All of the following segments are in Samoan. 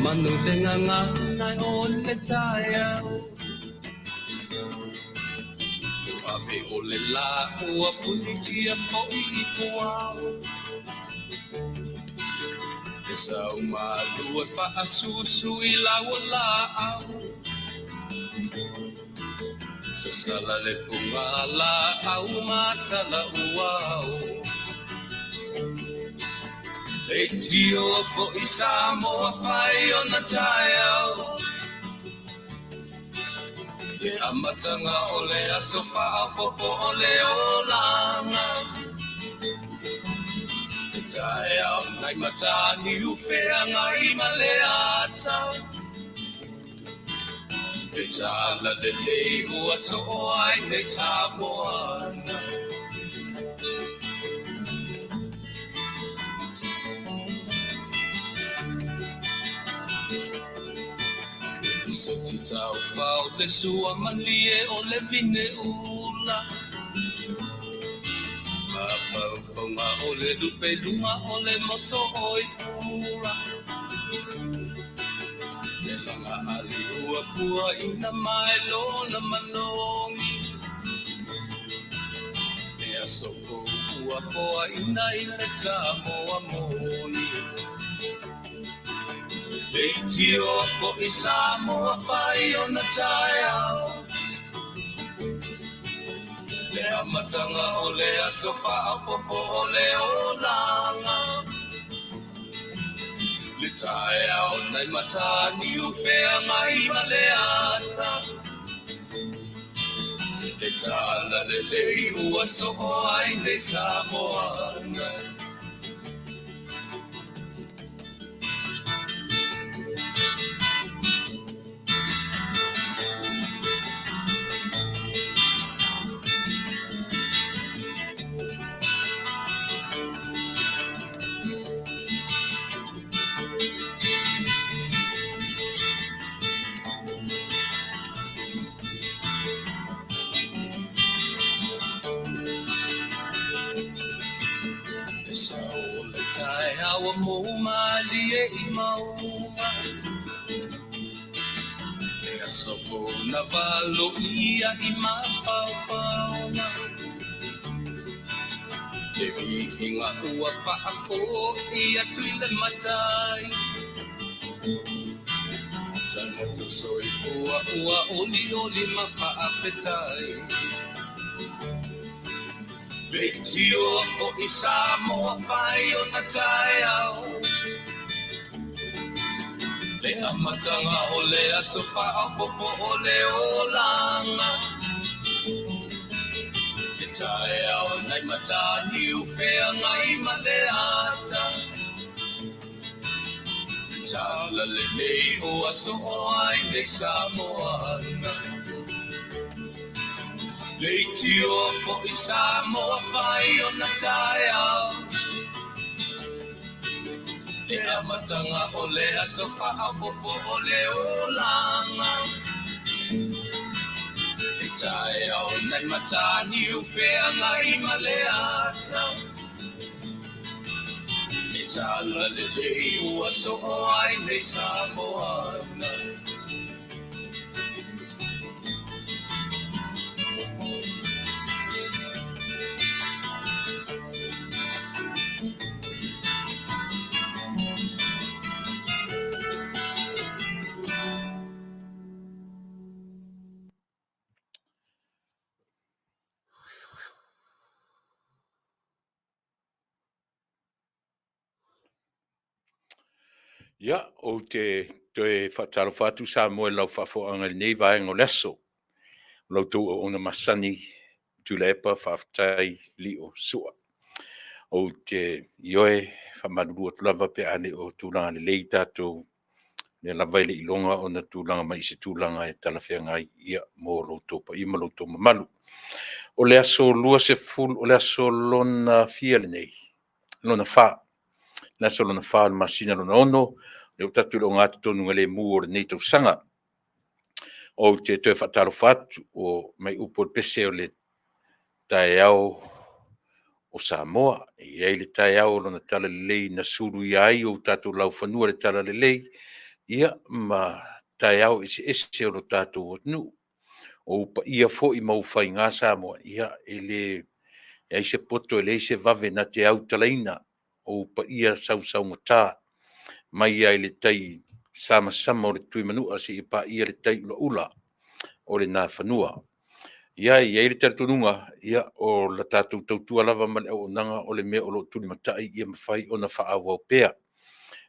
manu le gagana o le taeao. Ua ave o le lā ua punitia foi i puao. E sau malu e faasusu i lau o laau. Sasala le fuga laau ma tala uao. Leitio foi Samoa fai ona taeao. Le amataga o le aso faaopoopo o le olaga. Le taeao nai Mataniu Feagai ma le ata. Le talalelei ua soo ai nei Samoana. Le soti taufao le sua malie o le vine ula. Mafaufauga o le lupe luga o le moso o i pula. Le laga ali ua pua ina mai lona manogi. Le aso fou ua foaina i le Samoa moni. Leitio foi Samoa fai ona taeao. Le amataga o le aso faaopoopo o le olaga. Le taeao nai Mataniu Feagai ma le ata. Le talalelei ua soo ai nei Samoana. Le sao o le taeao ua mou malie i mauga. Le aso fou na valoia i mafaufauga. Le viiga ua faafoi atu i le matai. Tagata soifua ua olioli ma faafetai. Leitio foi Samoa fai ona taeao. Le amataga o le aso faaopoopo o le olaga. Le taeao nai Mataniu Feagai ma le ata. Le talalelei ua soo ai nei Samoana. Leitio foi Samoa fai ona taeao. Le amataga o le aso faaopoopo o le olaga. Le taeao nai Mataniu Feagai ma le ata. Le talalelei ua soo ai nei Samoana. Ia, ou te toe faatalofa atu Samoa i lau faafofoga i lenei vaega o le aso. O la outou auauna masani, Tuilaepa, faafetai Lio Sua. Ou te ioe faamalulu atu lava pe a le o tulaga lelei tatou lea lava e le i iloga ona tulaga mai i se tulaga e talafeagai ia mo lo outou paia ma lo outou mamalu. O le aso 20, o le aso lona fia lenei, lona fa, le aso lona fa o le masina lona ono, lea ua tatou i le ogatotonugalemu o lenei tausaga. Ou te toe faatalofa atu o mai upu o le pese o le taeao o Samoa. E i ai le taeao o lona talalelei na suluia ai o tatou laufanua i le talalelei, ia ma taeao eseese o lo tatou atunuu. O ou paia foi ma ou faiga Samoa, ia e leai se poto e leai se vave na te autalaina ou paia sausaugata mai lava i le tai samasama o le Tuimanua seia paia le tai ulaula o le Nafanua. Ia, e i ai le talitonuga, ia, o le tatou tautua lava ma le auaunaga o le mea o lo o tulimatai ia mafai ona faaauau pea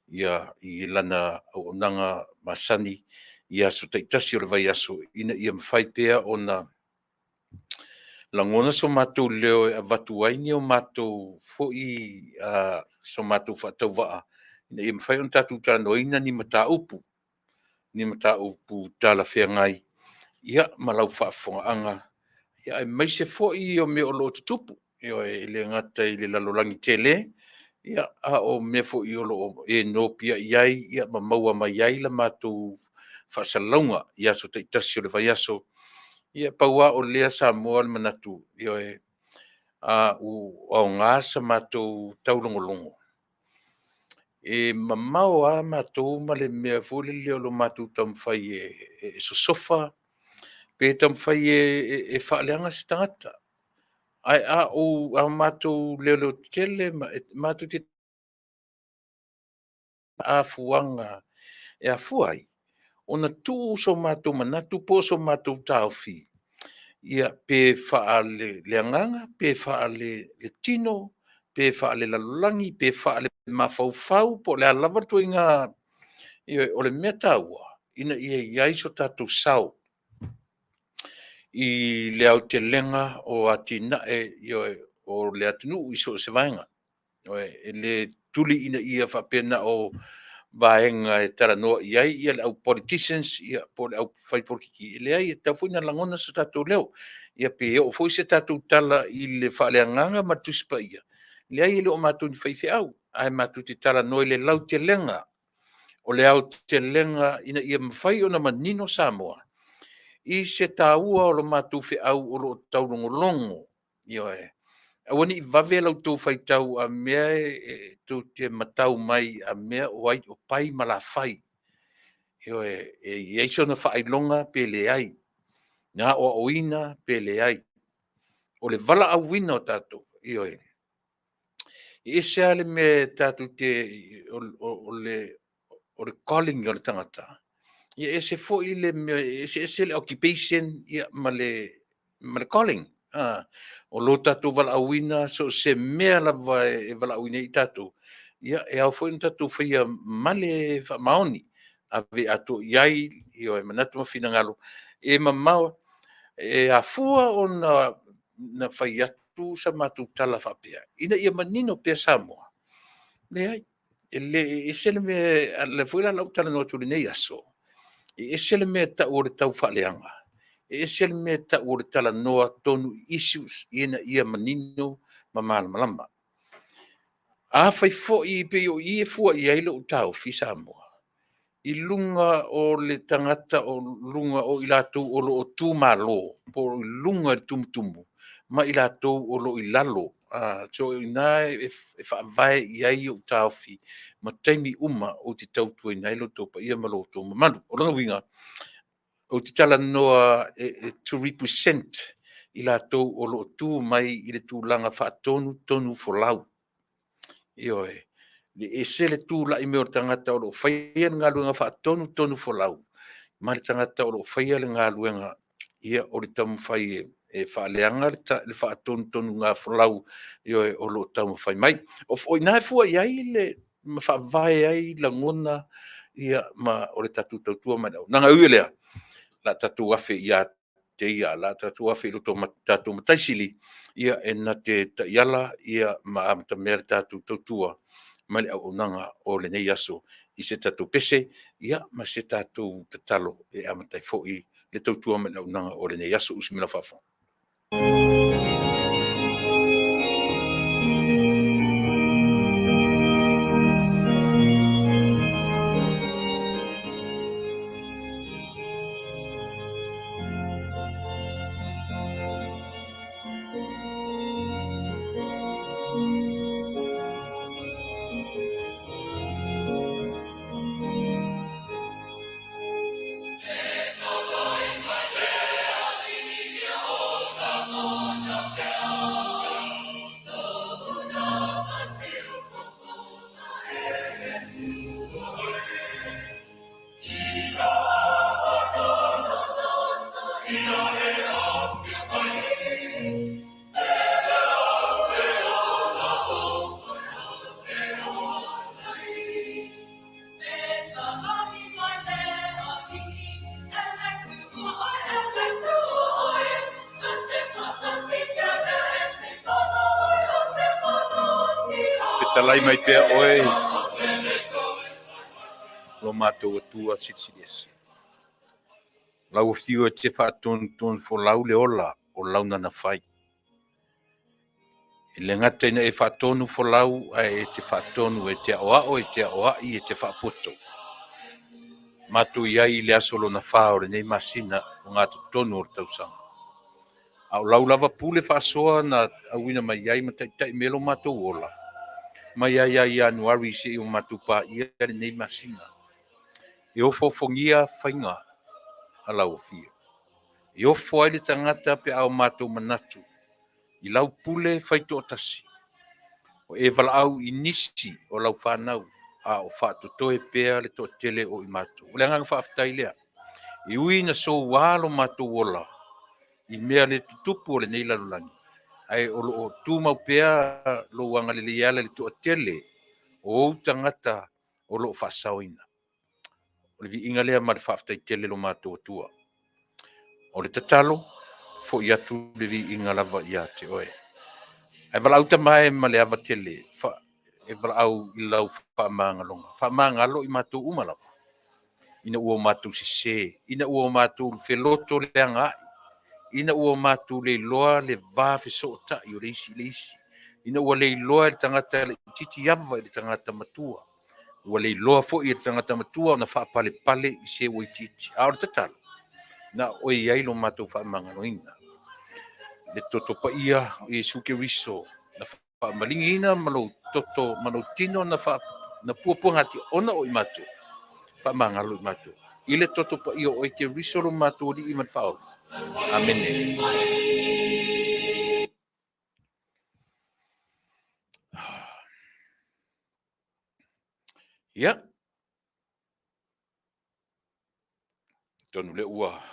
ia i lana auaunaga masani i aso taitasi o le vaiaso, ina ia mafai pea ona lagona so matou leo e avatu ai ni o matou foi so matou faatauvaa ina ia mafai ona tatou talanoaina ni mataupu, ni mataupu talafeagai ia ma lau faafofogaaga, aemaise foi o mea o lo o tutupu, ioe, e le gata i le lalolagi tele, a o mea foi o lo o e nopiai ai ma maua mai ai la matou faasalalauga i aso taitasi o le vaiaso. Ia pau lava o lea Samoa le manatu, ioe, ua aoga sa matou taulogologo, e mamao lava matou ma le mea foi lele o le matou taumafai e sosofa pe taumafai e faaleaga se tagata. Ae a matou leoleotetele, matou te afuaga e afua ai ona tuu so matou manatu po o so matou taofi, ia pe faaleagaga pe faaletino pe faalelalolagi pe faalemafaufau po o le a lava le ituaiga. Ioe, o le mea taua, ina ia i ai so tatou sao i le aotelega o atinae, ioe, o le atunuu i so o se vaega. Ioe, e le tuli ina ia faapea na o vaega e talanoa i ai le au politicians po o le aufai polokiki. E leai, e tatau foi ona lagona so tatou leo. Ia pe oo foi se tatou tala i le faaleagaga ma le Tusi Paia, e leai e le o matou ni faifeau, ae matou te talanoa i le lautelega, o le aotelega ina ia mafai ona manino Samoa i se taua o le matou feau o lo o taulogologo. Ioe. Aua ne i vave la outou faitau a mea e tou te matau mai a mea o ai o pai ma lafai. Ioe. E i ai sona faailoga pe leai, na aoaoina pe leai. O le valaauina o tatou, ioe, e ese lava le mea e tatou te, o le calling o le tagata, e ese foi le mea, e eseese le occupation ma le calling. O lo tatou valaauina, so o se mea lava e valaauina ai tatou, ia e ao foi ona tatou faia ma le faamaoni, ave atoa i ai manatu ma finagalo e mamao. E afua ona fai atu sa matou tala faapea, ina ia manino pea Samoa, leai, e ese le mea, o lea foi la o le a ou talanoa atu i lenei aso, e ese le mea e tau o le taufaaleaga, e ese le mea e tau o le talanoa tonu i issues ina ia manino ma malamalama. Afai foi pei o i e fua i ai lou taofi Samoa, i luga o le tagata o luga o i latou o lo o tumalo, po o luga i le tumutumu ma i latou o lo o i lalo. So o i ina e faavae i ai ou taofi ma taimi uma ou te tautuaina ai lo outou paia ma lo outou mamalu. O lona uiga, ou te talanoa to represent i latou o lo o tu mai i le tulaga faatonutonufolau. Ioe. E ese le tulai mai o le tagata o lo o faia le galuega faatonutonufolau ma le tagata o lo o faia le galuega o le taumafai e faaleaga le faatonutonuga folau, ioe, o lo o taumafai mai. O i ina e fua i ai ma faavae ai lagona ma o le tatou tautua ma le auaunaga. E ui i lea, o le a tatou afe ia te ia, o le a tatou afe i le tatou Matai Sili e na te taiala ma amatamea le tatou tautua ma le auaunaga o lenei aso i se tatou pese ma se tatou tatalo e amata ai foi le tautua ma le auaunaga o lenei aso. Usi mai lau faafofoga. Fetalai mai pea oe lo matou Atua Silisili Ese. Lau Afio e te faatonutonu folau le ola o lau nanafai. E le gata ina e faatonu folau, ae e te faatonu e te aoao, e te aoai, e te faapoto. Matou i ai i le aso lona fa o lenei masina o gatotonu o le tausaga. A o lau lava pule faasoa na auina mai ai ma taitai mea lo matou ola, mai ai ia Ianuari seia o matou paia lenei masina. E ofoofogia faiga a lau Afio. E ofo ai le tagata pe a o matou manatu i lau pule faitoatasi. O e valaau i nisi o lau fanau a o faatotoe pea le toatele o i matou. O le agaga faafetai lea. E ui ina soua lo matou ola i mea le tutupu o lenei lalolagi, ae o lo o tumau pea lou agalelei e ala i le toatele o ou tagata o lo o faasaoina. O le viiga lea ma le faafetai tele lo matou Atua. O le tatalo, foi atu le viiga lava ia te oe. Ae valaau tama e ma le ava tele, e valaau i lau faamagaloga. Faamagalo i matou uma lava, ina ua o matou sese, ina ua o matou feloto leaga ai, ina ua o matou leiloa le va fesootai o le isi i le isi, ina ua leiloa e le tagata laitiiti ava i le tagata matua, ua leiloa foi e le tagata matua ona faapalepale i se ua itiiti. A o le tatalo, na o oe i ai lo matou faamagaloina. Le toto paia o Iesu Keriso na faamaligiina ma lou toto ma lou tino na puapuagatia ona o i matou, faamagalo i matou. I le toto paia o oe Keriso lo matou Alii ma le Faaola. Amene. Ia, atonu lea ua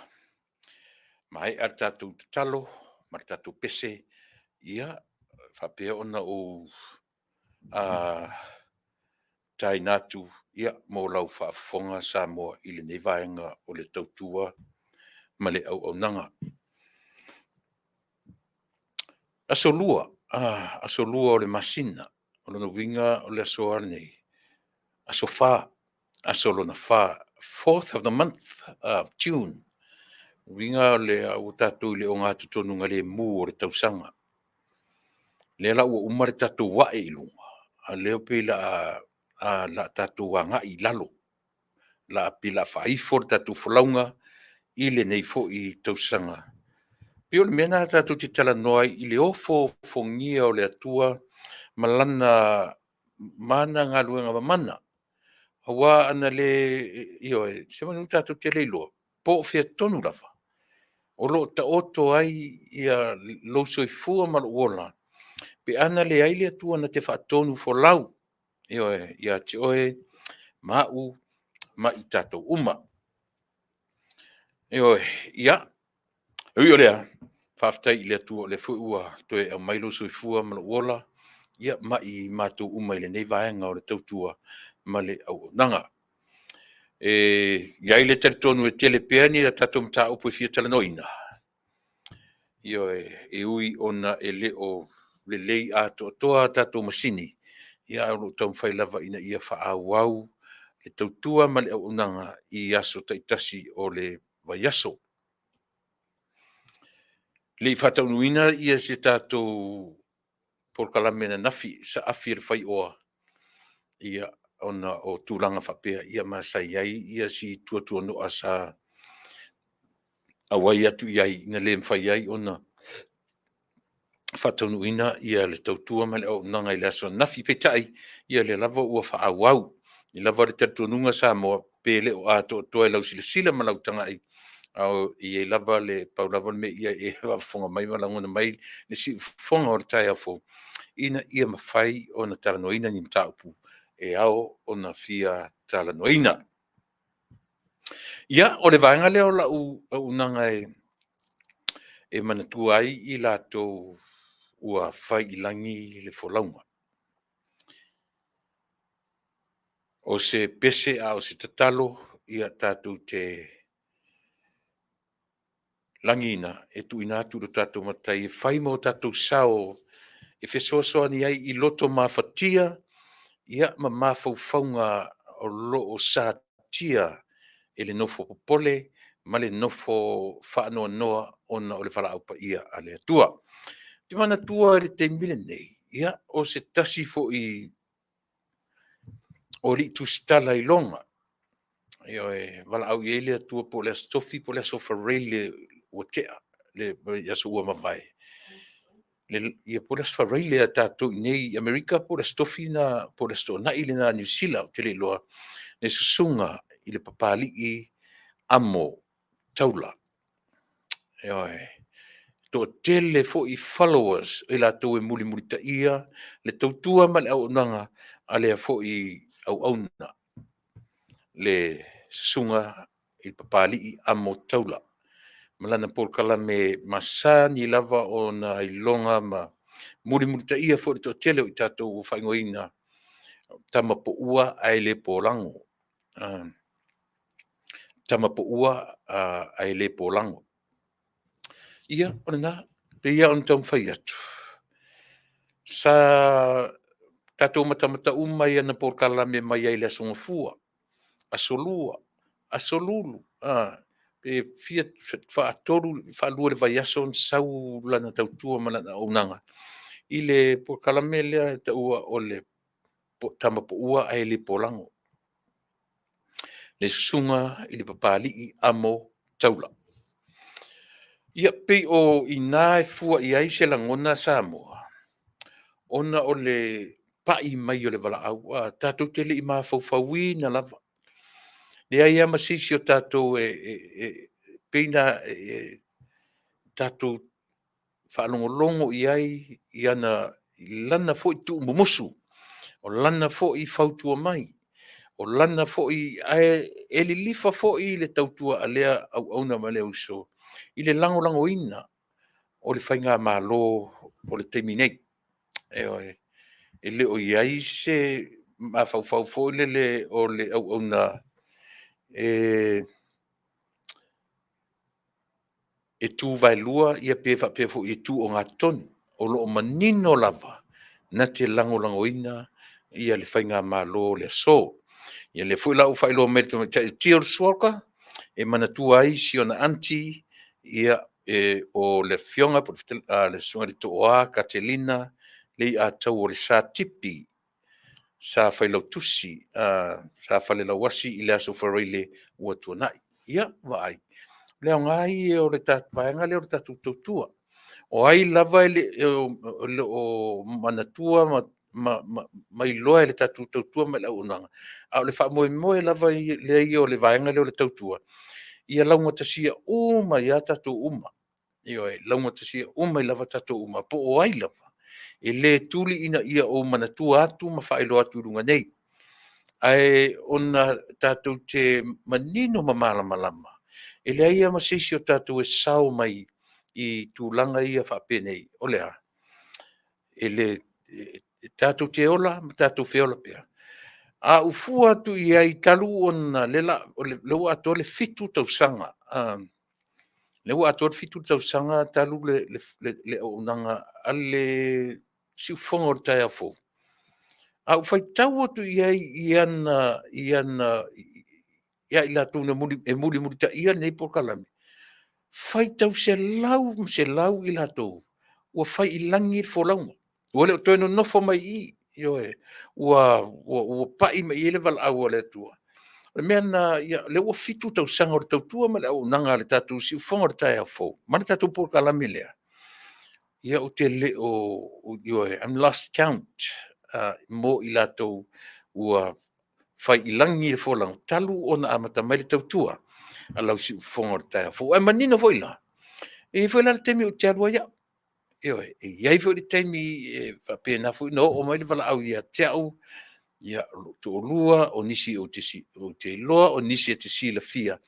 maea le tatou tatalo ma le tatou pese, ia, faapea ona ou taina atu ia, mo lau faafofoga Samoa i lenei vaega o le tautua ma le auaunaga. Aso Lua, aso Lua o le masina, o lona uiga o le aso a lenei, aso Fa, aso lona fa, fourth of the month of June. O uiga o le ua tatou i le ogatotonugalemu o le tausaga. Lea la ua uma le tatou ae i luga, a o lea pei o le a tatou agai i lalo, pei o le a faaifo le tatou folauga i lenei foi tausaga. E pei o le mea lena tatou te talanoa ai i le ofoofogia o le Atua ma ana galuega mamana. Aua ana le… ioe, semeamanu tatou te le iloa po o fea tonu lava o lo o taoto ai lou soifua ma lou ola pe ana leai le Atua na te faatonufolau, ioe, ia te oe ma au ma i tatou uma. Ioe, ia, e ui o lea, faafetai i le Atua o lea foi ua toe aumai lou soifua ma lou ola, ia ma i matou uma i lenei vaega o le tautua ma le auaunaga. E i ai le talitonu e tele pea ni a tatou mataupu e fia talanoaina, ioe, e ui ona e le o lelei atoatoa a tatou masini, ae o lo o taumafai lava ina ia faaauau le tautua ma le auaunaga i aso taitasi o le vaiaso. E le i faataunuuina se tatou polokalame ananafi, Saafi e le Faioa, ia, ona o tulaga faapea, ma sa i ai si tuatuano'a sa auai atu i ai na le mafai ai ona faataunuuina le tautua ma le auaunaga i le aso ananafi. Peitai, ia o lea lava ua faaauau. E i ai lava le talitonuga Samoa, pe le o atoatoa i lau silasila ma lau tagai, ae i ai lava le, pau lava le mea ia e faafofoga mai ma lagona mai le siufofoga o le taeao fou, ina ia mafai ona talanoaina ni mataupu e ao ona fia talanoaina. Ia, o le vaega lea o lau auaunaga e manatua ai i latou ua fai i lagi le folauga. O se pese a o se tatalo, ia tatou te lagiina e tuuina atu i lo tatou Matai e fai ma o tatou sao e fesoasoani ai i loto mafatia. Ia, ma mafaufauga o lo o satia e le nofo popole ma le nofo faanoanoa ona o le valaau paia a le Atua. Ou te manatua i le taimi lenei, ia, o se tasi foi o alii tusitala i Roma, ioe, e valaau i ai le Atua po o le Aso Tofi po o le Aso Faraile ua tea, le vaiaso ua mavae, ia po o le Aso Faraile a tatou i inei i Amerika po o le Aso Tofi lena po o le Aso Toonai lena a Niu Sila, ou te le iloa, le susuga i le Papalii Amo Taula. Ioe. E toatele foi followers o i latou e mulimulitaia le tautua ma le auaunaga a lea foi auauna, le susuga i le Papalii Amo Taula ma lana polokalame masani lava ona iloga ma mulimulitaia foi e le toatele o i tatou ua faaigoaina, Tamapoua ae le Polago. Tamapoua ae le Polago. Ia, o lena. E pei lava ona taumafai atu, sa tatou matamata uma i ana polokalame mai lava i le Aso Gafua, Aso Lua, Aso Lulu, pe fia, faatolu, faalua i le vaiaso ona sau lana tautua ma lana auaunaga i le polokalame lea e taua o le Tamapoua ae le Polago, le susuga i le Papalii Amo Taula. Ia, pei o i ina e fua i ai se lagona Samoa, ona o le pai mai o le valaau, tatou te le i mafaufauina lava. E leai lava ma se isi o tatou e pei ona tatou faalogologo i ai i lana foi tuumumusu, o lana foi fautua mai, o lana foi... Ae e lilifa foi le tautua a lea auauna ma lea uso i le lagolagoina o le faigamalo o le taimi nei. Ioe. E le o i ai se mafaufau foi lele o le auauna e tu vaelua pe faapea foi e tu ogatotonu. O lo o manino lava, na te lagolagoina le faigamalo o le aso. Ia o lea foi la ua faailoa mai e le tamaitai o Teal Schwalger, e manatua ai si ona aunty o le Afioga po o le Susuga i le Tooa Katelina Leiataua o le Sa Tipi, sa failautusi, sa falelauasi i le Aso Faraile ua tuanai. Ia, vaai, o le aoga ia o le vaega lea o le tatou tautua. O ai lava e le o manatua ma iloa e le tatou tautua ma le auaunaga, a o le faamoemoe lava lea o le vaega lea o le tautua, ia laugatasia uma ai lava tatou uma. Ioe, laugatasia uma ai lava tatou uma, po o ai lava. E le tuli ina ia ou manatua atu ma faailoa atu i luga nei, ae ona tatou te manino ma malamalama, e leai lava ma se isi o tatou e sao mai i tulaga ia faapenei. O le a? E tatou te ola ma tatou feola pea. A ou fua atu i ai talu ona lea ua atoa le 7 tausaga, lea ua atoa le 7 tausaga talu le auaunaga a le siufofoga o le taeao fou. A ou faitau atu i ai ia i latou e mulimulitaia lenei polokalame, faitau selau ma selau i latou ua fai i lagi le folauga, ua le o toe nonofo mai i i, ioe, ua pai mai i ai le valaau a le Atua. O le mea lena, o lea ua 7 tausaga o le tautua ma le auaunaga a le tatou siufofoga o le taeao fou ma le tatou polokalame lea, ia ou te le o, ioe, I'm lost count mo i latou ua fai i lagi le folauga talu ona amata mai le tautua a lau siufofoga o le taeao fou. Ae manino foi la, e i ai foi la le taimi ou te alu ai au, ioe, e i ai foi le taimi e faapena foi ona oo mai le valaau ia te au, ia, o lou toalua, o nisi ou te iloa, o nisi e te silafia.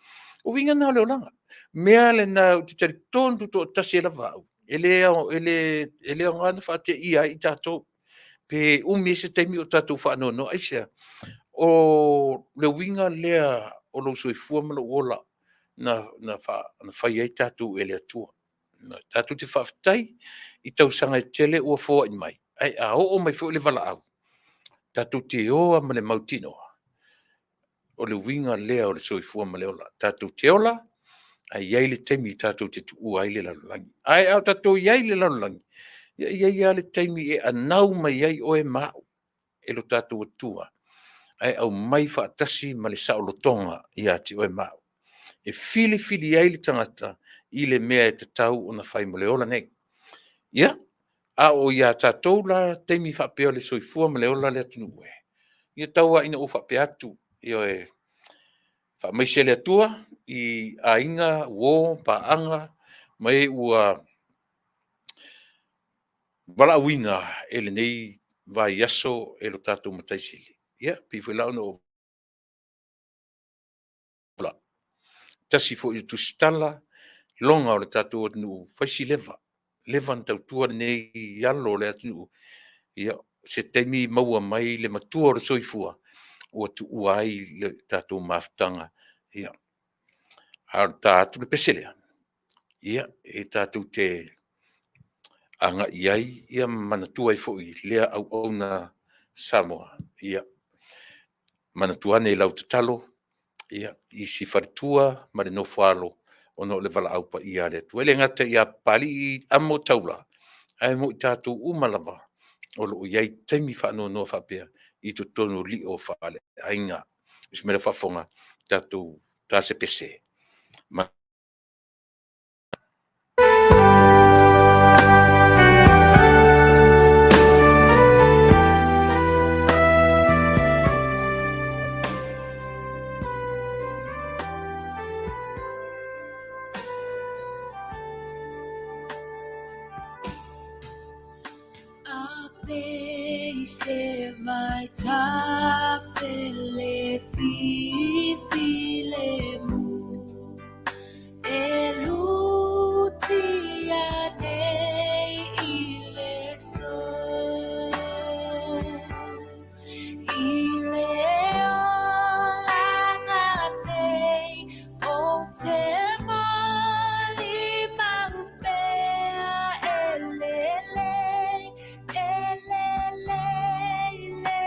O uiga na o le olaga. O le mea lena ou te talitonu tutoatasi ai lava au, e le aoga ona faateia ai tatou, pe umi ai se taimi o tatou faanoanoa. Aisea? O le uiga lea o lou soifua ma lou ola na fai ai tatou e le Atua. Tatou te faafetai i tausaga e tele ua foai mai, ae a oo mai foi le valaau, Tatou te o lava ma le mautinoa, o le uiga lea o le soifua ma le ola. Tatou te ola, ae i ai le taimi tatou te tuua ai le lalolagi. Ae a o tatou i ai i le lalolagi, ia e i ai lava le taimi e anau mai ai oe ma au e lo tatou Atua, ae aumai faatasi ma le saolotoga ia te oe ma au, e filifili ai le tagata i le mea e tatau ona fai mo le ola nei. Ia, a o i a tatou la taimi faapea o le soifua ma le ola le atunuu e, ia tau lava ina ou faapea atu, ioe, faamaise le Atua i aiga, uo, paaga ma e ua valaauina e lenei vaiaso e lo tatou Matai Sili. Ia, e pei foi la ona ou tasi foi o tusitala loga o le tatou atunuu, fai si leva, leva ona tautua lenei alo o le atunuu, ia, se taimi maua mai le matua o le soifua ua tuua ai le tatou mafutaga. Ia, a o le ta atu le pese lea, ia, e tatou te agai i ai ma manatua ai foi lea auauna Samoa. Ia manatua ane i lau tatalo i si faletua ma le nofo a alo ona o le valaau paia a le Atua. E le gata ia Papalii Amo Taula, ae mo i tatou uma lava o lo o i ai taimi faanoanoa faapea i totonu o lio faaleaiga. O si mea lea faafofoga, tatou ta se pese. A pese vai le fi le mu e lutia nei i le so i le olaga nei o te mali mau pea e lele, e lele i le.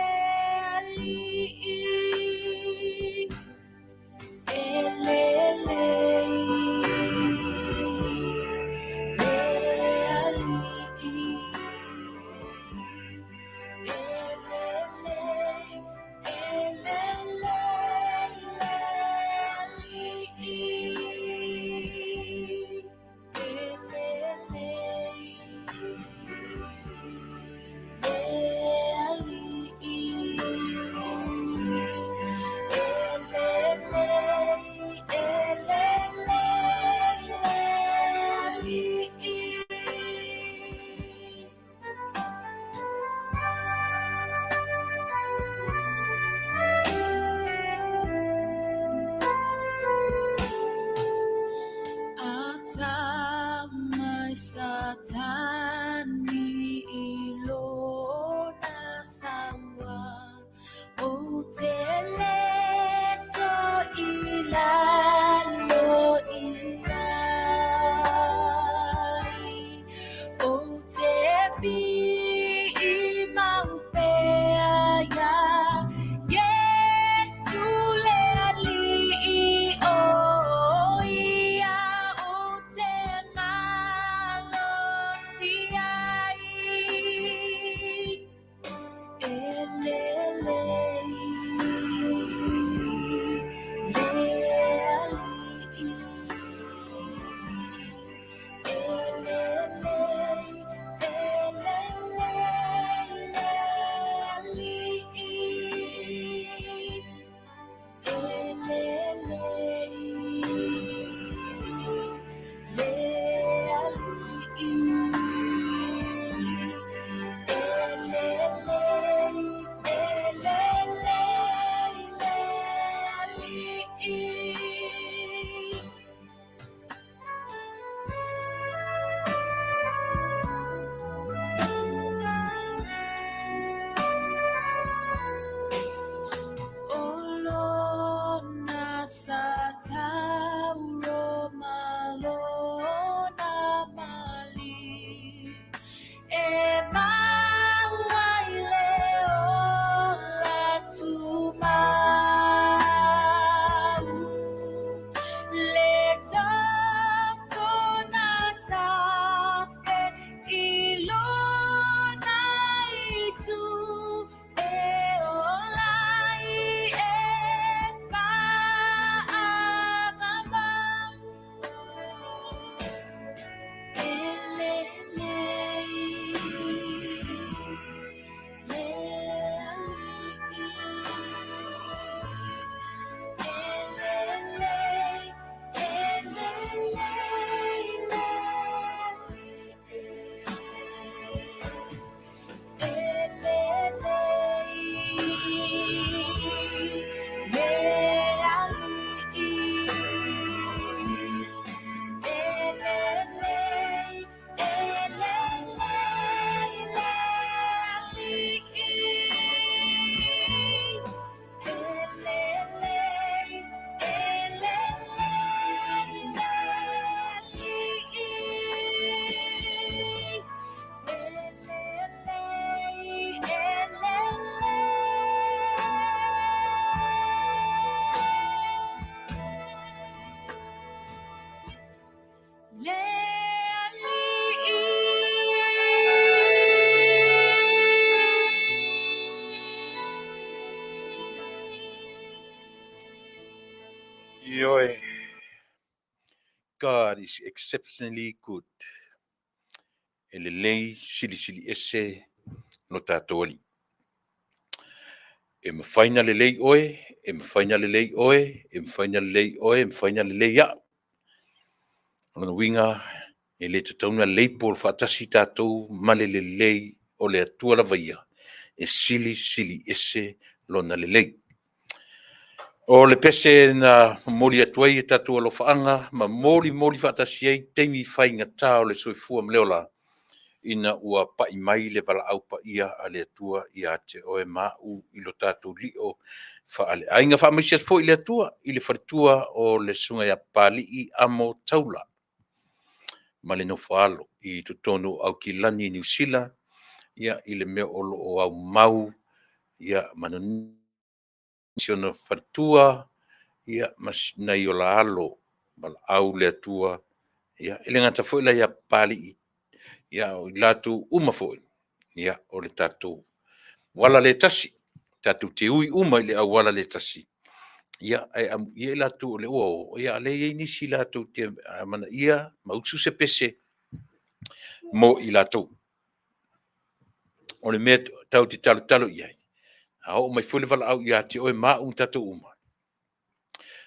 Ioe, God is exceptionally good. E lelei silisili ese lo tatou Alii. E mafai na lelei oe, e mafai na lelei oe, e mafai na lelei oe, e mafai na lelei au. O lona uiga, e le tatau ona label faatasi tatou ma le lelei o le Atua lava ia, e silisili ese lona lelei. O le pese na momoli atu ai e tatou alofaaga ma molimoli faatasi ai taimi faigata o le soifua ma le ola, ina ua pai mai le valaau paia a le Atua ia te oe ma au i lo tatou lio faaleaiga. Faamaise atu foi le Atua i le faletua o le Susuga ia Papalii Amo Taula ma le nofo a alo i totonu o Aukilani, Niu Sila, ia, i le mea o lo o aumau ma si ona faletua ma nai o la alo, valaau le Atua. Ia, e le gata foi la ia Papalii, a o i latou uma foi, o le tatou auala lea e tasi, tatou te ui uma i le auala lea e tasi, ae amuia i latou o lea ua o, a o lea e i ai nisi latou te amanaia ma usu se pese mo i latou. O le mea tatou te talotalo i ai, a oo mai foi le valaau ia te oe ma au ma tatou uma,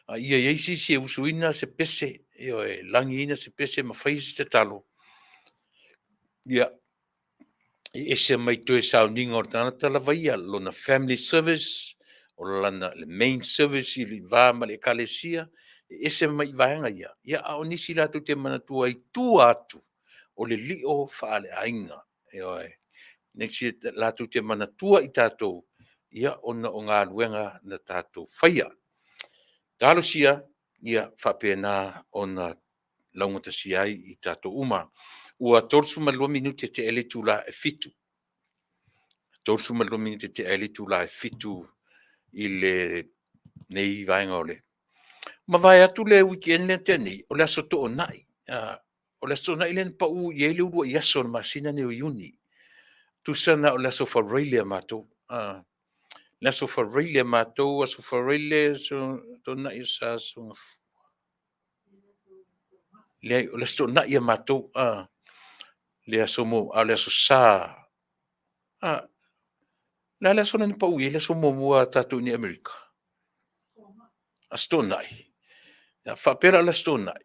a ia i ai se isi e usuina se pese, ioe, lagiina se pese ma faia se tatalo, ia, e ese mai toe sauniga o le tagata lava ia, lona family service, o lana main service i le va ma le Ekalesia, e ese mai i vaega ia, ia a o nisi latou te manatua i tua atu o le lio faaleaiga. Ioe. Nisi latou te manatua i tatou, ia, ona o galuega na tatou faia. Talosia ia faapena ona laugatasia ai i tatou uma. Ua 32 minute tea ai le itula e 7:00, 32 minute tea ai le itula e 7:00 i lenei vaega o le... Mavae atu le weekend lea na tea nei, o le Aso Toonai. O le Aso Toonai lea na pau i ai le uluai aso o le masina lenei o Iuni. Tusa na o le Aso Faraile a matou. Le Aso Faraile a matou, Aso Faraile, Aso Toonai, Sa, Aso Gafua, leai, o le Aso Toonai a matou, le aso a o le Aso Sa, o le a le aso lea na pau i ai le aso muamua a tatou i inei i Amerika? Aso Toonai? A faapea la o le Aso Toonai,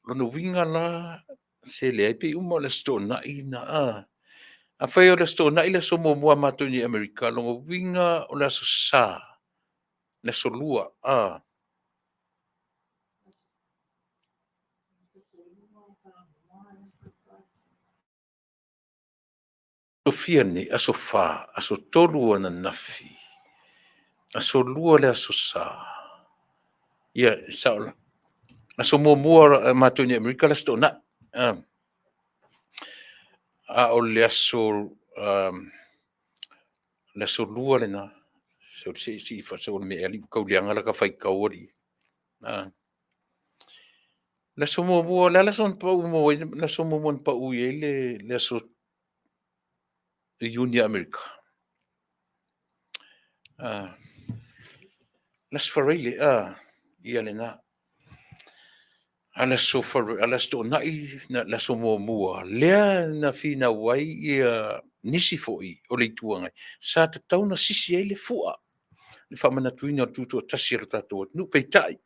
o lona uiga la, se leai pei uma o le Aso Toonai na... Afai o le Aso Toonai le aso muamua a matou i inei i Amerika, o lona uiga o le Aso Sa, le Aso Lua, aso fia nei? Aso 4, aso 3 ananafi, aso 2 le Aso Sa. Ia, e sao la. Aso muamua a matou i Amerika o le Aso Toonai. A o le Aso Lua lena, se i ua tau leaga la ta faitau alii. Le aso muamua, o le a le aso na pau muamua ai le aso muamua na pau i ai le aso Iuni a Amerika? Le Aso Faraile, ia lena. A o le Aso Toonai le aso muamua lea na finau ai nisi foi o le Itu Agai, sa tatau ona sisi ai le fua, le faamanatuina o le tutoatasi o le tatou atunuu. Peitai,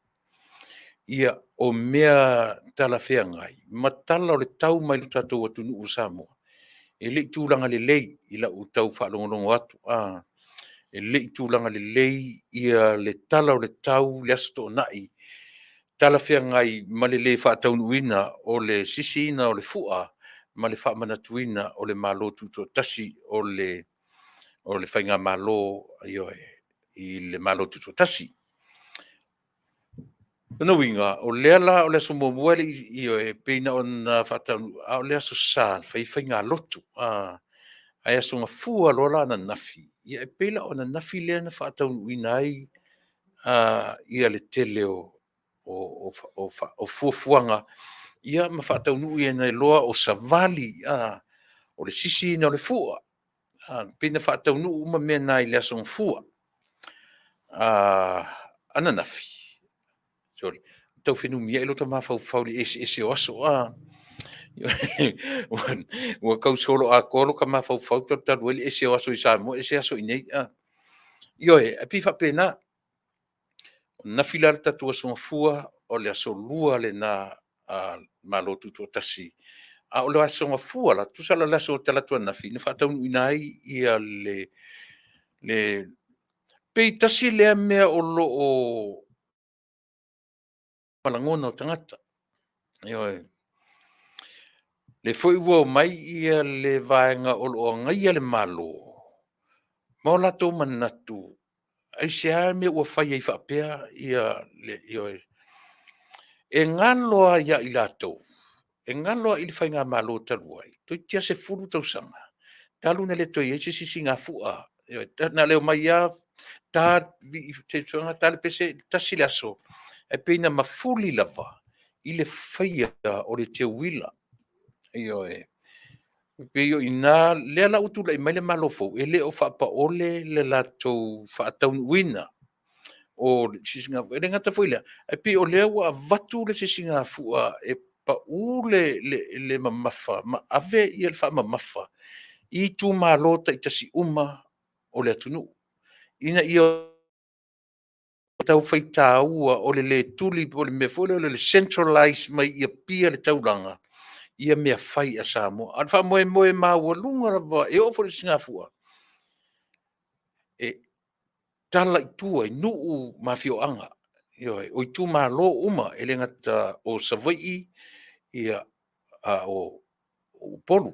ia, o mea talafeagai ma tala o le tau mai le tatou atunuu o Samoa, e le i tulaga lelei i lau tau faalogologo atu, e le i tulaga lelei le tala o le tau i le Aso Toonai, talafeagai ma le le faataunuuina o le sisiina o le fua ma le faamanatuina o le Malo Tutoatasi o le Faigamalo, ioe, i le Malo Tutoatasi. O lona uiga, o lea la o le aso muamua e le i... ioe, pei na ona faataunuu, a o le Aso Sa na fai ai faigalotu. Ae Aso Gafua loa la ananafi, ia e pei la o ananafi lea na faataunuuina ai le tele o fuafuaga ma faataunuu ai loa o savali, o le sisiina o le fua, pei ona faataunuu uma mea na i le Aso Gafua ananafi. Sorry. Tau fenumiai lota mafaufau i le eseese o aso. A. Ua tau solo atoa lota mafaufau talu talu ai le ese o aso i Samoa, ese aso i inei. A. Ioe, ae pei e faapena. O ananafi la le tatou Aso Gafua, o le Aso Lua lena a Malo Tutoatasi. A o le Aso Gafua la, tusa la o le aso talaatu ananafi na faataunuuina ai ia le pei tasi lea mea o lo o lagona o tagata. Ioe. O lea foi ua omai ia le vaega o lo o agaia le Malo ma o latou manatu, aisea le mea ua fai ai faapea ioe. E galo lava ia i latou, e galo lava i le Faigamalo talu ai, toeitiiti lava 10 tausaga talu ona le toe i ai se sisigafua. Ioe, na o le omai lava ta le pese, tasi le aso, ae pei na mafuli lava i le faia o le teuila. Ioe. E pei o i ina, lea la ua tulai mai le Malo fou, e le o faapaole le latou faataunuuina o le sisigafua. E le gata foi i lea, ae pei o lea ua avatu le sisigafua e pau le mamafa ma ave le faamamafa i itumalo taitasi uma o le atunuu, ina ia tau fai taua o le le tuli po o le mea foi lele o le centralize mai i Apia le taulaga ia mea fai a Samoa. A o le faamoemoe maualuga lava e oo foi i le sisigafua, e tala i tua i nuu ma afioaga, ioe, o itumalo uma, e le gata o Savaii, a o Upolu,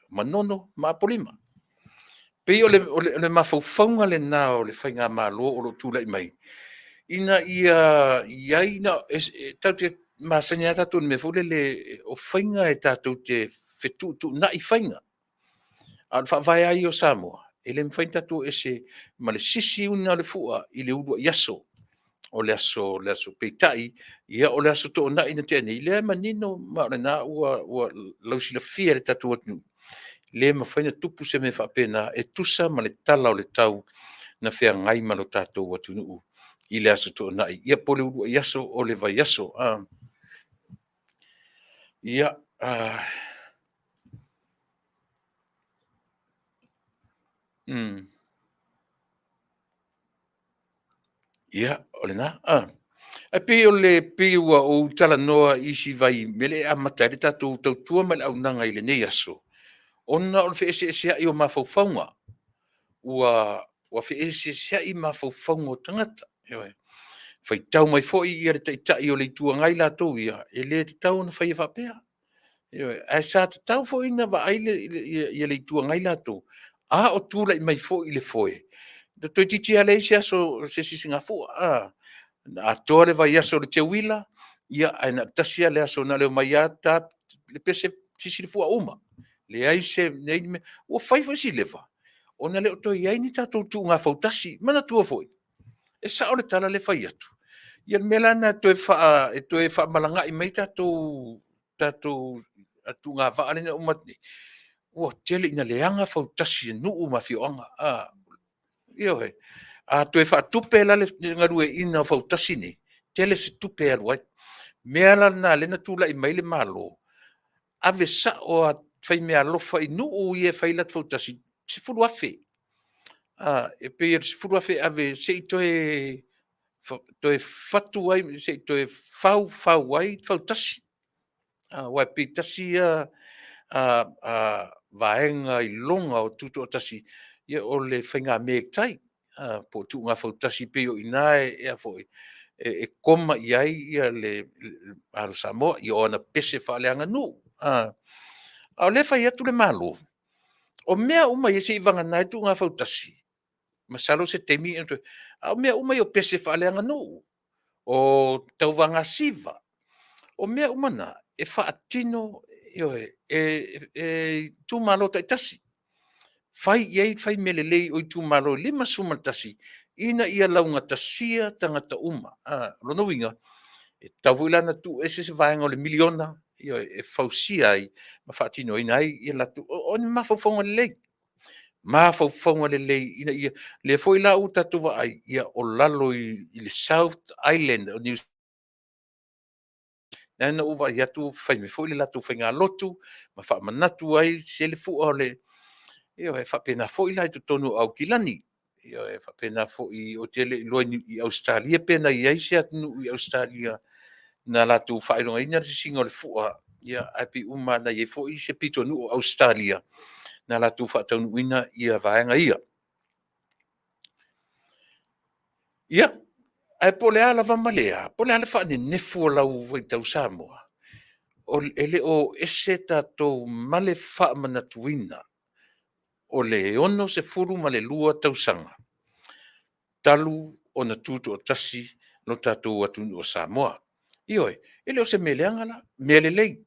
Manono ma Apolima. E pei o le mafaufauga lena o le Faigamalo o lo o tulai mai, ina ia i ai, e tatou te masani lava tatou i le mea foi lele, o faiga e tatou te fetuutuunai faiga. A o le faavae lava ia o Samoa, e le mafai ona tatou o ese ma le sisiina o le fua i le uluai aso, o le aso. Peitai, o le Aso Toonai na tea nei, o lea e manino ma o lena ua lausilafia e le tatou atunuu, e le mafai ona tupu se mea faapena e tusa ma le tala o le tau na feagai ma lo tatou atunuu i le Aso Toonai, ia po o le uluai aso o le vaiaso. Ia, ia o lena. Ae pei ua ou talanoa i isi nai mea lea e amata ai le tatou tautua ma le auaunaga i lenei aso, ona o le feeseeseai o mafaufauga. Ua feeseeseai mafaufauga o tagata, ioe. Faitau mai foi le Taitai o le Itu Agai latou ia, e le tatau ona faia faapea. Ioe. Ae sa tatau foi ona vaai le Itu Agai latou, a o tulai mai foi i le foe, toeitiiti lava leai se aso o se sisigafua. Na atoa le vaiaso o le teuila, ae na o le tasi lava le aso na o le omai lava ta le pese sisi le fua, uma. Leai ni mea. Ua fai foi si leva ona e le o toe i ai ni tatou tuuga fautasi. Manatua foi, e sao le tala lea e fai atu, ia le mea la lena e toe faamalaga'i mai ai tatou tuuga vaa lea na uma atu nei, ua tele ina leaga fautasi a nuu ma afioaga. Ioe. A toe faatupe la le galueaiina o fautasi nei, tele se tupe e alu ai. O le mea la lena lea na tulai mai ai le Malo, ave sao lava fai meaalofa i nuu ia e fai a latou fautasi, $10,000. E pei o le $10,000 e ave se i toe fatu ai, se i toe faufau ai fautasi. Aua e pei tasi ia vaega iloga o tutoatasi, ia o le faigamea i tai, po o tuuga fautasi e pei o i ina e koma i ai le alo Samoa, ia o ana pese faaleaganuu. A o lea e fai atu le Malo, o mea uma ia seiavagana ai le tuuga fautasi, masalo o se taimi, a o mea uma ia o pese faaleaganuu, o tauvagasima, o mea uma na, e faatino, ioe, e itumalo taitasi. Fai i ai fai mea lelei o itumalo e 51 ina ia laugatasia tagata uma. O lona uiga, e tatau foi la ona tuu ese se vaega o le $1miliona, ioe, e fausia ai ma faatinoina ai latou... O ni mafaufauga lelei, mafaufauga lelei ina ia... O lea foi la ua tatou vaai, o lalo i le South Island o Niu Lea na ou vaai atu fai mai foi le latou faigalotu ma faamanatu ai se le fua o le... Ioe, e faapena foi la i totonu o Aukilani. Ioe, e faapena foi, ou te le i iloa i Ausetalia pe na i ai se atunuu i Ausetalia na latou faailogaina le sisiina o le fua, ae pei uma lava na i ai foi se pitonuu o Ausetalia na latou faataunuuina vaega ia. Ia, ae po o le a lava ma le a, po o le a le faanenefu o lau faitau Samoa, e le o ese tatou ma le faamanatuina o le 62 tausaga talu ona tutoatasi lo tatou atunuu o Samoa. Ioe, e le o se mea leaga la, mea lelei,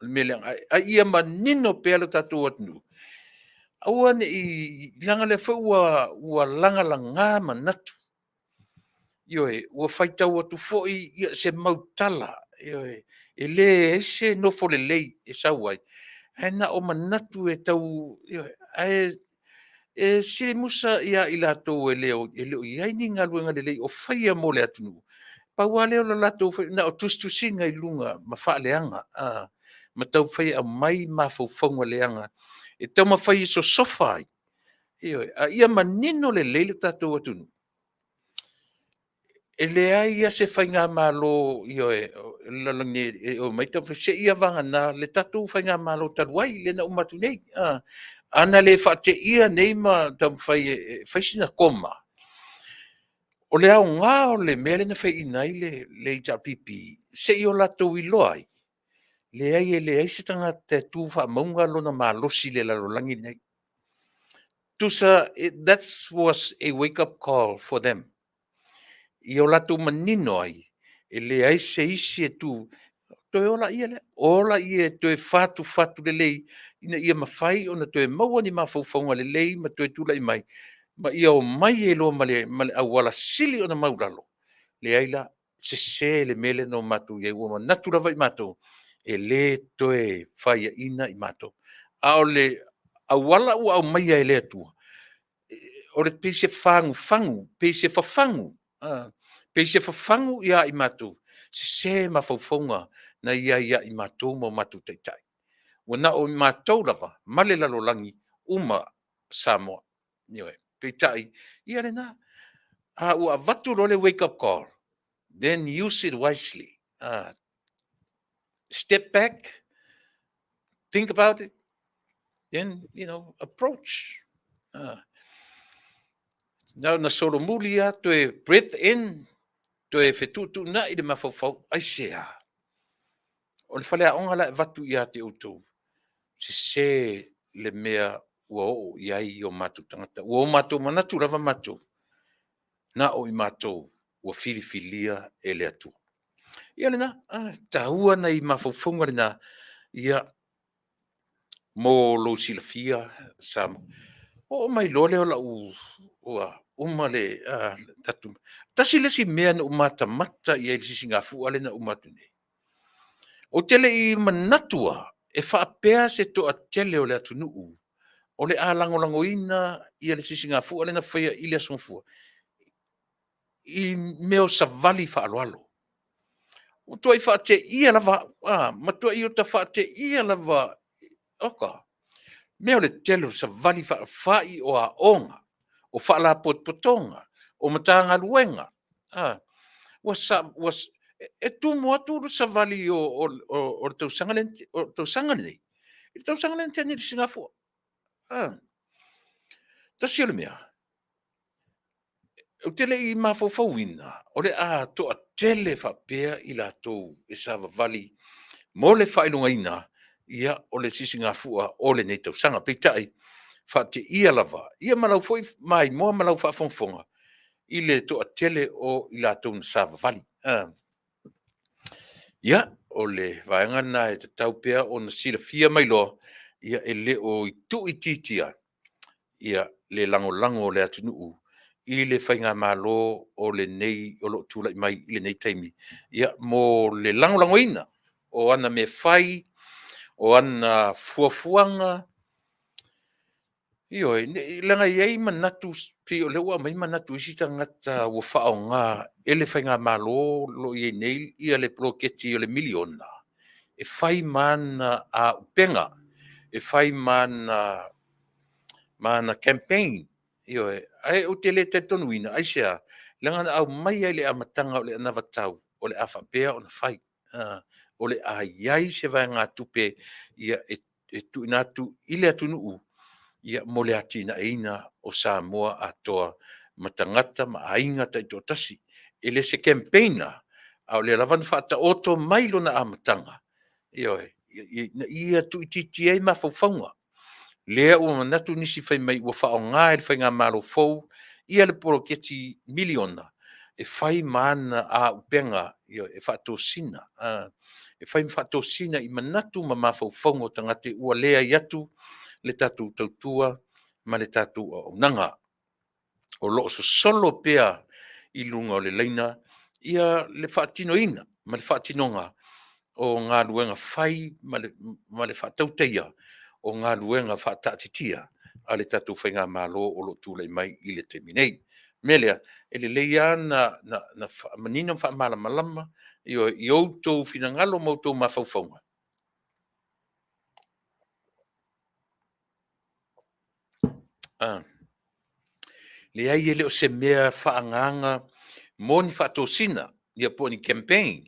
mea leaga, a ia manino pea lo tatou atunuu, aua ne i... leaga o lea foi ua lagalaga manatu, ioe, ua faitau atu foi se mau tala, ioe, e leai se nofo lelei e sau ai, ae na o manatu e tau... ioe. Ae e sili musa ia i latou e le o i ai ni galuega lelei o faia mo le atunuu, pau lava lea o le latou na o tusitusiga i luga ma faaleaga ma taumafai e aumai mafaufauga leaga e taumafai e sosofa ai, ioe, a ia manino lelei lo tatou atunuu, e leai lava se faigamalo, ioe, o le lalolagi nei e omai taumafai seia vagana le tatou faigamalo talu ai lea na uma atu nei. A na le faateia nei ma taumafai e fai sina koma, o le aoga o le mea lea na faiaina ai le HRPP, se i o latou iloa ai, leai e leai se tagata e tu faamauga lona malosi i le lalolagi lenei. Tusa that was a wake up call for them. Ia o latou manino ai, e leai se isi e tu, toe o laia lea, o laia e toe fatufatu lelei ina ia mafai ona toe maua ni mafaufauga lelei ma toe tulai mai ma ia omai ai loa ma le auala sili ona maualalo. Leai la, sese le mea lea na o matou i ai, ua manatu lava i matou, e le toe faiaina i matou. A o le auala ua aumaia e le Atua, e pei se fagufagu, pei se fafagu, pei se fafagu ia i matou, sese mafaufauga na i ai ia i matou ma o matou taitai. Ua na o matou lava ma le lalolagi, uma Samoa. Ioe. Peitai, ia lena, a ua avatu loa le wake up call, then use it wisely. Step back, think about it, then, approach. Na ona solomuli lava toe breath in, toe fetuutuunai le mafaufau, aisea? O le faleaoga la e avatu ia te outou, sese le mea ua oo i ai o matou tagata. Ua o matou manatu lava matou, na o i matou ua filifilia e le Atua. Ia lena, taua nai mafaufauga na, ia, mo lou silafia Samoa. Oo mai loa lea o lau... ua uma le tatou... Tasi le isi mea na ou matamata i ai i le sisigafua lea na uma atu nei, ou te le i manatu lava e faapea se toatele o le atunuu o le a lagolagoina le sisigafua lea na faia i le Aso Gafua i mea o savali faaaloalo. Ua matuai faateia lava au, matuai ota faateia lava, oka, mea o le tele o savali fai o aoga, o faalapotopotoga, o Matagaluega, e tumu atu le savali o le tausaga lenei i le tausaga lea na tea nei i le Sisigafua. Tasi o le mea, ou te le i mafaufauina o le a toatele faapea i latou e savavali mo le faailogaina o le Sisigafua o lenei tausaga. Peitai, faateia lava ia ma lau foi maimoa ma lau faafogafoga i le toatele o i latou na savavali. Ia, o le vaega lena e tatau pea ona silafia ma iloa, e le o tuuitiitia le lagolago a le atunuu i le faigamalo o lenei o lo o tulai mai i lenei taimi, mo le lagolagoina o ana mea fai, o ana fuafuaga, ioe, leaga e i ai manatu Pei o lea ua aumai manatu o isi tagata ua faaaoga e le faigamalo o lo o i ai nei ia le poloketi o le miliona e fai ma ana auupega, e fai ma ana campaign. Ioe. Ae ou te le talitonuina. Aisea? Leaga na aumai lava i le amataga o le anavatau o le a faapea ona fai, o le a i ai se vaegatupe e tuuina atu i le atunuu mo le atinaeina o Samoa atoa ma tagata ma aiga taitoatasi. E le o se campaign a o lea lava na faataoto mai lona amataga, ioe, ina ia tuuitiitia ai mafaufauga. Lea ua manatu nisi fai mai ua faaaoga e le faigamalo fou le poloketi miliona e fai ma ana auupega, ioe, e faatosina, e fai ma faatosina i manatu ma mafaufauga o tagata ua leai atu le tatou tautua ma le tatou auaunaga. O lo o sosolo pea i luga o le laina le faatinoina ma le faatinoga o galuega fai ma le faatautaia o galuega faataatitia a le tatou faigamalo o lo o tulai mai i le taimi nei. O le mea lea, e lelei lava ona faamanino ma faamalamalama, ioe, i outou finagalo ma outou mafaufauga, leai e le o se mea faaagaaga mo ni faatosina ia po o ni campaign.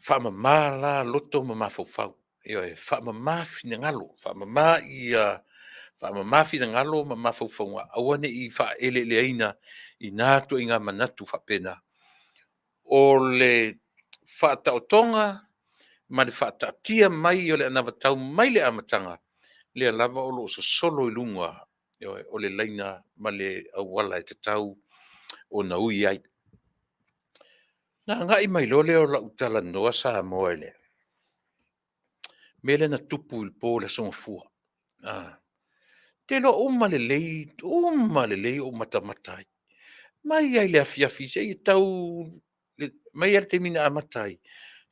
Faamama la loto ma mafaufau, ioe, faamama finagalo, faamama finagalo ma mafaufauga, aua ne i faaeleeleaina i na ituaiga manatu faapena. O le faataotoga ma le faataatia mai o le anavatau mai le amataga, lea lava o lo o sosolo i luga, ioe, o le laina ma le auala e tatau ona ui ai. Ona agai mai loa lea o lau talanoa Samoa i le mea lea na tupu i le po o le Aso Gafua. Ou te iloa uma lelei, uma lelei ou matamata ai, mai lava i le afiafi seia tau mai lava i le taimi na amata ai,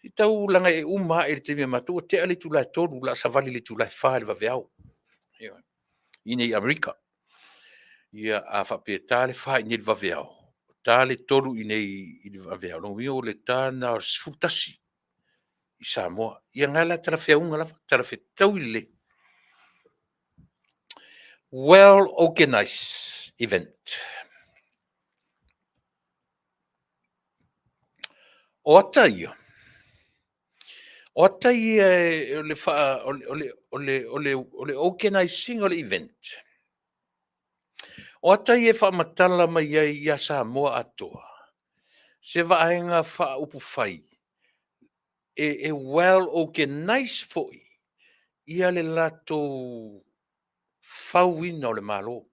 seia tau leaga e uma ae i le taimi a matou ua tea le itula e 3:00 o le a savali i le itula e 4:00 i le vaveao i inei i Amerika. Ia a faapea e ta le 4:00 i inei i le vaveao, ta le 3:00 i inei i le vaveao, lona uiga o le ta lena o le 11:00 i Samoa. Ia o lena la e talafeauga lava, talafetaui lelei. Well organized event. O ata ia, o ata ia o le organize ina o le event, o ata ia e faamatala mai ai ia Samoa atoa se Vaega Faaupufai e well organize foi ia le latou fauina o le Malo.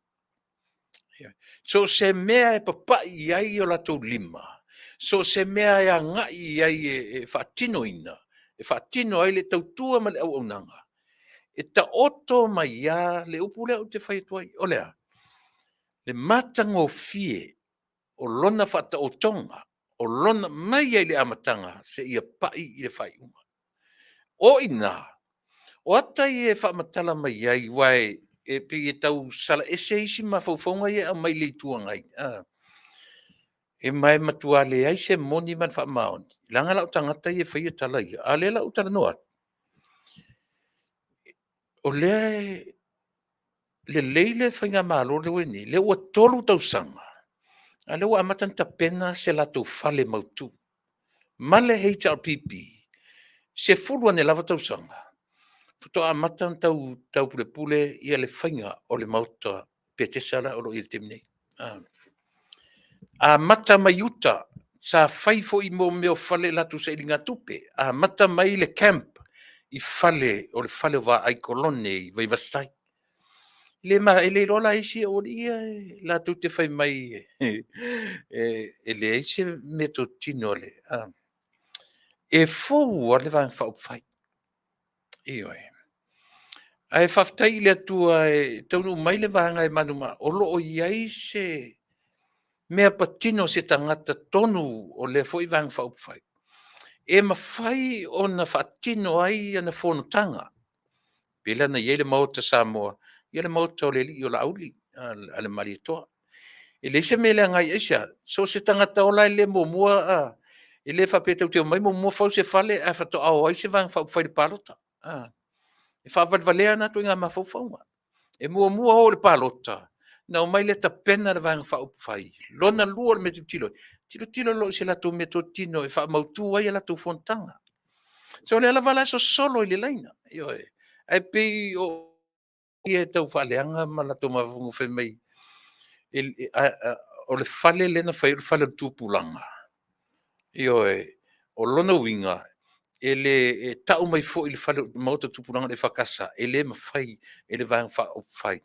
So o se mea e papai i ai o latou lima, so o se mea e agai i ai e faatinoina, e faatino ai le tautua ma le auaunaga, e taoto mai lava le upu lea ou te fai atu ai, o le a? Le matagofie o lona faataotoga, o lona mai lava i le amataga seia pai i le faaiuga. O i ina, o ata ia e faamatala mai ai, aua e pei e tau sala ese isi mafaufauga ia e aumai i le Itu Agai, ma e matua leai se moni ma le faamaoni, leaga la o tagata ia e faia tala ia, a o lea o le a ou talanoa atu, o lea e lelei le faigamalo lea ua i ai nei, lea ua 3 tausaga, a o lea ua amata ona tapena se latou fale mautu ma le HRPP, 10 ane lava tausaga, faatoa amata ona tau taupulepule le faiga o le maota Petesa la o lo o i ai i le taimi nei. Amata mai uta, sa fai foi mo mea o fale i latou sailigatupe, amata mai le camp i fale o le fale o vaai kolone i Vaivase-tai. E le iloa la e isi aualii ia latou te fai mai e leai se meatotino a le… E fou lava le Vaega Faaupufai, ioe. Ae faafetai i le Atua e taunuu mai le vaega e manumanu, o lo o i ai se mea patino se tagata tonu o lea foi Vaega Faaupufai e mafai ona faatino ai ana fonotaga, pei la ona i ai le Maota Samoa. ia le maota o le alii o Laauli a le Malietoa. E leai se mea e leaga ai, aisea? So o se tagata ola e le muamua a, e le faapea tou te omai muamua fau se fale ae faatoa o ai se Vaega Faaupufai i le palota. E faavalevalea na ituaiga mafaufauga. E muamua o i le palota ona omai lea tapena le Vaega Faaupufai. Lona lua o le mea e tilotilo i ai, tilotilo loa i se latou meatotino e faamautu ai a latou fonotaga. So o lea lava la e sosolo i le laina, ioe. Ae pei o ia e tau faaleaga ma latou mafaufauga fai mai o le fale lea na fai o le fale o le tupulaga. Ioe. O lona uiga, e le e tau mai foi i le Maota o Tupulaga o le EFKS, e le mafai e le Vaega Faaupufai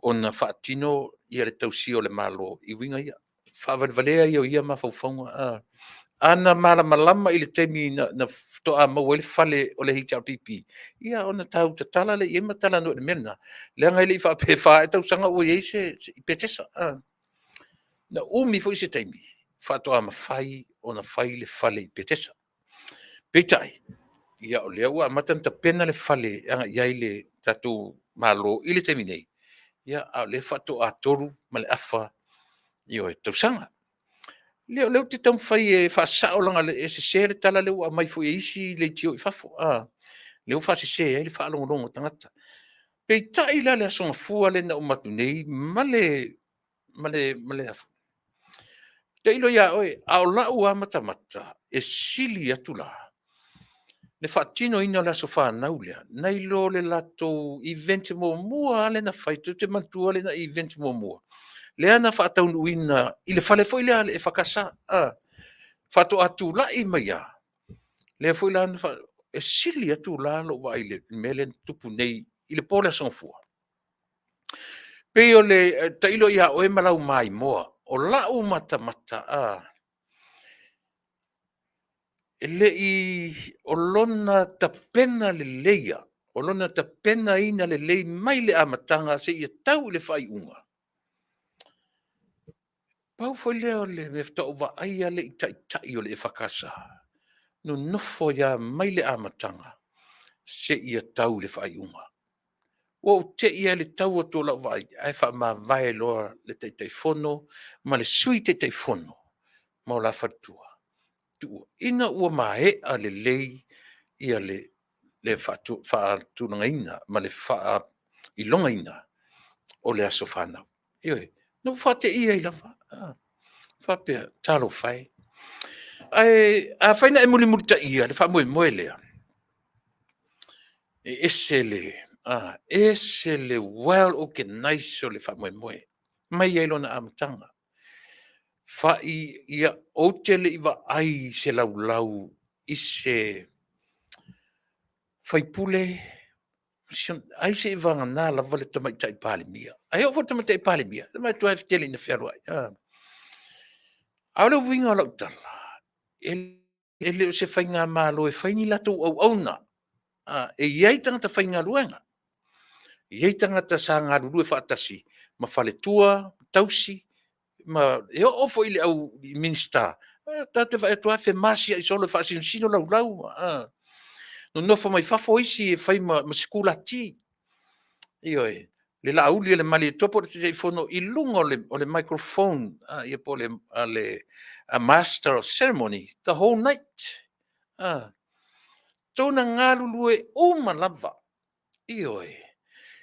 ona faatino le tausia o le Malo i uiga ia. O le faavalevalea ia o ia mafaufauga. A na malamalama i le taimi na faatoa maua ai le fale o le HRPP, ia ona tau tatala lea i ai ma talanoa i le mea lena, leaga e le i faapea e fa ea tausaga ua i ai se Petesa. Na umi foi se taimi faatoa mafai ona fai le fale i Petesa. Peitai, ia o lea ua amata ona tapena le fale e agai i ai le tatou Malo i le taimi nei, a o lea faatoa 3 ma le afa tausaga. Ia o lea ou te taumafai e faasao leaga e sese le tala lea ua aumai foi e isi leitio i fafo, lea ua faasese ai le faalogologo a tagata. Peitai la o le Aso Gafua lea na uma atu nei ma le tailo ia oe, a o lau lava matamata, e sili atu la le faatinoina o le aso fanau lea, nai lo le latou event muamua lava lea na fai. Tou te manatua le event muamua lea na faataunuuina i le fale foi lea a le EFKS, faatoa tulai mai lava, lea foi la na e sili atu la lou vaai i le mea lea na tupu nei i le po o le Aso Gafua. E pei o le tailo ia oe ma lau maimoa. O lau matamata, e le i o lona tapena leleia, o lona tapenaina lelei mai le amataga seia tau i le faaiuga, pau foi lea o le mea faatoa ou vaai lea i taitai o le EFKS, nonofo ai lava mai le amataga seia tau i le faaiuga. Ua ou te i lava i le tau atu o lau vaai ae faamavae loa le Taitaifono ma le Sui Taitaifono ma o la faletua, ina ua maea lelei le faatulagaina ma le faailogaina o le aso fanau. Ioe. Na ou faateia ai lava, faapea, talofa e. Ae afai na e mulimulitaia le faamoemoe lea, e ese le well organize o le faamoemoe mai lava i lona amataga. Fai ia, ou te le i vaai i se laulau i se sui usufono, ai seivagana lava le Tamaitai Palemia. Ae oo foi i le Tamaitai Palemia, na vaai atu lava e tele ina fealuai. A o le uiga o lau tala, e le o se faigamalo e fai ni latou auauna. E i ai tagata faigaluega, e i ai tagata sa galulue faatasi ma faletua, tausi, ma e oo foi i Minisita, tatou te vaai atu lava e femasiai solo e faasinosino laulau, nonofo mai fafo isi e fai ma sikulati. Ioe. Le Laauli a le Malietoa po o le Taitaifono i luga o le microphone po o le Master of Ceremony the whole night. E tatau ona galulue uma lava, ioe.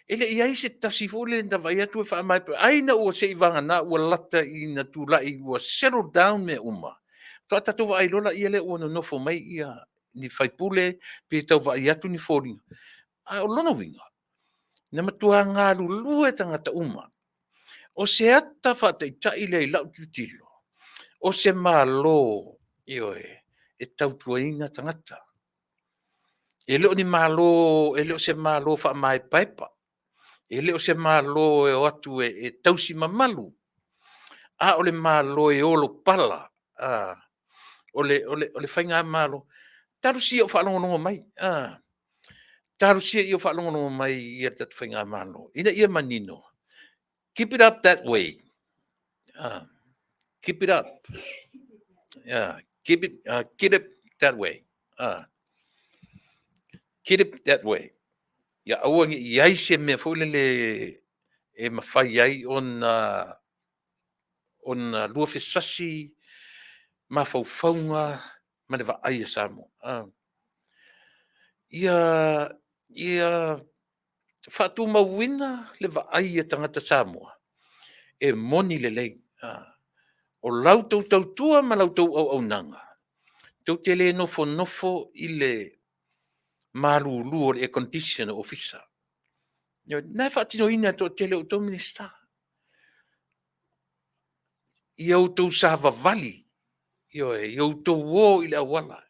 E le i i ai se tasi foi lele na vaai atu e faamaepaepa, ai ina ua seivagana ua lata ina tulai ua settle down mea uma, faatoa tatou vaai loa lea ua nonofo mai ni sui usufono pe tau vaai atu ni foliga. A o lona uiga, na matua galulue tagata uma. O se ata faataitai lea i lau tilotilo, o se Malo, ioe, e tautuaina tagata. E le o ni Malo, e le o se Malo faamaepaepa, e le o se Malo e o atu e tausi mamalu, a o le Malo e olo pala. O le faigamalo, talosia ia o faalogologo mai, talosia ia o faalogologo mai le tatou faigamalo ina ia manino, keep it up that way, keep it up, keep it that way, keep it that way. Ia aua ne i i ai se mea foi lele e mafai ai ona ona luafesasi mafaufauga ma le vaai a Samoa. Ia ia faatumauina le vaai a tagata Samoa e moni lelei, o la outou tautua ma la outou auaunaga, tou te le nofonofo i le malulu o le air condition o Ofisa. Ioe, o lena e faatinoina e le toatele o outou Minisita. Ia outou savavali, ioe, ia outou o i le auala.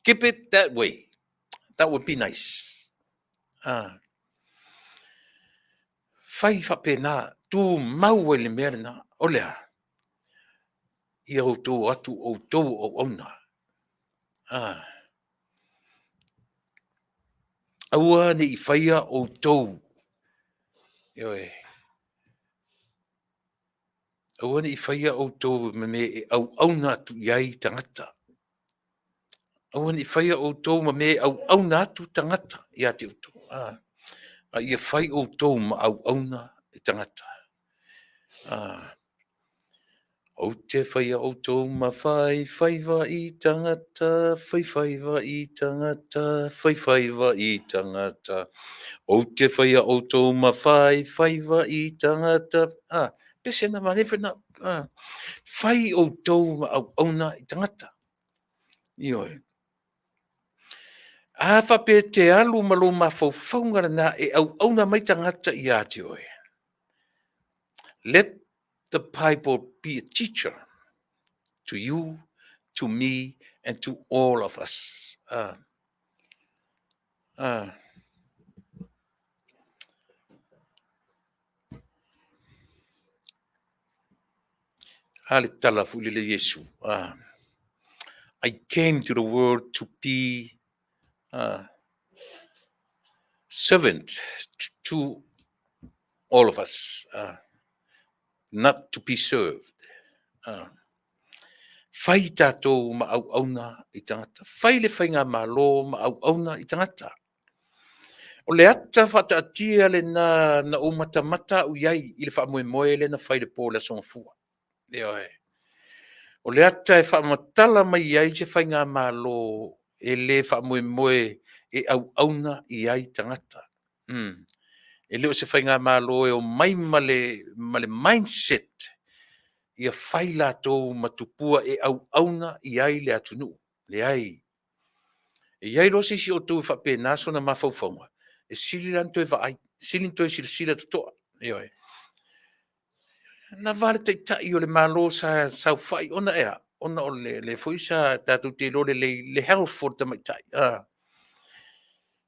Keep it that way, that would be nice. Fai faapena, tumau ai i le mea lena. O le a? Ia outou o atu o outou o auauna. Aua ne i faia outou, ioe, aua ne i faia outou ma mea e auauna atu i ai tagata. Aua ne i faia outou ma mea e auauna atu tagata ia te outou, a ia fai outou ma auauna i tagata. Ou te faia outou ma faifaiva i tagata, faifaiva i tagata, faifaiva i tagata. Ou te faia outou ma faifaiva i tagata. Pese na manaia foi na. Fai outou ma auauna i tagata. Ioe. A faapea e te alu ma lou mafaufauga lena e auauna mai tagata ia te oe, let the Bible be a teacher to you, to me and to all of us. A le tala foi lele Iesu. I came to the world to be servant to all of us, not to be served. Fai tatou ma auauna i tagata. Fai le faigamalo ma auauna i tagata. O le ata faataatia lena na ou matamata au i ai i le faamoemoe lea na fai i le po o le Aso Gafua. Ioe. O le ata e faamatala mai ai se faigamalo e le faamoemoe e auauna i ai tagata. E le o se faigamalo e omai ma le mindset ia fai latou ma tupua e auauna i ai le atunuu. Leai. E i ai loa se isi o outou e faapena sona mafaufauga, e sili la ona toe vaai, sili ona toe silasila totoa. Ioe. E lava le Taitai o le Malo sa saofai ona e a? Ona o lea foi sa tatou te iloa lelei le health o le tamaitai,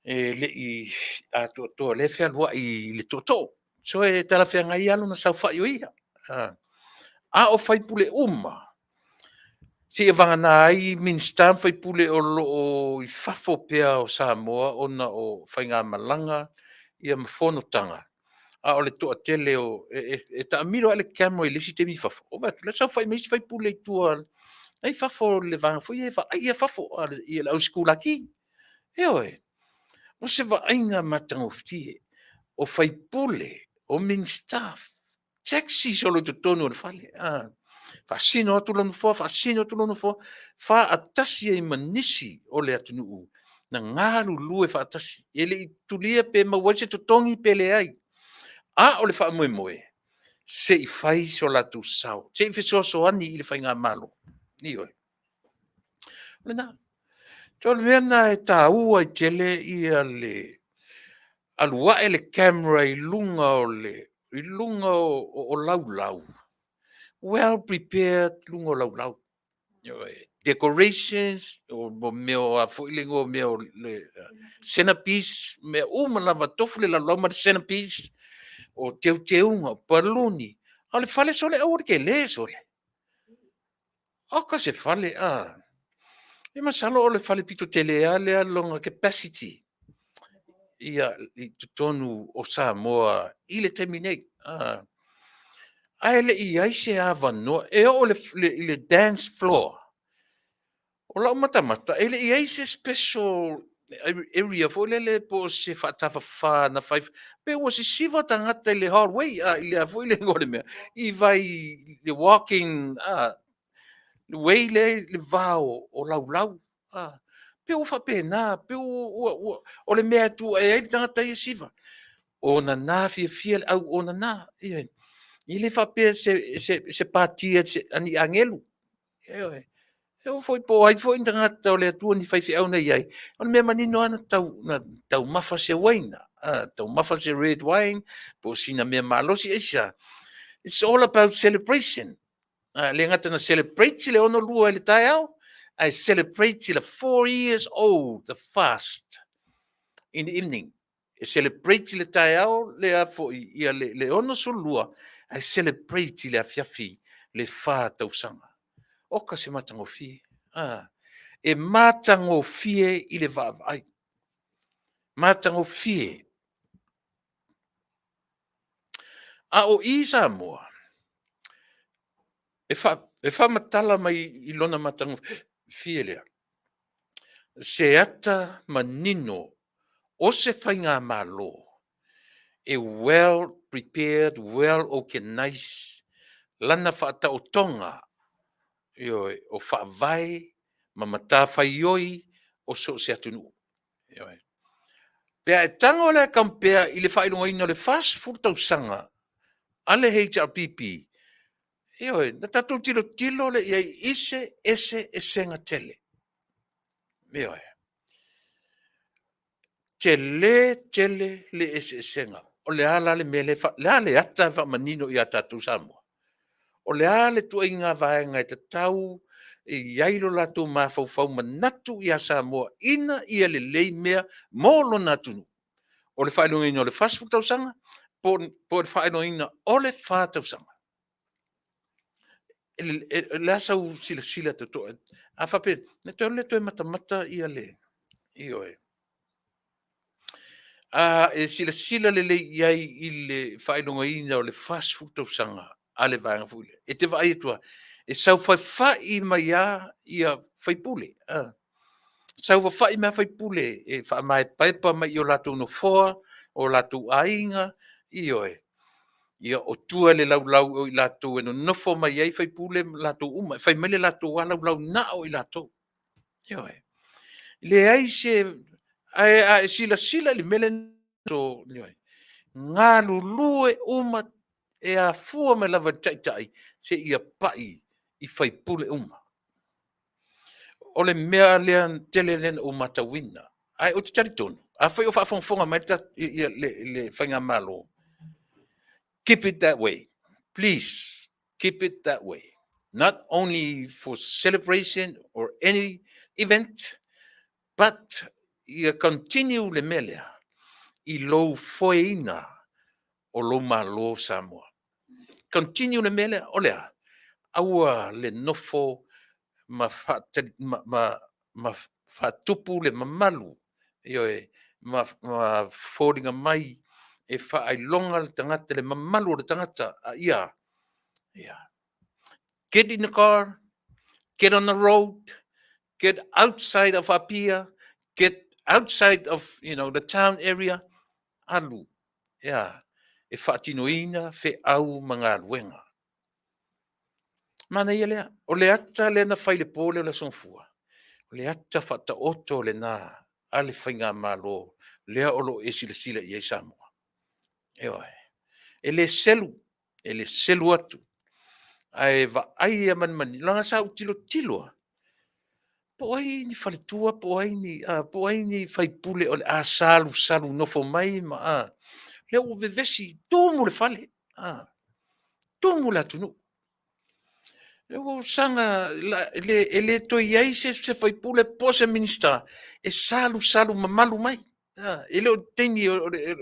e le i atoatoa, o lea e fealuai i le tootoo. So e talafeagai lava lona saofai o ia. A o sui usufono uma, seia vagana ai Minisita ma sui usufono o lo o i fafo pea o Samoa ona o faigamalaga ma fonotaga, a o le toatele o... e taamilo lava le camera i le isi taimi i fafo, ou vaai atu o la e saofai mai isi sui usufono i tua la e i fafo o le vaega foi lea e vaaia fafo, le au sikulaki. Ioe. O se vaaiga matagofie, o sui usufono, o Minisita, taxi solo i totonu o le fale, faasino atu lou nofoa, faasino atu lou nofoa, faatasi ai ma nisi o le atunuu na galulue faatasi. E le i tulia pe maua ai se totogi pe leai, a o le faamoemoe, se i fai so latou sao, se i fesoasoani i le faigamalo. Ioe. O lena. O le mea lena e taua ai tele le alu ae le camera i luga o laulau, well prepared luga o laulau. Ioe. Decorations, o mea o a foi le igoa o mea o le centerpiece, mea uma lava, tofu le laulau ma le centerpiece, o teuteuga, o paluni. A o le fale sole aua le tele sole. Oka se fale, a! E masalo o le fale pito tele lava lea lona capacity i totonu o Samoa i le taimi nei. Ae le i i ai se avanoa e oo i le dance floor. O lau matamata, e le i i ai se special area foi lele po o se faatafafa na fai pe ua sisiva tagata i le hallway, a i le a foi le igoa o le mea i vai le walking le way lea i le va o Laulau, a pei ua faapena, pei ua o le mea e tu ae ai le tagata ia siva o nana fiafia le au onana. Ioe. E le faapea se pati a ni agelu. Ioe. E oo foi po o ai foi ni tagata o le Atua ni faifeau na i ai, o le mea manino lava na taumafa se uaina, taumafa se red wine po o sina mea malosi. Aisea? It's all about celebration. E le gata na celebrate le 62 i le taeao, ae celebrate le 4 years old, the fast in the evening. E celebrate le taeao le foi ia le 62, ae celebrate le afiafi le 4 tausaga. Oka se matagofie. Ah, e matagofie i le vaavaai. Matagofie. A o i Samoa, e faamatala mai i lona matagofie lea, se ata manino o se faigamalo e well prepared, well organized lana faataotoga, ioe, o faavae ma matafaioi o so o se atunuu. Ioe. Pe a e tago la e compare i le faailogaina o le 40 tausaga a le HRPP, ioe, na tatou tilotilo lea i ai i se eseesega tele. Ioe. Tele tele le eseesega. O le a la le mea lea, le a le ata e faamanino ia tatou Samoa? O le a le ituaiga vaega e tatau e i ai lo latou mafaufau manatu ia Samoa ina ia lelei mea mo lona atunuu? O le faailogaina o le 40 tausaga po o le faailogaina o le 4 tausaga? O le a sau silasila totoa? A faapea, na toe alu lea toe matamata ia le, ioe. A e silasila lelei i ai i le faailogaina o le 40 tausaga a le vaega foi lea, e te vaai atu lava, e saofafai mai lava ia faipule, saofafai mai lava faipule e faamaepaepa mai i o latou nofoa, o latou aiga, ioe. Ia, o tua i le laulau o i latou e nonofo mai ai faipule ma latou uma, e fai mai le latou lava laulau na o i latou. Ioe. Leai se... Ae a e silasila i le mea lea, ioe, galulue uma e afua mai lava i le Taitai seia pai i faipule uma. O le mea lea tele lea na ou matauina, ae ou te talitonu, afai o faafogafoga mai le faigamalo, keep it that way. Please, keep it that way. Not only for celebration or any event, but ia continue le mea lea i lou foeina o lou Malo Samoa. Continue le mea lea, o le a? Aua le nofo ma faatupu le mamalu, ioe, ma foliga mai e faailoga le tagata, le mamalu o le tagata. Ia, ia. Get in the car, get on the road, get outside of Apia, get outside of the town area, alu, ia, e faatinoina feau ma galuega. Manaia lea. O le ata lea na fai le po lea o le Aso Gafua, o le ata faataoto lena a le faigamalo lea o lo o e silasila i ai Samoa. Ioe. E le selu, e le selu atu, ae vaai ia manumanu, leaga sa ou tilotilo lava, po o ai ni faletua, po o ai ni faipule o le a salusalu nofo mai ma lea ua vevesi, tumu le fale, tumu le atunuu. Ua saga e le toe i ai se faipule po o se Minisita e salusalu mamalu mai. E le o le taimi o le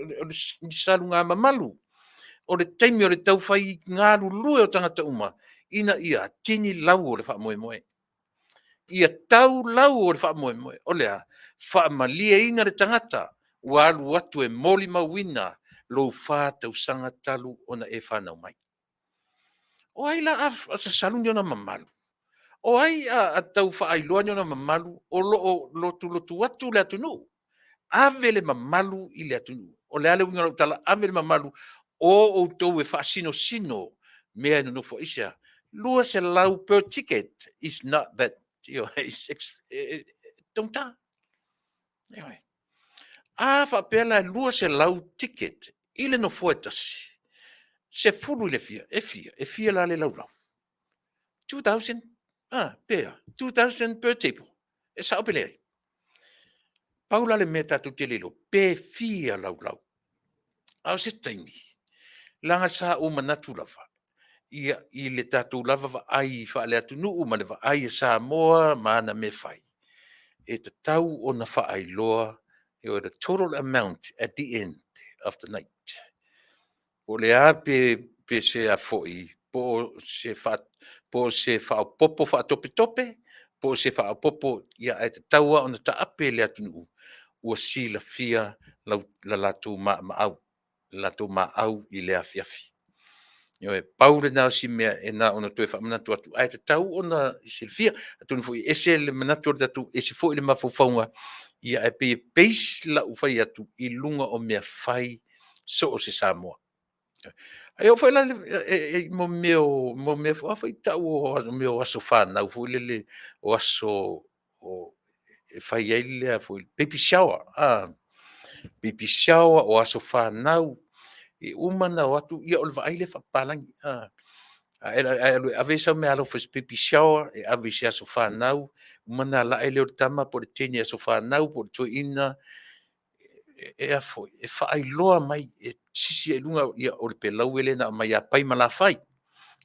saluga mamalu, o le taimi o le taufai galulue o tagata uma ina ia tini lau o le faamoemoe. Ia tau lau o le faamoemoe. O le a? Faamalieina le tagata ua alu atu e molimauina lou 4 tausaga talu ona e fanau mai. O ai la a sasalu ni ona mamalu? O ai a tau faailoa ni ona mamalu o lo o lotulotu atu le atunuu? Ave le mamalu i le atunuu. O le a le uiga o lau tala, ave le mamalu o outou e faasinosino mea e nonofo ai. Aisea? 200 per ticket is not that, it's taugata. Ioe. A faapea la e 200 ticket i le nofoa e tasi, 10 i le fia, e fia? E fia la le laulau? 2000, pe a? 2000 per table. E sao pe leai? Pau la le mea tatou te le iloa, pe fia laulau. A o se taimi, leaga sa ou manatu lava, ia, i le tatou lava vaai faale-atunuu ma le vaai a Samoa ma ana mea fai, e tatau ona faailoa the total amount at the end of the night. Po o le a pe se a foi, po o se faaopoopo faatopetope, po o se faaopoopo, ia ae tatau lava ona taape le atunuu ua silafia le latou maaumaau, le latou maau i lea afiafi. Ioe, pau lena o si mea e na ona toe faamanatu atu, ae tatau ona silafia. Atonu foi e ese le manatu o le tatou, ese foi le mafaufauga, ia ae pei e base lau fai atu i luga o mea fai so o se Samoa. E oo foi la i mea o a foi e tau o mea o aso fanau foi lele, o aso e fai ai le baby shower, baby shower, o aso fanau, e uma ona o atu, ia o le vaai lea faapapalagi. Ae alu e ave sau meaalofa i se baby shower, e ave i se aso fanau, uma ona ala'e lea o le tama po o le teine i aso fanau po o le toeaina, e faailoa mai, e sisi ai i luga, ia o le peleue lea na aumai ia Pai ma Lafai, o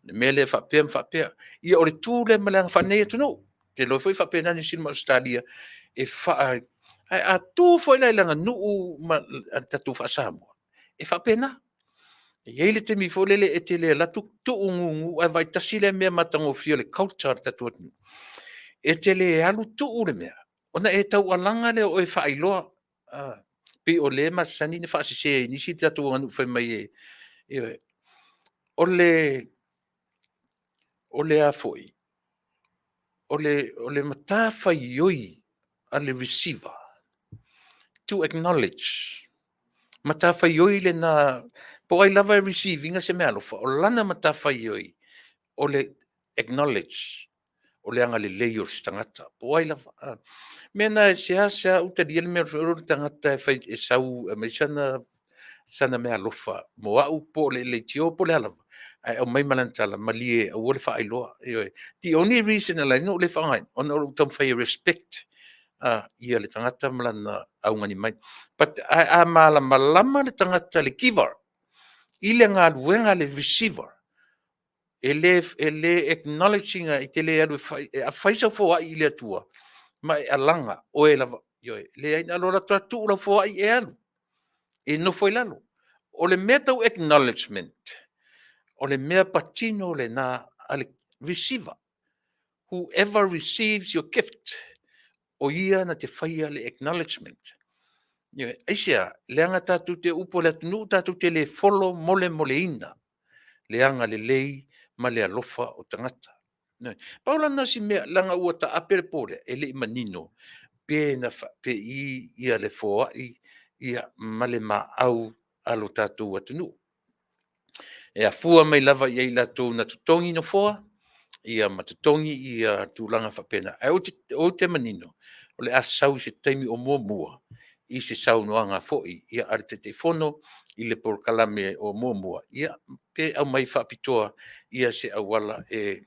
le mea lea e faapea ma faapea. Ia o le tu lea ma le agaga faalenei atunuu. Ou te iloa foi e faapena Niu Sila ma Ausetalia, ae a tu foi la i le aganuu a le tatou faa-Samoa, e faapena. E i ai le taimi foi lele e te le alu atu tuu gugu ae vaai tasi lea mea matagofie o le culture a le tatou atunuu, e te le alu tuu le mea, ona e taualaga lea o oe e faailoa. E pei o lea e masani ona faasese e nisi le tatou aganuu fai mai e, ioe. O le matafaioi a le receiver, to acknowledge, matafaioi lena po o ai lava e receive ina se meaalofa, o lana matafaioi o le acknowledge o le agalelei o se tagata, po o ai lava. O le mea lena e seasea ou talia le mea o le tagata e sau e aumai sana meaalofa mo au po o le leitio po o le a lava, ae aumai ma lana tala, malie aua le faailoa. Ioe. The only reason e ala ai ona ou le faaaogaina, ona o lou taumafai e respect le tagata ma lana augani mai. But ae a malamalama le tagata le giver i le galuega a le receiver, e le acknowledge ina, e te le alu e fai, a fai sau foai i le Atua ma e alaga oe lava, ioe, leai na ona alu atu lava tuu lau foai e alu, e nofo i lalo. O le mea tau acknowledgement, o le mea patino lena a le receiver. Whoever receives your gift, o ia na te faia le acknowledgement. Ioe. Aisea? Leaga tatou te upu o le atunuu tatou te le follow molemoleina le agalelei ma le alofa o tagata. Ioe. Pau la lena o si mea, leaga ua taape le po lea, e le i manino pe na faapei ia le foai ia ma le maau a lo tatou atunuu. E afua mai lava ia i latou na totogi nofoa, ia ma totogi ia tulaga faapena. Ae ou te manino, o le a sau i se taimi o muamua i se saunoaga foi a le Taitaifono i le polokalame o muamua, ia pe aumai faapitoa ia se auala e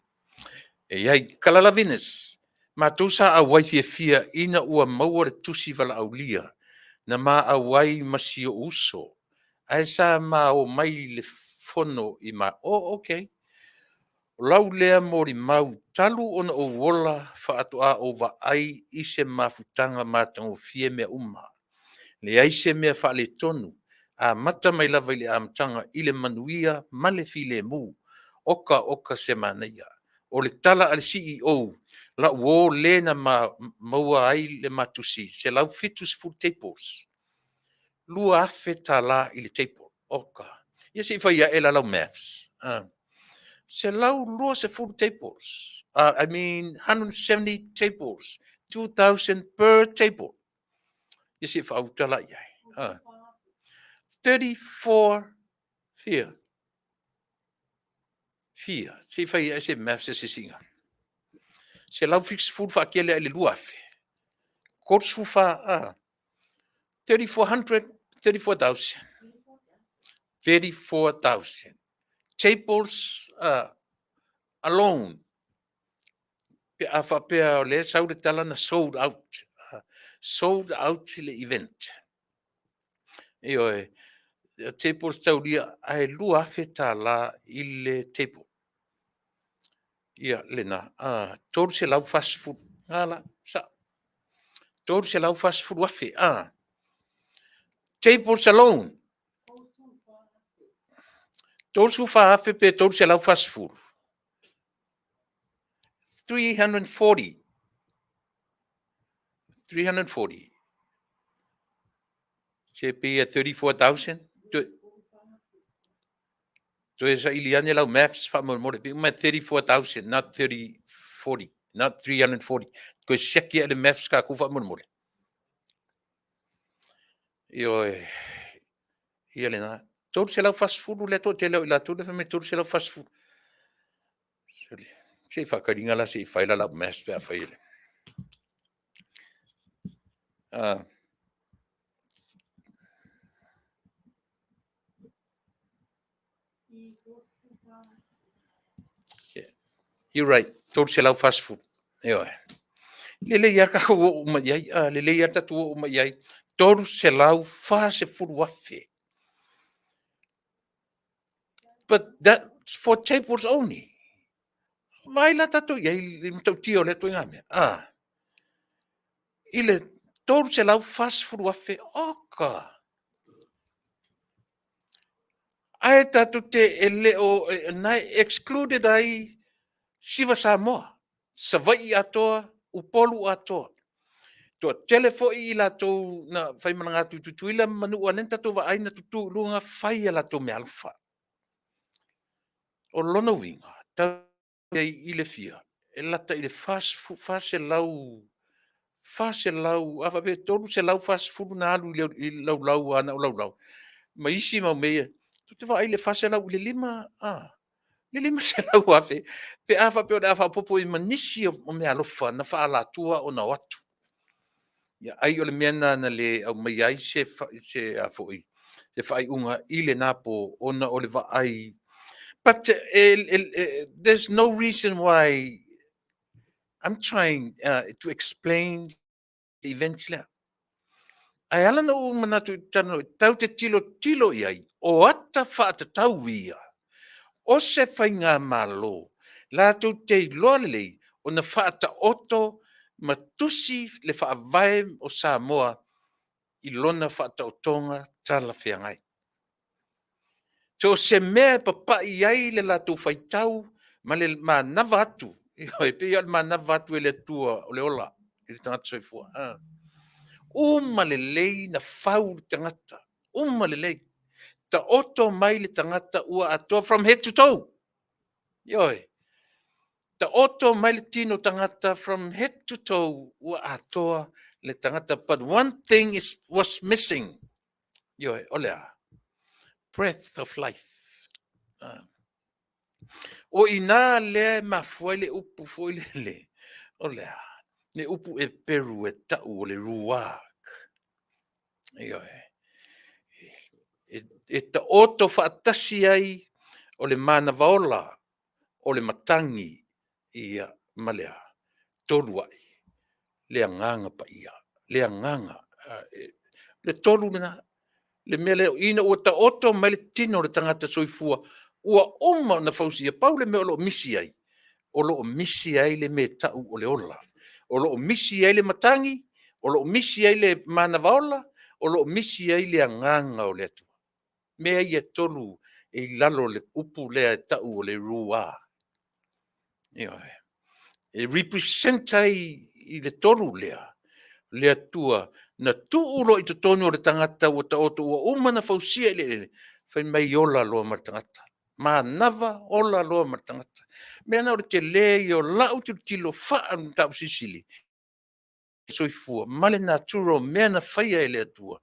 i ai. Kalala Venus, matou sa auai fiafia ina ua maua le tusi valaaulia na ma auai ma si ou uso, ae sa ma omai i le fono i ma. Oh, okay. O lau lea molimau talu ona ou ola faatoa ou vaai i se mafutaga matagofie mea uma. Leai se mea faaletonu, amata mai lava i le amataga i le manuia ma le filemu. Oka oka se manaia. O le tala a le CEO, lau uo le na maua ai le ma tusi 170 tables, $2,000 i le table. Oka. Ia se i fai ae la lau maths. 120 tables. I mean 170 tables. 2000 per table. Ia se i faauta la i ai. 34 fia. Fia. Se i fai ae se maths a se isiga. 170 faatele ae i le 2000. 34, a. 3400, 34,000. 34,000. Tables alone, pe a faapea o lea e sau le tala na sold out, sold out le event. Ioe, tables taulia ae $2,000 i le table. Ia, lena, 340, na la, sao, $340,000, a. Tables alone, 34,000 pe 340? 340. 340. Se pei e 34,000. Toe saili ane lau maths faamolemole. Pei uma 34,000, not 30, 40, not 340. Toe siaki le maths tatou faamolemole. Ioe, ia lena. 340 lea toatele o i latou lea fai mai 340. Se i faataliga la se i fai la lau maths pe a fai e le. You're right, 340. Ioe. Lelei lava tatou oo uma i ai, a, lelei lava tatou oo uma i ai. 340,000. But that's for tables only. Vaai la tatou i ai i le matautia o lea ituaiga mea. A, i le 340,000, oka! Ae tatou te e le o, na e excluded ai Siva Samoa, Savaii atoa, Upolu atoa. Toatele foi i latou na faimalaga atu i Tutuila ma Manua, lea na tatou vaai na tutu i luga fai a latou meaalofa. O lona uiga, talu ai i le fia? E lata i le 400, 400, a faapea e 340 na alu i le laulau lava na o laulau, ma isi mau mea ia, ou te vaai i le 400 i le 5, a, le $500,000 pe a faapea o le a faaopoopo i ai ma nisi o meaalofa na faaalatua ona o atu. Ia ai o le mea lena na le aumaia ai se faaiuga i lena po ona o le vaai. But there's no reason why I'm trying to explain the events lea. Ae ala ona ou manatu i talanoa, tatou te tilotilo i ai, o ata faatatau ia o se faigamalo latou te iloa lelei ona faataoto ma tusi le faavae o Samoa i lona faataotoga talafeagai. So o se mea e papai i ai le latou faitau ma le manava atu, e pei lava o le manava atu e le Atua o le ola i le tagata soifua. Uma lelei ona fau le tagata, uma lelei. Taoto mai le tagata ua atoa from head to toe. Ioe. Taoto mai le tino tagata from head to toe ua atoa le tagata. But one thing was missing. Ioe, o le a? Breath of life. O i ina lea e mafua ai le upu foi lele, o le a? Le upu Eperu e tau o le ruach. Ioe. E taoto faatasi ai o le manava ola, o le matagi, ia, ma le a? Tolu ai, le Agaga Paia, le Agaga. Le tolu lena, le mea lea, ina ua taoto mai le tino o le tagata soifua, ua uma ona fausia, pau le mea o lo o misi ai, o lo o misi ai le mea e tau o le ola. O lo o misi ai le matagi, o lo o misi ai le manava ola, o lo o misi ai le Agaga o le Atua. Mea ia e tolu e i lalo o le upu lea e tau o le ruach. Ioe. E represent ai i le tolu lea le Atua na tuu loa i totonu o le tagata ua taoto ua uma ona fausia i le eleele, fai mai ola loa ma le tagata. Manava ola loa ma le tagata. O le mea lena o le tele ia o lau tilotilo faa-mataupu silisili. Soifua ma le natura o mea na faia e le Atua.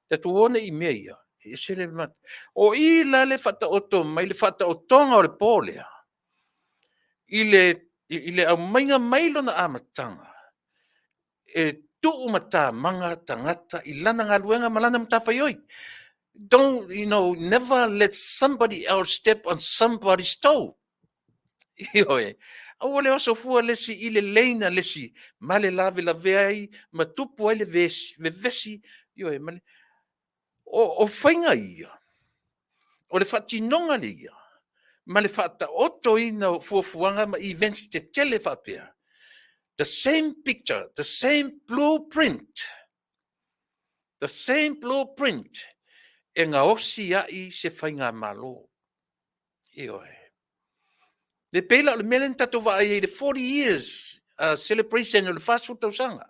Tatou o nei i mea ia, e ese le O i la le faataoto mai le faataotoga o le po lea, i le aumaiga mai lona amataga, e tuumatamaga tagata i lana galuega ma lana matafaioi. Don't, never let somebody else step on somebody's toe. Ioe. Aua le oso fua le isi i le lane a le isi ma le lavelavea ai ma tupu ai le vevesi. Ioe. Ma le, o faiga ia, o le faatinoga lea ma le faataotoina o fuafuaga ma events tetele faapea, the same picture, the same blueprint, the same blueprint e gaosi ai se faigamalo. Ioe. Le pei la o le mea lea na tatou vaai ai i le 40 years celebration o le 40 tausaga.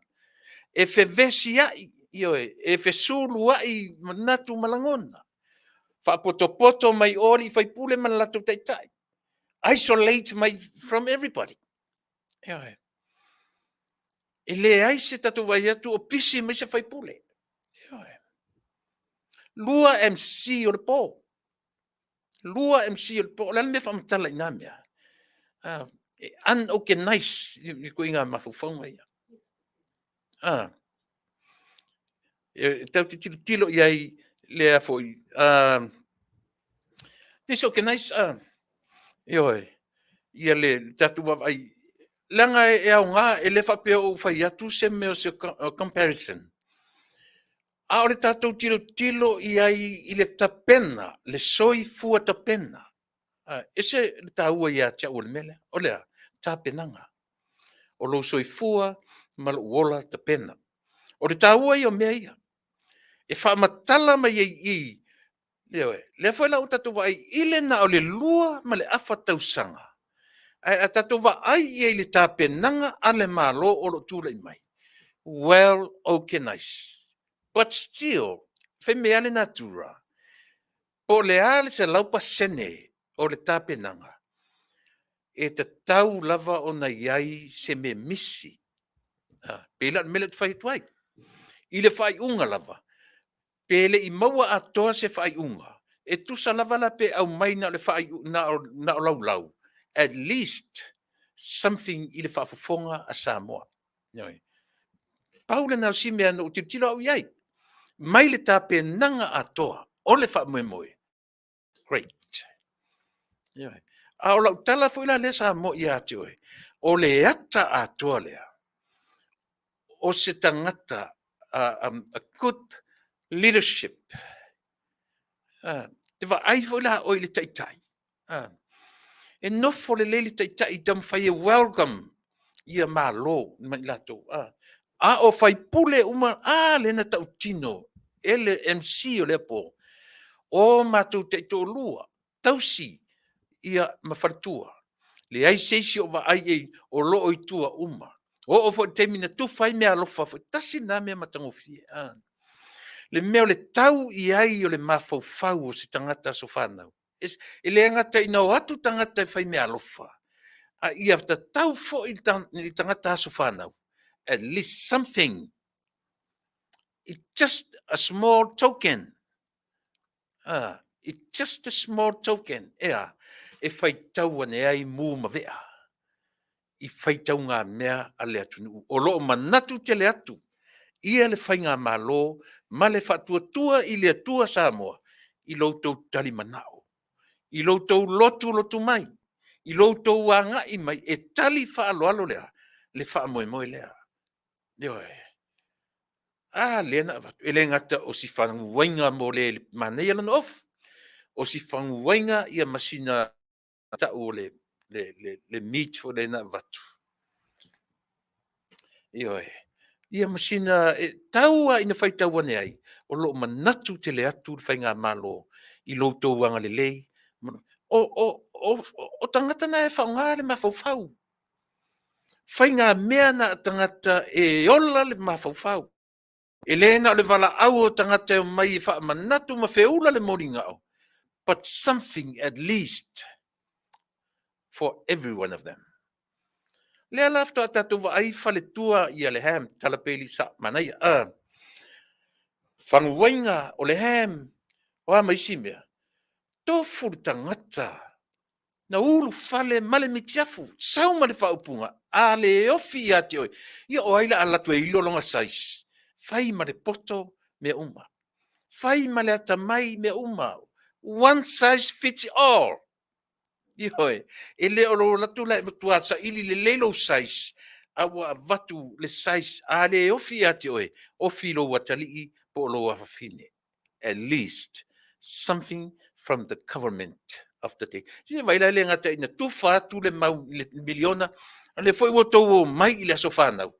E fevesiai, ioe, e fesuluai manatu ma lagona. Faapotopoto mai o alii faipule ma le latou taitai. Isolate mai from everybody. Ioe. E leai se tatou vaai atu o pisi mai se faipule. Ioe. 2 MC o le po. 2 MC o le po. O le a le mea faamatala i na mea? E unorganized i ituaiga mafaufauga ia. E tau te tilotilo i ai lea foi. Disorganized, ioe, ia le tatou vaavaai, leaga e aoga, e le faapea o ou fai atu se mea o se comparison, a o le tatou tilotilo i ai i le tapena, le soifua tapena. Ese le taua ia te au o le mea lea, o le a? Tapenaga. O lou soifua ma lou ola tapena. O le taua ia o mea ia, e faamatala mai ai i i, ioe, lea foi la ua tatou vaai i le na o le 2.5 tausaga, ae a tatou vaai i ai i le tapenaga a le Malo o lo o tulai mai, well organized. But still, fai mai lava le natura, po o le a le 100% o le tapenaga, e tatau lava ona i ai se mea misi. Pei la o le mea lea ou te fai atu ai. I le faaiuga lava, pe le i maua atoa se faaiuga, e tusa lava la pe aumai na o le na o laulau, at least something i le faafofoga a Samoa. Ioe. Pau lena o si mea na ou tilotilo au i ai, mai le tapenaga atoa o le faamoemoe. Great. Ioe. A o lau tala foi la lea Samoa ia te oe, o le ata atoa lea, o se tagata, a good leadership. Te vaai foi la oe i le taitai. E nofo lelei le taitai i taumafai e welcome ia Malo ma i latou. A o faipule uma, lea na tautino e le MC o lea po, o matou taitoalua, tausi ia ma faletua. Leai se isi o vaai i ai, o lo o i tua uma. Oo foi i le taimi na tufa ai meaalofa foi, tasi lena mea matagofie. Le mea o le tau i ai o le mafaufau o se tagata aso fanau. E le gata ina o atu tagata e fai meaalofa, a ia tatau foi i tagata aso fanau, at least something, it's just a small token. It's just a small token, ea, e faitau ane ai mu ma vea i faitauga mea a le atunuu. O lo o manatu tele atu ia le faigamalo ma le faatuatua i le Atua Samoa i lo outou talimanao, i lo outou lotulotu mai, i lo outou agai mai e tali faaaloalo le a? Le faamoemoe lea. Ioe. A lea na avatu, e le gata o si faguaiga mo le manaia lona ofu, o si faguaiga ia ma sina tau o le meat foi lea na avatu. Ioe. Ia ma sina, e tau lava ina faitau ane ai, o lo o manatu tele atu le faigamalo i lo outou agalelei. O tagata na e faaaoga le mafaufau. Faigamea na a tagata e ola le mafaufau. E le na o le valaau o tagata e omai e faamanatu ma feula le moligao, but something at least for every one of them. Lea la faatoa tatou vaai faletua ia le ham, tala pei sa manaia. Faguaiga o le ham, o a ma isi mea. Tofu le tagata na ulufale ma le mitiafu, sau ma le faaupuga, a le ofi ia te oe, ia o ai la alu atu e ilo lona size? Fai ma le poto mea uma. Fai ma le atamai mea uma. One size fits all. Ioe, e le o lou alu atu la e matua saili lelei lou size, a ua avatu le size, a le ofi ia te oe, ofi lou atalii po o lou afafine. At least something from the government of the day. Sina vai la le gata ina tufa atu le mau le miliona, a le foi ua tou mai i le aso fanau,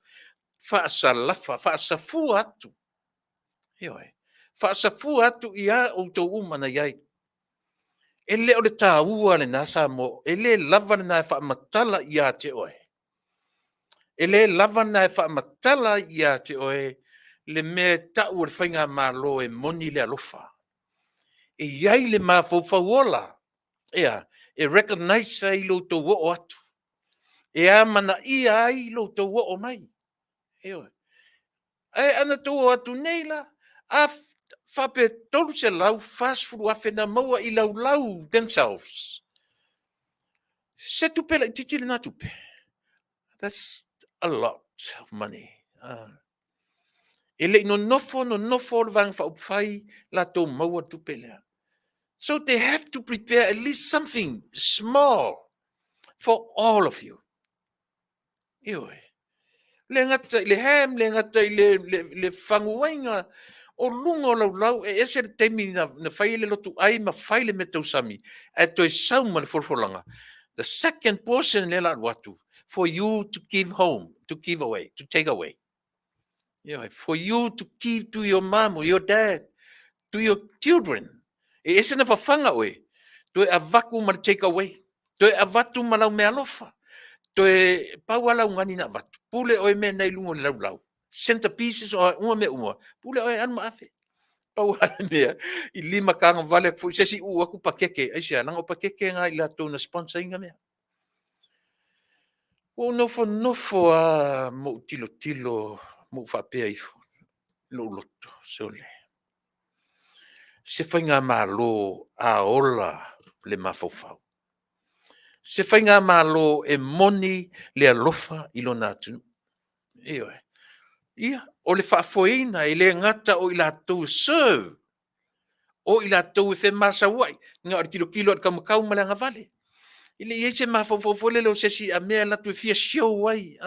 faasalafa, faasafua atu. Ioe, faasafua atu ia outou uma na iai. E le o le taua lena Samoa, e le lava lena e faamatala ia te oe. E le lava lena e faamatala ia te oe le mea e tau o le faigamalo e moni le alofa. E i ai le mafaufau ola, ea, e recognize ai lo outou oo atu, e amanaia ai lo outou oo mai. Ioe. Ae ana tou o atu nei la, a faapea 340,000 na maua i laulau themselves, se tupe laitiiti lena tupe. That's a lot of money. E le i nonofo nonofo le Vaega Faaupufai latou maua le tupe lea. So they have to prepare at least something small for all of you. Ioe. Le gata i le ham, le gata i le faguaiga, o luga o laulau, e ese le taimi na fai ai le lotu ai ma fai le mea tausami, ae toe sau ma le folafolaga. The second portion lea la alu atu, for you to give home, to give away, to take away. Ioe, for you to give to your mom or your dad, to your children. E ese na fafaga oe, toe avaku ma le take away, toe avatu ma lau mealofa, toe pau a lau gani na avatu, pule oe mea nei lunga o le laulau, centerpieces o uma mea uma, pule oe alu ma ave. Pau a le mea, i lima kaga vale atu foi se isi uu atu pakeke, aisea, leaga o pakeke na i latou na sponsor ina mea. Ua ou nofonofo lava ma ou tilotilo ma ou faapea ifo i lou loto, sole, se faigamalo a ola le mafaufau, se faigamalo e moni le alofa i lona atunuu. Ioe. Ia, o le faafoeina e le gata o i latou e serve, o i latou e femasauai, na o le tilotilo i le taumatau ma le agavale. E le i ai se mafaufau foi lele o se isi a mea e alu atu e fia show ai,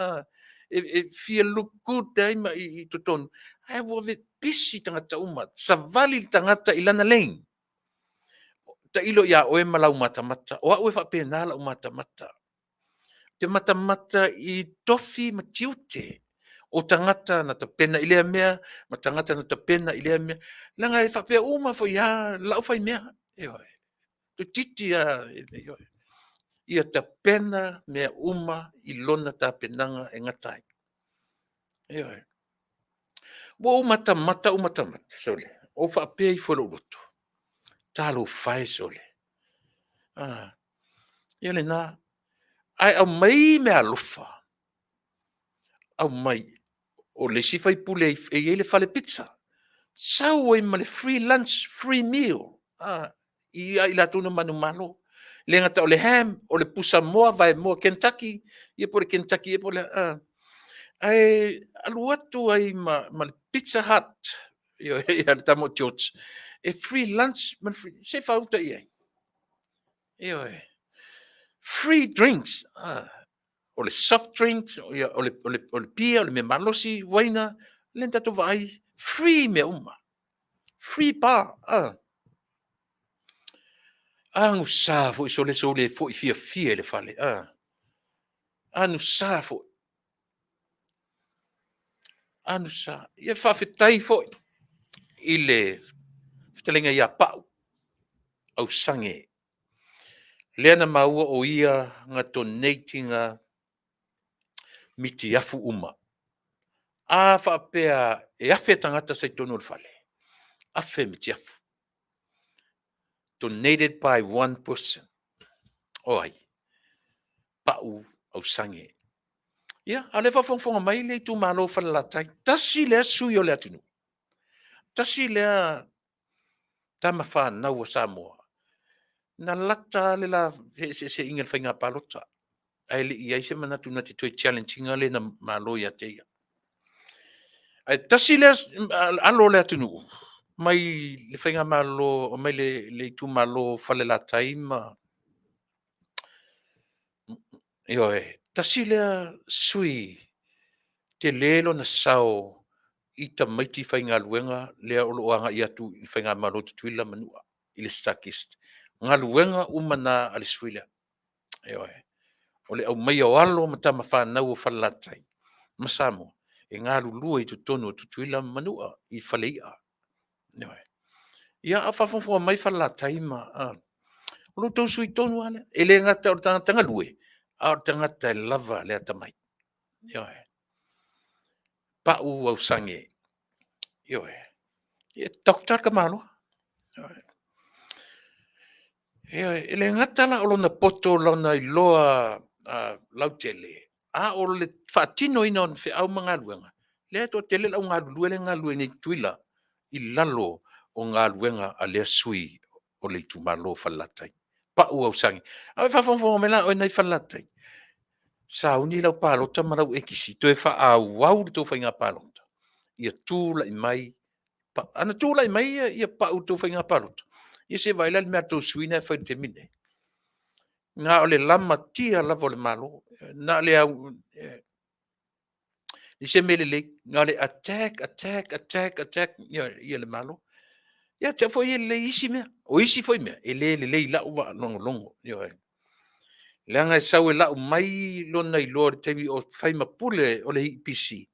e fia look good ai ma i totonu. Ae ua pisi tagata uma, savali le tagata i lana lane. Tailo ia oe ma lau matamata. O au e faapena lau matamata. Te matamata i tofi ma tiute o tagata na tapena i lea mea, ma tagata na tapena i lea mea. Leaga e faapea uma foi a lau fai mea. Ioe. Toeitiiti a, ioe. Ia tapena mea uma i lona tapenaga e gata ai. Ioe. Ua ou matamata ou matamata, sole, ou faapea ifo i lou loto, talofa e sole. Ah, ia lena. Ae aumai mea alofa. Aumai. O le isi faipule e i ai le fale pizza. Sau ai ma le free lunch, free meal. Ah, ia i latou na manumalo. Le gata o le ham, o le pusa moa, vaemoa Kentucky, ia po o le Kentucky, ia po o le... Ah. Ae alu atu ai ma le Pizza Hut, ia, ia le tama o George, e free lunch ma le free, se faauta i ai. Ioe. Free drinks. Ah, o le soft drinks, ia, o le pia, o le mea malosi, uaina, le tatou vaai, free mea uma. Free bar. Ah. Agusa foi sole sole foi fiafia i le fale. Ah. Anusa foi. Anusa. Ia faafetai foi i le fetalaiga ia Pau Ausage. Lea na maua o ia na donate ina mitiafu uma. A faapea e 1,000 tagata sa i totonu o le fale, 1,000 mitiafu. Donated by one person. O ai? Pau Ausage. Ia, a o lea e faafogafoga mai le itumalo o Falelatai, tasi lea sui usufono o le atunuu, tasi lea tama fanau a Samoa, na lata lava le la feeseeseaiga i le faiga palota, ae le i i ai se manatu na te toe challenge ina le na malo ia te ia. Ae tasi lea alo o le atunuu mai le faigamalo mai le itumalo o Falelatai ma Ioe, tasi lea sui usufono tele lona sao i tamaiti faigaluega lea o lo o agai atu i le faigamalo a Tutuila ma Manua i le STARKist. O galuega uma na a le sui usufono lea. Ioe. O le aumaia o alo ma tama fanau a Falelatai ma Samoa e galulue i totonu o Tutuila ma Manua i fale i'a. Ioe. Ia a o faafogafoga mai Falelatai, o lo outou sui usufono tonu lava lea. E le gata o le tagata galue, a o le tagata e lava le atamai. Ioe. Pau Ausage, ioe, e Doctor le tamaloa. Ioe. E le gata la o lona poto i lona iloa lautele, a o le faatinoina o ana feau ma galuega, lea e toatele le au galulue lea e galulue nei i Tutuila i lalo o galuega a lea sui usufono o le itumalo o Falelatai, Pau Ausage. A o faafogafoga mai la oe lena e i Falelatai, sauni lau palota ma lau ekisi, toe faaauau le tou faiga palota ia tulai mai Pau. Ana tulai mai Pau i le tou faiga palota, ia se i vaai la i le mea a le tou sui usufono lena e fai i le taimi lenei? Na o le lamatia lava o le Malo, na o le leai se mea lelei, na o le attack, attack, attack, attack le Malo. Ia te au foi ia e lelei isi mea. O isi foi mea, e le lelei i lau faalogologo, ioe. Leaga e sau e lau mai lona iloa i le taimi o fai ma pule o le EPC,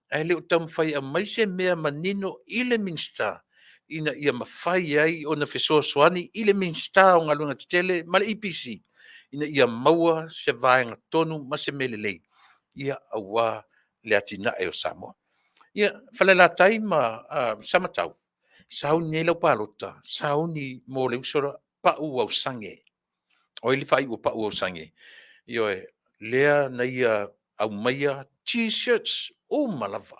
ae le o taumafai e aumai se mea manino i le Minisita ina ia mafai ai ona fesoasoani i le Minisita o Galuega Tetele ma le EPC ina ia maua se vaega tonu ma se mea lelei aua le atinae o Samoa. Ia, Falelatai ma Samatau, sauni nei lau palota, sauni mo le uso lea Pau Ausage. O ai le faaiu o Pau Ausage? Ioe, lea na ia aumaia T-shirts uma lava,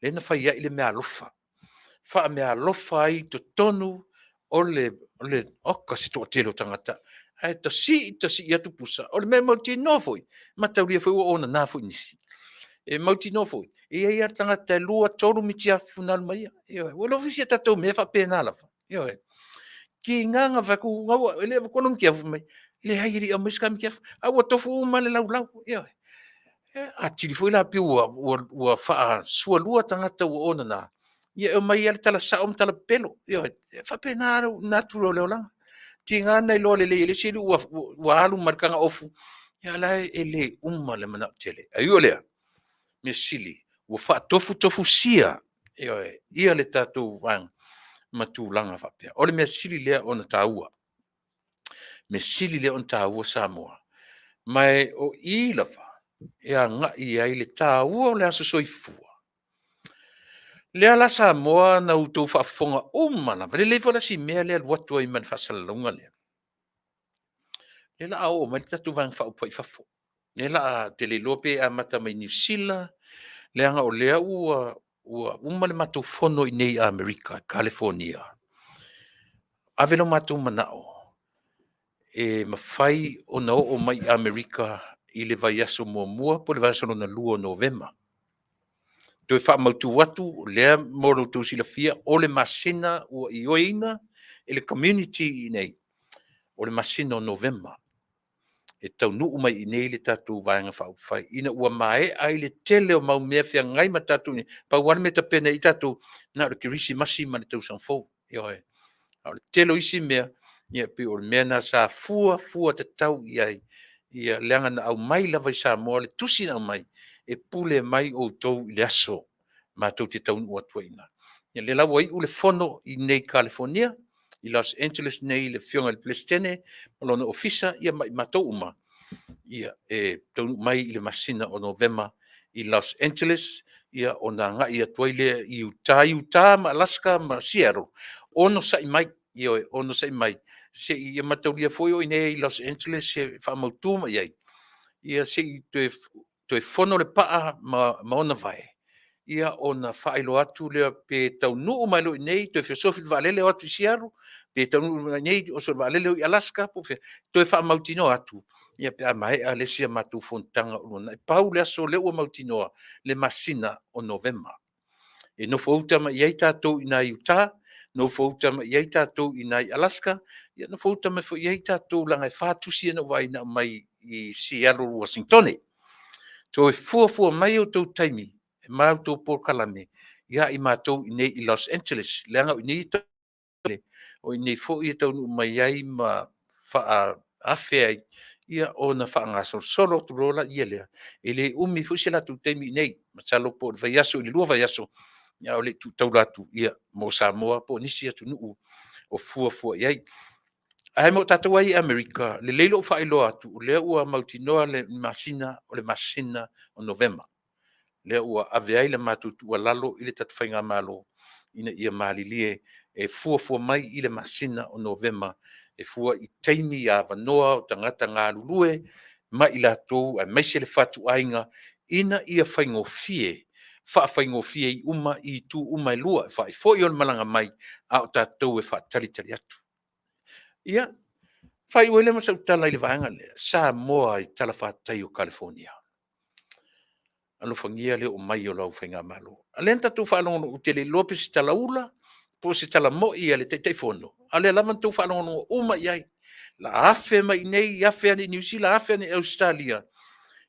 lea na fai ai le meaalofa, faameaalofa ai i totonu o le… Oka se toatele o tagata, ae tasii tasii atu pusa. O le mea mautinoa foi, e mataulia foi ua onana foi nisi. E mautinoa foi e i ai lava le tagata e 2, 3 mitiafu na alu ma ia. Ioe. Ua iloa foi si a tatou mea e faapena lava. Ioe. Tiga ona fai atu, e le i avatua lou mitiafu? Fai mai, leai e le i aumaia se ta mitiafu, ae ua tofu uma lava le laulau. Ioe. Atili foi la pei ua faasualua tagata ua onana, ia e omai lava le tala sao ma tala pepelo. Ioe. E faapena lava le natura o le olaga. Tiga ona iloa lelei e le isi alii ua alu ma le taga ofu, a o la e le uma le manao tele. Ae ui o lea, mea sili ua faatofutofusia, ioe, ia le tatou vaega ma tulaga faapea. O le mea sili lea ona taua, mea sili lea ona taua Samoa, ma o i lava e agai i ai le taua o le aso soifua. Lea la Samoa na outou faafofoga uma lava, e lelei foi la si mea lea e alu atu ai ma le faasalalauga lea, lea o le a oo mai le tatou Vaega Faaupufai i fafo. Lea o le a, ou te le iloa pe amata mai Niu Sila, leaga o lea ua uma le matou fono i inei i Amerika i Kalifonia, ave lo matou manao e mafai ona oo mai i Amerika i le vaiaso muamua po o le vaiaso lona lua o Novema. Toe faamautu atu lea mo lo outou silafia, o le masina ua ioeina e le community i inei, o le masina o Novema e taunuu mai i inei le tatou Vaega Faaupufai ina ua maea ai le tele o mau mea feagai ma tatou nei. Pau lava le mea e tapena i ai tatou, na o le Kerisimasi ma le Tausaga Fou. Ioe. A o le tele o isi mea, ia pei o le mea lena sa fuafua tatau i ai, leaga na aumai lava i Samoa le tusi na aumai, e pule mai outou i le aso matou te taunuu atu ai i ina. Ia lea la ua iu le fono i inei i Kalifonia i Los Angeles nei i le Afioga i le Peresetene ma lona Ofisa ma i matou uma, e taunuu mai i le masina o Novema i Los Angeles, ona agai atu ai lea i Utah, Utah ma Alaska ma Seattle, onosai mai, ioe, onosai mai se i mataulia foi o i inei i Los Angeles e faamautu mai ai, se i toe Toe fono le paa ma ona vae, ia ona faailoa atu lea pe taunuu mai loa i inei, toe feosofi i le vaalele o atu i Seattle, pe taunuu mai i inei oso i le vaalele o i Alaska po o fea, toe faamautinoa atu, ia pe a maea le isi a matou fonotaga o lumanai. Pau le aso o lea ua mautinoa, le masina o Novema. E nofouta mai i ai tatou i ina i Utah, nofouta mai i ai tatou i ina i Alaska, ia nofouta mai foi i ai tatou leaga e 4 tusi ia na ou vaai na aumai i Seattle Uasinitone. Toe fuafua mai outou taimi ma outou polokalame ia i matou i inei i Los Angeles, leaga o i inei o i inei foi e taunuu mai ai ma faaafe ai, ia ona faagasolosolo atu loa lea. E le umi foi se latou taimi i inei, masalo po o le vaiaso i le 2 vaiaso, a o le i tu taula atu mo Samoa po o nisi atunuu o fuafua i ai. Ae mo tatou lava ia i Amerika, lelei lou faailoa atu, o lea ua mautinoa le masina, o le masina o Novema, lea ua ave ai le matou tuualalo i le tatou Faigamalo, ina ia malilie e fuafua mai i le masina o Novema e fua i taimi avanoa o tagata galulue ma i latou aemaise le fatuaiga, ina ia faigofie, faafaigofie ai uma i itu uma e lua, e faafoi o le malaga mai, a o tatou e faatalitali atu. Ia, faaiu ai lea ma sau tala i le vaega lea, Samoa i talafatai o Kalifonia, alofagia le oo mai o lau Faigamalo. A o lea na tatou faalogologo, ou te le iloa po o se talaula po o se tala moi a le Taitaifono, a o lea lava na outou faalogologo uma i ai, o le a afe mai i inei, afe ane i Niu Sila, afe ane i Ausetalia,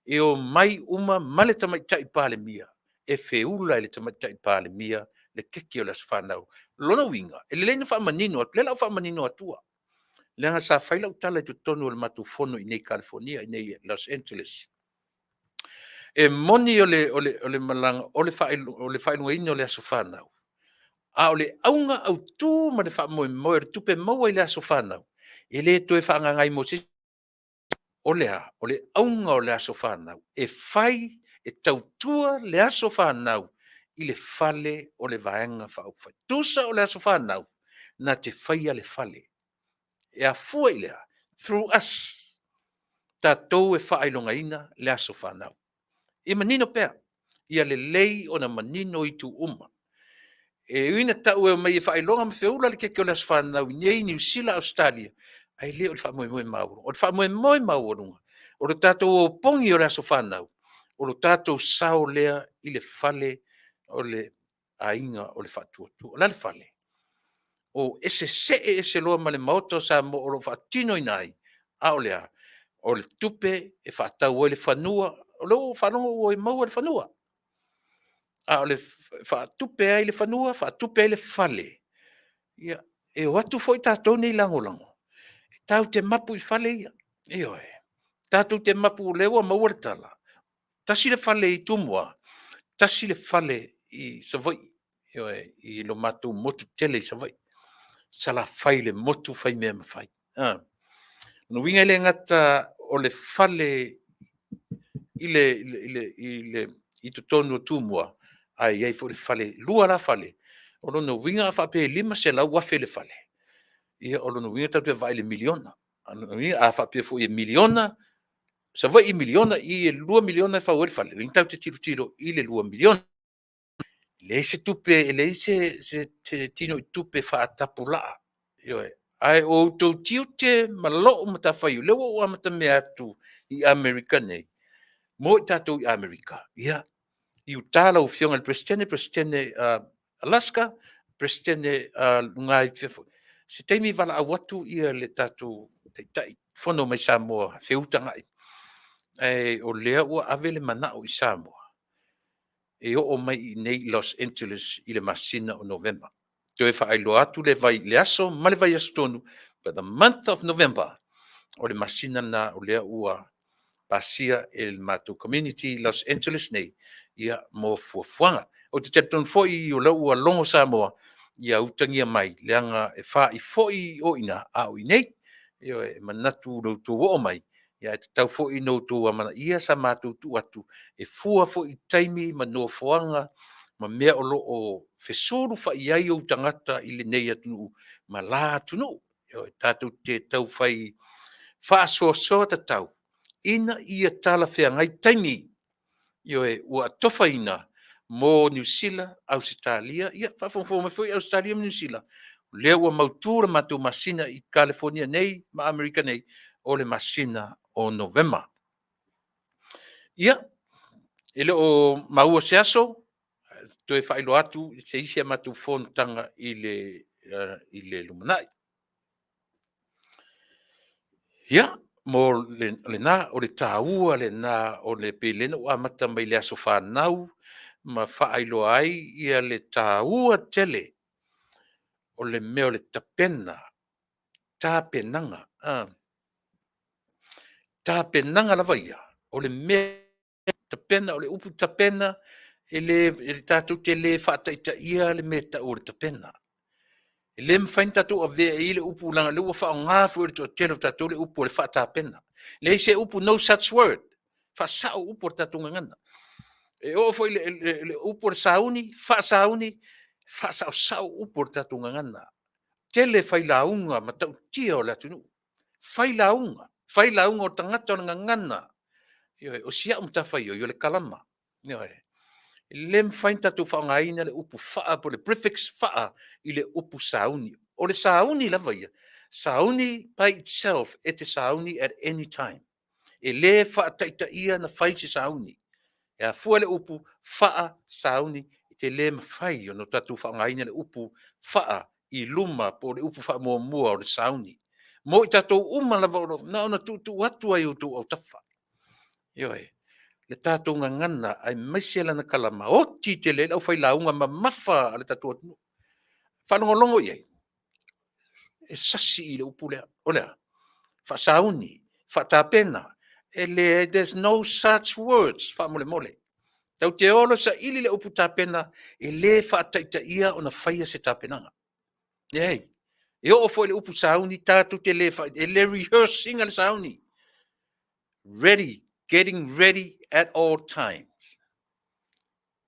e omai uma ma le Tamaitai Palemia, e feula e le Tamaitai Palemia le keke o le aso fanau. O lona uiga, e lelei ona faamanino atu, o lea o le a ou faamanino atua, leaga sa fai lau tala i totonu o le matou fono i inei i Kalifonia i inei i Los Angeles. E moni o le malaga o le faailogaina o le aso fanau, a o le auga autu ma le faamoemoe o le tupe maua i le aso fanau, e le toe faaagaaga ai mo se isi. O le a? O le auga o le aso fanau, e fai e tautua le aso fanau i le fale o le Vaega Faaupufai. Tusa o le aso fanau na te faia le fale. E afua i le a? Through us, tatou e faailogaina le aso fanau. Ia manino pea, ia lelei ona manino itu uma. E ui ina tau e omai e faailoga ma feula le keke o le aso fanau i inei Niu Sila, Ausetalia, ae le o le faamoemoe maualuga. O le faamoemoe maualuga, o le tatou opogi o le aso fanau, o le tatou sao lea i le fale o le Aiga o le Faatuatua. O le a le fale? O ese see ese loa ma le Maota o Samoa o lo o faatinoina ai, a o le a? O le tupe e faatau ai le fanua, o lea ua ou faalogo ua maua le fanua, a o le faatupe ai le fanua, faatupe ai le fale. Ia, e o atu foi tatou nei lagolago tatou te mapu i fale ia. Ioe. Tatou te mapu, o lea ua maua le tala, tasi le fale i Tumua, tasi le fale i Savaii, ioe, i lo matou motu tele i Savaii, Salafai i le motu Faimea mafai. O lona uiga e le gata o le fale i totonu o Tumua, ae i ai foi le fale, e 2 la fale. O lona uiga a faapea e $500,000 le fale, ia o lona uiga tatou te vaai i le $1miliona. O lona uiga a faapea foi e $1miliona Savaii, $1miliona i, e $2 miliona e fau ai le fale, lona uiga tatou te tilotilo i le $2 miliona. E leai se tupe, e leai se tinoitupe faatapulaa, ioe. Ae o outou tiute ma lou matafaioi, lea ua ou amatamea atu i Amerika nei, mo i tatou i Amerika, ia, i uta lau Afioga i le Peresetene, Peresetene Alaska, Peresetene luga i se taimi valaau atu le tatou Taitaifono mai Samoa e feutagai, ae o lea ua ave le manao i Samoa e oo mai i inei i Los Angeles i le masina o Novema. Toe faailoa atu le aso ma le vaiaso tonu, but the month of November, o le masina lena o lea ua pasia e le matou community i Los Angeles nei, ia, mo fuafuaga. Ou te talitonu foi o lea ua logo Samoa, ia utagia mai, leaga e fa'i foi o i ina, a o i inei. Ioe, e manatu i lo outou oo mai, ae tatau foi ona outou amanaia sa matou tuu atu e fua foi i taimi ma nofoaga ma mea o lo o fesulufai ai ou tagata i lenei atunuu ma la atunuu. Ioe, tatou te taufai faasoasoa tatau ina ia talafeagai taimi. Ioe, ua atofaina mo Niu Sila, Ausetalia, ia faafogafoga mai foi Ausetalia ma Niu Sila, o lea ua mautu le matou masina i Kalifonia nei ma Amerika nei, o le masina o Novema. Ia, e le o maua se aso, toe faailoa atu se isi a matou fonotaga i le lumanai. Ia, mo lena, o le taua lena o le pei o lea na ou amata mai i le aso fanau ma faailoa ai le taua tele o le mea o le tapena, tapenaga. Tapenaga lava ia, o le mea tapena, o le upu tapena, e le tatou te le faataitaia le mea e tau o le tapena. E le mafai ona tatou avea i ai le upu leaga o lea ua faaaoga foi e le toatele o tatou le upu o le faatapena. E leai se upu, no such word. Faasao upu o le tatou gagana. E oo foi i le upu o le sauni, faasauni, faasaosao upu o le tatou gagana. Tele failauga matautia o le atunuu, failauga, failauga o tagata o le gagana. Ioe, o si au matafaioi o le kalama. Ioe. E le mafai ona tatou faaaogaina le upu faa po o le prefix faa i le upu sauni. O le sauni lava ia, sauni by itself, e te sauni at any time. E le faataitaia ona fai se sauni. E afua le upu faa-sauni, e te le mafai ona tatou faaaogaina le upu faa i luma po o le upu faamuamua o le sauni. Mo i tatou uma lava, na ona tuutuu atu lava i outou autafa. Ioe. Le tatou gagana aemaise lana kalama, oti tele ai le aufailauga mamafa a le tatou atunuu. Faalogologo i ai, e sasi i le upu lea. O le a? Faasauni, faatapena, e leai, there's no such words faamolemole. Tatou te o loa e saili le upu tapena, e le faataitaia ona faia se tapenaga. Leai. E oo foi i le upu sauni, tatou te le, e le rehearse ina le sauni. Ready, getting ready at all times.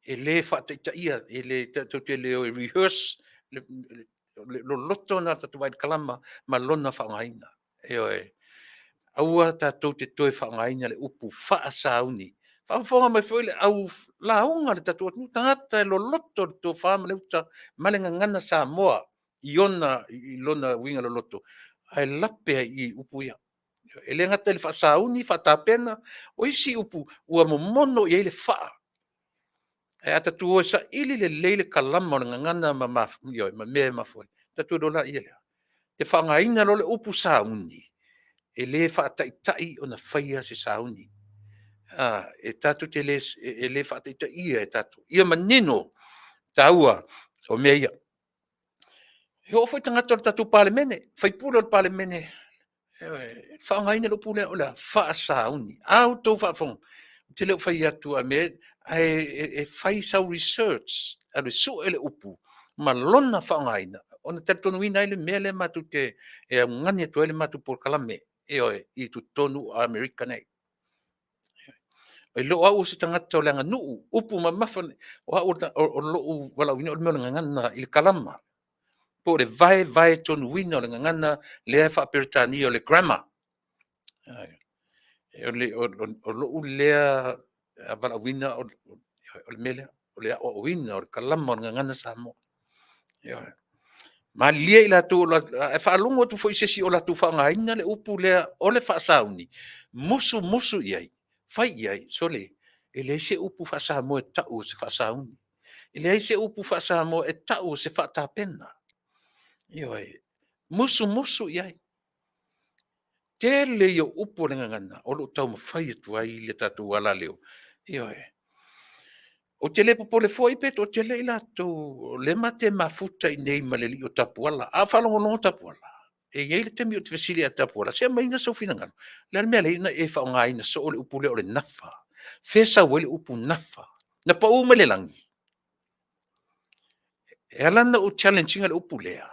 E le faataitaia, e le, tatou te le o e rehearse le loloto lena o le tatou vaai i le kalama ma lona faaaogaina. Ioe. Aua tatou te toe faaaogaina le upu faasauni. Faafofoga mai foi le au lauga a le tatou atunuu, tagata e loloto le tofa ma le uta ma le gagana Samoa i lona uiga loloto, ae lape ai i i upu ia. E le gata i le faasauni, faatapena, o isi upu ua momono i ai le faa. Ae a tatou o e saili lelei le kalama o le gagana ma mea e mafua ai, ona tatou iloa lea o le faaaogaina loa o le upu sauni, e le faataitai ona faia se sauni. E tatou te le, e le faataitaia e tatou, ia manino taua o mea ia. E oo foi i tagata o le tatou Palemene, sui usufono o le Palemene, e faaaogaina le upu lea o le a? Faasauni. A outou faafofoga, ou te le o fai atu, ae e fai sau research, alu e sue le upu ma lona faaaogaina, ona talitonuina ai le mea lea matou te augani atu ai le matou polokalame, ioe, i totonu o Amerika nei. E le o au o se tagata o le aganuu, upu mamafa, o au o lou valaauina o le mea o le gagana i le kalama, po o le vaevaetonuina o le gagana lea e faa-Peretania o le grammar. O lou lea valaauina o le mea lea, o le aoaoina o le kalama o le gagana Samoa. Ioe. Malilie i latou, a e faalogo atu foi i se isi o latou faaaogaina le upu lea o le faasauni, musumusu i ai, fai i ai, sole, e leai se upu faa-Samoa e tau o se faasauni. E leai se upu faa-Samoa e tau o se faatapena. Ioe. Musumusu i ai. Tele ia o upu a le gagana o lo o taumafai atu ai le tatou alaleo. Ioe. Ou te le popole foi pe toatele i latou o lea ma te mafuta i inei ma le alii o Tapuala. A o faalogologo Tapuala, e i ai le taimi ou te fesili ai ia Tapuala, se aumaiga sou finagalo, o le a le mea e ala ai ona e faaaogaina soo le upu lea o le nafa? Fea e sau ai le upu nafa? Na pau mai le lagi? E ala ona ou challenge ina le upu lea,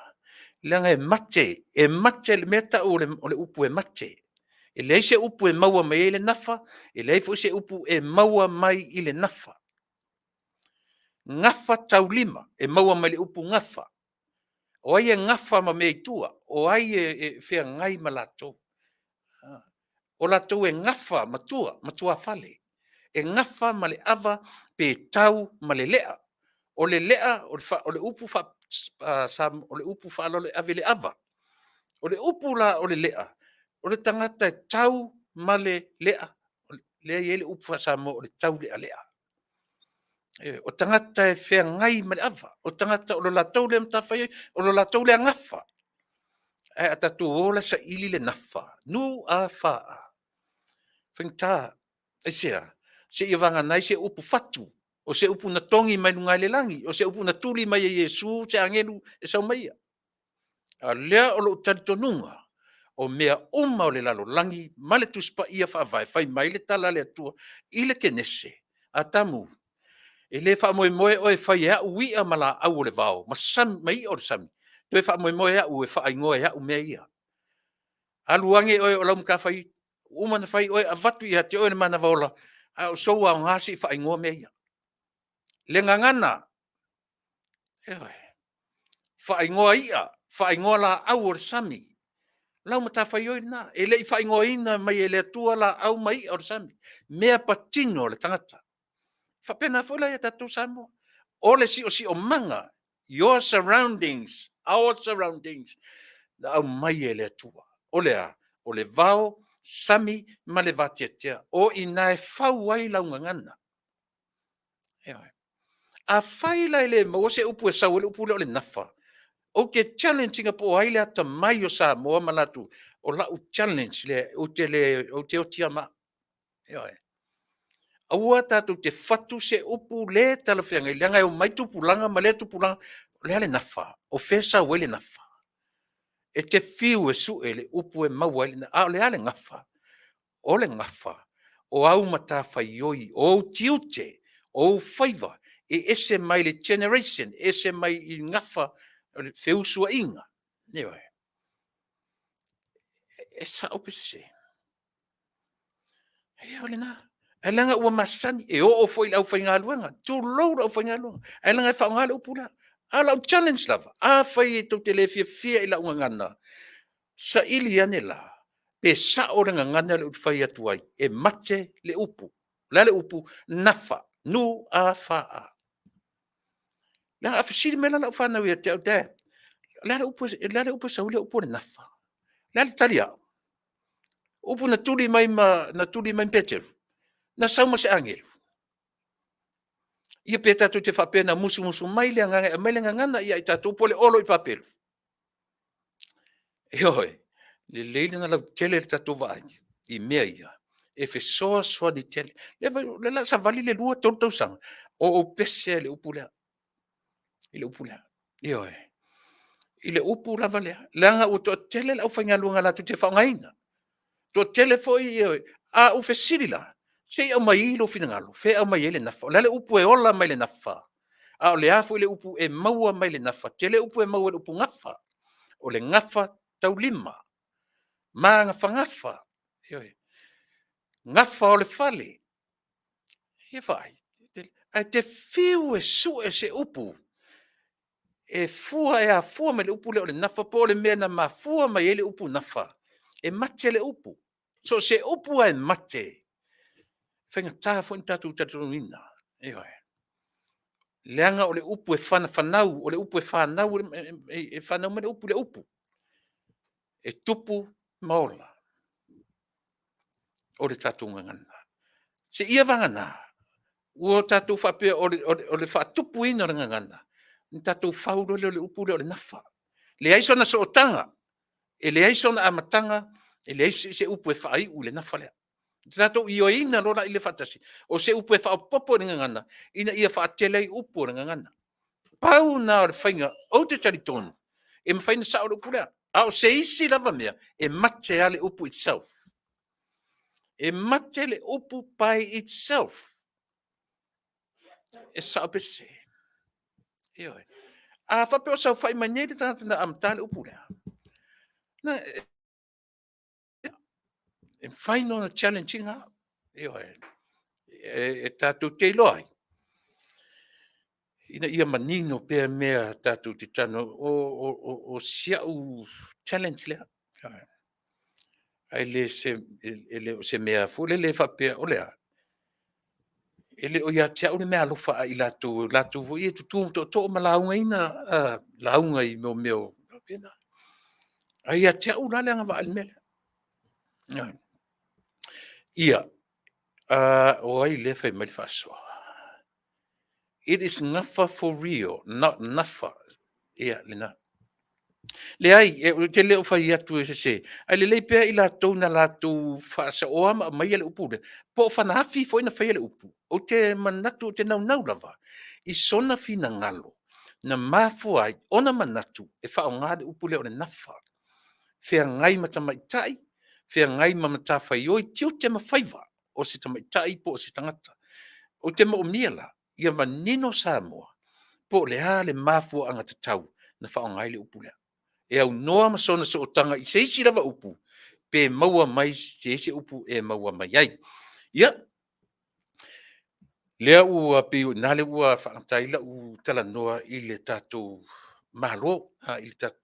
leaga e mate, e mate le mea e tau o le upu e mate. E leai se upu e maua mai ai le nafa, e leai foi se upu e maua mai i le nafa. Gafataulima, e maua mai le upu gafa. O ai e gafa ma mea i tua? O ai e feagai ma latou? O latou e gafa ma tua, ma tuafale. E gafa ma le ava pe tau ma le lea. O le lea, o le upu o le upu faaaloalo e ave i le ava. O le upu la o le lea, o le tagata e tau ma le lea, lea e i ai le upu faa-Samoa o le taulealea. O tagata e feagai ma le ava, o tagata o le latou lea matafaioi, o le latou lea gafa. Ae a tatou o la e saili le nafa, N-A-F-A, e faigata. Aisea? Seia vagana ai se upu fatu, o se upu na togi mai luga i le lagi, o se upu na tuli mai e Iesu se agelu e sau ma ia. A o lea o lou talitonuga, o mea uma o le lalolagi ma le Tusi Paia Faavae, fai mai le tala a le Atua i le Kenese, Atamu, e le faamoemoe oe e fai e au ia ma laau o le vao ma i'a o le sami, toe faamoemoe au e faaigoa e au mea ia. Alu ane oe o lau matafaioi, ua uma ona fai oe, avatu ia te oe le manava ola, a o sou aoga se i faaigoa mea ia. Le gagana, ioe, faaigoa ia, faaigoa laau o le sami, o lau matafaioi lena. E le i faaigoaina mai e le Atua laau ma ia o le sami, mea patino a le tagata. E faapena foi la ia tatou Samoa. O le siosiomaga, your surroundings, our surroundings, na aumai e le Atua. O le a? O le vao, sami ma le vateatea. O i ina e fau ai lau gagana. Ioe. Afai la e le maua se upu e sau ai le upu lea o le nafa, ou te challenge ina po o ai le atamai o Samoa ma latou, o lau challenge lea, ou te le, ou te oti lava ma au. Ioe. Aua tatou te fatu se upu le talafeagai leaga e omai tupulaga ma lea tupulaga, o le a le nafa? O fea e sau ai le nafa? E te fiu e sue le upu e maua ai, a o le a le gafa? O le gafa, o au matafaioi, o ou tiute, o ou faiva, e ese mai le generation, ese mai i gafa o le feusuaiga. Ioe. E sao pe sese? Ia o lena. Ae leaga ua masani, e oo foi i le aufaigaluega, tulou le aufaigaluega, ae leaga e faaaoga le upu lea. A o lau challenge lava, afai e tou te le fiafia i lau gagana, saili ane la pe sao le gagana lea ou te fai atu ai, e mate le upu. O le a le upu? Nafa, N-A-F-A. Leaga a fesili mai la lau fanau ia te au, Dad, o le a le upu e sau ai le upu o le nafa? O le a le tali a au? Upu na tuli mai ma Peteru, na sau ma se agelu? Ia pe tatou te faapea na musumusu mai le agaga e aumai le gagana ia i tatou po o le olo i papelu? Ioe, lelei ona lautele le tatou vaai i mea ia e fesoasoani tele. O lea o le a savali le 2, 3 tausaga o ou pese lava i le upu lea, i le upu lea. Ioe, i le upu lava lea, leaga ua toatele le aufaigaluega latou te faaaogaina, toatele foi. A ou fesili la, se i aumai lou finagalo, o fea e aumai ai le nafa? O le a le upu e ola mai le nafa? A o le a foi le upu e maua mai le nafa? Tele upu e maua i le upu gafa. O le gafa taulima, magafagafa, ioe, gafa o le fale. Ia vaai, ae te fiu e sue se upu e fua e afua mai le upu lea o le nafa po o le mea na mafua mai ai le upu nafa, e mate le upu. So o se upu lava e mate, e faigata foi ona tatou talitonuina. Ioe. Leaga o le upu e fanafanau, o le upu e fanau, e fanau mai le upu i le upu. E tupu ma ola. O le tatou gagana. Seia vagana ua tatou faapea o le faatupuina o le gagana, ona tatou fau loa lea o le upu lea o le nafa. Leai sona sootaga, e leai sona amataga, e leai se upu e faaiu i le nafa lea. Ona tatou ioeina loa lea faatasi, o se upu e faaopoopo i le gagana ina ia faatele ai upu o le gagana. Pau lena o le faiga ou te talitonu e mafai ona sao le upu lea. A o se isi lava mea, e mate lava le upu itself. E mate le upu by itself. E sao pe sese? Ioe. A faapea o saofai mai nei le tagata na amata le upu lea, e mafai ona challenge ina au. Ioe. E tatou te iloa ai, ina ia manino pea mea tatou te talanoa ai. O si au challenge lea, ae le o se mea foi lele faapea o le a? E le o ia te au le meaalofa a i latou, o latou foi e tutu ma tootoo ma laugaina lauga i mea faapena. Ae ia te au la le agavaa i le mea lea. Ia, o ai lea e fai mai le faasoa? It is gafa for real, not nafa. Ia, lena. Leai, ou te le o fai atu e sese, ae lelei pea i latou na latou faasaoa ma aumaia le upu lea, po o Fanaafi foi na faia le upu, ou te manatu ou te naunau lava i sona finagalo na mafua ai ona manatu e faaaoga le upu lea o le nafa, feagai ma tamaitai, feagai ma matafaioi, tiute ma faiva o se tamaitai po o se tagata. Ou te moomia la ia manino Samoa po o le a le mafuaaga tatau na faaaoga ai le upu lea, e aunoa ma sona sootaga i se isi lava upu, pe maua mai se isi upu e maua mai ai. Ia, lea ua pei o i ina lea ua faagata ai lau talanoa i le tatou Malo,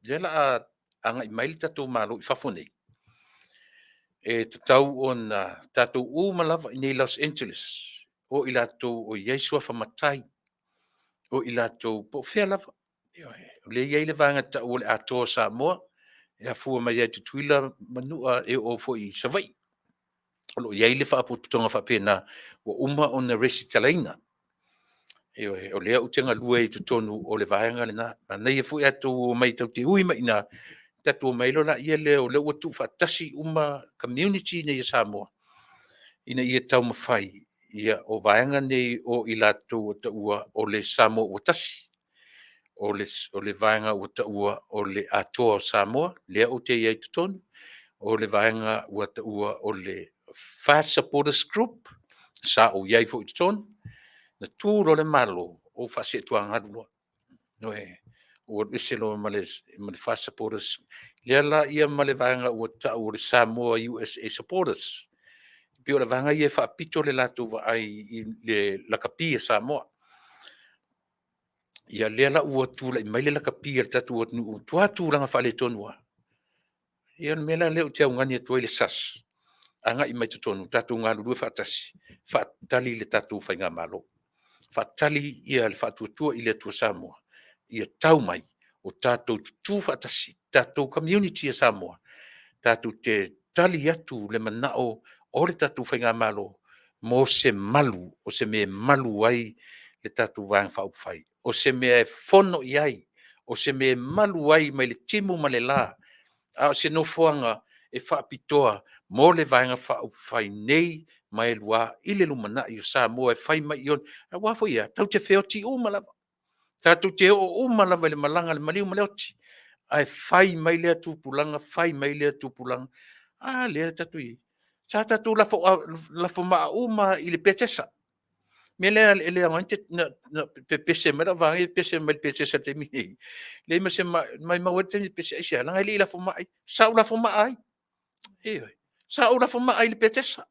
lea o le a agai mai le tatou Malo i fafo nei, e tatau ona tatou uma lava i inei i Los Angeles, o i latou o i ai suafa matai, o i latou po o fea lava. Ioe. O lea e i ai le vaega e tau o le Atoa o Samoa, e afua mai lava i Tutuila ma Manua e oo foi i Savaii. O lo o i ai le faalapotopotoga faapena ua uma ona resitalaina. Ioe. O lea ou te galue ai i totonu o le vaega lena. Manaia foi ae outou omai tou te ui mai i ina, tatou omai loa lea o lea ua tuufaatasi uma community nei a Samoa ina ia taumafai, o vaega nei o i latou ua taua o le Samoa ua tasi, o le vaega ua taua o le Atoa o Samoa, lea ou te i ai i totonu, o le vaega ua taua o le FAST Supporters Group, sa ou i ai foi i totonu. Na tu loa le Malo, ou faasee tuagalu loa, ioe, ou alu ese loa ma le FAST Supporters, lea la ia ma le vaega ua tau o le Samoa USA Supporters. E pei o le vaega ia e faapito le latou vaai i le lakapi a Samoa. Ia lea la ua tulai mai le lakapi a le tatou atunuu ua matua tulaga faaletonu lava. Ia o le mea la lea ou te augani atu ai i le SROS, agai mai totonu tatou galulue faatasi, faatali le tatou Faigamalo, faatali le Faatuatua i le Atua Samoa ia tau mai o tatou tutu faatasi, tatou community a Samoa, tatou te tali atu le manao o le tatou Faigamalo mo se malu, o se mea e malu ai le tatou Vaega Faaupufai, o se mea e fono i ai, o se mea e malu ai mai le timu ma le la, a o se nofoaga e faapitoa mo le Vaega Faaupufai nei ma e lua i le lumanai o Samoa e fai mai i ona… Aua foi e a? Tatou te feoti uma lava, tatou te oo uma lava i le malaga a le maliu ma le oti, ae fai mai lea tupulaga fai mai lea tupulaga. A lea tatou te i ai? Sa tatou lafo maa uma lava i le Petesa. O le mea lea e le aoga ai ona pepese mai lau vaega ia pepese mai i le Petesa i le taimi lenei, leai ma se… maumau ai le taimi e pepese ai. Aisea? Leaga e le i lafo maa ia. Sa ou lafo maa ai, ioe. Sa ou lafo maa i le Petesa,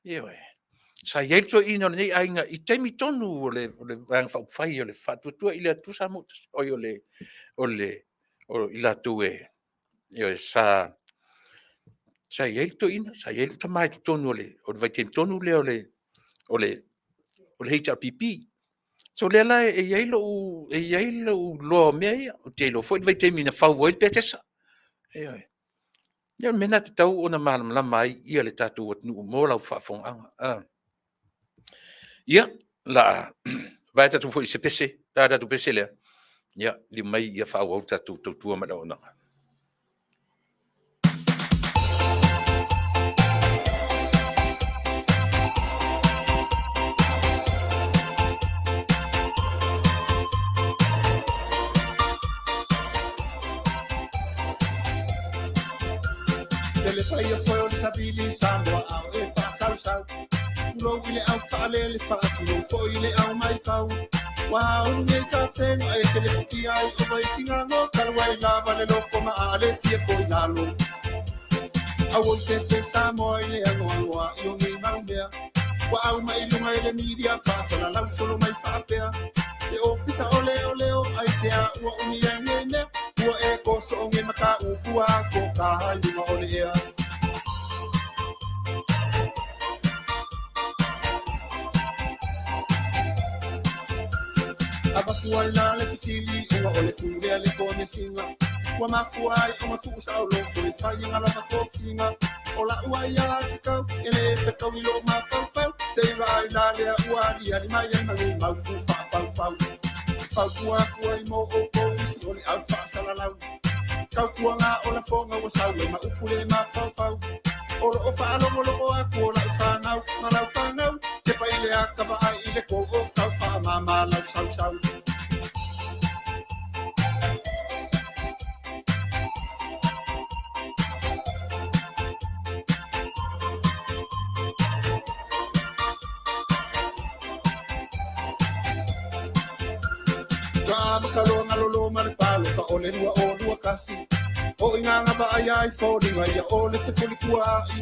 ioe. Sa i ai le toeaina o lenei aiga i taimi tonu o le Vaega Faaupufai o le Faatuatua i le Atua Samoa ua Tasi, oi o i latou ioe sa i ai le toeaina, sa i ai le tama i totonu o le vaitaimi tonu lea o le HRPP. So o lea la e i ai lou iloa o mea ia, ou te iloa foi le vaitaimi na fau ai le Petesa. Ioe. Ia o le mea lena e tatau ona malamalama ai le tatou atunuu mo lau faafofogaaga. Ia, o le a vae tatou foi i se pese, o le a le tatou pese lea? Ia, liliu mai faaauau le tatou tautua ma le auaunaga. Le paia foi o le savili Samoa ao e faasausau, tulou i le au faalele, faatulou foi i le au maitau. Ua ulu nei tafega e se le futia ai o vai singago talu ai lava le loko ma a le fia ko i lalo. Auoi fefe Samoa i le agoagoa i o nei mau mea. Ua au mai lunga i le media faasalalau solo mai faapea. Le ofisa o leo leo ai se a ua umi ai nei mea. Ua e koso o nge maka upu a ko ka lunga o le ea. Avatu ai la le fesili ona o le pule a le Komesina ua mafua ai ona tuusaoloto e fai aga lava tofiga. O la'u ai atatau e lē fetaui lo'u mafaufau se'i vaai la lea ua aliali mai ai ma nei mau ku fa'apaupau. Fautua atu ai mo ʻoukou isi o le au fa'asalalau tautuaga o lafoga ua sau ai ma upu le mafaufau. O lo'o fa'alogologo atu o la'u fanau ma lau fanau ke paile aka va'ai i le kou o kau fa'amāmā lau sausau. Ka makaloa galolo ma le paloka o le 2021. O igaga vaai ai foliga ia o le fefolikua'i.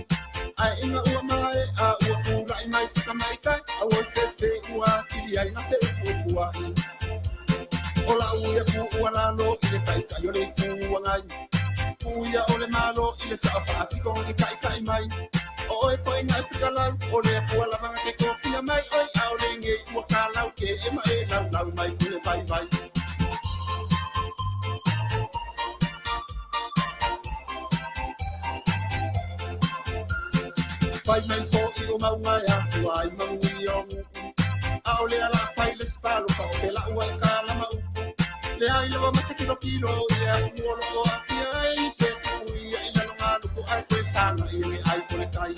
Ae ina ua mae'a ua tula'i mai se tamaitai auoi fefe ua atili ai na feupuupua'i. O la'u ia tu'u alalo i le ta'ita'i o le itu agai. Tuu ia o le malo i le sa'o fa'apito na ke ta'ita'i mai. O oe fo'i na e fikalau o le akua lava na ke tofia mai oi ʻaʻole nei ua kalau ke e ma e laulau mai i le vaivai. Pai mai fo'i o mauga e afua ai manuia o nu'u. ʻAʻole ala fai le sipaloka o ke la'u ai ka lama upu. Leai lava ma se kilokilo i le atunuu o lo'o a'afia ai se tu'u ia i lalo galuku ae toe saga'i e le ai o le tai.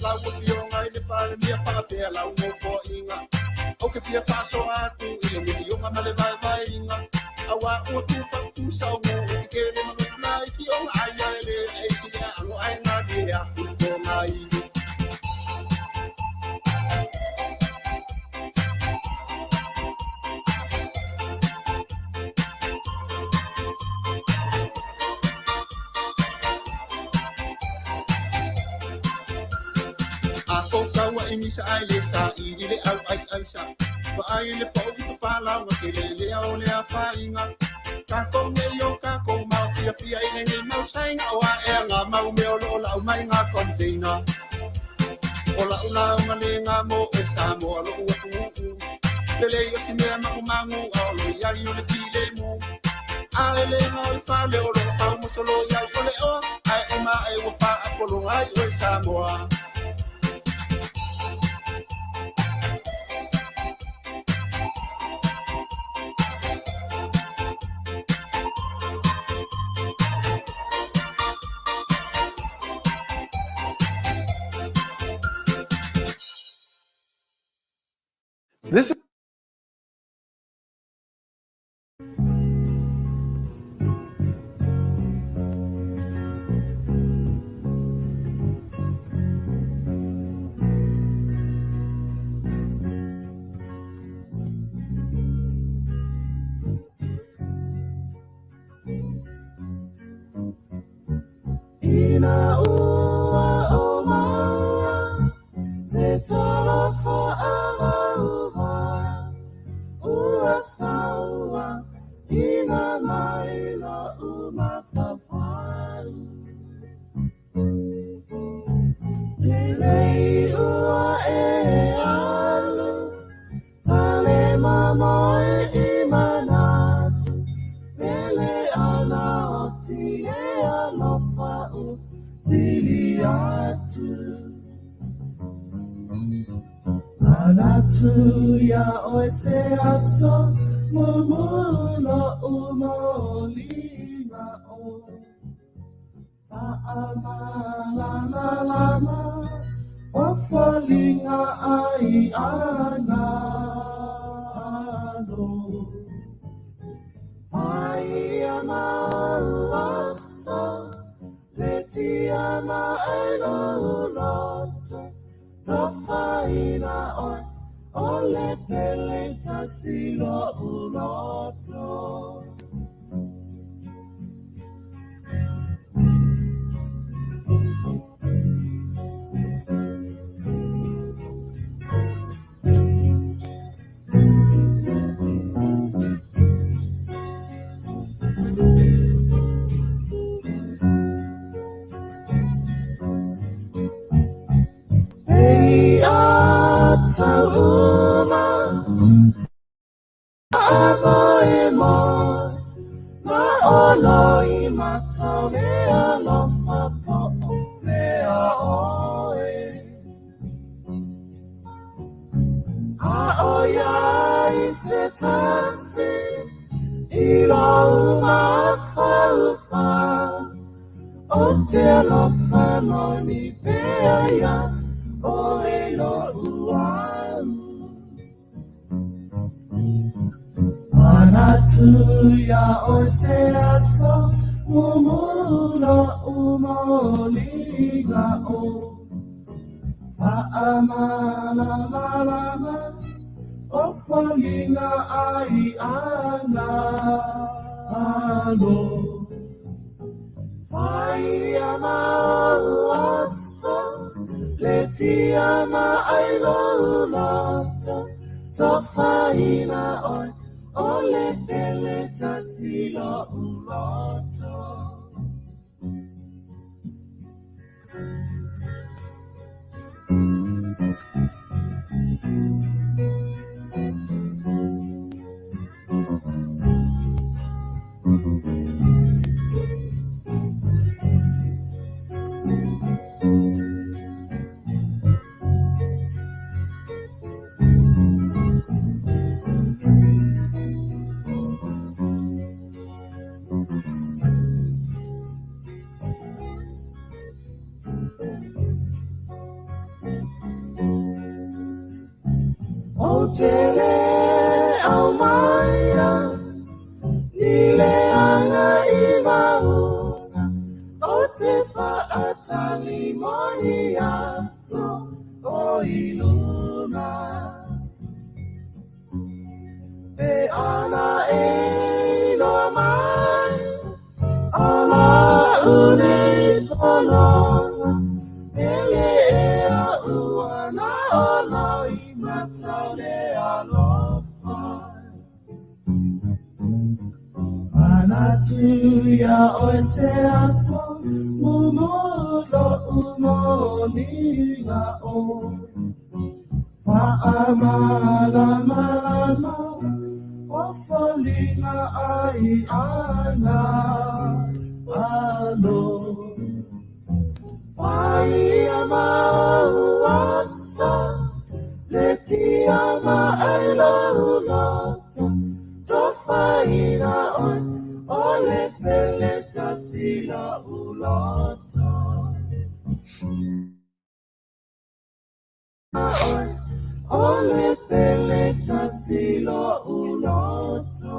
Lau afioga i le Palemia fa'apea lau nofoa'iga. Ou ke fia fa'asoa atu i le miliona ma le vaevaeina. Auā ua tufautusa o nuu kekele ma nuu laiti ona aia e lē a'e se le aano ae galie a'u le togaivi. A kou taua'i misa ae lē sa'ili le au ai aisa. Vaai le pa'u i papalauga ke lelea o le afaina. Takou nei o takou maofiafia i lenei mausaiga o a'eaga mau mea o lo'o la'u mai gā container. O la'u lauga lēgā mo oe Samoa lo'u atunu'u. Lelei o si mea magumagu a o lo iai o le filemu. A le lega o le fale o lo'o faumosolo iai o le oa ae uma ae ua fa'apologa ai oe Samoa. This Ina ua o maua se talofa alauva ua saua ina mai lo umafafau. Lelei ua e alu tale mamoe i manatu pele ana o tine alofa u sili atu. Manatu ia oe se aso mumulo umolina o Fa'amalamalama o foliga ai ana alo. Ai mau aso le tia ma e lo loto tofaina oe o le pele tasi lo uloto. Ei a tauma tasi i lou mafaufau O te alofa moni pea ia oe lo'u au Manatu ia oe se aso Mumu lo'u moliga o Fa'amalamalama o foliga ai ana alo Fai mau aso le tia ma ai lou loto Tofaina oe o le pele tasi lo'u loto. Ou te le aumaia ni leaga i mauga Ou te faatali mo ni aso o i luma Pe ana e iloa mai O la'u nei pologa Pele ea ua na o loimata o le alofa Manatu ia oe se aso Mumu lo'u moliga o Fa'amalamalama o foliga ai ana alo Fai mau aso le tia ma ai lou loto Tofaina oe o le pele tasi lo'u loto Oe o le pele tasi lo'u loto.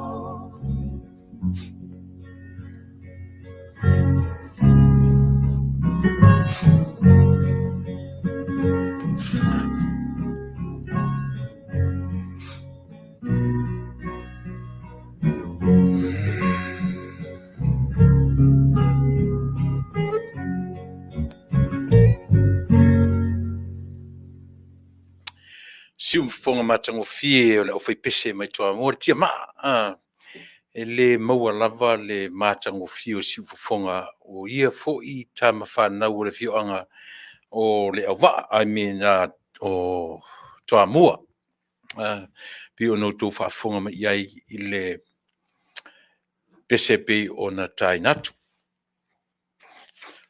Siufofoga matagofie o le aufaipese mai Toamua le tiamaa. E le maua lava le matagofie o siufofoga o ia foi tama fanau o le afioaga o Leauvaa, I mean o Toamua. Pei ona outou faafofoga mai i ai i le pese pei ona taina atu.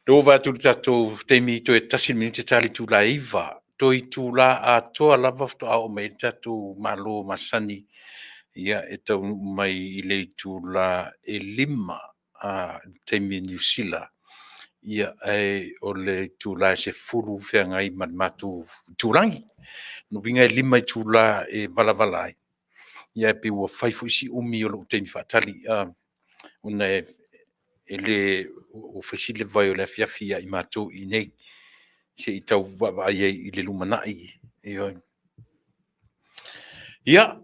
Lea ua vaai atu i le tatou taimi toe 1 minute ta le itula e 9. Toe itula atoa lava faatoa oo mai ai le tatou Malo masani, ia, e taunuu mai i le itula e 5 i le taimi o Niu Sila. Ia, ae o le itula e 10 feagai ma le matou itulagi. O lona uiga e 5 itula e valavala ai, ia ae pei ua fai foi si umi o lou taimi faatali, ona e le ua fai si leva o le afiafi ia i matou i inei, se i tau vaavaai ai i le lumanai. Ioe. Ia,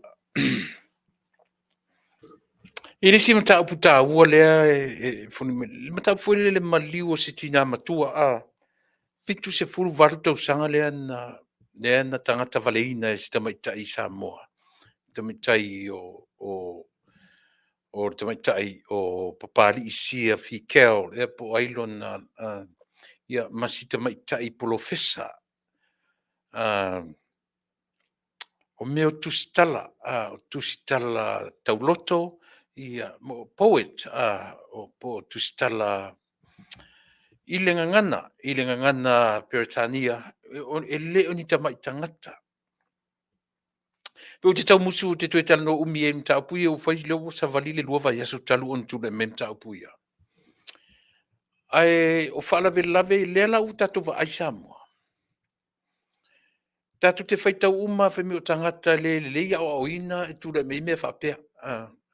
i le isi mataupu taua lea e foliga mai, le mataupu foi lea o le maliu o se tina matua, 78 tausaga lea na tagata valeina e se tamaitai Samoa, tamaitai o le tamaitai o Papalii Sia Fikel ea po o ai lona... ia ma si tamaitai polofesa. O mea o tusitala, o tusitala tauloto, po o poet, po o tusitala i le gagana, i le gagana Peretania, e le o ni tamai tagata. Pe ou te tau musu ou te toe talanoa umi ai i mataupu ia ua fai lea ua savali le 2 vaiaso talu ona tulai mai mataupu ia. Ae o faalavelave, lea la ua tatou vaai Samoa, tatou te faitau uma lava fai mai o tagata le lelei aoaoina e tulai mai ai mea faapea.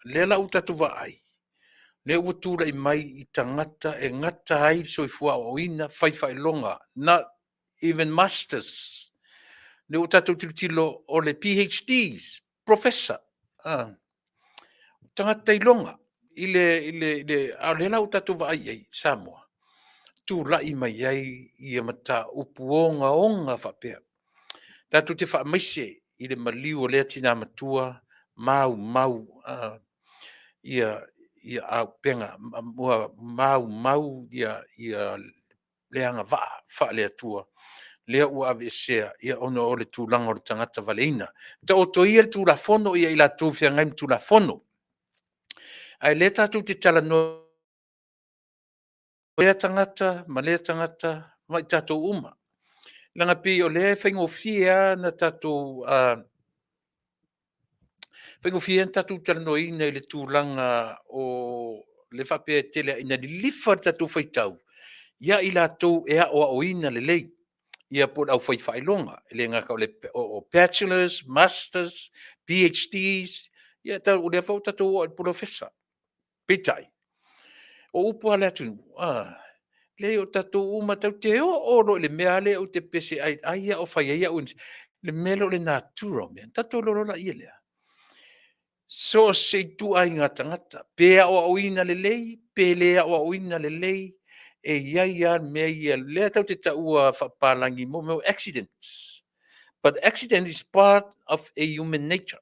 Lea la ua tatou vaai, lea ua tulai mai i tagata e gata ai le soifua aoaoina, fai faailoga, not even masters. Lea ua tatou tilotilo o le PhDs, Professor, tagata iloga i le, a o lea la ua tatou vaai i ai i Samoa, tulai mai ai ia mataupu ogaoga faapea. Tatou te faamaise i le maliu o lea tina matua maumau ia auupega, ua maumau ia le agavaa faale-Atua lea ua aveesea ona o le tulaga o le tagata valeina. Taoto ia le Tulafono ia i latou e feagai ma Tulafono, ae o lea tatou te talanoa i lea tagata ma lea tagata ma i tatou uma. Leaga e pei o lea e faigofie lava ona tatou faigofie lava ona tatou talanoaina i le tulaga o lea e faapea e tele ina lilifa le tatou faitau ia i latou e aoaoina lelei, ia po o le aufai faailoga. E le gata o Bachelors, Masters, PhDs, ia o lea foi ua tatou oo lava i le Polofesa. Peitai, o upu lava a le atunuu, leai o tatou uma tatou te oo loa i le mea lea ou te pepese ai, ai lava o fai ai au le mea lea o le natura o mea, ona tatou iloa loa lea. So o se ituaiga tagata, pe aoaoina lelei pe le aoaoina lelei, e i ai lava le mea ia, lea tatou te taua faapapalagi mo mea o accidents. But accident is part of a human nature.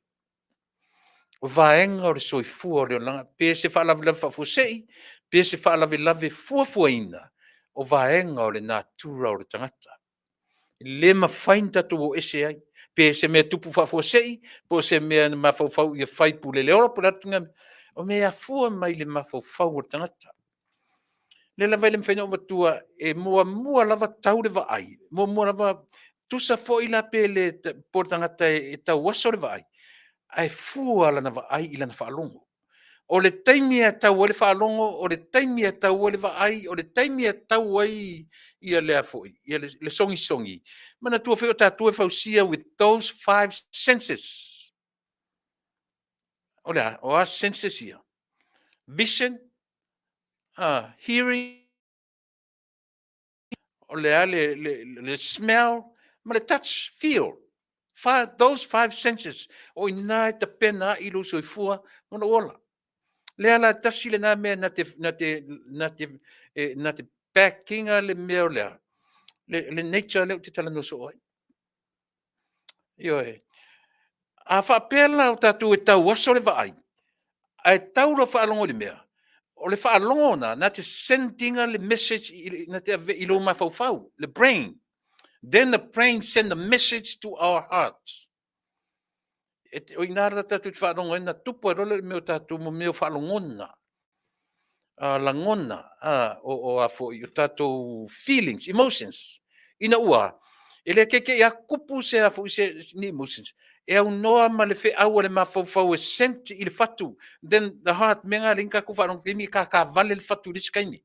O vaega o le soifua o le olaga, pe se faalavelave faafuasei, pe se faalavelave fuafuaina, o vaega o le natura o le tagata. E le mafai ona tatou o ese ai, pe se mea e tupu faafuasei, po o se mea na mafaufau ia fai puleleola po o le a le mea, o mea e afua mai i le mafaufau o le tagata. O lea lava e le mafai ona ou avatua, e muamua lava tau le vaai, muamua lava, tusa foi la pe le po o le tagata e tauaso le vaai, ae fua lana vaai i lana faalogo. O le taimi e tau ai le faalogo, o le taimi e tau ai le vaai, o le taimi e tau ai ia le a foi, ia le sogisogi. Manatua foi o tatou e fausia with those five senses. O le a? O a senses ia? Vision, hearing, o le a le smell ma le touch, feel. Those five senses, o i ina e tapena ai lou soifua ma lou ola. Lea la tasi lena mea na te, na te, na te, na te back ina le mea o le a? Le nature lea ou te talanoa soo ai. Ioe. A faapea la o tatou e tauaso le vaai, ae tau lau faalogo i le mea, o le faalogo lena, na te send ina le message na te ave i lou mafaufau, le brain. Then the brain send the message to our hearts. O i ina la tatou te faalogo ai, na tupu ai loa le mea o tatou, mo mea o faalogona, lagona, o a foi, o tatou feelings, emotions. Ina ua, e le teitei a tupu se a foi se ni emotions, e aunoa ma le feau a le mafaufau e sent i le fatu, then the heart, mea na lea na tatou faalogo taimi e tatavale le fatu i le isi taimi.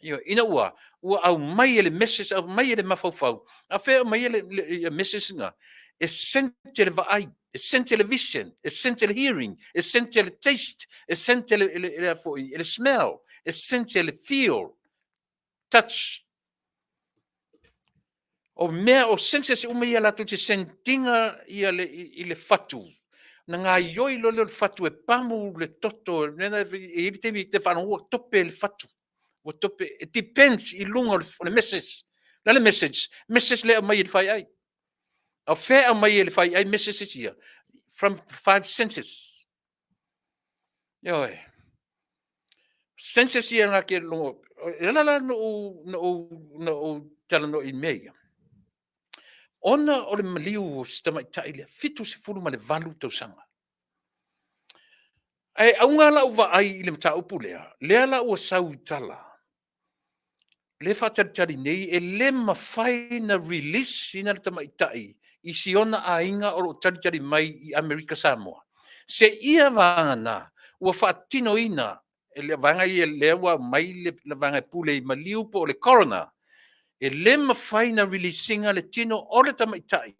Ina ua, ua aumai e le message, aumai e le mafaufau, a fea e aumai e le message na? E sent e le vaai, e sent e le vision, e sent e le hearing, e sent e le taste, e sent e le, foi, e le smell, e sent e le feel, touch. O mea, o senses uma ia latou te send ina ia le, i le fatu. Na gaioi loa lea o le fatu e pamu le toto, e i ai le taimi e te faalogo ua tope le fatu. Ua tope, it depends i luga o le message. O le a le message? Message lea e aumai e le faiai. A o fea e aumai e le faiai messages ia? From five senses. Ioe. Senses ia na te logo. E ala la na ou talanoa i mea ia. Ona o le maliu o si tamaitai lea, 78 tausaga. Ae auga lau vaai i le mataupu lea, lea la ua sau i tala, lea e faatalitali nei, e le mafai ona release ina le tamaitai. i si ona aiga o lo o talitali mai i Amerika Samoa. Seia vagana ua faatinoina e le vaega ia lea ua aumai le vaega e pule i maliu po o le coroner, e le mafai ona release ina le tino o le tamaitai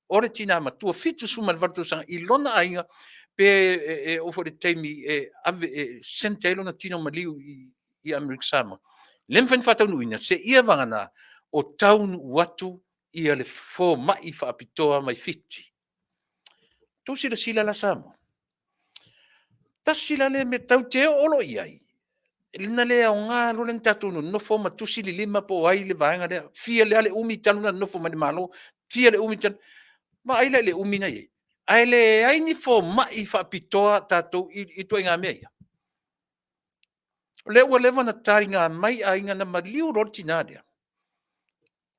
o le tina matua 78 tausaga i lona aiga pe e oo foi i le taimi e ave e send ai lona tino maliu i Amerika Samoa. E le mafai ona faataunuuina seia vagana o taunuu atu ia le fomai faapitoa mai Fiti. Tou silasila la Samoa, tasi la lea mea tatou te oo loa i ai, na le aoga loa le tatou nonofo ma tusi le lima po o ai le vaega lea, fia le a le umi talu ona nonofo mai i le Malo, fia le umi talu, vaai la i le umi na i ai, ae leai ni fomai faapitoa a tatou i ituaiga mea ia. O lea ua leva ona taliga mai aiga na maliu loa le tina lea,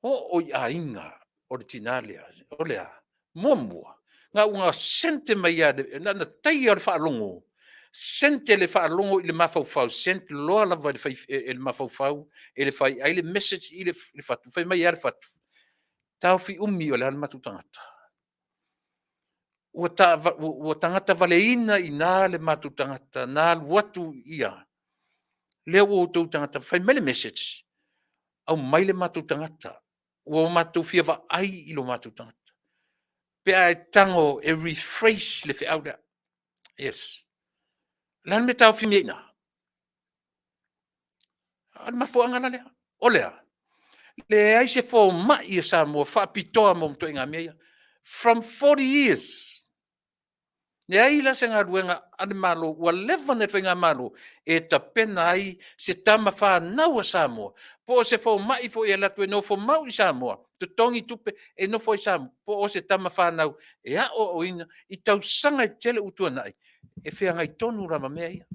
oo i aiga o le tina lea, o le a? Muamua, na ona sente mai lava, na ona tai lava o le faalogo, sente le faalogo i le mafaufau, sent loa lava e le mafaufau e le faiai le message i le fatu, fai mai e a le fatu? Taofi umi o le a le matou tagata? Ua tagata valeina i ina le matou tagata na alu atu ia, lea ua outou tagata, fai mai le message, aumai le matou tagata, ua matou fia vaai i lo matou tagata. Pe a e tago e rephrase le feau lea. Yes. O le a le mea e taofi ai i ina? O le mafuaaga la lea. O le a? Leai se fomai a Samoa faapitoa mo ituaiga mea ia. From 40 years, leai la se galuega a le Malo ua leva ona i le faigamalo e tapena ai se tama fanau a Samoa po o se fomai foi e alu atu e nofomau i Samoa, totogi tupe e nofo ai i Samoa, po o se tama fanau e aoaoina i tausaga e tele ua tuanai, e feagai tonu lava ma mea ia.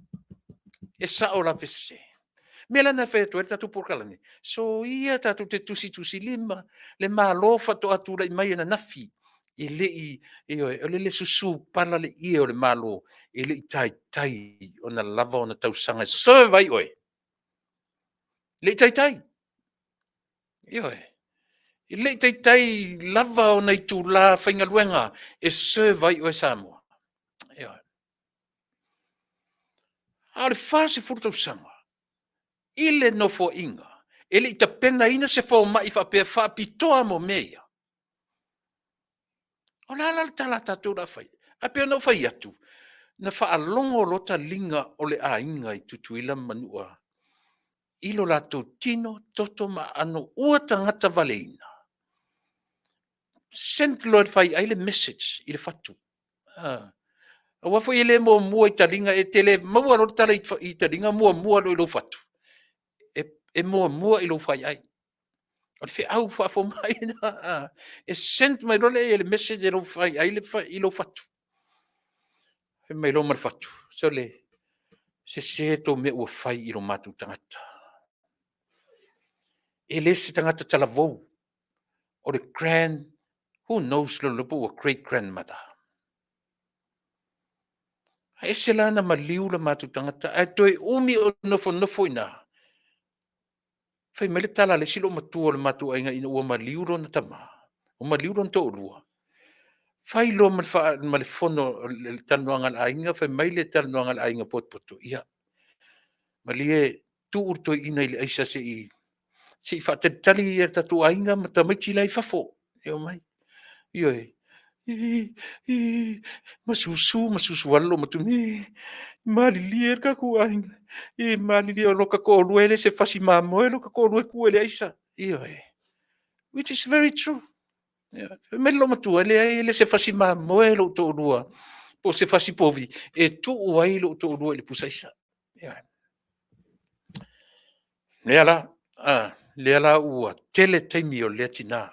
E sao la pe sese? O le mea la lena e fai atu ai le tatou polokalame, soia tatou te tusitusilima le Malo faatoa tulai mai ananafi, e le i, ioe, o le susu pala le ie o le Malo, e le i taitai ona lava ona tausaga e serve ai oe. E le i taitai. Ioe. E le i taitai lava ona itula faigaluega e serve ai oe Samoa. Ioe. A o le 40 tausaga i le Nofoaiga, e le i tapenaina se fomai faapea faapitoa mo mea ia. O le a la le tala a tatou o le a fai? Ae pei ona ou fai atu, na faalogo loa taliga o le aiga i Tutuila ma Manua i lo latou tino, toto ma aano ua tagata valeina, sent loa e le faiai le message i le fatu. Aua foi e le muamua i taliga, e te le maua loa le tala i taliga muamua loa i lou fatu, e muamua i lou faiai. O le feau faafomai lena. E send mai loa lea o le message e lou faiai i lou fatu. Fai mai loa ma le fatu, sole, sese le tou mea ua fai i lo matou tagata. E le se tagata talavou, o le grand, who knows lona po ua great grandmother. Ae ese la na maliu le matou tagata, ae toe umi o nofonofo i ina. Fai mai le tala a le isi loomatua o le matou aiga ina ua maliu lona tama, ua maliu lona toalua, fai loa ma le fono, le talanoaga a le aiga, fai mai le talanoaga a le aiga potopoto, ia, malie tuu le toeaina i le aisa se i faatalitali le tatou aiga ma tamaiti la e i fafo e omai. Ioe. Ii, masusu masusu alo loomatua, ii, malilie le tatou aiga, ii, malilie o lota toalua e le o se fasi mamoe lota toalua e tuu ai i le aisa. Ioe. Which is very true. Ioe. Fai mai le loomatua, e leai e le o se fasi mamoe lou toalua po o se fasi povi e tuu ai lou toalua i le pusa aisa. Ioe. Lea la, lea la ua tele taimi o lea tina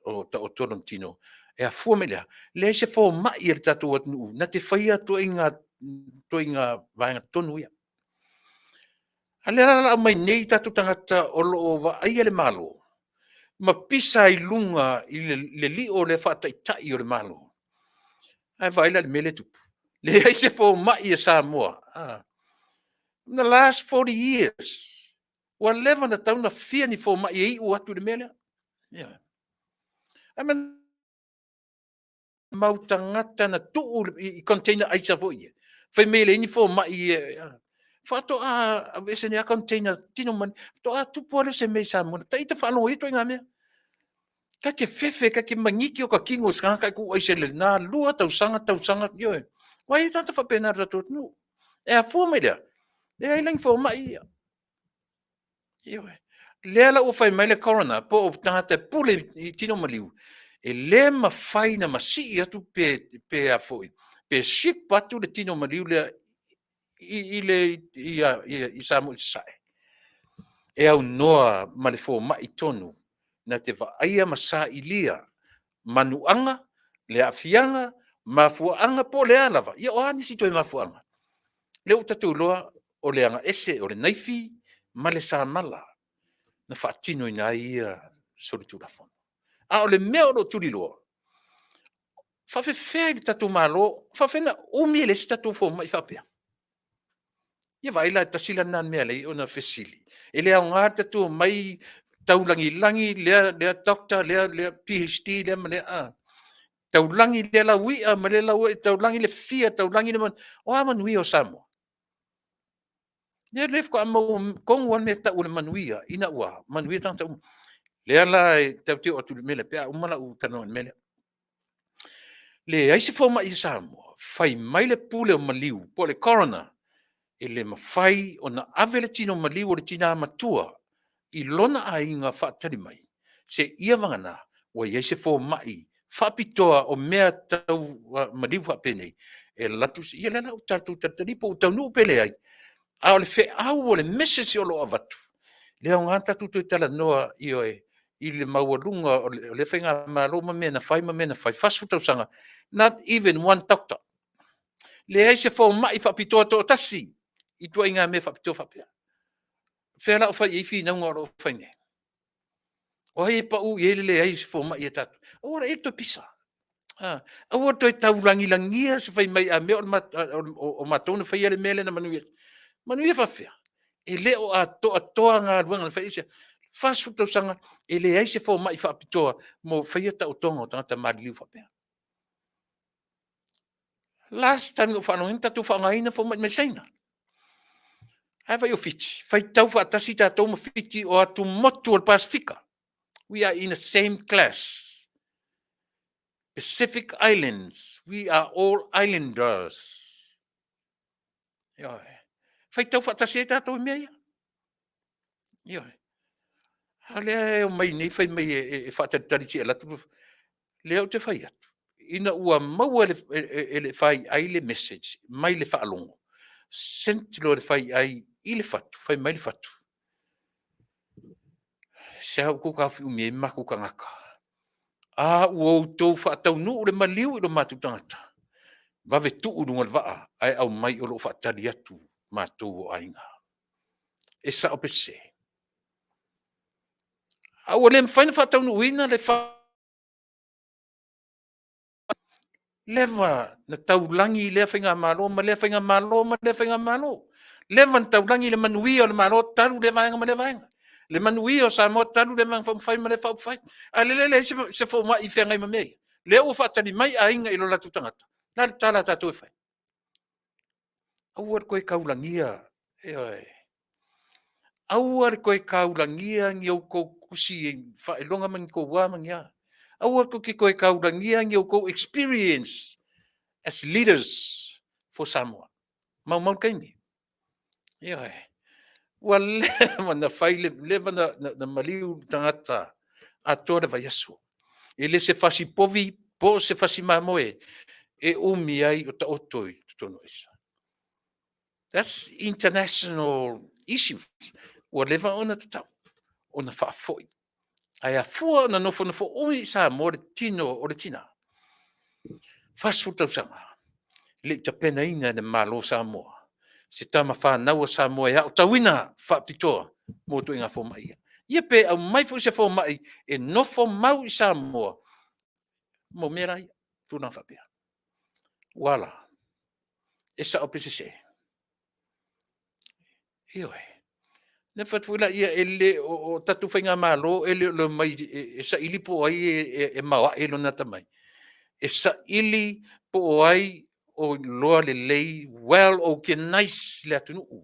o taoto lona tino. E afua mai i le a? Leai se fomai a le tatou atunuu na te faia ituaiga vaega tonu ia. A lea la o le a aumai nei tatou tagata o lo o vaaia le Malo ma pisa ai i luga i le lio lea faataitai o le Malo. Ae vaai la i le mea lea e tupu. Leai se fomai a Samoa. In the last 40 years, ua leva ona tatau ona fia ni fomai e iu atu i le mea lea. Yeah. Ae mau tagata na tuu i container aisa foi ia. Fai mai e leai ni fomai e faatoa aveese nei lava container tino ma faatoa tupu lava lea o se mea i Samoa nei. Ita faalogo i ia ituaiga mea. Ta te fefe, ta te maniti o ta tino i se tagata e tuu aisa i lena 2 tausaga, tausaga, ioe. Aua e i ai tagata faapena i lo tatou atunuu. E afua mai i le a? Leai la ni fomai ia. Ioe. Lea la ua fai mai le Coroner po o tagata e pule i tino maliu, e le mafai ona masii atu pe a foi, pe ship atu le tino maliu lea i le i Samoa i Sasae. E aunoa ma le fomai tonu na te vaaia ma sailia manuaga, le aafiaga, mafuaaga po o le a lava. Ia o a nisi toe mafuaaga? Lea ua tatou iloa o le agaese, o le naifi ma le samala na faatinoina ai ia solitulafono. A o le mea o lo o tuliloa, e faapefea i le tatou Malo, e faapefea ona umi e leai se tatou fomai faapea? Ia vaai la, tasi la lena mea e ala ai ona fesili. E le aoga le tatou omai taulagilagi lea Doctor, lea PhD, lea ma lea, a. Taulagi lea lauia ma lea lauia, taulagi le fia, taulagi le… O a manuia o Samoa? Ia lea faatoa maua tonu lava le mea e tau o le manuia, ina ua manuia tagata uma. O lea la tatou te oo atu i le mea lea pe a uma lau talanoa i le mea lea. Leai se fomai a Samoa, fai mai le pule o maliu po o le Coroner, e le mafai ona ave le tino maliu o le tina matua i lona aiga faatali mai, seia vagana ua i ai se fomai faapitoa o mea tau maliu faapenei e alu atu. Ia lea la ua tatou talitali po ua taunuu pe leai, a o le feau o le message o lo o avatu, e le aoga ona tatou toe talanoa, ioe, i le maualuga o lea faigamalo ma mea na fai ma mea na fai, 40 tausaga, not even one doctor. Leai se fomai faapitoa e toatasi i ituaiga mea faapitoa faapea. O fea la o fai i ai finauga o lo o fai nei? O ai e pau i ai le leai o se fomai a tatou? Aua laia le toe pisa, aua le toe taulagilagia se fai mai a mea o matou na faia le mea lea na manuia ai. Manuia faapefea? E le o atoatoa galuega na fai. Aisea? 40 tausaga e leai se fomai faapitoa mo faia taotoga o tagata maliliu faapea. Last time na ou faalogo ai na tatou faaaogaina fomai mai Saina. Ae vaai o Fiti, faitau faatasi tatou ma Fiti o atumotu o le Pasefika. We are in the same class. Pacific Islands, we are all islanders. Ioe. Faitau faatasi ai tatou i mea ia. Ioe. A o lea e omai nei fai mai e faatalitali se i alu atu. Lea ou te fai atu, ina ua maua e le FAI le message mai le faalogo, sent loa e le FAI i le fatu, fai mai le fatu, se a outou taofi umi ai matou tagata? A ua outou faataunuu le maliu i lo matou tagata, vave tuu i luga o le vaa ae aumai o lo o faatali atu matou o aiga. E sao pe sese? A ua le mafai ona faataunuuina le leva na taulagi lea faigamalo ma lea faigamalo ma lea faigamalo. Leva na taulagi le manuia o le Malo talu lea vaega ma lea vaega. Le manuia o Samoa talu lea Vaega Faaupufai ma lea Faaupufai. A o lea e leai se fomai e feagai ma mea ia. Lea ua faatali mai aiga i lo latou tagata. O le a le tala a tatou e fai? Aua le toe taulagia, ioe. Aua le toe taulagia ni outou tusi faailoga ma ni tou a ma ni a. Aua tou te toe taulagia ni outou experience as leaders for Samoa. Maumau le taimi. Ioe. Ua leva na fai, leva na maliu le tagata atoa le vaiaso. E le se fasi povi po o se fasi mamoe e umi ai o taoto i totonu o aisa. That's international issue. Ua leva ona tatau ona faafoi. Ae afua ona nofonofo umi i Samoa le tino o le tina? 40 tausaga e le i tapenaina e le Malo o Samoa se tama fanau a Samoa e aotauina faapitoa mo ituaiga fomai ia. Ia pe aumai foi se fomai e nofo mau i Samoa mo mea la ia, tulaga faapea. Ua a la? E sao pe sese? Ioe. Na fai atu foi laia, e le o tatou faigamalo e le o le omai e saili po o ai e maoae lona atamai. E saili po o ai o iloa lelei, well organize le atunuu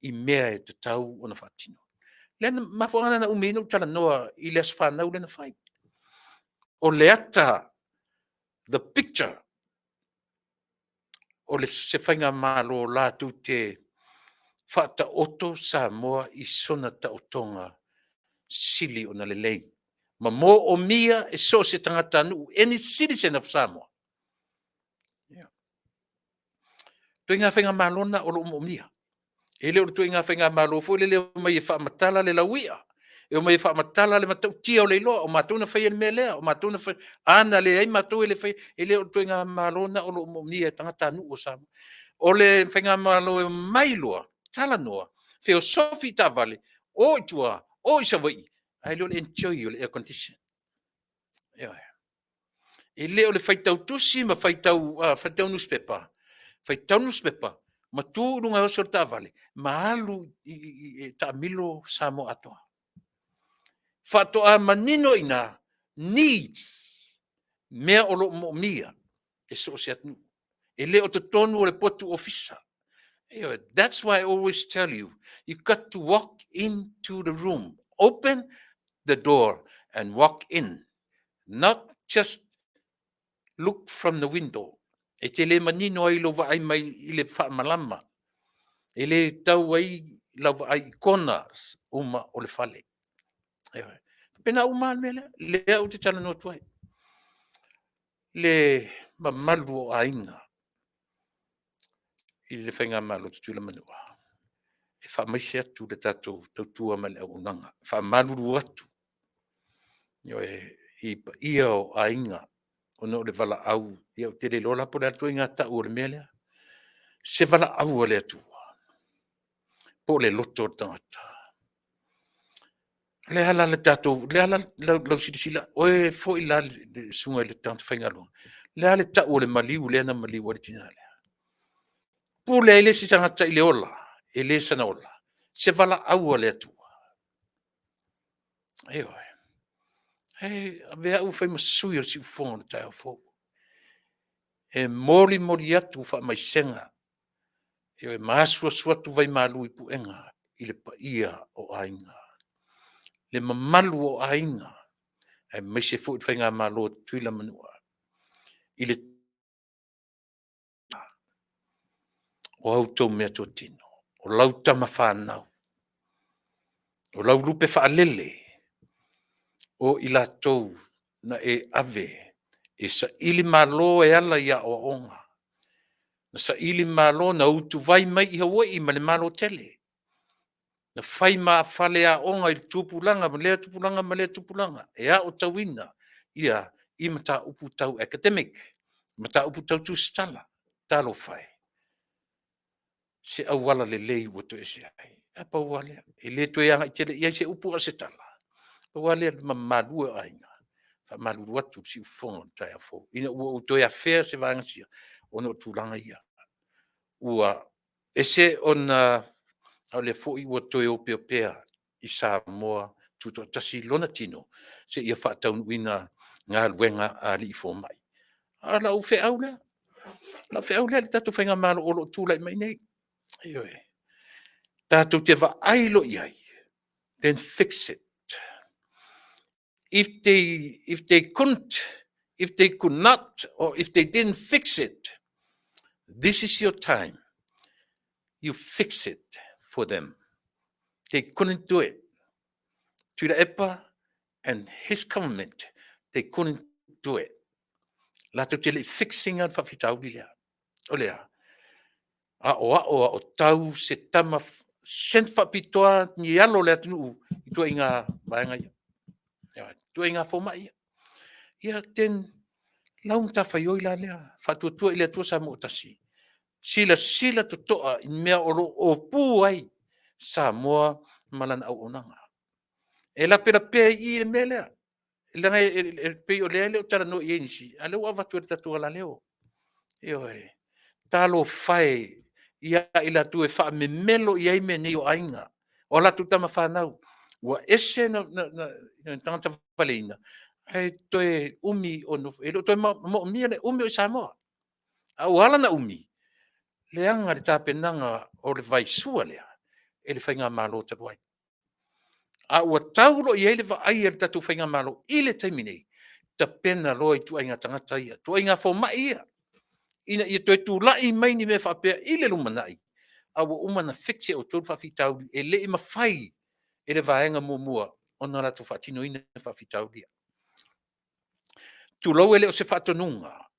i mea e tatau ona faatino. Lea na mafuaaga lena na umi ai ona ou talanoa i le aso fanau lea na fai. O le ata, the picture o se faigamalo latou te faataoto Samoa i sona taotoga sili ona lelei ma moomia e so o se tagatanuu, any citizen of Samoa. Ia. Ituaiga faigamalo lena o lo o moomia. E le o le ituaiga faigamalo foi lele e omai e faamatala le lauia, e omai e faamatala le matautia o le iloa, o matou na faia le mea lea, o matou na faia. A na leai matou e le faia. E le o le ituaiga Malo lena o lo o moomia e tagatanuu o Samoa. O le faigamalo e omai loa, talanoa, feosofi i taavale, o i tua, o i Savaii, ae le o le enjoy o le air condition. Ioe. E le o le faitau tusi ma faitau nusipepa, faitau nusipepa ma tu i luga e oso le taavale ma alu e taamilo Samoa atoa. Faatoa manino i ina needs, mea o lo o moomia e so o se atunuu. E le o totonu o le potu ofisa. Ioe. That's why I always tell you, you got to walk into the room. Open the door and walk in. Not just look from the window. E te le manino ai lou vaai mai i le faamalama. E le tau ai lau vaai i corners uma o le fale. Ioe. Faapena uma lava le mea lea. Lea ou te talanoa atu ai. Le mamalu o aiga i le faigamalo a Tutuila ma Manua, e faamaise atu le tatou tautua ma le auaunaga. E faamalulu atu, ioe, i paia o aiga ona o le valaau, ia ou te le iloa la po o le a le ituaiga tau o le mea lea, se valaau a le Atua, po o le loto o le tagata. O le a la le tatou, o le a la lau silasila, oe foi la le susuga i le tagata faigaluega, o le a le tau o le maliu lea na maliu ai le tina lea? Pule ai le isi tagata i le ola e le sana ola? Se valaau a le Atua. Ioe. Ae avea au e fai ma sui o le siufofoga o le taeao fou e molimoli atu faamaisega, ioe, ma asuasu atu vaimalu i puega i le paia o aiga, le mamalu o aiga, aemaise foi le faigamalo a Tutuila ma Manua i le o a outou meatotino, o lau tama fanau, o lau lupe faalele, o i latou na e ave e sailimalo e ala i aoaoga, na sailimalo na utuvai mai i Hawaii ma le Malo tele, na fai ma faleaoga i tupulaga ma lea tupulaga ma lea tupulaga e aotauina i mataupu tau academic, mataupu tau tusitala. Talofa e! Se auala lelei ua toesea ai. Ae pau lava lea, e le toe agai tele i ai se upu a o se tala, pau lava lea le mamalu e o aiga, e faamalulu atu i le siufofoga i le taeao fou, ina ua ou toe afea se vaega sia, ona o tulaga ia. Ua ese ona o lea foi ua toe opeopea i Samoa tutoatasi lona tino seia faataunuuina galuega a alii fomai. A o lau feau lea, o lau feau lea i le tatou faigamalo o lo o tulai mai nei, ioe, tatou te vaai loa i ai, then fix it. If they couldn't, if they could not, or if they didn't fix it, this is your time. You fix it for them. They couldn't do it. Tuilaepa and his government, they couldn't do it. Latou te le i fix ina le faafitauli lea. O le a? Aoao aotau se tama sent faapitoa ni alo o le atunuu i ituaiga vaega ia, ituaiga fomai ia. Ia then lau matafaioi la lea, Faatuatua i le Atua Samoa ua tasi, silasila totoa i mea o lo o opu ai Samoa ma lana auaunaga. E lapelapea i i le mea lea, leaga e pei o lea e le o talanoa i ai nisi, a o lea ua avatu e le tatou alaleo. Ioe. Talofa e ia i latou e faamemelo i ai mea nei o aiga. O a latou tama fanau, ua ese na, na, na, na tagata valeina, ae toe umi o nofo, e le o toe moomia le umi o i Samoa. A ua ala na umi, leaga le tapenaga o le vaisua lea e le faigamalo talu ai. A ua tau loa i ai le vaai a le tatou faigamalo i le taimi nei, tapena loa ituaiga tagata ia, ituaiga fomai ia, ina ia toe tulai mai ni mea faapea i le lumanai, a ua uma ona fix e outou le faafitauli e le i mafai e le vaega muamua ona latou faatinoina faafitauli ia. Tulou, e le o se faatonuga,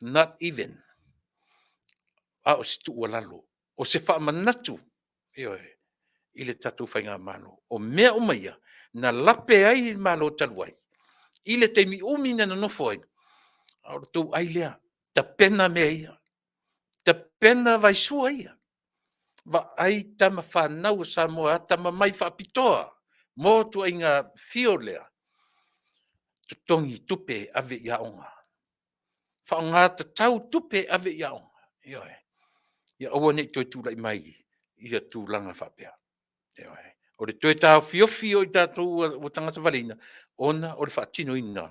not even, a o se tuualalo, o se faamanatu, ioe, i le tatou faigamalo. O mea uma ia na lape ai le Malo talu ai i le taimi umi na nonofo ai, a o le tou ai lea, tapena mea ia, tapena vaisua ia, vaai tama fanau a Samoa atamamai faapitoa mo ituaiga field lea, totogi tupe e ave i aoga, faaaoga tatau tupe e ave i aoga, ioe, ia aua ne i toe tulai mai ia tulaga faapea. Ioe. O le toe taofiofi o i tatou ua tagata valeina ona o le faatinoina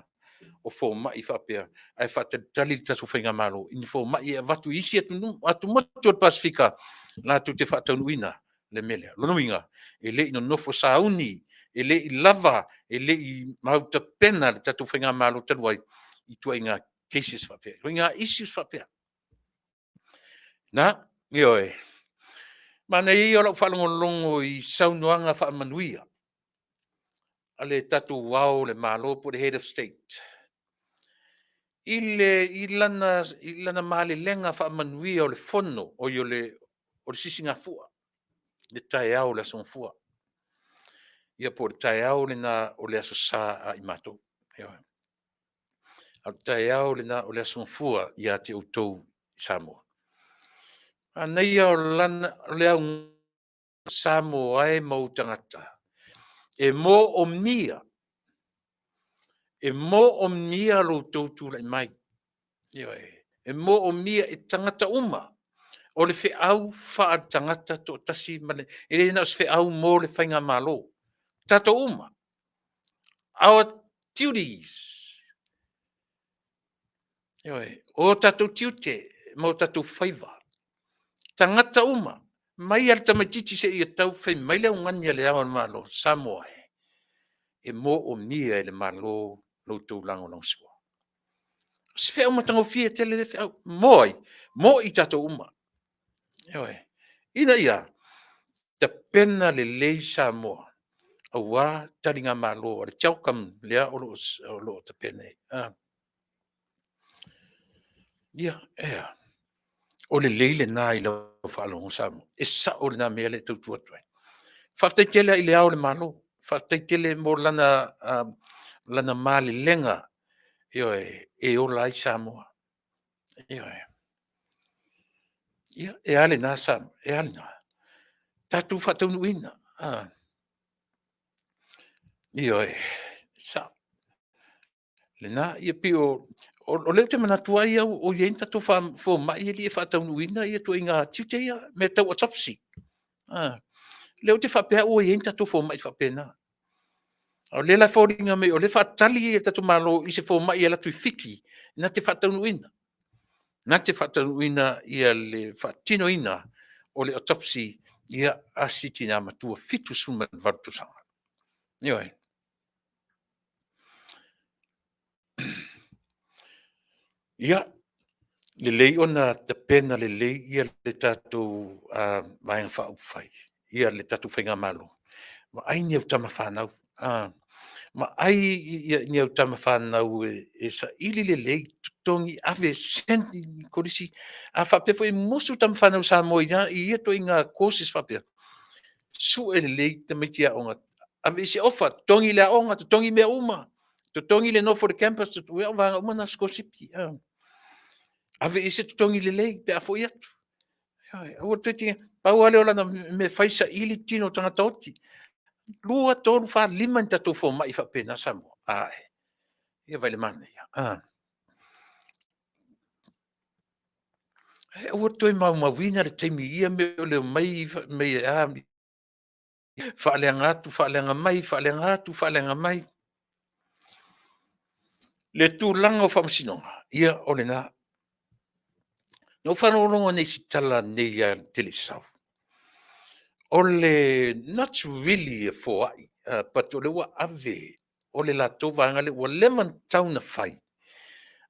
o fomai faapea, ae faatalitali le tatou faigamalo i ni fomai e avatu i isi atumotu o le Pasefika latou te faataunuuina le mea lea. O lona uiga, e le i nonofo sauni, e le i lava, e le i mautapena le tatou faigamalo talu ai i ituaiga cases faapea, ituaiga issues faapea. Na, ioe. Manaia ia o lau faalogologo i saunoaga faamanuia a le tatou Ao o le Malo po o le Head of State i lana malelega faamanuia o le Fono, oi o le Sisigafua i le taeao o le Aso Gafua, ia po o le taeao lena o le Aso Sa a i matou. Ioe. A o le taeao lena o le Aso Gafua ia te outou i Samoa. Manaia o le auga, Samoa e ma ou tagata, e moomia, e moomia lo outou tulai mai. Ioe. E moomia e tagata uma. O le feau faale-tagata toatasi, e le na o se feau mo le faigamalo, tatou uma. Our duties. Ioe. O tatou tiute ma o tatou faiva. Tagata uma, mai lava i le tamaitiiti seia tau, fai mai le augani a Le Ao o le Malo, Samoa e, e moomia e le Malo lo outou lagolagosua. O se feau matagofie tele lea feau. Mo ai? Mo i tatou uma. Ioe. Ina ia tapena lelei Samoa aua taligamalo a le CHOGM lea o lo o tapena ai. Ia, e a? O le lelei lena i lau faalogo Samoa, e sao lena mea lea e tau tu atu ai. Faafetai tele lava i Le Ao o le Malo, faafetai tele mo lana malelega, ioe, e ola ai Samoa. Ioe. Ia, e a lena Samoa? E a lena? Tatou faataunuuina. Ioe, e sao. Lena, ia pei o lea ou te manatu ai au o i ai ni tatou fomai e le i faataunuuina ituaiga tiute ia, mea tau autopsy. O lea ou te faapea au ua i ai ni tatou fomai faapena. A o lea la e foliga mai o lea e faatali le tatou Malo i se fomai e alu atu i Fiti na te faataunuuina, na te faataunuuina le faatinoina o le autopsy a si tina matua 78 tausaga. Ioe. Ia, lelei ona tapena lelei le tatou Vaega Faaupufai, le tatou faigamalo, vaai ni au tama fanau, vaai ni au tama fanau e saili lelei, totogi, ave, send i kolisi. A faapea foi e musu tama fanau Samoa i ia ituaiga courses faapea, sue lelei tamaiti aoga, ave i ai se offer, totogi le aoga, totogi mea uma, totogi le nofo i le campus, ia o vaega uma na o sikolasipi. Ave i ai se totogi lelei pe a foi atu. Aua le toe te... pau lava lea o lana mea e fai, saili tino o tagata oti. 2, 3, 4, 5 ni tatou fomai faapena Samoa? Ae, ia vaai i le manaia. Ae aua le toe maumauina le taimi i ia mea o le omai fai mai e a Faaleaga atu, faaleaga mai, faaleaga atu, faaleaga mai. Le tulaga o faamasinoga, ia o lena. Na ou faalogologo nei i se tala nei lava i le telesau, o le not really e foai, but o lea ua ave, o le latou vaega lea ua leva ona tatau ona fai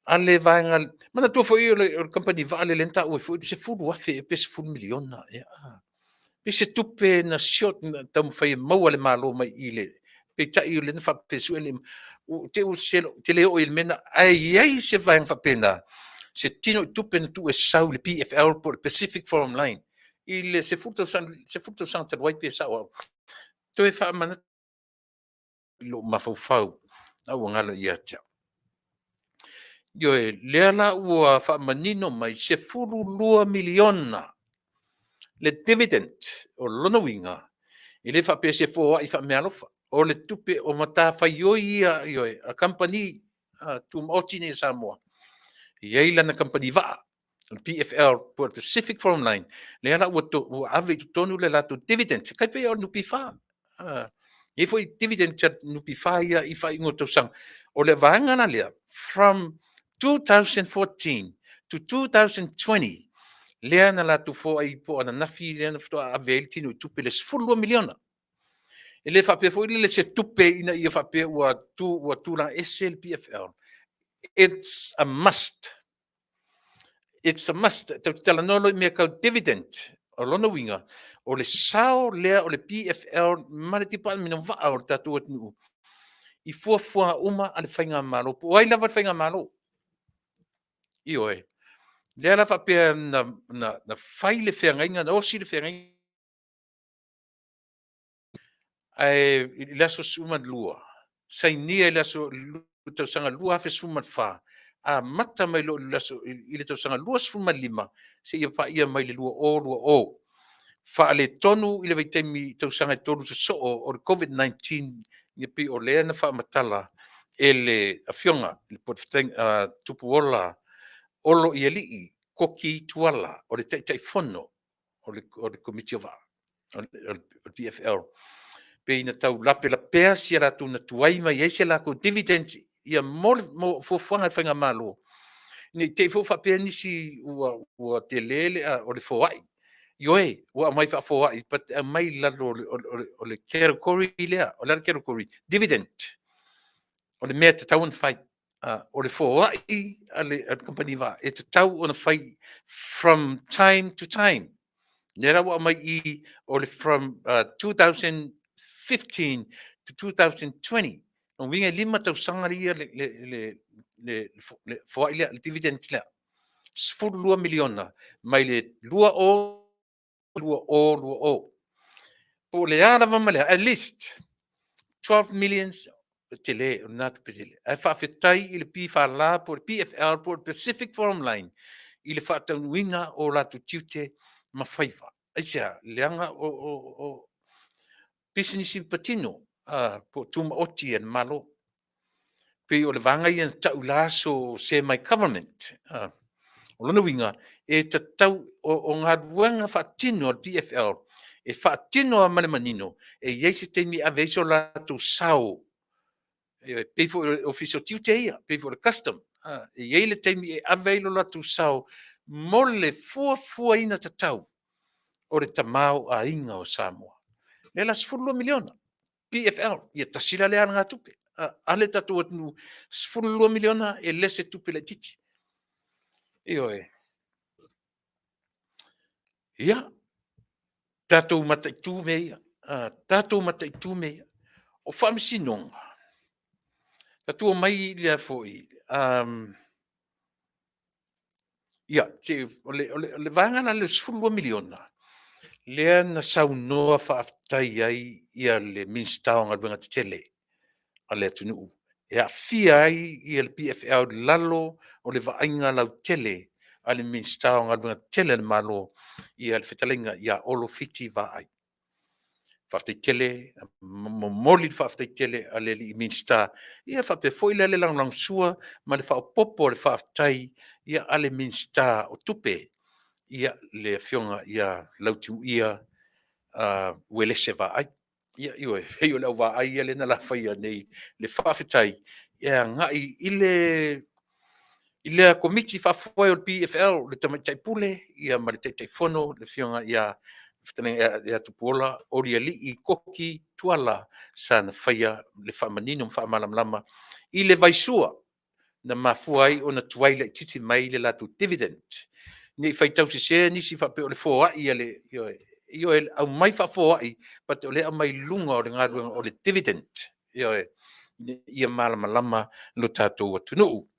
a le vaega. Manatua foi o le kamupani vaa lea na taua ai foi le $10,000 ea pe $10 miliona ea, pei se tupe na short na taumafai e maua e le Malo mai i le, peitai o lea na faapea e sue le te i ua sese, ou te le oo i le mea lena, ae i ai se vaega faapena, se tinoitupe na tuu e sau i le PFL po o le Pacific Forum Line i le 10 tausaga, 10 tausaga talu ai pe sao au. Toe faamanatu i lou mafaufau a ua galo ia te au. Ioe, lea la ua faamanino mai, $12 miliona le dividend. O lona uiga, e le faapea se foai faameaalofa, o le tupe o matafaioi ia, ioe, a kamupani tumaoti nei a Samoa, e i ai lana kamupani vaa, o le PFL po o le Pacific Forum Line, lea la ua ave i totonu le latou dividend, e tai pei lava o le NPF. E i ai foi dividend a le NPF ia i faaiuga o tausaga. O le vaega la lea, from 2014 to 2020, lea na latou foai po o ananafi lea na faatoa ave ai le tinoitupe le $12 miliona. E le faapea foi lele se tupe ina ia faapea ua tulaga ese le PFL. It's a must. It's a must. Tatou te talanoa loa i mea tau dividend. O lona uiga, o le sao lea o le PFL ma le Department o Vaa o le tatou atunuu i fuafuaga uma a le faigamalo, po o ai lava le faigamalo. Ioe. Lea la faapea na fai le feagaiga, na osi le feagaiga, ae i le aso 12, sainia i le aso tausaga 2014, amata mai loa i le aso i le tausaga 2015 seia paia mai le 2020. Faaletonu i le vaitaimi i tausaga e tolu sosoo o le COVID-19, ia pei o lea na faamatala e le Afioga i le Tupuola Oloialii Koki Tuala, o le Taitaifono o le Komiti o Vaa o le PFL, pei na tau lapelapea si a latou na tuai mai ai se latou dividend ia mo fuafuaga a le faigamalo, ne i te i foi ua faapea nisi ua tele le o le foai. Ioe, ua aumai faafoai, but aumai i lalo o le category lea. O le a le category? Dividend. O le mea e tatau ona fai. O le foai a le kamupani vaa e tatau ona fai from time to time. Lea la ua aumai i o le from 2015 to 2020. O uiga e 5 tausaga ia le foai lea, le dividend lea. $12 miliona mai le 20 2020. Po o le a lava ma le a, at least 12 millions tele, o lena tupe tele. Ae faafetai i le PFL po o le PFL po o le Pacific Forum Line i le faataunuuina o latou tiute ma faiva. Aisea? Leaga o pisinisi patino po o tumaoti a le Malo. Pei o le vaega ia na tau i la aso semi government. O lona uiga, e tatau o galuega faatino a le PFL e faatino lava ma le manino, e i ai se taimi e ave ai so latou sao. E pei foi o le Ofisa o Tiute ia, pei foi o le Custom. E i ai le taimi e ave ai lo latou sao mo le fuafuaina tatau o le tamaoaiga o Samoa. Lea la $12 miliona PFL, ia tasi la lea alagatupe. A le tatou atunuu, $12 miliona e le se tupe laitiiti. Ioe. Ia, tatou mataitu mea ia. Tatou mataitu mea ia. O faamasinoga, tatou omai lea foi, ia, o le vaega la lea o le $12 miliona, lea na saunoa faafetai ai le Minisita o Galuega Tetele a le atunuu, e aafia ai le PFL i lalo o le vaaiga lautele a le Minisita o Galuega Tetele a le Malo, ia le fetalaiga ia Olo Fiti Vaai. Faafetai tele, momoli le faafetai tele a le alii Minisita, ia faapea foi la le lagolagosua ma le faaopoopo o le faafetai a le Minisita o Tupe, le Afioga ia Lautimuia Uelese Vaai. Ia, ioe, pei o le auvaai ia lea na la faia nei le faafetai e agai i le i le Komiti Faafoe o le PFL, le Tamaitai Pule ia ma le Taitaifono le Afioga ia Fetalaiga ia Tupuola Olialii Koki Tuala, sa na faia le faamanino ma faamalamalama i le vaisua na mafua ai ona tuai laitiiti mai le latou dividend. Ne i faitau sese nisi faapea o le foai a le, ioe, ioe, aumai faafoai, but o lea e aumai i luga o le galuega o le dividend, ioe, ia malamalama lo tatou atunuu.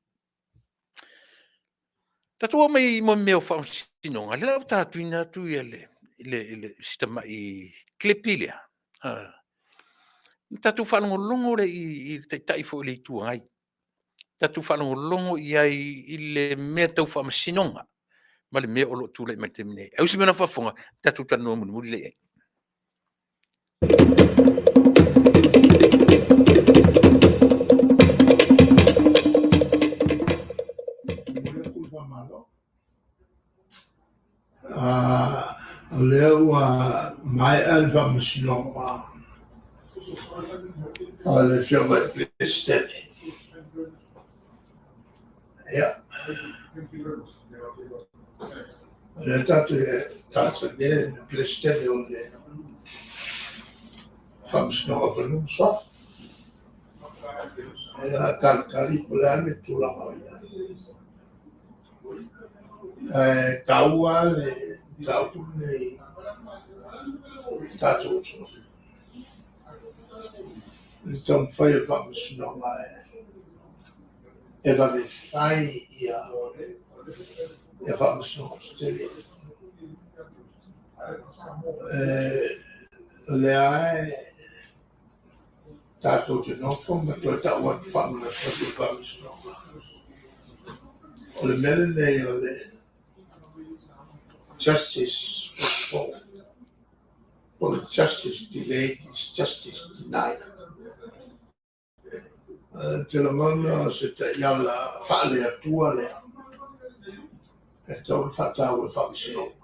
Tatou oo mai i mea o faamasinoga, lea ua ta tuuina atu le si tamai kilipi lea, ona tatou faalogologo lea i le Taitai foi o le Itu Agai, tatou faalogologo i ai i le mea tau faamasinoga ma le mea o lo o tulai mai i le taimi nei. E usi mai lau faafofoga, tatou talanoa mulimuli lea i ai. O lea ua maea le faamasinoga a le Afioga i le Peresetene. Ia, o lea tatou te talosagia le Peresetene o le Faamasinoga o Fanua ma Suafa. O le a talitali po o le a le tulaga o i ai. Ae taua le mataupu lenei i le tatou atunuu. I le taumafai o le Faamasinoga e vave fai ia faamasinoga tetele. O lea e tatou te nofo ma toe tau atu faamanatu atu i le Faamasinoga. O le mea lenei o le justice postponed, po o le justice delayed is justice denied. Ou te lagona o se taiala faale-Atua lea e tatau ona faataua e Faamasinoga.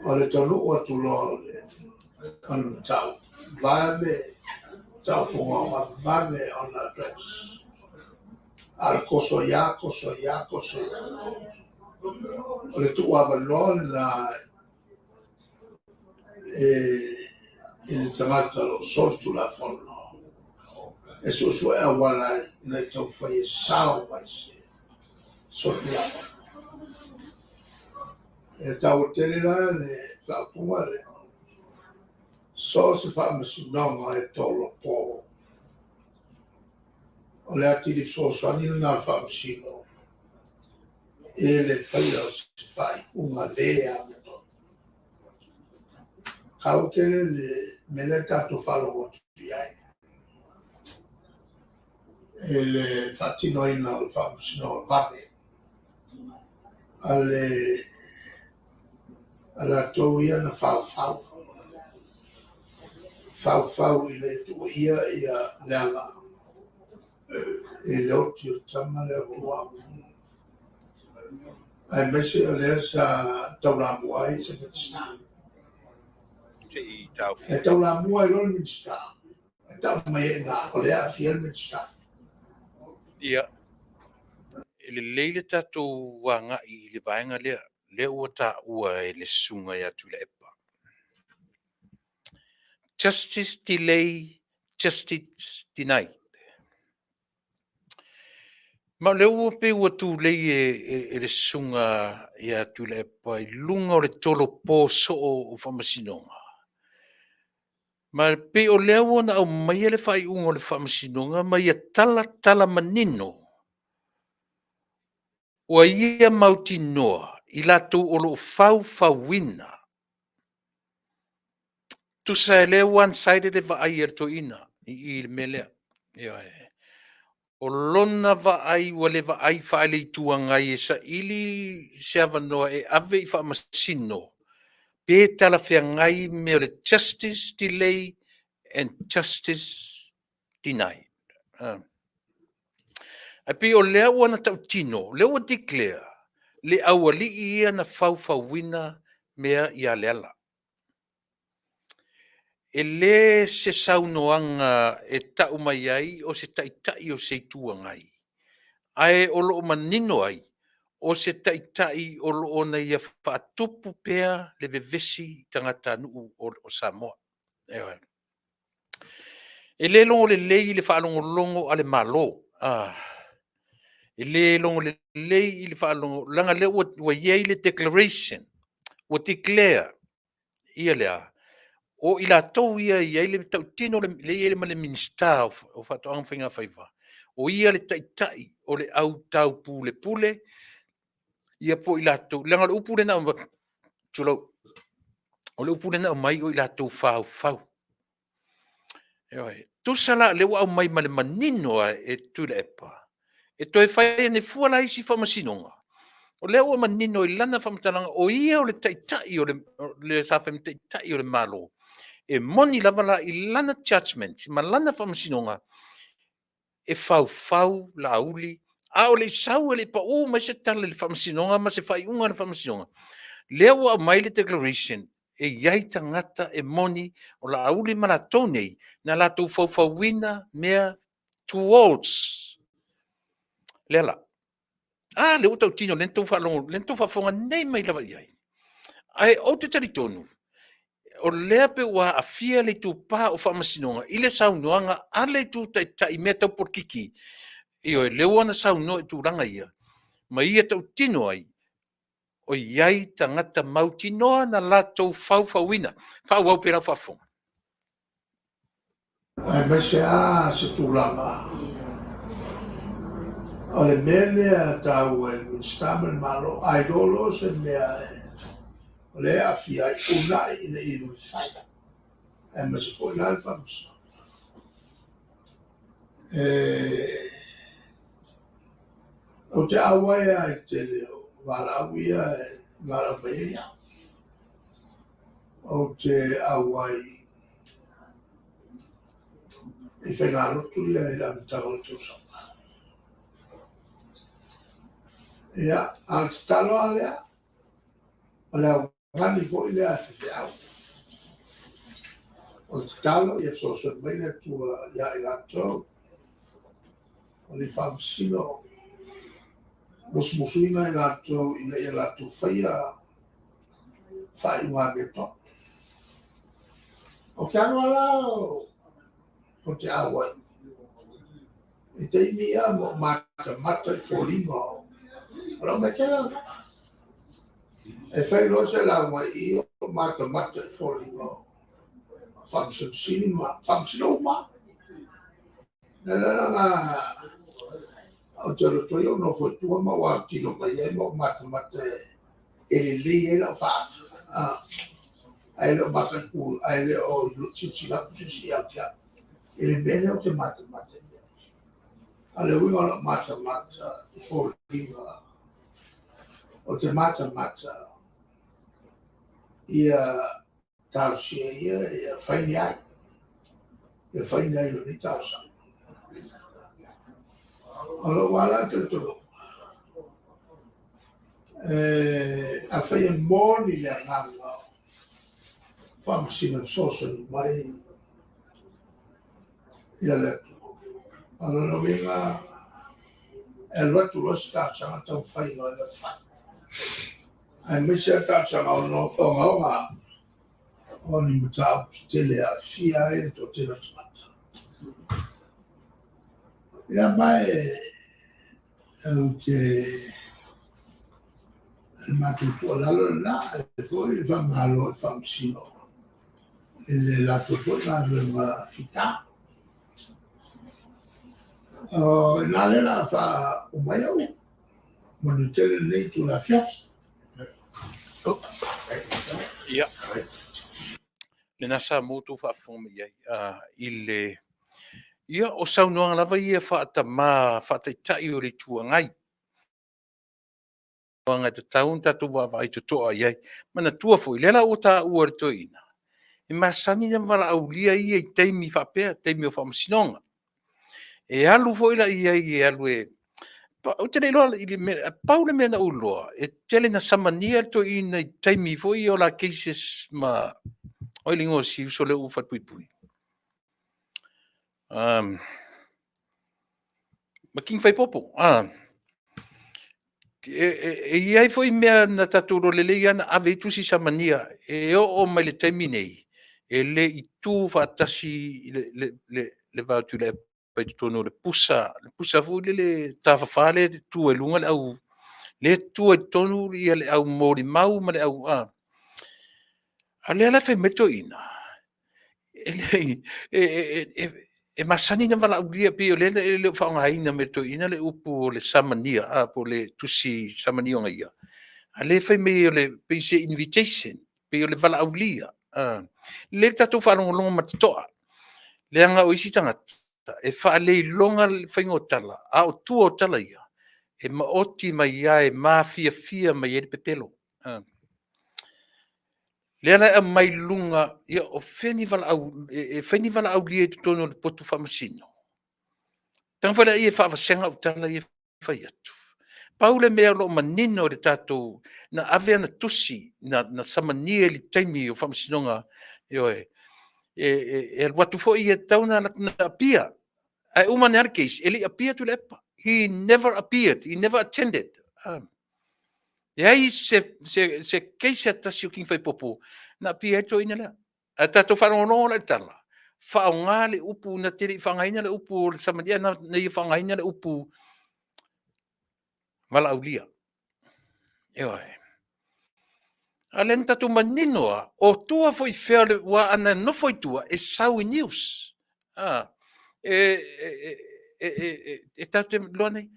O le taunuu atu loa o le mataupu, vave taotoga vave ona address. A o le toso ai lava, toso ai lava, toso ai lava. O le tuuavanoa lena i le tagata o lo o solitulafono e suesue auala ai ina ia taumafai e sao mai se solitulafono. E taua tele la le faaupuga lea, so o se faamasinoga e tolopo. O le atili fesoasoani lena a le faamasino i le faia o se faaiuga le amiotonu. E taua tele le mea lea tatou te faalogo atu i ai, i le faatinoina o le faamasinoga vave a latou ia na faufau, faufau i le tuuaia Leala i le oti o le tama lea o Tuuu, aemaise o lea sa taulamua ai se Minisita. E taulamua ai loa le Minisita, e tau mai ai i ina o lea e aafia le Minisita. Ia, e lelei le tatou agai i le vaega lea, lea ua taua e le Susuga ia Tuilaepa. Justice delay, justice denied. Ma o lea ua pei ua tulei e le Susuga ia Tuilaepa i luga o le tolopo soo o faamasinoga. Ma e pei o lea ua na aumaia le faaiuga o le Faamasinoga ma ia talatala manino ua ia mautinoa i latou o lo o faufauina. Tusa e le one sided le vaai a le toeaina i i le mea lea. Ioe. O lona vaai ua le vaai faale-Itu Agai e saili se avanoa e ave i faamasino pe talafeagai mea o le justice delay and justice denied. Ae pei o lea ua na tautino, o lea ua declare le aualii ia na faufauina mea ia Leala. E le se saunoaga e tau mai ai o se Taitai o se Itu Agai, ae o lo o manino ai o se Taitai o lo o na ia faatupu pea le vevesi i tagatanuu o Samoa. Ioe. E le logo lelei i le faalogologo a le Malo, e le logo lelei i le faalogo, leaga o lea ua i ai le declaration, ua declare ia le a? O i latou ia e i ai le tautino lea e i ai ma le Minisita o Faatoaga ma Faigafaiva, o ia le taitai o le au taupulepule ia po o i latou, leaga o le upu lea na aumai, tulou, o le upu lea na aumai o i latou faufau. Ioe. Tusa la o lea ua aumai ma le manino lava e Tuilaepa, e toe fai ane fua la isi faamasinoga, o lea ua manino i lana faamatalaga o ia o le taitai o le sa fai ma taitai o le Malo. E moni lava la i lana judgement ma lana faamasinoga e faufau Laauli, a o le i sau e le i pau mai se tala i le faamasinoga ma se faaiuga a le faamasinoga, lea ua aumai le declaration e i ai tagata e moni o Laauli ma latou nei na latou faufauina mea towards lea la. A lea ua tautino, lea na outou faalogo, lea na outou faafofoga nei mai lava i ai. Ae ou te talitonu, o lea pei ua aafia le itupa o faamasinoga i le saunoaga a le Itu Taitai i mea tau polokiki. Ioe, lea ua na saunoa i tulaga ia, ma ia tautino ai, o i ai tagata mautinoa na latou faufauina. Faaauau pea lau faafofoga. Aemaise lava se tulaga o le mea lea e taua i le Minisita ma le Malo, a iloa loa se mea o lea e aafia ai, uunai ina ia vave fai, aemaise foi la le Faamasinoga. Ou te auai lava i le tele o valaau ia e valaau mai ai au. Ou te auai i faigalotu ia i le amataga o le tausaga. Ia, a o le tatalo lava lea, o le augani foi lea a faifeau. O le tatalo ia fesoasoani mai le Atua ia i latou o le faamasino, musumusuina i latou ina ia latou faia faaiuga amiotonu. Ou te alu lava la ou te auai i taimi ia ma ou matamata i foliga o lau mea tele lena. E fai loa se lauga i i, ou matamata i foliga o Faamasino Sili ma Faamasino uma. Le la ou te alu atu ai ou nofo i tua ma ou autilo mai ai ma ou matamata e lelei ai lau faaata. Ae le o mataitu, ae le o silasila atu se isi ia te au i le mea lea ou te matamata i ai. A o le uiga o lau matamata i foliga, ou te matamata ia talosia ia ia fai ni ai, ia fai ni ai o nei talosaga. O lou lava la talitonuga, afai e moni le agaga o Faamasino e fesoasoani mai ia le Atua, o lona uiga e alu atu loa se talosaga taumafai loa e fai. Aemaise lava talosaga ogaoga o ni mataupu tetele e aafia ai le toatele o tagata. Ia ma e ou te le matou tuualalo lena, e foi le faamalo i Faamasino i le latou foi galuega fita. O i ina lea o le a faauma ai au manuia tele lenei itula afiafi. Ia, lena sa maua outou faafofoga mai ai i le ia o saunoaga lava ia faatamā faataitai o le Itu Agai e tatau ona tatou vaavaai totoa i ai. Manatua foi, lea la ua taua e le toeaina, e masani ona valaaulia ia i taimi faapea, taimi o faamasinoga. E alu foi la i ai e alu e... Ou te le iloa i le mea, pau le mea na ou iloa, e tele ina samania le toeaina i taimi foi ia o la cases ma O ai le igoa o si uso lea ua falepuipui? Ma King Faipopo. E i ai foi mea na tatou iloa lelei lava na ave i ai tusi samania e oo mai le taimi nei, e le i tu faatasi le va o Tuilaepa i totonu o le pusa, le pusa foi lele tafafa lea e tu ai i luga le au... lea e tu ai i totonu le au molimau ma le au... a o lea la e fai mai le toeaina, e leai, e masani ona valaaulia, pei o lea e le o faaaogaina mai e le toeaina le upu o le samania po o le tusi samania o ia, a o lea e fai mai e pei se invitation, pei o le valaaulia. E lelei le tatou faalogologo ma le totoa, leaga o isi tagata e faaleiloga le faiga o tala, a o tua o tala ia, e maoti mai lava e mafiafia mai ai le pepelo. O lea la e aumai i luga, ia o fea ni valaau, e fai ni valaaulia i totonu o le potu faamasino? Tago foi lea e faavasega au tala ia e fai atu. Pau le mea o lo o manino i le tatou... na ave ana tusi, na samania i le taimi o faamasinoga, ioe, e alu atu foi ia, e tatau ona alu atu e appear, ae uma ane lava le case, e le i appear Tuilaepa. He never appeared, he never attended. Leai se case e tasi o King Faaipopo na appear ai le toeaina lea. Ae tatou faalogologo la i le tala, faaaoga le upu, na te le i faaaogaina le upu o le samania, na ia faaaogaina le upu valaaulia. Ioe. A o lea na tatou manino lava, o tua foi i fea, aua a na nofo i tua, e sau i news. E tatou te iloa nei.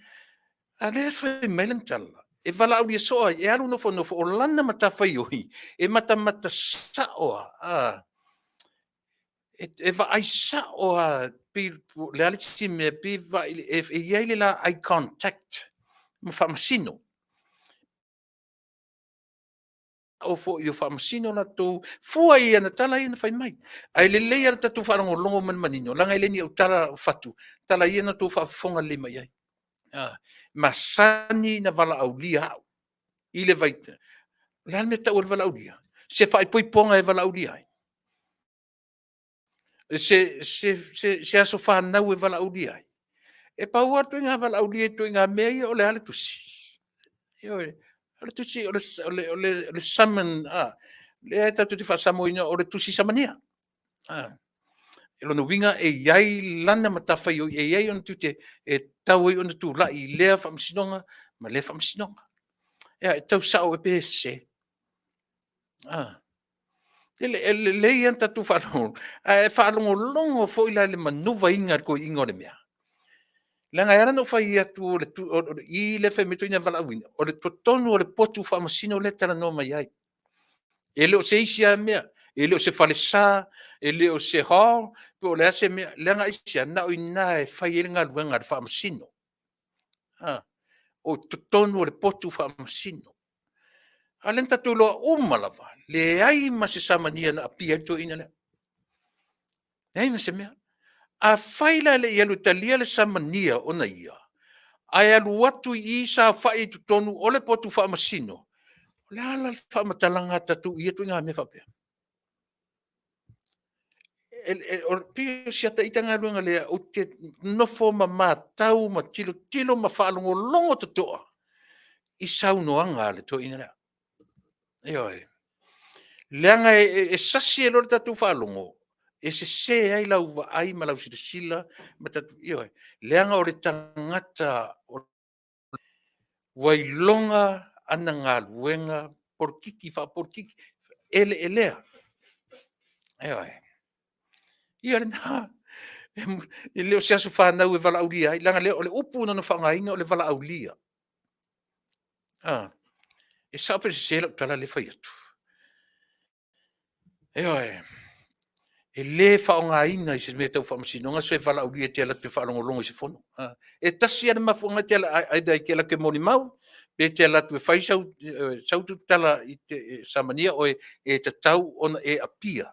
A o lea e fai mai lana tala, e valaaulia soo ai, e alu nofonofo, o lana matafaioi, e matamata sao lava, e vaai sao lava, pei o le a le isi mea, pei e i ai le la eye contact ma faamasino. O foi o faamasino latou, fua i ana tala ia na fai mai. Ae lelei lava le tatou faalogologo ma le manino, leaga e le o ni au tala o fatu, o tala ia na outou faafofoga lelei mai ai. E masani ona valaaulia au i le vaitaimi. O le a le mea e tau ai le valaaulia? Se faaipoipoga e valaaulia ai? Se aso fanau e valaaulia ai? E pau lava le ituaiga valaaulia i ituaiga mea ia, o le a le tusi? Ioe, o le tusi o le summon lea tatou te faa-Samoa ina, o le tusi samania. O lona uiga e i ai lana matafaioi, e i ai ona tiute e tatau ai ona tulai i lea faamasinoga ma lea faamasinoga. Ia, e tau sao ea pe sese? E lelei lava le tatou faalogologo, ae faalogologo foi la i le manuva ina e le toeaina o le mea. Leaga e ala ona ou fai atu o le i lea e fai mai ai le toeaina e valaauina, o totonu o le potu faamasino lea e talanoa mai ai. E le o se isi lava mea, e le o se falesa, e le o se hall, po o le a se mea. Leaga aisea? Na o i ina e fai ai le galuega a le faamasino. O totonu o le potu faamasino. A o lea na tatou iloa uma lava, leai ma se samania na appear ai le toeaina lea. Leai ma se mea. Afai la e le i alu e talia le samania ona ia, ae alu atu i i saofai i totonu o le potu faamasino, o le a la le faamatalaga a tatou i ia ituaiga mea faapea? E pei o si ata ita galuega lea ou te nofo ma matau ma tilotilo ma faalogologo totoa i saunoaga a le toeaina lea. Ioe. Leaga e sasi ai loa le tatou faalogo, e sese ai lau vaai ma lau silasila, ioe, leaga o le tagata ua iloga ana galuega polokiki faapolokiki, eleelea. Ioe. Ia lena. E le o se aso fanau e valaaulia ai, leaga o le upu na ia faaaogaina o le valaaulia. E sao pe sese lau tala lea e fai atu? Ioe. E le faaaogaina i se mea tau faamasinoga se valaaulia e te alu atu e faalogologo i se fono. E tasi lava le mafuaaga e te either e te alu atu e molimau, pe te alu atu e fai sau tala e samania oe, e tatau ona e appear,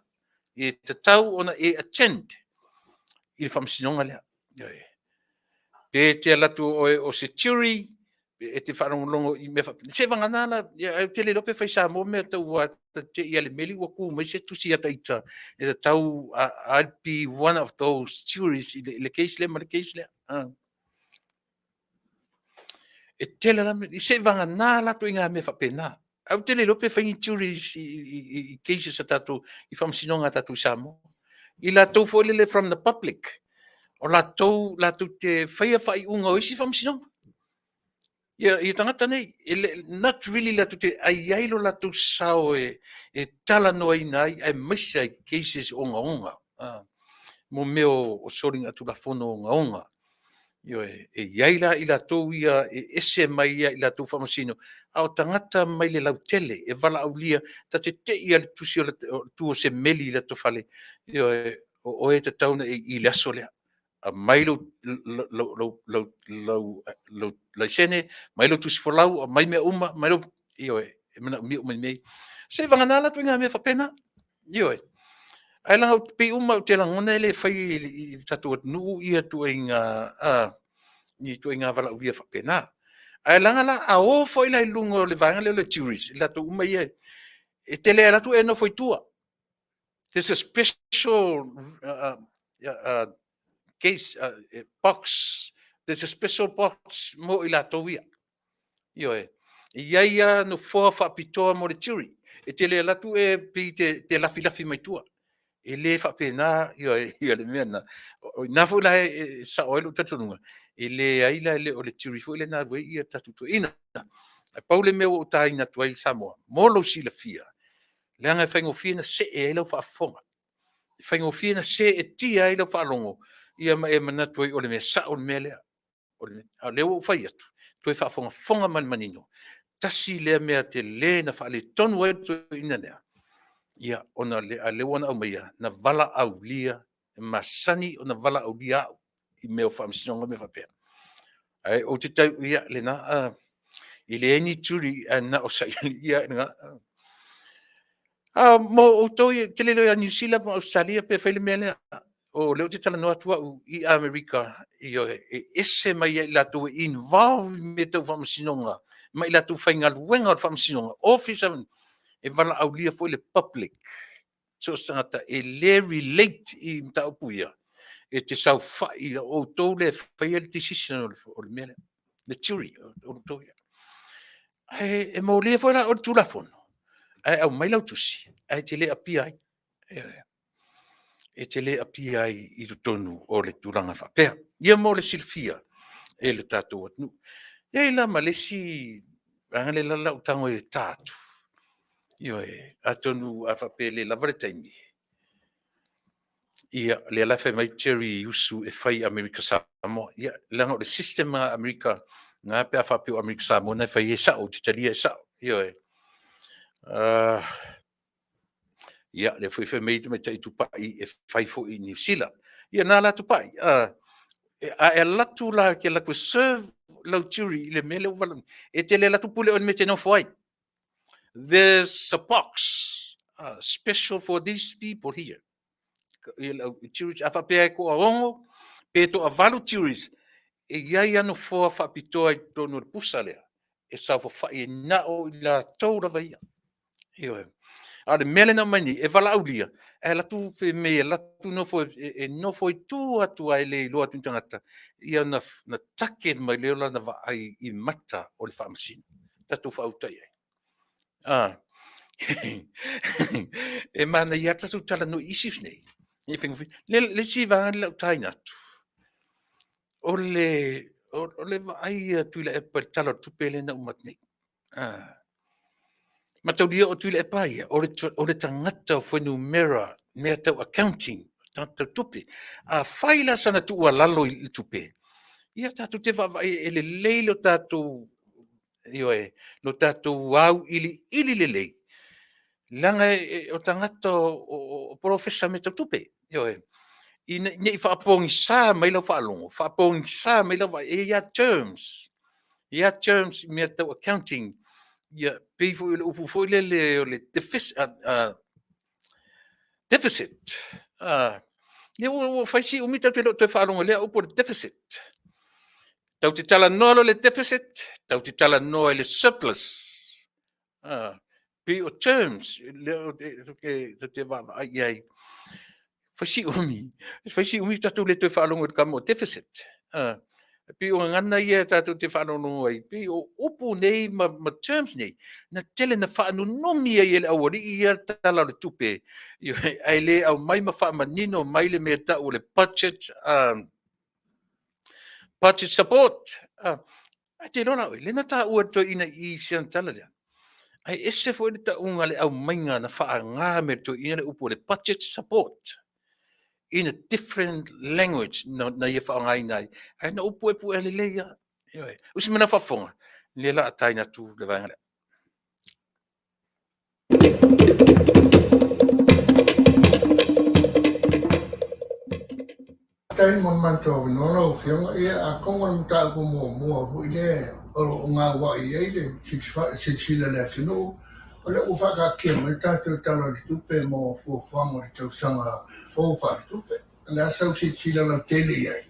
e tatau ona e attend i le faamasinoga lea. Ioe. Pe te alu atu o oe o se jury, E te faalogologo i mea faapena. Se vagana la, ia, ai ou te le iloa pe fai Samoa mea tau a ta te i a le meli ua tu mai se tusi ia ita e tatau I'd be one of those juries i le case lea ma le case lea. E tele la, se vagana la ituaiga mea faapena. Ae ou te le iloa pe fai ni juries i cases a tatou, i faamasinoga a tatou i Samoa. I latou foi lele from the public, o latou latou te faia faaiuga o isi faamasinoga. Ia tagata nei, e le, not really latou te ai ai lo latou sao e talanoaina ai, aemaise ai cases ogaoga, mo mea o soligatulafono ogaoga. Ioe, e i ai la i latou ia e ese mai ia i latou faamasino, a o tagata mai le lautele e valaaulia, ta te te i lava i le tusi o le tu o se meli i le atofale, ioe, o oe e tatau ona e i i le aso lea. Aumai lou laisene, aumai lou tusi folau, aumai mea uma, aumai lou, ioe, e manaomia uma i mea ia. Seivagana la ituaiga mea faapena. Ioe. Ae leaga ou te pei uma ou te lagona e le fai i le tatou atunuu ia ituaiga ni ituaiga valaaulia faapena. Ae leaga la a o foi la i luga o le vaega lea o le juries, i latou uma ia e te le alu atu e nofo i tua. There's a special case box, there's a special box mo i latou ia. Ioe. E i ai lava nofoa faapitoa mo le jury. E te le alu atu e pei te lafilafi mai tua. E le faapena ioe, ia le mea lena. O i ina foi la e sao ai lou talitonuga, e leai la e le o le jury foi lea na alu ai ia tatou toeaiina. Ae pau le mea ua ou taina atu ai Samoa, mo lou silafia, leaga e faigofie ona see ai lau faafofoga. E faigofie ona seetia ai lau faalogo, ia ma e manatu ai o le mea sao le mea lea. A o lea ua ou fai atu, toe faafogafoga ma le manino, tasi lea mea tele na faaletonu ai le toeaina lea, ia, ona a o lea ua na aumaia, na valaaulia, e masani ona valaaulia au i mea o faamasinoga ma mea faapea. Ae ou te tau, ia, lena, e leai ni jury ae na o sailiili, ia, lena. A mo outou, ou te le iloa ia Niu Sila ma Ausetalia pe fai le mea lea. O lea ou te talanoa atu au i Amerika, ioe, e ese mai ai i latou e involve i mea tau faamasinoga ma i latou faigaluega o le faamasinoga, ofisa, e valaaulia foi le public, so o se tagata e le relate i mataupu ia, e te saofai, o outou lea e faia le decision o le mea lea, le jury, o outou ia. Ae e molia foi la o le Tulafono, ae aumai lau tusi, ae te le appear ai. E te le appear ai i totonu o le tulaga faapea. Ia mo le silafia e le tatou atunuu. E i ai la ma le isi vaega lea la ua ou tago e ta atu. Ioe, atonu a faapea e le lava le taimi, ia, lea la e fai mai Jerry Usu e fai i Amerika Samoa. Ia, leaga o le system a Amerika, na pe a faapea o Amerika Samoa na e fai ai, e sao, ou te talia e sao. Ioe. Ia, lea foi fai mai tamaitai Tupai e fai foi i Niu Sila. Ia, na la Tupai, a e alu atu la, e te alu atu e serve lau jury i le mea lea ua valaauina, e te le alu atu pule oe i le mea e te nofo ai. There's a box special for these people here. Juries, a faapea e toaono, pe toavalu juries, e i ai lava nofoa faapitoa i totonu o le pusa lea, e saofafai ai na o i latou lava ia. Ioe. A o le mea lea na aumai nei, e valaaulia, ae alu atu fai mai e alu atu nofo, e nofo i tua atu lava e le iloa atu e ni tagata, ia ona target mai lea o lana vaai i mata o le faamasino. Tatou faauta i ai. E manaia lava le tatou talanoa i issues nei. E faigofie. Le isi vaega lea o le a ou taina atu, o le vaai a Tuilaepa i le Tala o le Tupe lea na uma atu nei. Mataulia o Tuilaepa ia, o le tagata o fuainumera, mea tau accounting, tagata tau tupe. Afai la sana tuualalo i le tupe, ia tatou te vaavaai e lelei lo tatou, ioe, lo tatou auiliili lelei, leaga o tagata o polofesa mea tau tupe, ioe, ne i faapogisa mai lau faalogo, faapogisa mai lau vaai, e i ai lava terms, e i ai lava terms i mea tau accounting, ia pei foi o le upu foi lele o le deficit, ia ua fai si umi tatou te le o toe faalogo i lea upu o le deficit. Tau te talanoa loa i le deficit, tau te talanoa i le surplus. Pei o terms lea ou te vaavaai i ai. Fai si umi, fai si umi tatou le toe faalogo i le tama o deficit. E pei o gagana ia tatou te faalogologo ai, pei o upu nei ma terms nei, na tele na faanunumi ai e le aualii ia tala o le tupe, ae le aumai ma faamanino mai le mea e tau o le budget, budget support. Ae te iloa la oe, lea na taua e le toeaina i i si ana tala lea, ae ese foi le tauga le aumaiga na faaaoga mai e le toeaina le upu o le budget support in a different language na ia faaaogaina ai. Ae na ou puepuea lelei lava. Ioe. Usi mai lau faafofoga, lea o le a taina atu le vaega lea. Faafetai mo le matou avanoa lau Afioga. Ia atonu o le mataupu muamua foi lea o lo o gauai i ai le silasila a le atunuu, o lea ua faataatia mai le tatou Tala o le Tupe mo fuafuaga o le tausaga fou faaletupe. O le a sau silasila lautele i ai?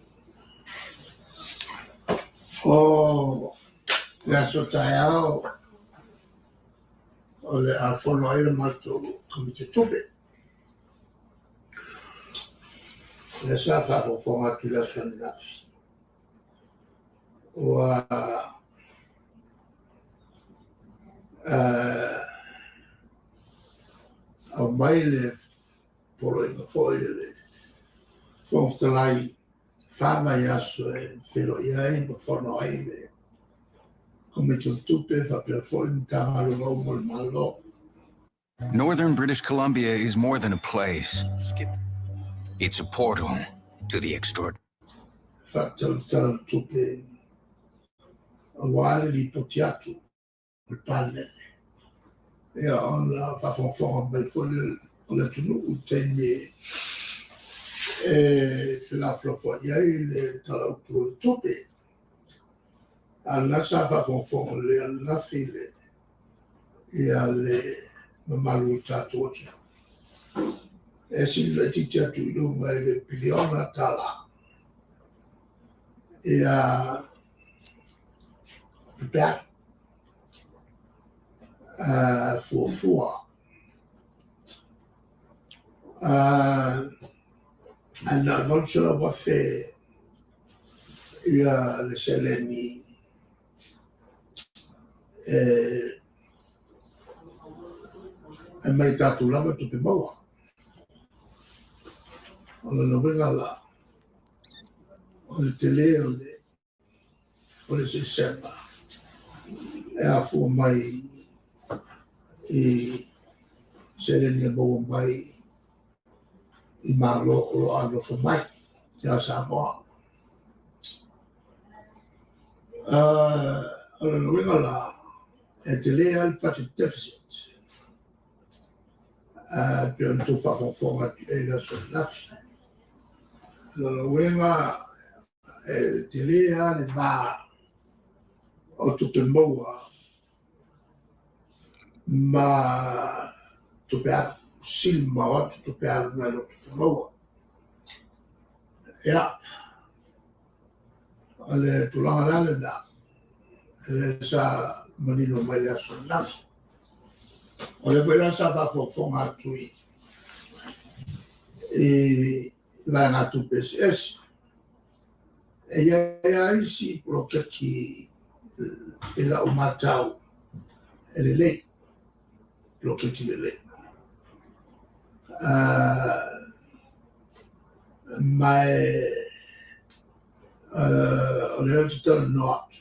O le aso taeao o le a fono ai le matou Komiti Tupe. Lea sa faafogafoga atu i le aso ananafi, ua aumai le poloaiga foi a le Fofoga Fetalai, fa vaiaso e feiloai ai ma fono ai le Komiti o Tupe faapea foi Matagaluega uma o le Malo. Northern British Columbia is more than a place. It's a portal to the extraordinary. Faatatau le Tala o le Tupe aua le lipoti atu o le Palemene. Ia ona faafogafoga mai foi lea o le atunuu i le taimi e felafolafoai ai le Tala Autu o le Tupe. A o lena sa faafogafoga lelei ananafi le ia le mamalu o le tatou atunuu. E sili laitiiti atu i luga i le piliona tala ia tupe alu fuafua. Ae na o le $800,000 ia le seleni e mai tatou lava tupe maua. O lona uiga la, o le tele o le eseesega e afua mai i seleni e maua mai i Malo o lo o alofa mai ia Samoa. O lona uiga la, e tele lava le budget deficit pei ona outou faafogafoga atu i ai i le aso ananafi. O lona uiga e tele lava le va o tupe maua ma tupe alu, sili mamao atu tupe alu nai lo tupe maua. Ia, o le tulaga la lena, lea sa manino mai le aso ananafi. O lea foi la sa faafogafoga atu i vaegatupe eseese. E i ai lava isi poloketi i lau matau e lelei, poloketi lelei. Ma o lea ou te talanoa atu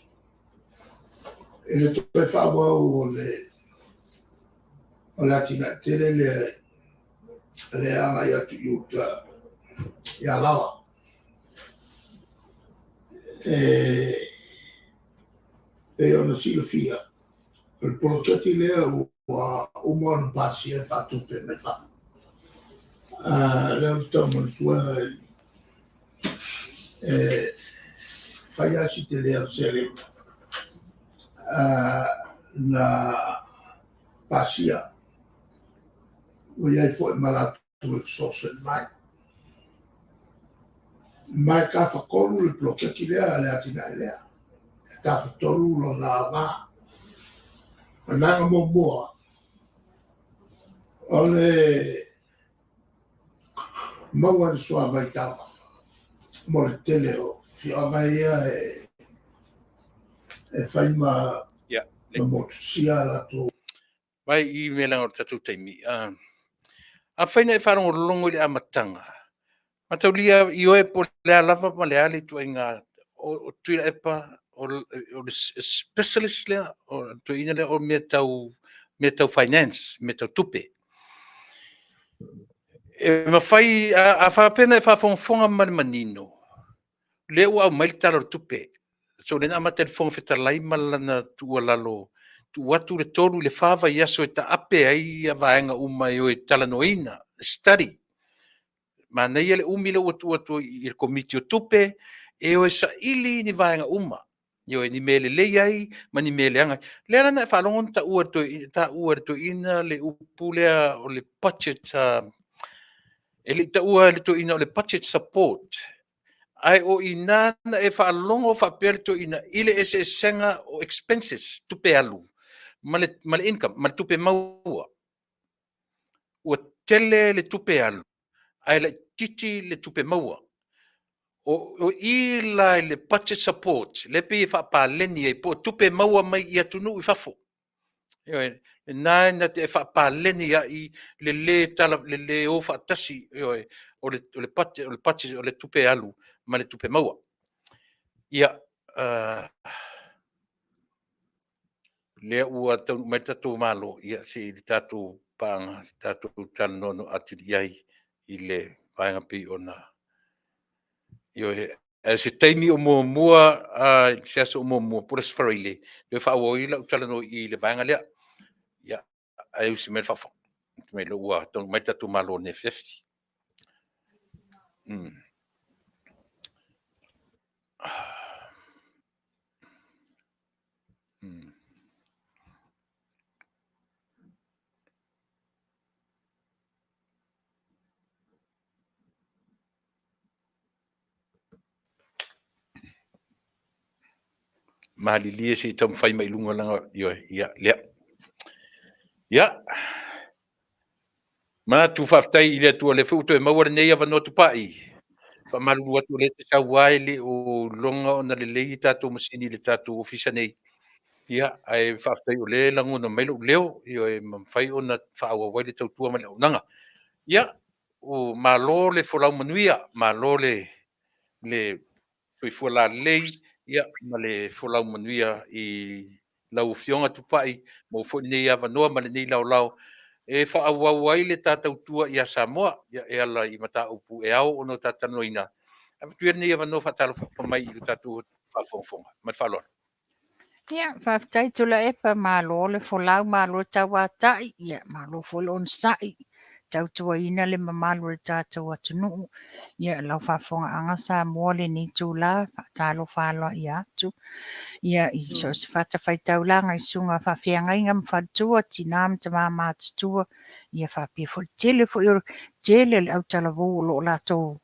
i le toe faaauau o le atinae tele lea e agai atu i uta i Alaoa. E pei ona silafia, o le poloketi lea ua uma ona pasia e faatupe mai fafo. Lea ou te tau manatua e fai lava si tele o le seleni na pasia, ua i ai foi ma latou e fesoasoani mai. Ma e tafatolu le poloketi lea, le atinae lea. E tafatolu lona aoga. O le vaega muamua, o le maua i le suavai taumafa mo le tele o afioaga ia e fai ma motusia a latou. Mai i mea leaga o le tatou taimi, afai na e faalogologo i le amataga, mataulia ioe po o le a lava ma le a le ituaiga, o Tuilaepa o le specialist lea, o le toeaina lea o mea tau finance, mea tau tupe. E mafai, a faapea na e faafogafoga ma le manino, lea ua aumai le Tala o le Tupe. So lea na amata e le Fofoga Fetalai ma lana tuualalo, tuu atu le 3 i le 4 vaiaso e taape ai vaega uma e o e talanoaina, study. Manaia le umi lea ua tuu atu i le Komiti o Tupe e o e saili ni vaega uma, ioe, ni mea e lelei ai ma ni mea e leaga ai. O lea la na e faalogo na taua e le toeaina le upu lea o le budget, e le i taua e le toeaina o le budget support, ae o i ina na e faalogo faapea le toeaina i le eseesega o expenses, tupe alu ma le income, ma le tupe maua. Ua tele le tupe alu ae laitiiti le tupe maua. O i la i le budget support, lea e pei e faapaleni ai po o tupe maua mai i atunuu i fafo. Ioe, lena na te faapaleni ai le le o faatasi, ioe, o le budget o le tupe alu ma le tupe maua. Ia, lea ua taunuu mai le tatou Malo, ia se i tatou talanoa atili i ai i le vaega e pei ona... Ioe, ae o se taimi o muamua se aso o muamua po o le Aso Faraile e faaauau ai lau talanoa i le vaega lea. Ia, ae usi mai le faafofoga, o lea ua taunuu mai le tatou Malo i lenei afiafi. Malilie se i taumafai mai i luga leaga, ioe, ia, lea. Ia, manatu faafetai i le Atua o lea foi ua toe maua lenei avanoa Tupai. E faamalulu atu o lea e te sau lava e le o iloga ona lelei a tatou masini i le tatou Ofisa nei, ae faafetai o lea e lagona mai lou leo, ioe, ma mafai ona faaauau ai le tautua ma le auaunaga. Ia, malo le folau manuia, malo le soifua lalelei ma le folau manuia i lau Afioga Tupai, maua foi lenei avanoa ma lenei laolao e faaauau ai le ta tautua ia Samoa e ala i mataupu e ao ona ta talanoaina. Avatu ia lenei avanoa e faatalofa mai i le tatou faafogafoga. Ma le faaaloalo. Ia, faafetai Tuilaepa, malo le folau, malo le tauatai, ia malo foi le onosai, tautuaina le mamalu o le tatou atunuu. Ia, lau faafofogaaga Samoa i lenei itula, faatalofa aloaia atu ia i so o se fatafaitaulaga i susuga i faafeagaiga ma faletua, tina ma tama matutua, ia faapea foi le tele foi o le tele o le autalavou o lo o latou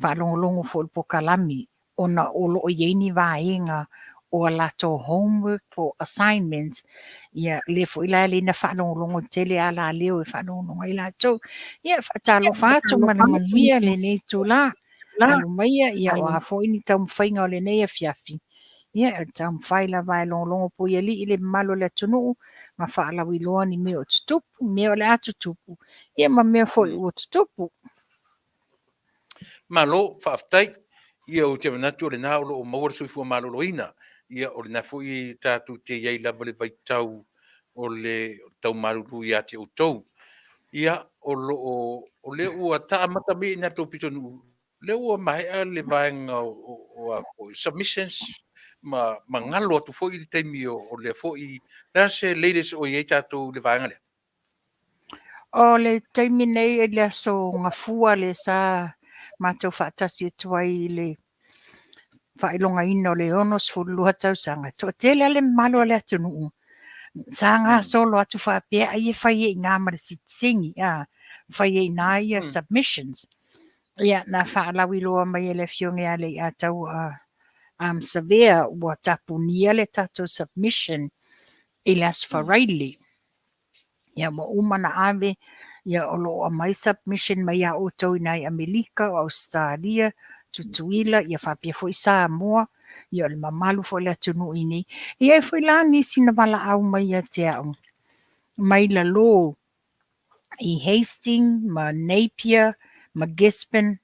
faalogologo foi i le polokalame ona o lo o i ai ni vaega o a latou homework po o assignments, ia lea foi la e ala ai ona faalogologo tele alaleo e faalogologo ai latou. Ia faatalofa atu ma le manuia lenei itula. Alo maia, ia o a foi ni taumafaiga o lenei afiafi, ia e taumafai lava e logologo puialii le mamalu o le atunuu ma faalauiloa ni mea o tutupu, mea o le a tutupu, ia ma mea foi ua tutupu. Malo faafetai. Ia ou te manatu o lena o lo o maua le soifua maloloina. Ia o lena foi tatou te i ai lava i le vaitau o le tau malulu ia te outou. Ia o lo o o lea ua ta amata mai i ina i le tou pitonuu, lea ua maea le vaega o submissions ma galo atu foi le taimi o lea foi. O le a se latest o i ai tatou i le vaega lea? O le taimi nei i le aso Gafua lea sa matou faatasi atu ai i le faailogaina o le 62 tausaga, e toatele lava le mamalu o le atunuu sa gasolo atu faapea ai e fai ai i ina ma le sitiseni, fai ai i ina ia submissions. Ia, na faalauiloa mai e le Afioga ia Leiataua Savea ua tapunia le tatou submission i le Aso Faraile. Ia ua uma ona ave, ia o lo o aumai submission mai ia outou i nai Amerika, o Ausetalia, Tutuila, ia faapea foi Samoa, ia o le mamalu foi o le atunuu i inei. E i ai foi la nisi na valaau mai ia te au, mai lalo i Hastings ma Napier ma Gisborne,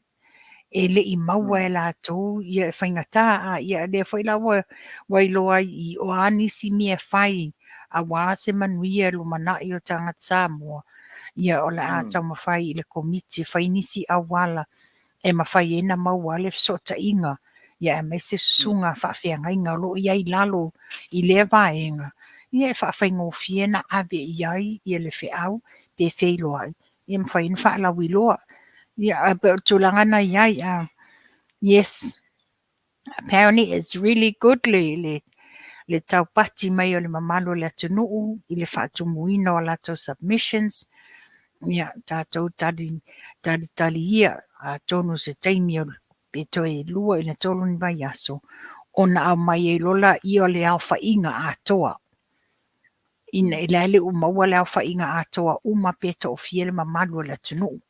e le i maua e latou ia e faigata a ia lea foi la ua ua iloa ai i o a nisi mea e fai aua se manuia lumanai o tagata Samoa ia o le a taumafai i le Komiti e fai nisi auala e mafai ai ona maua le fesootaiga ia aemaise susuga faafeagaiga o lo o i ai i lalo i lea vaega ia e faafaigofie ona ave i ai ia le feau pe feiloai ia mafai ona faalauiloa. Ia, ae pei o le tulaga na i ai. Yes, apparently it's really good le, le, le taupati mai o le mamalu o le atunuu i le faatumuina o latou submissions. Ia, tatou tali, tali, tali ia, atonu se taimi o pe toe 2 ila 3 ni vaiaso, ona aumai ai loa laia o le aofaiga atoa. Ina i le ua maua le aofaiga atoa uma pe toafia le mamalu o le atunuu.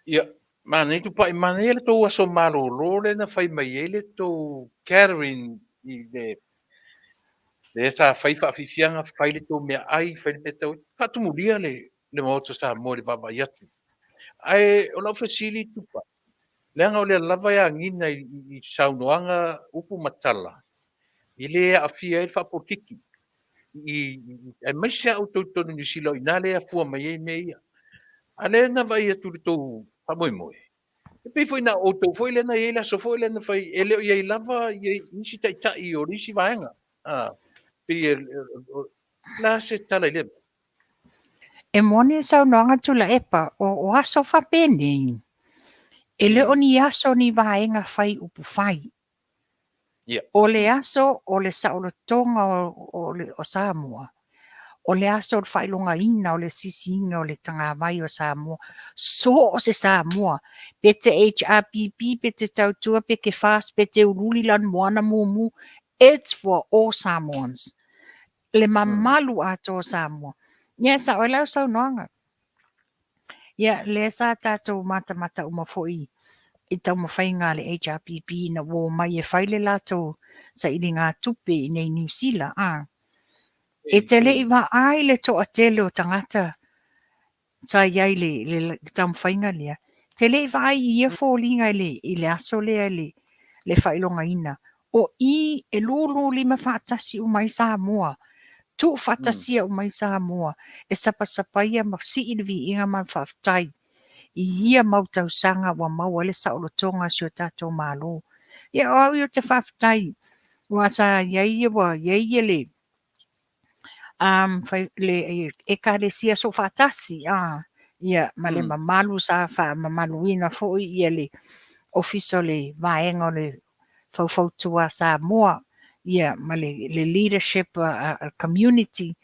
Ia, manaia Tupai, manaia le tou aso malolo lea na fai mai ai le tou gathering i le lea sa fai faafiafiaga, fai le tou meaai, fai le mea tau, faatumulia le le Maota Samoa i le vaavaai atu. Ae o lau fesili Tupai, leaga o lea lava e agiga i saunoaga, upu ma tala, e le aafia ai le faapolokiki i aemaise lava outou i totonu o Niu Sila o i ina lea e afua mai ai mea ia. A o lea na vaai atu i le tou faamoemoe, e pei foi na o outou foi lea na i ai le aso foi lea na fai, e le o i ai lava nisi taitai o nisi vaega. A, pei e, o le a se tala i lea mea? E moni le saunoaga Tuilaepa, o aso faapenei, e le o ni aso ni vaega fai upu fai. O le aso o le saolotoga o Samoa, o le aso o le faailogaina o le sisiina o le tagavai o Samoa, so o se Samoa, pe te HRPP, pe te tautua, pe te FAST, pe te uliuli lanumoana mumu, it's for all Samoans. Le mamalu atoa o Samoa. Ia, e sao ai lau saunoaga. Ia, lea sa tatou matamata uma foi i taumafaiga a le HRPP ina ua omai e fai le latou sailigatupe i inei i Niu Sila, a. E te le i vaai le toatele o tagata sa i ai i le, le, le taumafaiga lea. Te le i vaai i ia foliga i le, i le aso lea i le, le faailogaina. O i e lulu lima faatasi uma ai Samoa, tuufaatasia uma ai Samoa, e sapasapaia ma sii le viiga ma le faafetai i ia mau tausaga ua maua ai le saolotoga o si o tatou Malo. Ia o au ia ou te faafetai, aua sa i ai, ua i ai le le Ekalesia Soofaatasi, ia, ma le mamalu sa faamamaluina foi ia le Ofisa o le Vaega o le Faufautua a Samoa, ia, ma le leadership a community.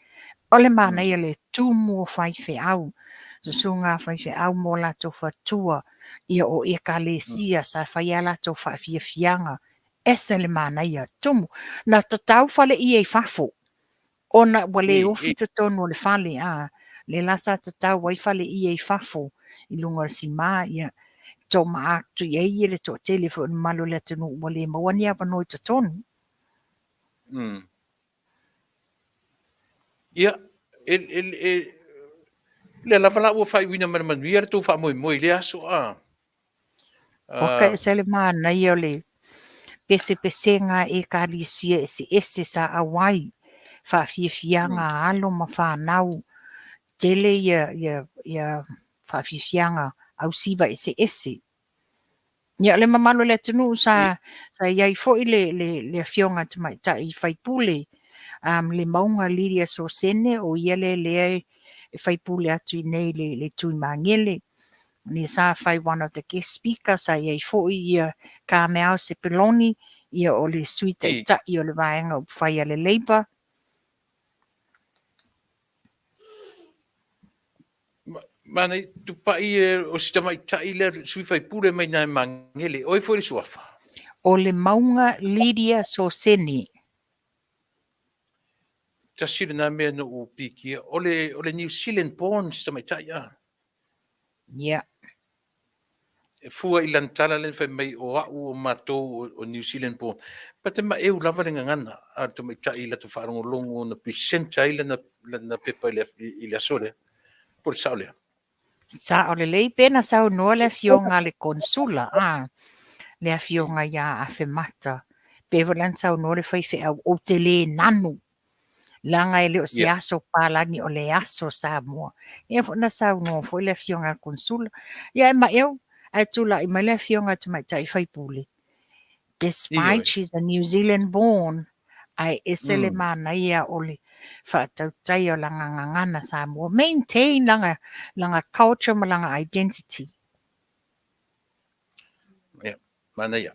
O le manaia le tumu o faifeau, susuga a faifeau mo latou faletua, ia o Ekalesia sa fai a latou faafiafiaga Ese le manaia, tumu. Na tatau faleie i fafo, ona ua le ofi totonu o le fale, a, lea la sa tatau ai faleie i fafo, i luga o le sima, ia, toama'a atu i ai le toatele foi o le mamalu o le atunuu ua le maua ni avanoa i totonu. Ia, e, e, e, lea lava la ua faaiuina ma le manuia le tou faamoemoe i lea aso, a. Oka ese le manaia o le pesepesega a Ekalesia eseese sa auai, faafiafiaga a alo ma fanau, tele ia, ia, ia faafiafiaga ausiva eseese. Ia, o le mamalu o le atunuu sa, sa i ai foi le, le, le afioga tamaitai faipule, le Mauga Lydia Sosene, o ia lea lea e faipule atu i nei le, le Tuimagele. Lea sa fai one of the guest speaker, sa i ai foi ia Carmel Sepuloni, ia o le sui taitai o le vaega upufai a le Labour. Manaia, Tupai e o si tamaitai lea sui faipule mai na e Magele. O ai foi le suafa? O le mauga Lydia Soseni. Tasi lena mea na ou pikia, o le, o le New Zealand born si tamaitai a. Ia. E fua i lana tala lea na fai mai o au o matou o New Zealand born. But e maeu lava le gagana a le tamaitai i lata faalogologo na present ai lana, lana pepa i le, i le aso lea. Po o le sao lea? Sao lelei pe na saunoa le afioga a le Konsula, a, le afioga ia Afemata, pe foi la na saunoa le faifeau, ou te le nanu, leaga e le o se aso palagi o le aso Samoa. Ia foi na saunoa foi le afioga a le Konsula. Ia e maeu, ae tulai mai le afioga a le tamaitai faipule, despite she's a New Zealand born, ae ese le manaia o le faatautaia o lana gagana Samoa, maintain lana, lana culture ma lana identity. Ia, manaia.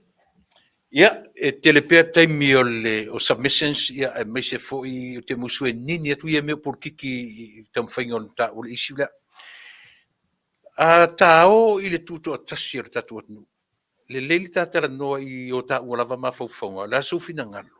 Ia, e tele pea taimi o le o submissions, ia, aemaise foi o te musu e nini atu ia mea o polokiki i taumafaiga o le mataupu o le issue lea. A tāo i le tutoatasi o le tatou atunuu, Lelei le ta talanoa i o taua lava mafaufauga, o le a sou finagalo?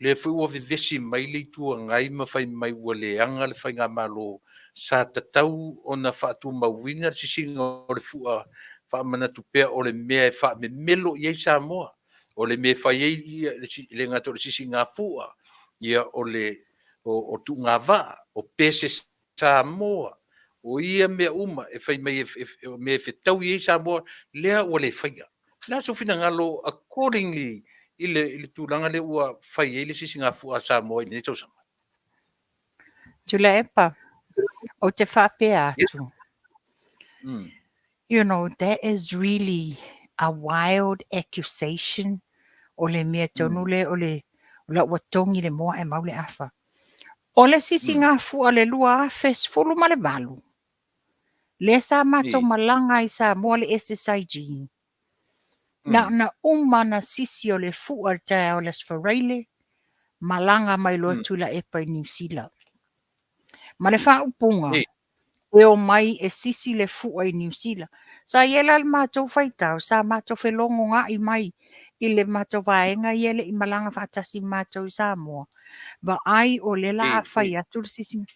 Lea foi ua vevesi mai le Itu Agai ma fai mai ua leaga le Faigamalo sa tatau ona faatumauina le sisiga o le fua faamanatu pea o le mea e faamemelo i ai Samoa, o le mea e fai ai ia, e le gata o le sisiga fua, ia o le o tuugavaa, o pese Samoa, o ia mea uma e fai mai o mea e fetaui ai Samoa, lea ua le faia. O le a sou finagalo accordingly i le, i le tulaga lea ua fai ai le sisigafua a Samoa i lenei tausaga? Tuilaepa, ou te faapea atu, You know, that is really a wild accusation o le mea tonu lea o le, o la ua togi le moa ae mau le afa. O le sisigafua o le 2018, lea sa matou malaga ai i Samoa le SSIG, na ona uma ona sisi o le fua i le taeao o le Aso Faraile, malaga mai loa Tuilaepa i Niu Sila. Ma le faaupuga, e omai e sisi le fua i Niu Sila. Sa i ai la le matou faitau, sa matou felogoga'i mai i le matou vaega ia e le i malaga faatasi ma matou i Samoa, vaai o lea la a fai atu le sisiga.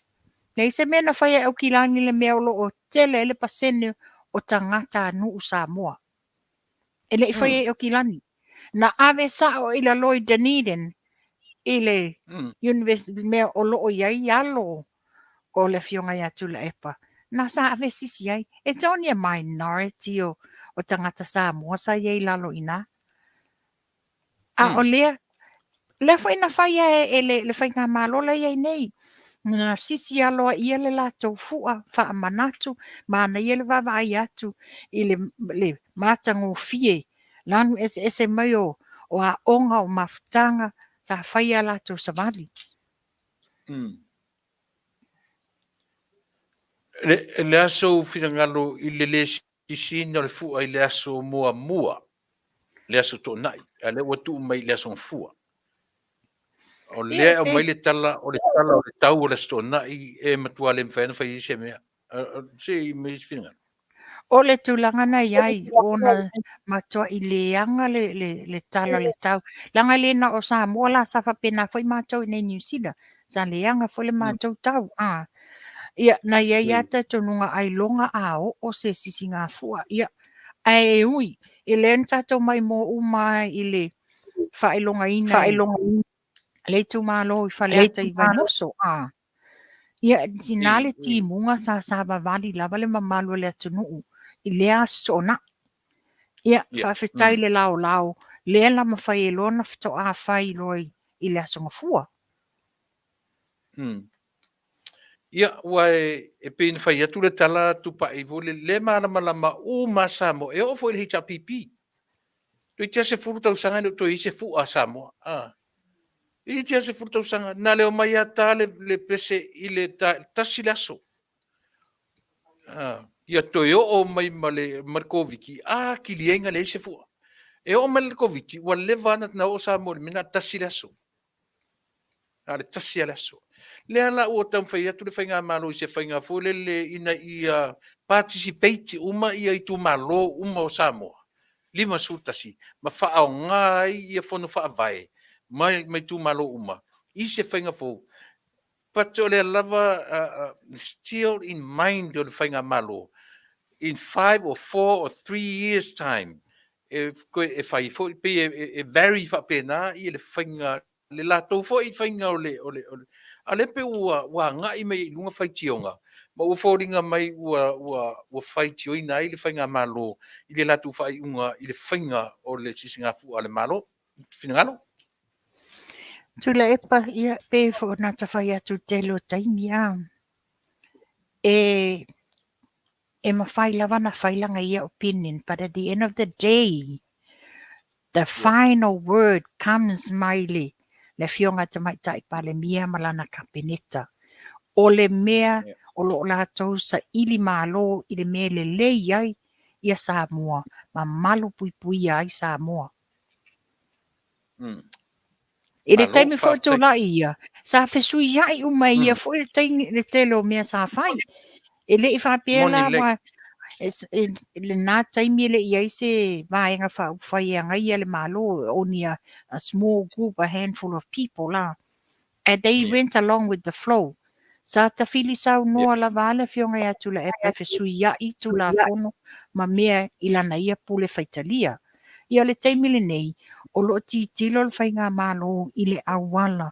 Leai se mea na faia e Aukilani i le mea o lo o tele ai le pasene o tagatanuu Samoa. E le i faia e Aukilani. Na ave sao i lalo i Dunedin i le university mea o lo o i ai alo o le afioga ia Tuilaepa, na sa ave sisi ai. It's only a minority o, o tagata Samoa sa i ai i lalo i ina. A o lea, lea foi na faia e, e le, le faigamalo la i ai nei. Na sisi aloaia le latou fua faamanatu, manaia le vaavaai atu i le, le matagofie lanu eseese mai o, o aoga, o mafutaga, sa faia a latou savali. Le, le a sou finagalo i le le sisiina o le fua i le aso muamua, le aso Toonai, a lea ua tuu mai i le aso Gafua. O lea e aumai le tala, o le tala o le tau o le aso Toonai e matua le mafai ona fai ai se mea. Se i mai se finagalo. O le tulaga na i ai, ona matuai leaga le, le, le tala o le tau. Leaga e le na o Samoa la, sa faapena foi matou i inei i Niu Sila. Sa leaga foi le matou tau. A. Ia, na i ai lava talitonuga ailoga a oo se sisigafua. Ia, ae e ui, e lea na tatou maimoa uma i le faailogaina e le itumalo i Faleata i Vaimoso. A. Ia, ina le timuga sa savavali lava le mamalu o le atunuu i lea Aso Toonai. Ia, faafetai i le laolao, lea la mafai ai loa ona faatoa fai loa i le Aso Gafua. Ia, ua e pei ona fai atu le tala Tupai foi lele, lea e malamalama uma Samoa, e oo foi i le HRPP. Toeitiiti lava 10 tausaga e le o toe i ai se fua a Samoa. A. Toeitiiti lava 10 tausaga, na le omai lava ta le, le pese i le ta, tasi le aso. A. Ia toe oo mai ma le, ma le Koviti, atili ai na leai se fua. E oo mai le Koviti, ua leva lava na oo Samoa i le mea na o le tasi le aso. Na o le tasi lava le aso. Lea la ua taumafai atu le Faigamalo i se faiga foi lele ina ia participate uma ia itumalo uma o Samoa. 51 ma faaaoga ai ia fono faavae ma ma itumalo uma i se faiga fou. But o lea lava still in mind o le faigamalo in 5 or 4 or 3 years time e toe e fai foi pei e vary faapena ia le faiga le latou foi faiga o le o le o le a lea pei ua ua agai mai i luga faitioga ma ua foliga mai ua ua ua faitioina ai le faigamalo i le latou faaiuga i le faiga o le sisigafua a le Malo. Finagalo. Tuilaepa, ia, pei foi ona ta fai atu i le tele o taimi, a. E, e mafai lava ona fai lana ia opinion, but at the end of the day, the final word comes mai le le Afioga Tamaitai Palemia ma lana Kapeneta. O le mea o lo o latou saili malo i le mea e lelei ai ia Samoa ma malu puipuia ai Samoa. I le taimi foi o tulai ia, sa fesuiai uma e ia foi le taimi, le tele o mea sa fai. E le i faapea la ua, i lena taimi e le i i ai se vaega faaupufai e agaia le Malo, only a small group, a handful of people la. And they went along with the flow. Sa tafili saunoa lava a le Afioga ia Tuilaepa e fesuiai Tulafono ma mea i lana ia pule faitalia. Ia o le taimi lenei, o lo o tilotilo le Faigamalo i le auala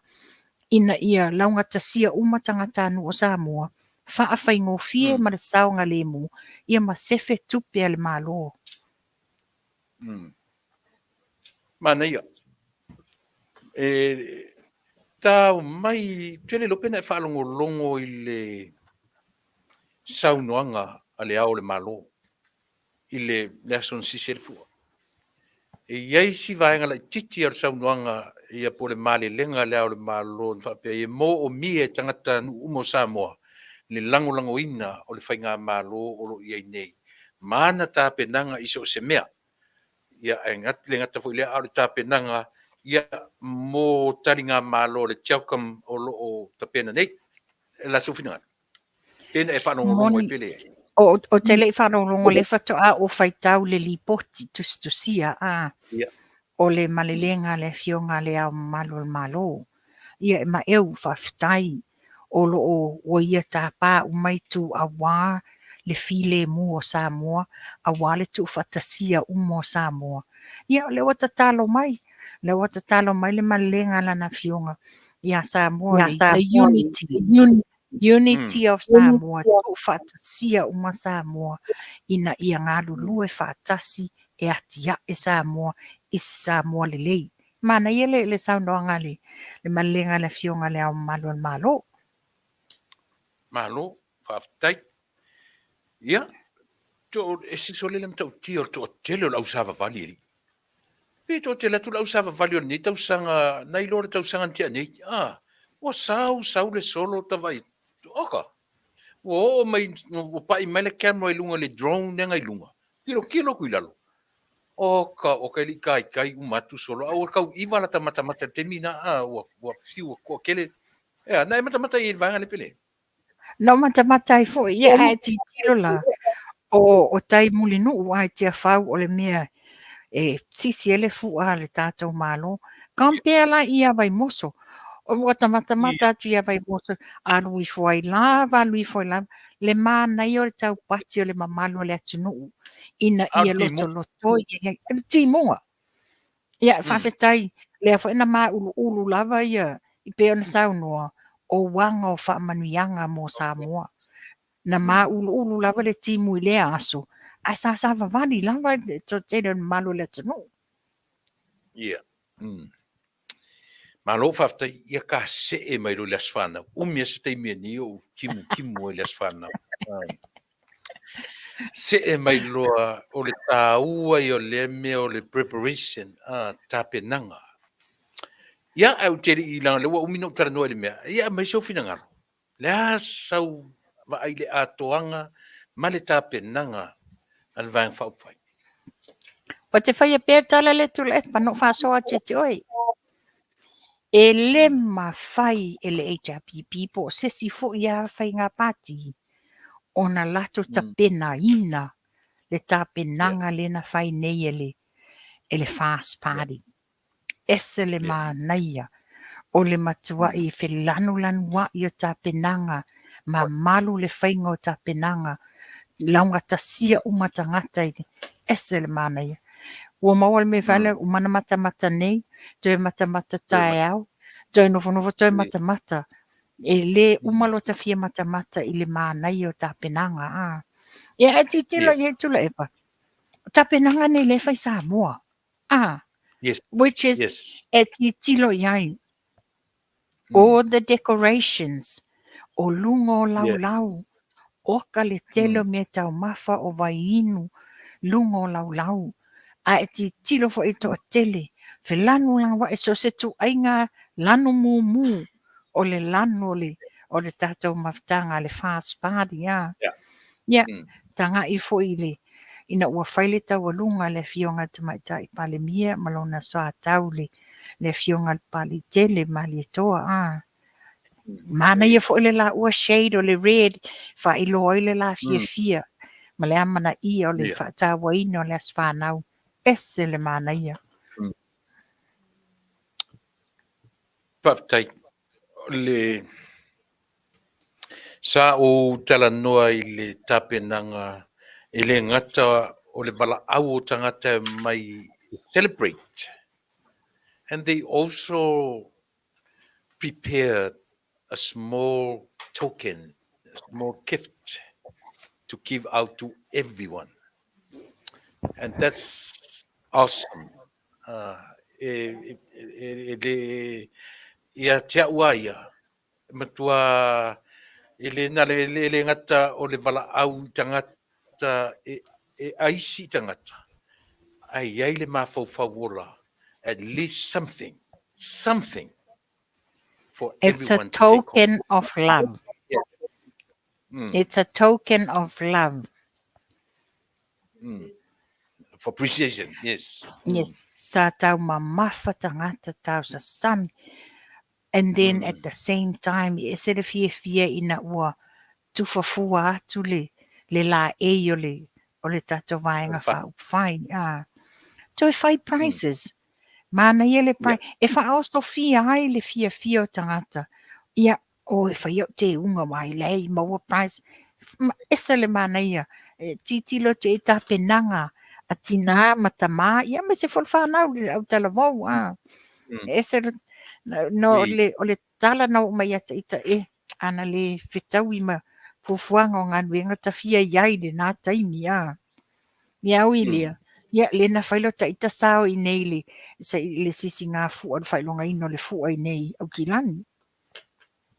ina ia laugatasia uma tagatanuu o Samoa, faafaigofie ma le saogalemu, ia ma sefe tupe a le Malo. Manaia. E tau mai, ou te le iloa pe na e faalogologo i le saunoaga a le Ao o le Malo i le le aso na sisi ai le fua. E i ai si vaega laitiiti o le saunoaga ia po o le malelega a le Ao o le Malo na faapea ai, e moomia e tagatanuu uma o Samoa le lagolagoina o le faigamalo o lo o i ai nei ma ana tapenaga i so o se mea. Ia, ae le gata foi i lea, a o le tapenaga ia mo taligamalo a le CHOGM o lo o tapena nei. O le a sou finagalo? Pe na e faalogologo ai pe leai? Ou te le i faalogologo, o lea faatoa ou faitau le lipoti tusitusia a o le malelega a le Afioga a Le Ao Mamalu o le Malo. Ia e maeu, faafetai o lo o ua ia tapa uma itu aua le filemu o Samoa, aua le tuufaatasia uma o Samoa. Ia o lea ua tatalo mai, o lea ua tatalo mai le malelega a Lana Afioga ia Samoa, the unity, unity of Samoa, tuufaatasia uma Samoa ina ia galulue faatasi e atiae Samoa i se Samoa lelei. Manaia le le saunoaga a le le malelega a le Afioga i Le Ao Mamalu o le Malo. Malo, faafetai. Ia, to, e siso lele matautia o le toatele o le ausavavali alii. Pe toatele atu le ausavavali o lenei tausaga nai lo le tausaga na tea nei. Ah, ua sau sau le solo tavai. Oka, ua oo mai, ua pai mai le camera i luga i le drone lea i luga. Tilotilo atu i lalo. Oka, oka e le i taitai uma atu solo. A ua tau iva lata matamata i le taimi lena, a ua, ua fiu ua toatele. Ea, na e matamata i ai i le vaega lea pe leai? Na ou matamata ai foi, ia, ae tilotilo la, o, o tai Mulinuu a i Tiafau o le mea e sisi ai le fua a le tatou Malo. Compare la ia Vaimoso. Ua ta matamata atu ia Vaimoso, alu ifo ai lava, alu ifo ai lava, le manaia o le taupati o le mamalu o le atunuu ina ia lotolotoi ai le timuga. Ia, faafetai, lea foi na mauluulu lava ia, e pei ona saunoa, o uaga o faamanuiaga mo Samoa. Na mauluulu lava le timu i lea aso, ae sa savavali lava le toatele o le mamalu o le atunuu. Ia. Malo faafetai, ia ka see mai loa i le aso fanau. Umi lava se taimi e ni ou timutimu ai i le aso fanau. See mai loa o le taua ia o lea mea o le preparation, tapenaga. Ia, ae ou te le i, leaga o lea ua umi ona ou talanoa i le mea, ia aumai sou finagalo. Le a sau vaai i le atoaga ma le tapenaga a le Vaega Faaupufai? Ou te faia pea le tala lea Tuilaepa na ou faasoa atu ia te oe. E le mafai e le HRPP po o se isi foi lava faiga pati ona latou tapenaina le tapenaga lea na fai nei e le e le FAST Party. Ese le manaia o le matuai felanulanuai o tapenaga, mamalu le faiga o tapenaga, laugatasia uma tagata i ese le manaia. Ua maua le mea e fai lea, uma ona matamata nei, toe matamata taeao, toe nofonofo toe matamata. E le uma lota fia matamata i le manaia o tapenaga. A. Ia, e tilotilo i ai Tuilaepa, o tapenaga nei lea e fai Samoa. Ah, Yes. which is Yes. e tilotilo i ai. All the decorations, o luga o laulau, oka le tele o mea taumafa o vaiinu, luga o laulau. A e tilotilo foi i le toatele, felanulanuai so o se ituaiga lanu mumu o le lanu o le o le tatou mafutaga le FAST Party a. Ia, tagai foi i le ina ua fai le taualuga a le Afioga i le Tamaitai Palemia ma lona soatau le le Afioga i le Papalii Tele Malietoa a. Manaia foi le laua shade o le red faailoa ai le la fiafia ma le amanaia o le faatauaina o le aso fanau. Ese le manaia. Faafetai. O le Sa ou talanoa i le tapenaga e le gata o le valaau o tagata e omai e celebrate and they also prepared a small token, a small gift to give out to everyone. And that's awesome. E, e, e, e le, ia te au a ia, E matua e le na le e le gata o le valaau i tagata e e aisi i tagata, ae i ai le mafaufau ola at least something, something for It's a everyone to take home. token of love. Yes. It's a token of love. For appreciation, yes. Yes, sa taumamafa tagata tausasami. And then at the same time, e ese le fiafia ina ua tufafua atu le, le laei o le, o le tatou Vaega Faaupufai. A. Toe fai prizes. Manaia le prize. E faaosofia ai le fiafia o tagata. Ia, oh e fai au teuga aua e leai maua prize. Ese le manaia. E tilotilo atu i tapenaga a tinā ma tamā, ia aemaise foi le fanau le au talavou. A. E ese le, no, o le, o le tala na oo mai ia te ita e, ana le fetaui ma fuafuaga o galuega tafia i ai i lena taimi. A. Ia ui lea, ia lea na fai lota ita sao i nei le, se, le sisigafua, le faailogaina o le fua i nei Aukilani.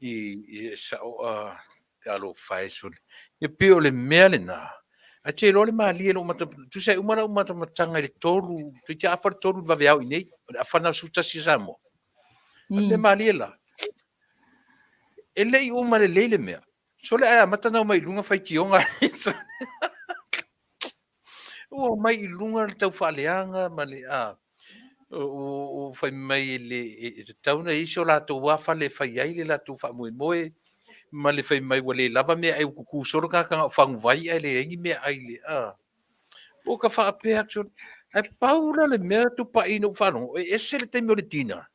I, i sao a talofa e sole. Ia pei o le mea lena. Ae te iloa le malie lou mata, tusa e uma lau matamataga i le 3, toeitiiti afa le 3 i le vaveao i nei, o le afa lena o le 11 a Samoa. A o le mea malie la, e le i uma lelei le mea. Sole ae amata ona omai i luga faitioga. Ua omai i luga le taufaaleaga ma le a ua fai mai e le e tatau ona i ai so latou lava fale e fai ai le latou faamoemoe ma le fai mai ua le lava meaai ua tutu solo tagata na o faguvai ae leai ni meaai le a. Ua ka faapea atu, ae pau la le mea tupai ina ua faalogo, e ese le taimi o le dinner,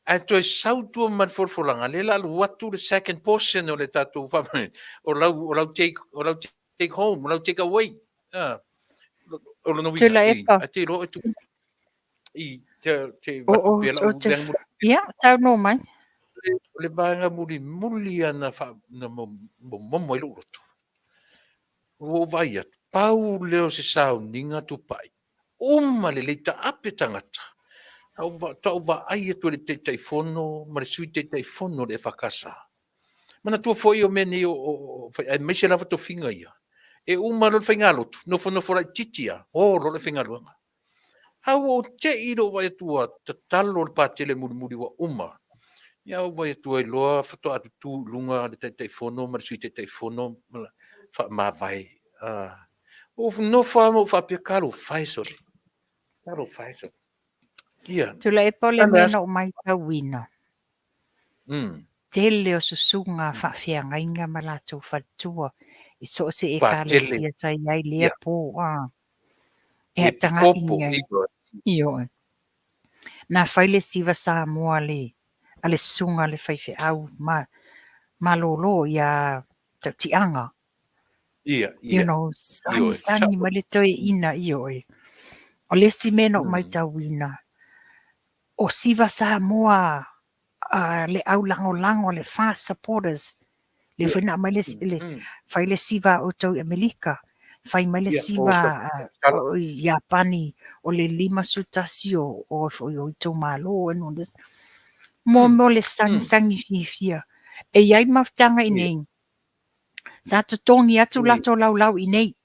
ae toe sau i tua ma le folafolaga, lea la alu atu le second portion o le tatou faamoemoe, o lau, o lau take, o lau take home, o lau take away. Ah, o lona uiga, Tuilaepa. ae te iloa e tu i te, te O, vatu o, pea o lau te, vaega muli. ia, saunoa mai. O le vaega mulimuli lava na, faa, na momomo ai lou loto. Ua ou vaai atu, pau lea o se sauniga tupai. Uma lelei taape tagata. Faatoa ou vaai atu e le Taitaifono ma le Sui Taitaifono o le EFKS. Manatua foi o mea nei o aemaise lava tofiga ia. E uma loa le faigalotu, nofonofo laitiiti lava, o loa le faigaluega. A ua ou te i lou vaai atu ua tatalo le patele mulimuli ua uma. Ia ou vaai atu ai loa faatoa tutu i luga le Taitaifono ma le Sui Taitaifono ma faamavae. Ua ou nofo lava ma ou faapea, talofa e sole, talofa e sole. Ia. Tuilaepa o le mea na ou matauina, tele o susuga faafeagaiga ma latou faletua i so o se ekalesia sa i ai lea po, a. E E taga'i popo, i ai. Ioe. Na fai le siva Samoa a le a le susuga a le faifeau ma malolo ia Tautiaga. Ia, You ia. know, Ioe, sagisagi sao. mai le toeaina, ioe. O le isi mea na ou maitauina, o siva Samoa a le au lagolago a le FAST supporters, lea foi na aumai le, le fai le siva a outou i Amerika, fai mai le siva o Iapani o le 51 o o foi o itumalo and all this. Mo mo le sagisagi fiafia. E i ai mafutaga i nei, sa totogi atu latou laulau i nei,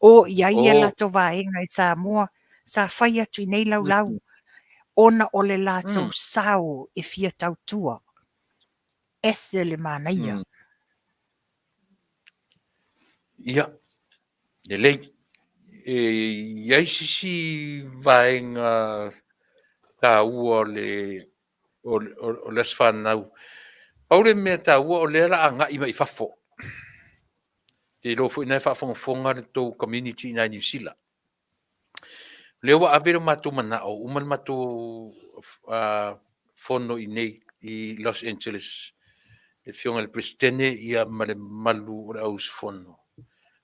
o i ai a latou vaega i Samoa, sa fai atu i nei laulau, ona o le latou sao e fia tautua. Ese le manaia. Ia, lelei. E i ai se isi vaega taua o le o le, o le aso fanau. Pau le mea taua o lea o le a agai mai i fafo. Te iloa foi na e faafogafoga le tou community i ina i Niu Sila. O lea ua ave lo matou manao, uma le matou fono i nei i Los Angeles, le Afioga i le Peresetene ia ma le mamalu o le au usufono.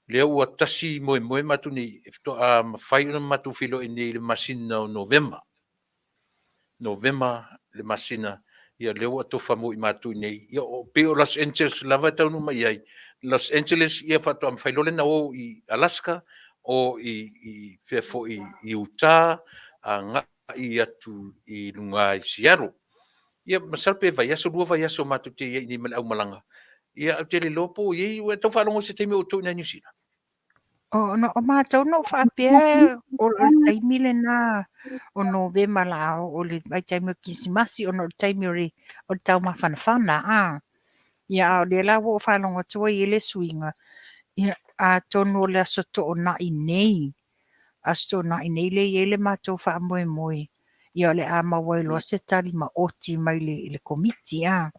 Lea ua tasi moemoe matou nei, e faatoa mafai ona matou feiloai nei i le masina o Novema. Novema le masina, ia lea ua atofa mo i matou i nei. Ia, o, pei o Los Angeles lava e taunuu mai i ai. Los Angeles, ia faatoa mafai loa lea ona o i Alaska, o i, i fea foi i Utah, agai atu i luga i Seattle. Ia, masalo pe vaiaso, lua vaiaso matou te i ai i nei ma le aumalaga. Ia, ou te le iloa po o i ai, ua e tau faalogo i se taimi o outou i ina i Niu Sila? O, no, o mātou no faapea o le taimi lena o Novema la o le vaitaimi o Kirisimasi ona o le taimi o le, o le taumafanafana a. Ia a o lea la ua ou faalogo atu ua i ai le suiga, ia atonu o le Aso Toonai nei, Aso Toonai nei lea e i ai le matou faamoemoe, ia o le a maua ai loa se tali maoti mai le, le Komiti a.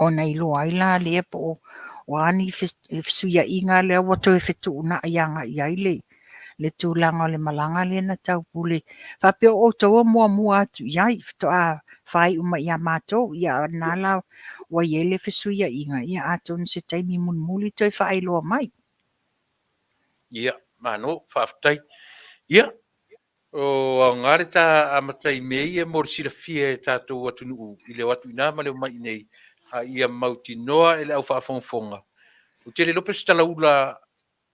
Ona iloa ai la lea po o a ni fesuiaiga lea ua toe fetuunai agai i ai le tulaga o le malaga lea na taupule. Faapea o outou o muamua atu i ai, faatoa faaiu mai ia matou, ia a o lena la ua i ai le fesuiaiga, ia atonu se taimi mulimuli toe faailoa mai. Ia, malo, faafetai. Ia, O aoga le ta amata i mea ia mo le silafia e tatou atunuu i le o atu i ina ma le omai i inei, a ia mautinoa e le au faafogafoga. Ou te le iloa pe o se talaula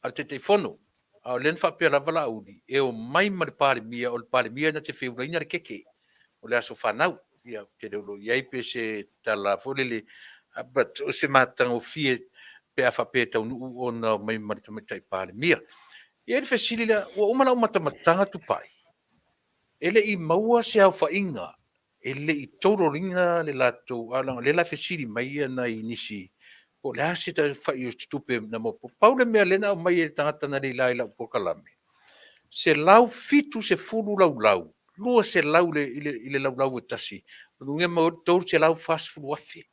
a le Taitaifono, a o lea na faapea lava Laauli, e omai ma le Palemia, o le Palemia na te feulaina le keke o le aso fanau. Ia, ou te le o iloa i ai pe se tala foi lele, but o se matagofie pe a faapea e taunuu ona omai ma le Tamaitai Palemia. E i ai le fesili lea, ua uma lau matamataga Tupai, e le i maua se aofaiga, e le i total-ina le latou, a leaga o lea la e fesili mai nai nisi po o le a se tafai o se tupe na maua. Pau le mea lea na aumai e le tagata na leila i lau polokalame, 170 laulau, 200 i le laulau e tasi, o lona uiga e maua ai le $340,000.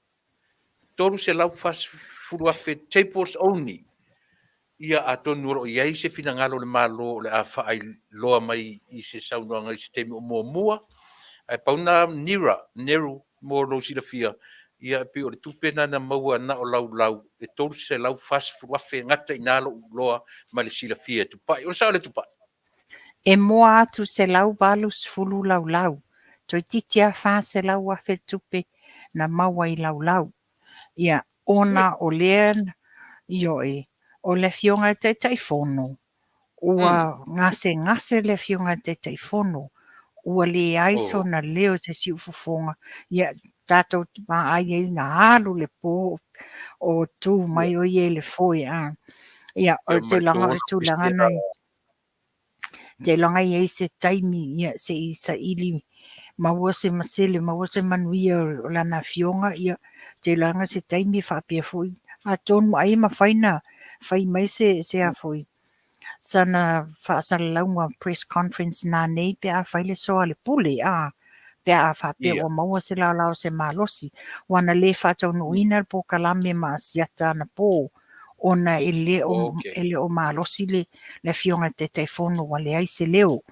$340,000 tables only. Ia atonu o lo o i ai se finagalo o le Malo o le a faailoa mai i se saunoaga i se taimi o muamua, ae pau lena Nira, Neru, mo lou silafia, ia e pei o le tupe lena na maua na o laulau e $340,000 e gata i ina lou iloa ma le silafia e Tupai. O le sao lea Tupai? E moa atu 180 laulau, toeitiiti lava $400,000 le tupe na maua i laulau. Ia, ona o lea, ioe, o le Afioga i le Taitaifono, ua gasegase le Afioga i le Taitaifono, ua leai sona leo i se siufofoga, ia, tatou vaai ai na alu le po o tu mai o ia i le foe, a. Ia, o le tulaga o le tulaga na, seiloga e i ai se taimi, ia, se i saili maua se masele, maua se manuia o lana afioga, ia, seiloga se taimi e faapea foi, atonu ai e mafai ona fai mai se, se a foi, sana faasalalauga press conference nanei pe a fai le soa a le pule, a, pe a faapea ua maua se laolao o se malosi, ua na le faataunuuina le polokalame ma asiata anapo, ona e le o, e le o malosi le, le Afioga i le Taitaifono ua leai se leo.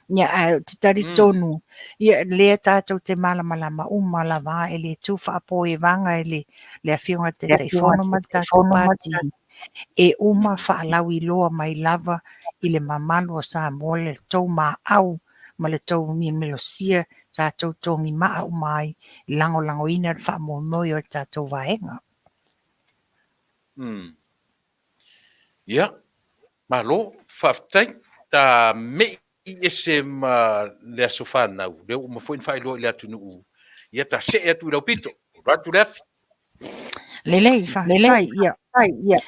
Ia, ae ou te talitonu, ia, lea tatou te malamalama uma lava e le tu faapoevaga e le, le Afioga i le Taitaifono ma le tatou Pati, e uma faalauiloa mai lava i le mamalu o Samoa le tou maau ma le tou miemelosia sa tou togimaa uma ai e lagolagoina le faamoemoe o le tatou vaega. Ia, malo, faafetai. Ta me'i ese ma le aso fanau, lea ua uma foi ona faailoa i le atunuu, ia ta see atu i lau pito, alu atu le afi. Lelei, faafetai. Ia,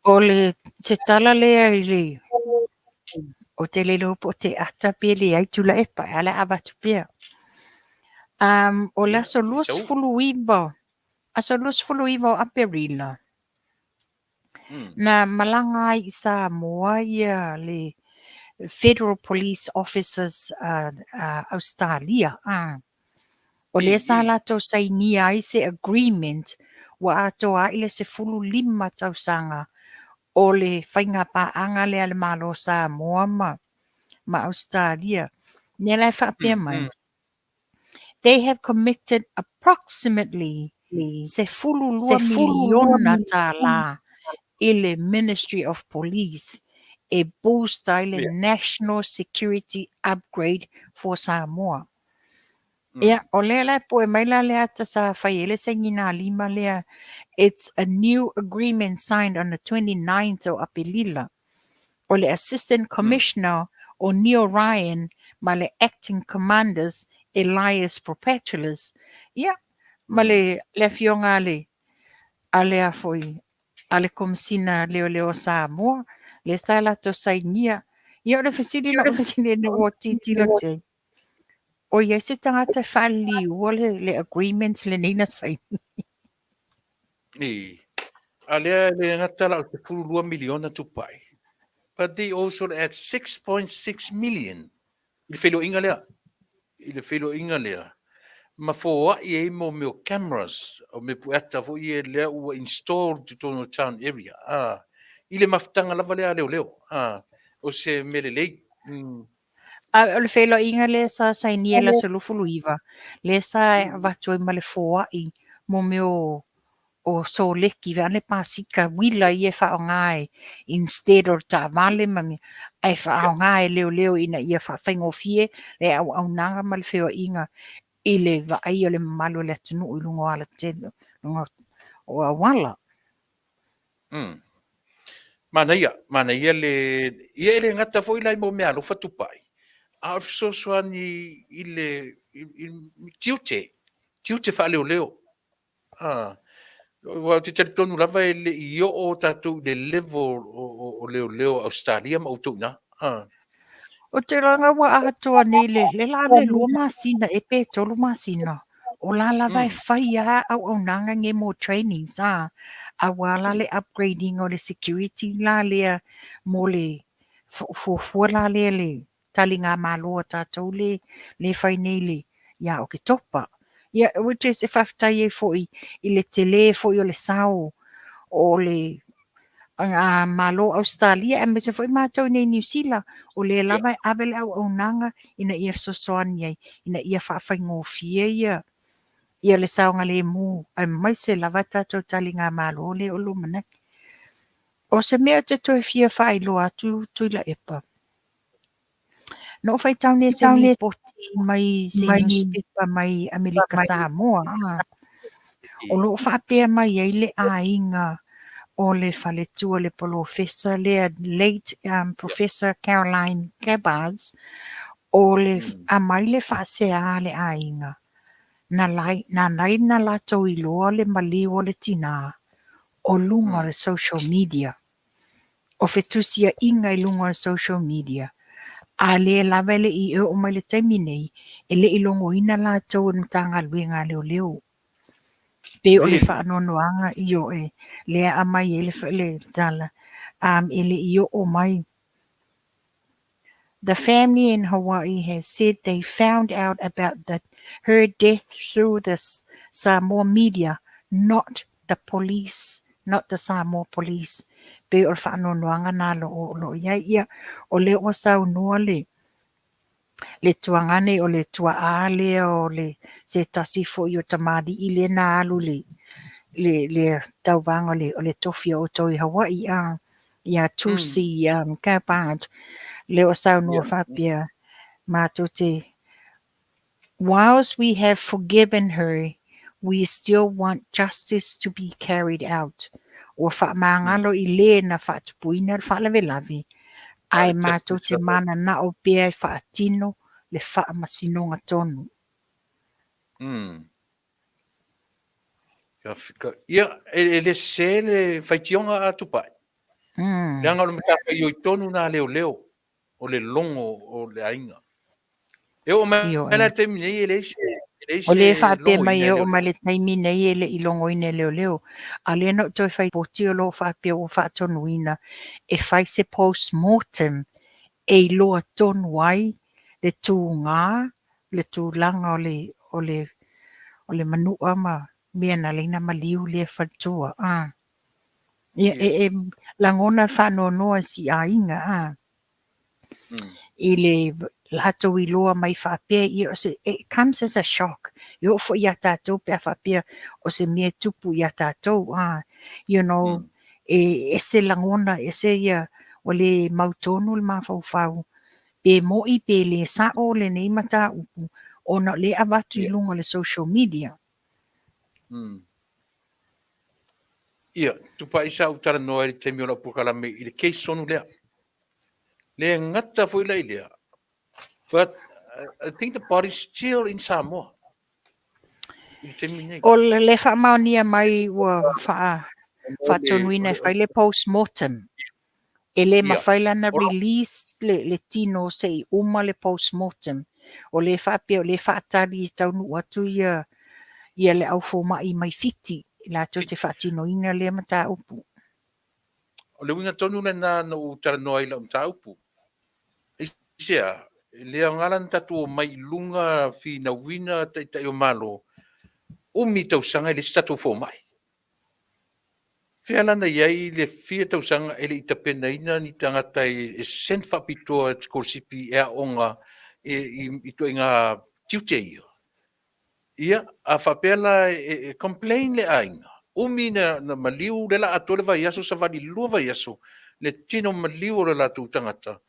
o le se tala lea i le o te le iloa po o te ata pe leai Tuilaepa, ae o le a avatu pea. O le aso 29, aso 29 o Aperila, Na malaga ai i Samoa ia le Federal Police Officers a Ausetalia, o lea sa latou sainia ai se agreement ua atoa ai le 15 tausaga o le faiga paaga lea a le Malo o Samoa ma Ausetalia. Lea la e faapea mai, They have committed approximately 12 miliona tālā i le Ministry of Police e boost ai le National Security Upgrade for Samoa. Ia, o lea la e poe mai la le ata sa fai ai le sainigalima lea, it's a new agreement signed on the 29th o Apelila. O le Assistant Commissioner o Neil Ryan ma le Acting Commanders Elias Propatulis, ia, ma le, le afioga a le, a le a foi, a le Komesina Leoleo o Samoa, lea sa latou sainia. Ia, o le fesili na ou fesili ina ua tilotilo atu ai, o i ai se tagata e faaliliua le, le agreement lenei na saini? I, a lea e le gata la o le 12 miliona tupai, but they also add 6.6 million i le feiloaiga lea, i le feiloaiga lea, ma foai ai mo mea o cameras, o mea pueata foi ia lea ua install i totonu o town area, a, i le mafutaga lava lea a leoleo, a, o se mea lelei. A o le feiloaiga lea sa sainia i le aso 29, lea sa avatu ai ma le foai mo mea o soleki vaeane le pasika uila ia e faaaoga e instead o le taavale ma mea, ae faaaoga e leoleo ina ia faafaigofie le auaunaga ma le feoaiga i le vaaia o le mamalu o le atunuu i luga o alatele, luga o auala. Manaia, manaia le... Ia e le gata foi la i mo meaalofa tupai, a o le fesoasoani i le i, i tiute, tiute faaleoleo. Ah, aua ou te talitonu lava e le i oo tatou i le level o leoleo o Ausetalia ma outou i ina. Ah. Ou te iloa ua atoa nei le, le la le 2 masina e pe 3 masina. O la lava e fai a auaunaga nei mo trainings a, aua la le upgrading o le security la lea mo le fuafua la lea le taligamalo a tatou le le fai nei le ia Oketopa. Ia which is e faafetai ai foi i le tele foi o le sao o le Malo o Ausetalia aemaise foi matou i nei Niu Sila, o lea lava e ave le auaunaga ina ia fesoasoani ai, ina ia faafaigofie ia ia le saogalemu aemaise lava tatou taligamalo lea o lumanai. O se mea ou te toe fia faailoa atu Tuilaepa, Na ou faitau nei se lipoti mai se newspaper mai Amerika Samoa, o lo o faapea mai ai le aiga o le faletua le polofesa lea late Professor Caroline Gabbards, o le aumai le faasea a le aiga, na lai na latou iloa le maliu o le tina o luga o le social media. O fetusiaiga i luga o le social media, a lea lava e le i oo mai le taimi nei, e le i logoina latou e le Matagaluega a Leoleo. Pei o le faanoanoaga, ioe, lea e aumai ai le tala, e le i oo mai. The family in Hawaii has said they found out about the her death through the Samoa media, not the police, not the Samoa police. Pei o le faanoanoaga na o lo o i ai. Ia, o lea ua saunoa le Le tuagane o le tuaa lea o le se tasi foi o tamalii lea na alu i le le le tauvaga o le o le tofi o outou i Hawaii a ia Tulsi Gabbard lea ua saunoa faapea matou te Whilst we have forgiven her, we still want justice to be carried out. Ua faamagalo i le na faatupuina le faalavelave, ae matou te mananao pea e faatino le faamasinoga tonu. Ia, e le sese le faitioga a Tupai. Leaga o le matafaioi tonu lena a leoleo, o le logo o le aiga. E oo mai la i le taimi nei e leai se O lea e faapea mai e oo mai le taimi nei e le i logoina e leoleo. A o lea na ou toe fai poti o lo o faapea ua faatonuina e fai se post-mortem e iloa tonu ai le tuga, le tulaga o le, o le, o le manua ma mea na ala ai ona maliu lea faletua. Ia, e, e lagona le faanoanoa i si aiga, a. I le latou iloa mai faapea, ia, o se, it comes as a shock. E oo foi ia tatou pe a faapea o se mea e tupu ia tatou, a, you know, e ese lagona, ese ia, ua le mautonu le mafaufau, pe mo'i pe le sa'o lenei mataupu, ona o lea e avatu i luga o le social media. Ia, Tupai, sa ou talanoa i le taimi o lau polokalame i le case tonu lea. Le gata foi la i lea, but I think the body is still in Samoa. I le taimi nei. O le faamaonia mai ua faatonuina e fai le post-mortem. E le mafai la ona release le tino se i uma le post-mortem. O lea e faapea o lea e faatali e taunuu atu ia ia le au fomai mai Fiti latou te faatinoina lea mataupu. O le uiga tonu lena na ou talanoa ai i lau mataupu. Aisea, e le aoga la ona tatou omai i luga finauina taitai o Malo, umi tausaga e leai se tatou fomai. Fea la na i ai le fia tausaga e le i tapenaina ni tagata e send faapitoa sikolasipi e aooga i ituaiga tiute ia? Ia, a faapea la e complain le aiga, umi na maliu le la atoa le vaiaso, savali 2 vaiaso le tino maliu o le latou tagata,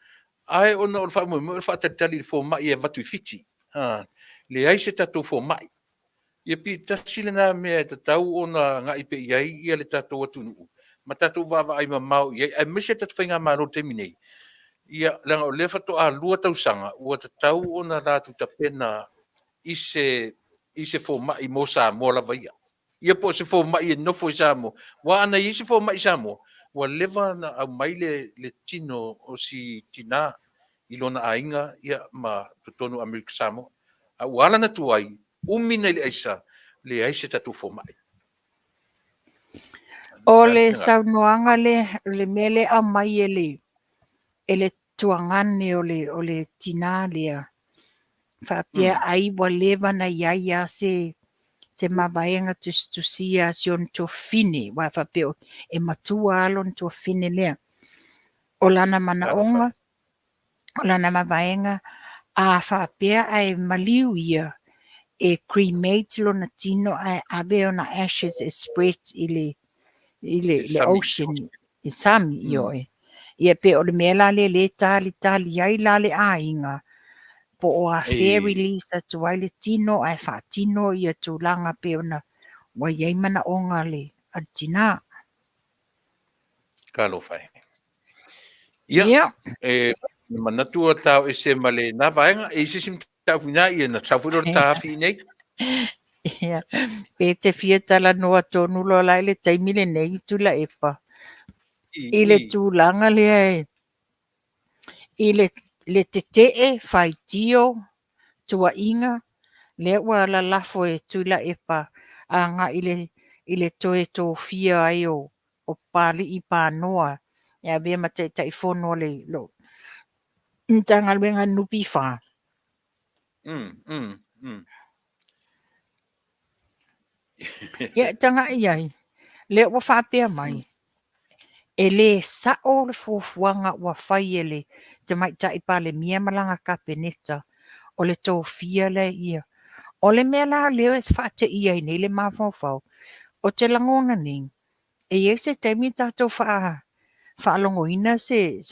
ae ona o le faamoemoe o le faatalitali i le fomai e avatu i Fiti. Leai se tatou fomai. Ia pei tasi lena mea e tatau ona agai pea i ai ia le tatou atunuu ma tatou vaavaai mamao i ai, aemaise le tatou faigamalo i le taimi nei. Ia, leaga o lea faatoa 2 tausaga ua tatau ona latou tapena i se i se fomai mo Samoa lava ia. Ia po o se fomai e nofo i Samoa. Aua ana i ai se fomai i Samoa, ua leva ona aumai le, le tino o si tinā i lona aiga ia ma totonu o Amerika Samoa. A ua ala ona tuai, umi nai le aisa, leai se tatou fomai. O le saunoaga lea, le mea lea e aumai e le, e le tuagane o le, o le tinā lea, faapea ai ua leva ona i ai lava se, se mavaega tusitusia a si ona tuafafine, aua faapea e matua lava lona tuafafine lea. O lana manaoga, o lana mavaega, a faapea ae maliu ia, e cremate lona tino ae ave ona ashes e spread i le i le, le ocean, i sami, ioe. Ia pe o le mea la lea lea e talitali ai la le aiga, po o afea e release atu ai le tino ae faatino ia tulaga pei ona ua i ai manaoga a le, a le tinā. Talofa e. Ia, e manatu ua tao ese ma lena vaega. E i ai se isi mataupu i ina, ia na sau foi lea o le tahafi i inei. Ia, pe te fia talanoa tonu loa la i le taimi lenei Tuilaepa, i le tulaga lea e, i le, le tetee, faitio, tuuaiga, lea ua lalafo e Tuilaepa agai i le, i le toe tofia ai o, o Papalii Panoa e avea ma Taitaifono o le Matagaluega NPF. Ia, tagai i ai, lea ua faapea mai, e le sa'o le fuafuaga ua fai e le Tamaitai Palemia ma lana Kapeneta O le tofia lea ia. O le mea la lea e faateia ai nei le mafaufau, ou te lagona nei, e i ai se taimi tatou faalogoina se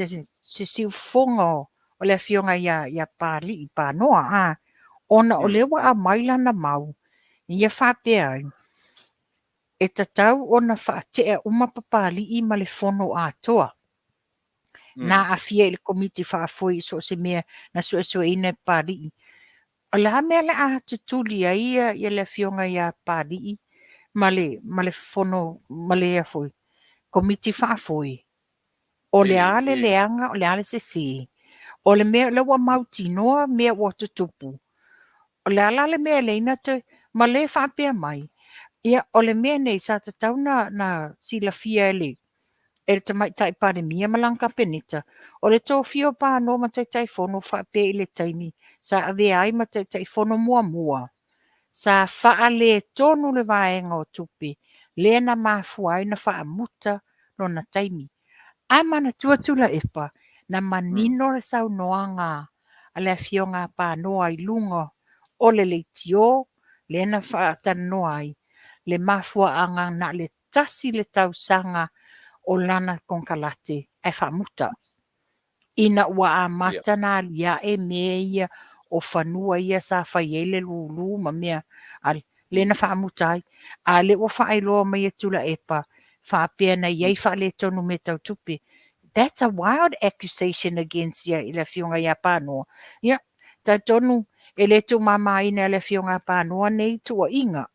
siufofoga o le afioga ia Papalii Panoa, ona o lea ua aumai lana mau, ia faapea ai, e tatau ona faatea uma Papalii ma le fono atoa. Na aafia i le Komiti Faafoe i so o se mea na suesueina e Papalii. O le a mea o le a tutuli ai ia le afioga ia Papalii ma le ma le fono ma le foi Komiti Faafoe? O le a le leaga, o le a le sese? O le mea o lea ua mautinoa mea ua tutupu. O le a la le mea e leai na toe ma le faapea mai, ia o le mea nei sa tatau na silafia e le e le Tamaitai Palemia ma lana Kapeneta, o le tofia o Panoa ma Taitaifono faapea i le taimi sa avea ai ma Taitaifono muamua, sa faaletonu le vaega o tupe lea na mafua ai na faamuta lona taimi. Ae manatua Tuilaepa, na manino le saunoaga a le afioga a Panoa i luga o le leitio lea na faatalanoa ai le mafuaaga na o le tasi le tausaga o lana konekarate ae faamuta ina ua amata na aliae mea ia o fanua ia sa fai ai le lulu ma mea lea na faamuta ai. A lea ua faailoa mai e Tuilaepa faapea na i ai faaletonu mea tau tupe. That's a wild accusation against ia i le afioga ia Panoa. Ia, talitonu e le tuumamaina e le afioga a Panoa nei tuuaiga.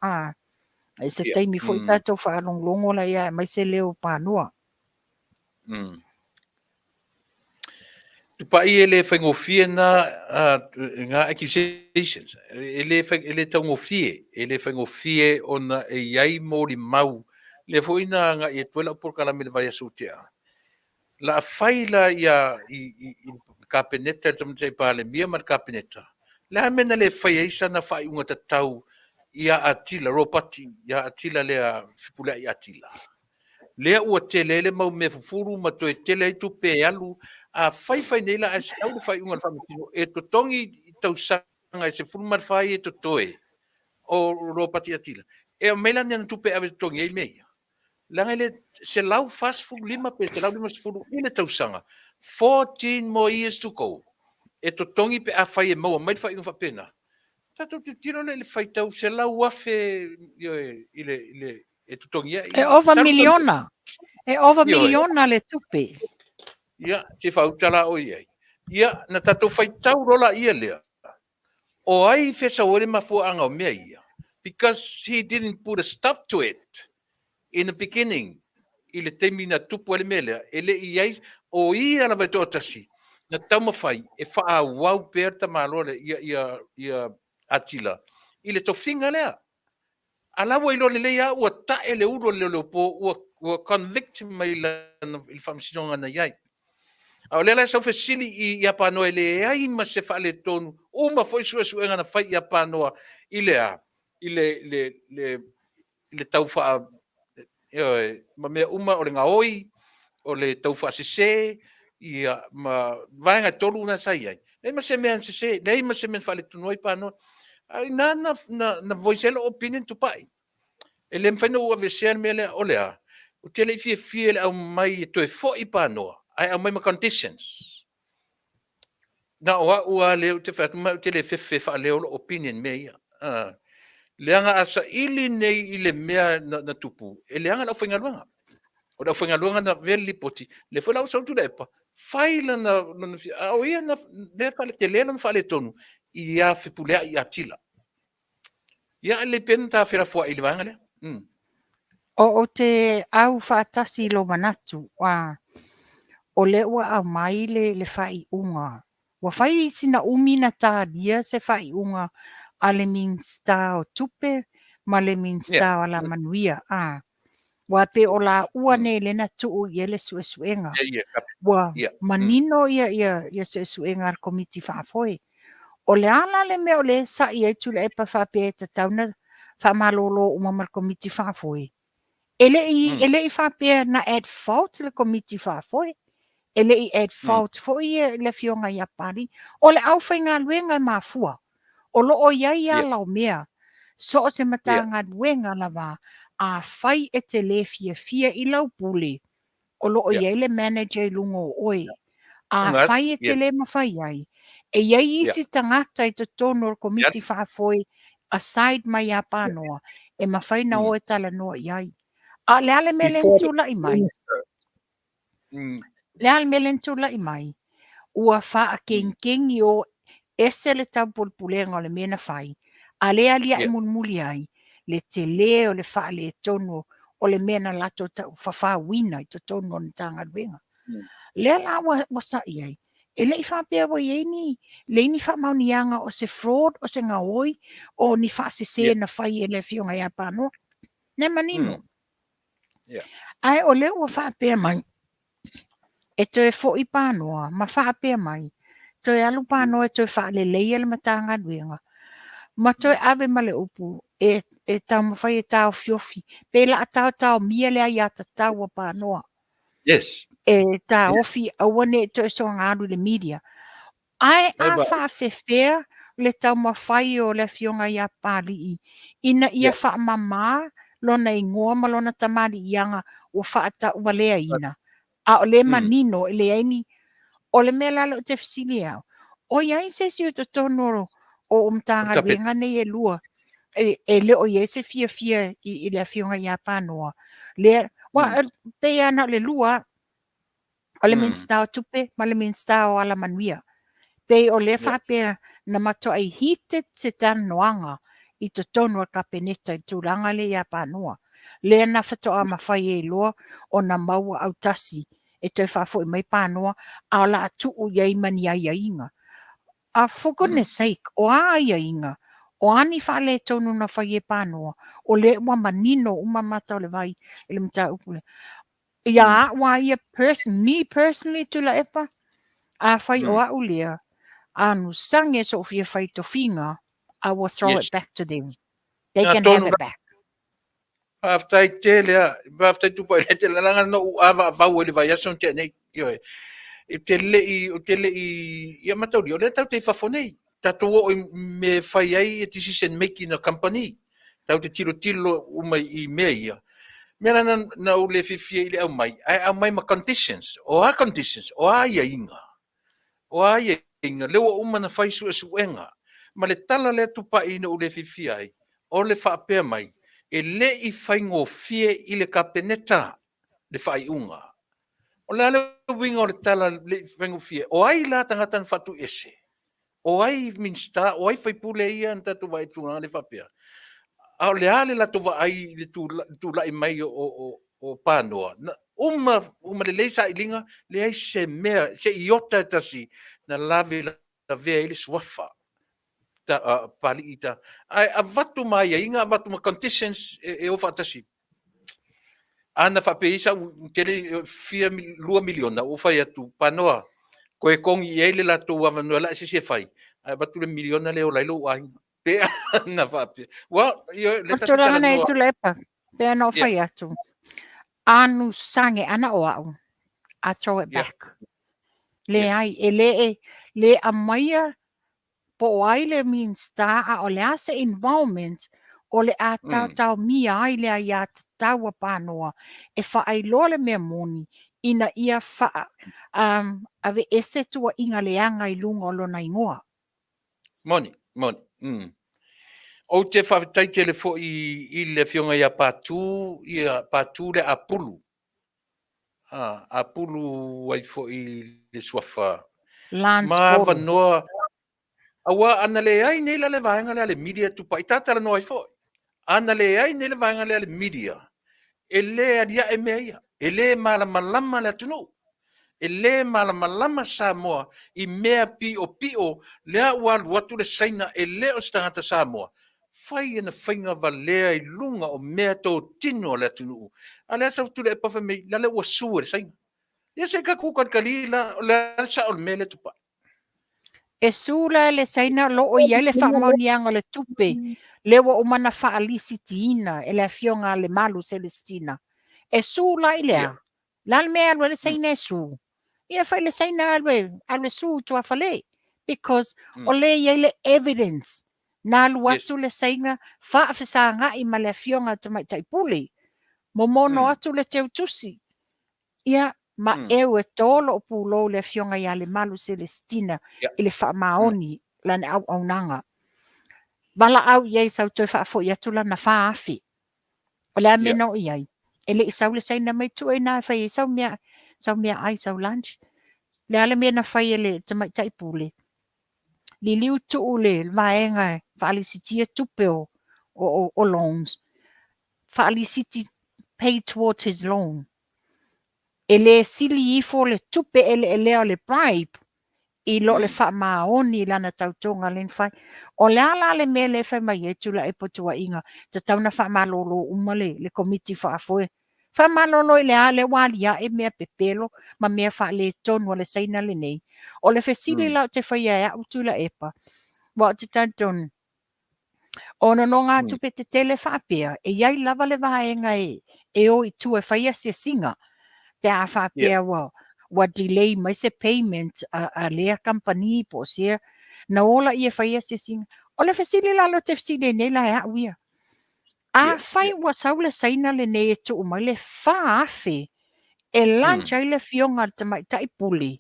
I se taimi foi tatou faalogologo laia aemaise leo o Panoa. Tupai e le faigofie na ngā accusations. E le, e le taugofie, e le faigofie ona e i ai molimau. Lea foi na agai atu ai lau polokalame i le vaiaso ua tea. La fai la ia i le Kapeneta, le Tamaitai Palemia ma le Kapeneta. Le a mea na le fai ai sana faaiuga tatau ia Atila, Ropati, ia Atila lea Fepuleai Atila. Lea ua tele ai le mau mea fufulu ma toe tele ai tupe e alu. A fai fai nei la ae sau le faaiuga a le Faamasino e totogi i tausaga e 14 ia e totoe o Ropati Atila, e aumai la ni ana tupe e ave e totogi ai mea ia. Leaga e le 145 pe 150 i le tausaga, 14 more years to go, e totogi pe afai e maua mai le faaiuga faapena. Tatou tilotilo lea i le faitau 100,000 i le e totogi ai. E ova miliona. E ova miliona le tupe. Ia, se faauta la oe i ai. Ia, na tatou faitau loa laia lea. O ai i fesau ai le mafuaaga o mea ia? Because he didn't put a stop to it in the beginning. I le taimi na tupu ai le mea lea, e le i ai, o ia lava e toatasi na taumafai e faaauau pea le tamaloa lea ia Atila i le tofiga lea. A la ua iloa lelei lava ua tae le ulu a le leoleopo, ua convict mai lana i le faamasinoga na i ai. A o lea la e sau fesili i Iapanoa e leai ma se faaletonu, uma foi suesuega na fai i Iapanoa i le a? I le tau faa, ioe, ma mea uma o le gaoi, o le tau faasese, ia, ma vaega e tolu na sa i ai. Leai ma se mea na sese, leai ma se mea na faaletonu ai Panoa. A ina na voice ai lou opinion Tupai. E le mafai ona ou aveesea le mea lea, o le a? Ou te le i fiafia i le aumai e toe foi Panoa, ae aumai ma conditions. Na o au lava lea ou te fai atu, ma ou te le fefe e faaleo lou opinion i mea ia. Leaga a saili nei i le mea na tupu, e leaga le aufaigaluega. O le aufaigaluega na avea le lipoti, lea foi la ua sau Tuilaepa, fai lana, a o ia na, lea tele lona faaletonu ia Fepuleai Atila. Ia, e lelei pea ona ta felafoai i le vaega lea. Ou te au faatasi i lou manatu, o lea ua aumai le faaiuga. Ua fai sina umi na talia se faaiuga a le Minisita o Tupe ma le Minisita o Alamanuia. Ua pei o laua nei lea na tuu i ai le suesuega. Ua manino ia suesuega a le Komiti Faafoe. O le a la le mea o lea e sa'i ai Tuilaepa faapea e tatau na faamalolo uma ma le Komiti Faafoe? E le i faapea na at fault le Komiti Faafoe. E le i at fault foi le Afioga ia Papalii. O le aufaigaluega e mafua. O lo o i ai ala o mea. So o se Matagaluega lava, afai e te lē fiafia i lau pule, o lo o i ai le manager i luga o oe. Afai e te lē mafai ai, e i ai isi tagata i totonu o le Komiti Faafoe aside mai ia Panoa e mafai ona o e talanoa i ai. A o le a le mea lea na tulai mai? Le a le mea lea na tulai mai? Ua faakenkengi o ese le taupulepulega o le mea na fai, a lea aliae mulimuli ai le tele o le faaletonu o le mea na latou taufafauina i totonu o le Matagaluega. Lea la ua sa'i ai, e le i faapea ua i ai ni, leai ni faamaoniaga o se fraud, o se gaoi, o ni faasese na fai e le Afioga ia Panoa. Lea manino. Ae o lea ua faapea mai, e toe foi Panoa ma faapea mai, toe alu Panoa e toe faaleleia le Matagaluega, ma toe ave ma le upu e taumafai e taofiofi, pe la taotaomia le aiatatau a Panoa. E taofi aua ne i toe soona alu i le media. Ae a faafefea le taumafai o le Afioga ia Papalii ina ia faamama lona igoa ma lona tamaliiaga ua faatauvaleaina, a o lea manino e leai ni. O le mea la lea ou te fesili ai au, o i ai se isi o totonu o Matagaluega nei e lua e le o i ai se fiafia i le Afioga ia Panoa? Lea, aua pei lava na o le lua, o le Minisita o Tupe ma le Minisita o Alamanuia. Pei o lea faapea na matuai heated se talanoaga i totonu o le Kapeneta i le tulaga lea ia Panoa. Lea na faatoa mafai ai loa ona maua autasi e toe faafoi mai Panoa, a o le a tuu i ai ma ni aiaiga. For goodness sake, o a aiaiga? O a ni faaletonu na fai e Panoa? O lea ua manino uma mata o le vai i le mataupu lea. Ia a'u a ia person, me personally, Tuilaepa, afai o a'u lea, anusaga so'u fia fai tofiga, I will throw it back to them. They can have it back. Faafetai tele a, faafetai Tupai le tele leaga na ou avaavau ai le vaiaso na tea nei. Ioe. E te le i, o te le i, ia mataulia, o lea tatou te i fafo nei. Tatou oo i mea e fai ai e decision making a company. Tatou te tilotilo uma i mea ia. Mea la na ou le fiafia i le aumai, ae aumai ma conditions. O a conditions? O a aiaiga? O a aiaiga? Lea ua uma ona fai suesuega. Ma le tala lea Tupai na ou le fiafia ai, o le faapea mai, e le i faigofie i le Kapeneta le faaiuga. O le a le uiga o le tala le i faigofie? O ai la tagata na faatuiese? O ai Minisita, o ai faipule ia na tatou vaai i tulaga lea faapea? A o le a le latou vaai i le tulai mai o Panoa? Na uma, uma lelei sailiga, leai se mea, se iota e tasi na lavelavea ai le suafa Papalii ta. Ae avatu ma aiaiga, avatu ma conditions e o faatasi. Ana faapea i sau tele fia 2 miliona, ua fai atu Panoa, toe togi i ai le latou avanoa la e se isi e fai, ae avatu le miliona lea e ola ai lou aiga. Pe ana faapea. Ua, ioe, le O le tulaga nei Tuilaepa, pe ana o fai atu, anusaga ana o a'u, I throw it back. Leai, e le e le aumaia po o ai le Minisita a o le a se involvement o le a taotaomia ai le aiatatau a Panoa e faailoa le mea moni ina ia faa aveese tuuaiga leaga i luga o lona igoa. Moni, moni. Ou te faafetai tele foi i le Afioga ia Patu, ia Patu le Apulu. Apulu ai foi le suafa. Lance Ma avanoa. Aua ana leai nei la le vaega lea a le media Tupai, ta talanoa ai foi. Ana leai nei le vaega lea a le media, e le aliae mea ia. E le malamalama le atunuu. E le malamalama Samoa i mea piopio lea ua alu atu le Saina e le o se tagata Samoa. Fai ana faiga valea i luga o mea totino a le atunuu. A lea sau Tuilaepa fai mai, la lea ua sue e le Saina. Ia se i tatou talikali la, o le a le sao o le mea lea Tupai? E sue la e le Saina o lo o i ai le faamaoniaga o le tupe lea ua uma ona faalisitiina e le Afioga a Lemalu Selesitina. E sue la i le a? Le a le mea e alu ai le Saina e sue? Ia fai le Saina alu e, alu e sue tuafale because o lea e i ai le evidence na alu atu le Saina faafesaga'i ma le afioga a le Tamaitai Pule, momono atu le teutusi. Ia, ma eu e to lo'u pulou i le afioga ia Lemalu Selesitina i le faamaoni lana auaunaga. Valaau i ai sau toe faafoi atu lana 4,000. O le a mea na oo i ai? E le i sau le Saina mai tua i ina e fai ai sau mea, sau meaai, sau lunch. Le a le mea na fai e le tamaitai pule? Liliu tuu le vaega e faalisitia tupe o, o, o, o loans. Faalisiti pay towards his loan. E le sili ifo le tupe eleelea o le bribe i lo le faamaoni i lana tautoga lea na fai. O le a la le mea lea e fai mai ai Tuilaepa Tuuaiga, tatau ona faamalolo uma le, le Komiti Faafoe. Faamalolo i le a? Lea ua aliae mea pepelo ma mea faaletonu a le Saina lenei. O le fesili la ou te faia e au Tuilaepa, aua ou te talitonu, O nonogatupe tetele faapea, e i ai lava le vaega e, e o i tua e fai asiasiga, pe a faapea ua, ua delay mai se payment a, a lea kamupani po o sea, na o laia e fai asiasiga. O le fesili la lea ou te fesili ai nei la e au ia, afai ua sau le Saina lenei e tuu mai le 4,000 e lunch ai le afioga a le Tamaitai Pule,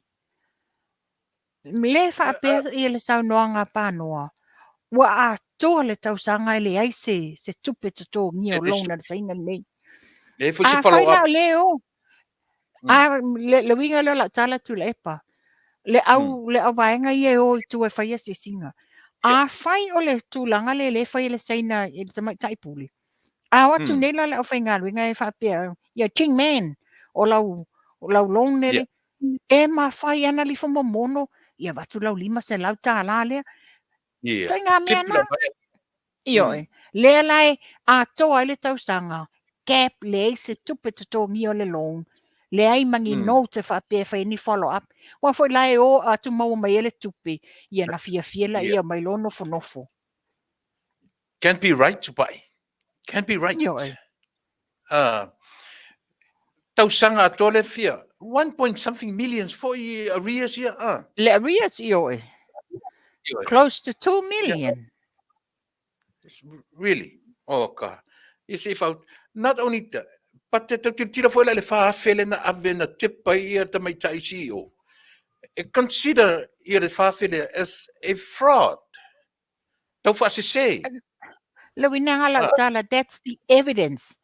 Le faapea ia le saunoaga a Panoa, ua atoa le tausaga e leai se, se tupe totogia o loan a le Saina lenei. Leai foi se Afai follow la up. o le o, a, le, le uiga lea o lau tala Tuilaepa, le au, le auvaega ia e o i tua e fai asiasiga. Afai o le tulaga lea lea e fai e le Saina i le tamaitai pule, a o atu nei la le aufaigaluega e faapea, ia Ching Man, o lau, o lau loan lele, E mafai ana lifo momono, ia avatu lau $500 lea. Ia. Ituaiga mea Tip na. lava e. Ioe. Lea la e atoa ai le tausaga, gap, leai se tupe totogia o le loan, leai ma ni note e faapea e fai ai ni follow up. Aua foi la e o atu maua mai ai le tupe, ia na fiafia laia omai loa nofonofo. Can't be right, Tupai. Can't be right. Ioe. Ah, tausaga atoa le fia. One point something millions foi arrears ia. Ah. Le arrears, ioe. Ioe. Close to 2 million. It's really, oh ka. You see, if I, not only that, but te tau tilotilo foi la i le 4,000 le na ave na tip ai ia tamaitai CEO. E consider ia le 4,000 lea as a fraud. Tau faasese. Le uiga lau tala, that's the evidence.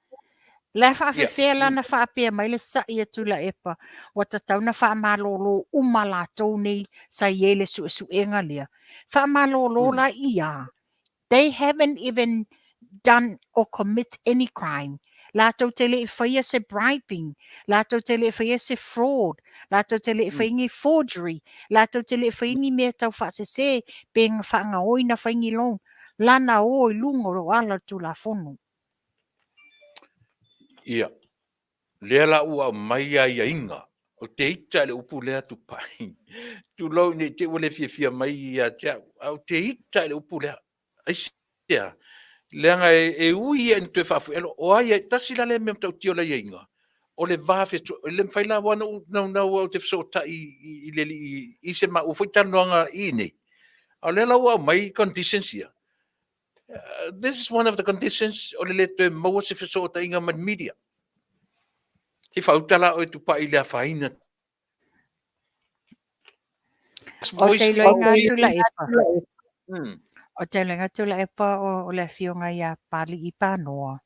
La e faafefea la na faapea mai le sa'i a Tuilaepa, ua tatau na faamalolo uma latou nei sa i ai le suesuega lea. Faamalolo la ia. They haven't even done or commit any crime. Latou te le i faia se bribing, latou te le i faia se fraud, latou te le i faia ni forgery, latou te le i faia ni mea tau faasese pe faagaoi na fai ni loan. Lana o i luga o ala o le Tulafono. Ia, lea la ua aumai aiaiga, o te ita i le upu lea Tupai. Tulou ne i te i ua le fiafia mai ia te au, a o te ita i le upu lea. Aisea? Leaga e ui ia ina toe faafoi, o ai, tasi la lea mea matautia o le aiaiga, o le va fesoasoani, e le mafai la aua na ou naunau au ou te fesootai i le alii i se maua foi talanoaga i inei. A o lea la ua aumai conditions ia. This is one of the conditions o le le toe maua se fesootaiga ma le media. Se i faauta la oe Tupai i le afaina. O te iloiga atu la epa. O te iloiga atu la epa o le afioga ia Pali'i Panoa,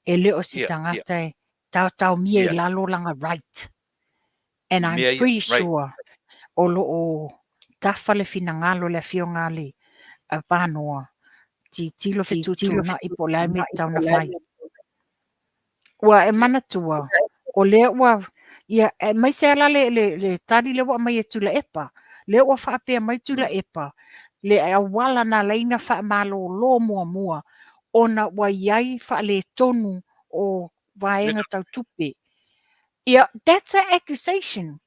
e le o se tagata e taotaomia i lalo lana right. And I'm pretty sure o lo o tafa le finagalo o le afioga a le Panoa, tilotilo fetuutuunai po o le a le mea e tatau ona fai. Ua e manatua, o lea ua, ia, aemaise lava la le, le, le tali lea ua aumai e Tuilaepa, lea ua faapea mai Tuilaepa, le auala na ala ai ona faamalolo muamua, ona ua i ai faaletonu o vaega tau tupe. Ia, that's an accusation,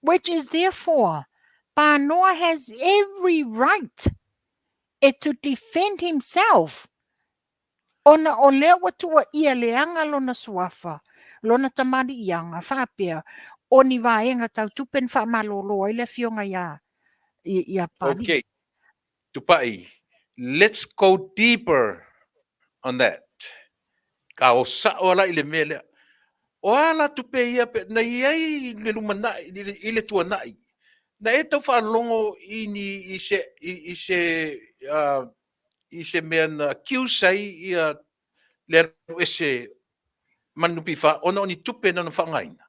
which is therefore, Panoa has every right e to defend himself ona o lea ua tuuaia leaga lona suafa, lona tamaliiaga, faapea, O ni vaega tau tupe na faamalolo ai le afioga ia ia Papalii. Okay. Tupai, let's go deeper on that. Ka o sa'o ala i le mea lea. O a la tupe ia pe na i ai le lumanai i le tuanai. Na e tau faalogo i ni i se i, i se uh, i se mea na accuse ai ia le alu ese ma le NPF ona o ni tupe na ona faaaogaina.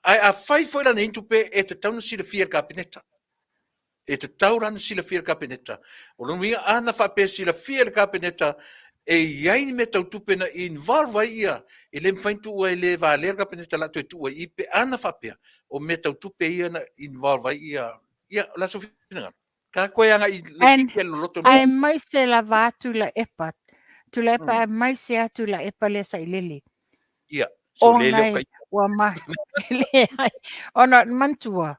Ae afai foi la na i ai ni tupe e tatau ona silafia e le Kapeneta. E tatau la ona silafia e le Kapeneta. O lona uiga ana faapea silafia e le Kapeneta e i ai ni mea tau tupe na involve ai ia, e le mafai ona tuua e le valea le Kapeneta o le a toe tuua i i pe ana faapea o mea tau tupe ia na involve ai ia, ia o le a sou finagalo? Ka koe agai le And kite loloto. aemaise lava atu Tuilaepa. Tuilaepa aemaise atu Tuilaepa lea sailele. Ia, so le Ona leo e kai. ua ma leai. Ona manatua,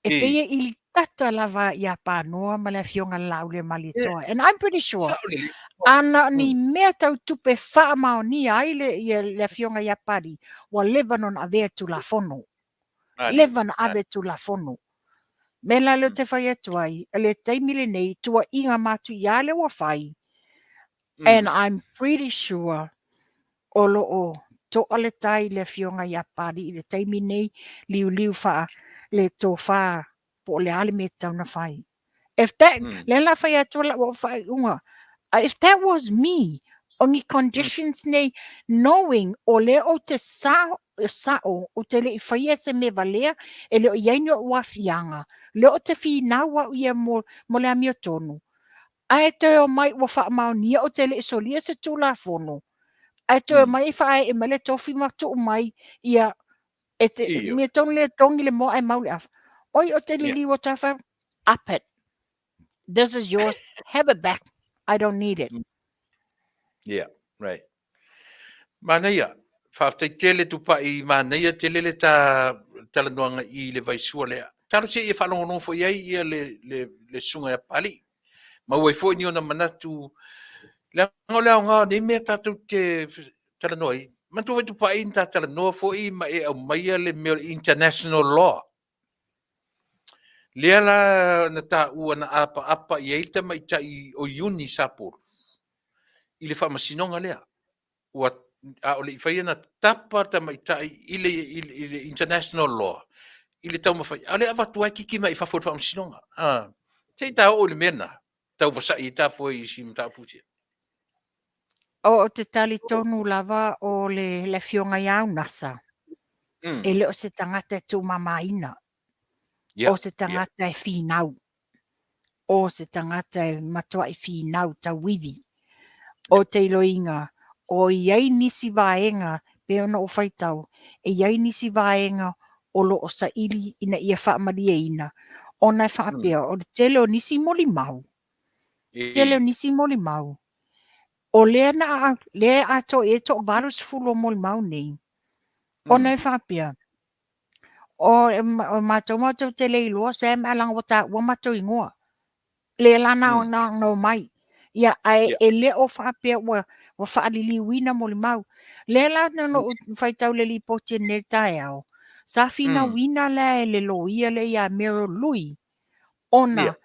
e pei e ilitata lava ia Panoa ma le afioga le Laauliamalitoa. And I'm pretty sure, Sao lelei. ana ni mea tau tupe faamaonia ai le, ia, le afioga ia Pali, ua leva nona avea Tulafono. Leva na ave Tulafono. Mea la lea ou te fai atu ai, o le taimi lenei, tuuaiga matuia lea ua fai, and I'm pretty sure o lo o toa le tai i le afioga ia Papalii i le taimi nei, liuliu faa le tofa po o le a le mea e tatau ona fai. If that, lea la fai atu lau faaiuga, if that was me, o ni conditions nei, knowing o lea ou te sao, sao, ou te le i faia se mea valea, e le o i ai ni ou aafiaga, lea ou te finau au ia mo, mo le amiotonu, ae toe omai ua faamaonia ou te le i solia se Tulafono, ae toe omai e faaee mai le tofi ma tuu mai ia e te Io. mea tonu lea togi le moa ae mau le afa. Oi o te liliu o tawhai, up it. This is yours, have it back. I don't need it. Yeah, right. Manaia, faafetai tele Tupai, manaia tele le ta talanoaga i le vaisua lea. Talosia ia faalogologo foi ai ia le, le, le susuga ia Papalii. Maua ai foi ni ona manatu, leaga o le aoga o nei mea tatou te talanoa ai. Manatua foi Tupai na ta talanoa foi ma e aumaia le mea o le international law. Lea la na taua na apaapa i ai le tamaitai o Iuni Sapolu i le faamasinoga lea. Ua, a o le i faia na tapa le tamaitai i le, i le, i le international law i le taumafai, a o lea e avatu ai kiki mai i fafo i le faamasinoga. Ah, se i ta oo i le mea lena, tau vasa'i ai ta foe i si mataupu sia. O te talitonu lava o le, le afioga ia Unasa, e le o se tagata e tuumamaina, o se tagata e finau, o se tagata e matuai finau tauivi. O te iloiga, o i ai nisi vaega, pei ona ou faitau, e i ai nisi vaega o lo o saili ina ia faamalieina, ona e faapea, o le tele o nisi molimau, tele o nisi molimau, o lea na lea e atoa i ai toa 80 o molimau nei, ona e faapea, o, o matou matou te le iloa Sam ae leaga ua taua matou igoa. Le la na, na, na omai. Ia, ae e le o faapea ua, ua faaliliuina molimau. Lea la na ou faitau le lipoti nei le taeao, sa finauina lea e le loia lea ia Meryl Lui, ona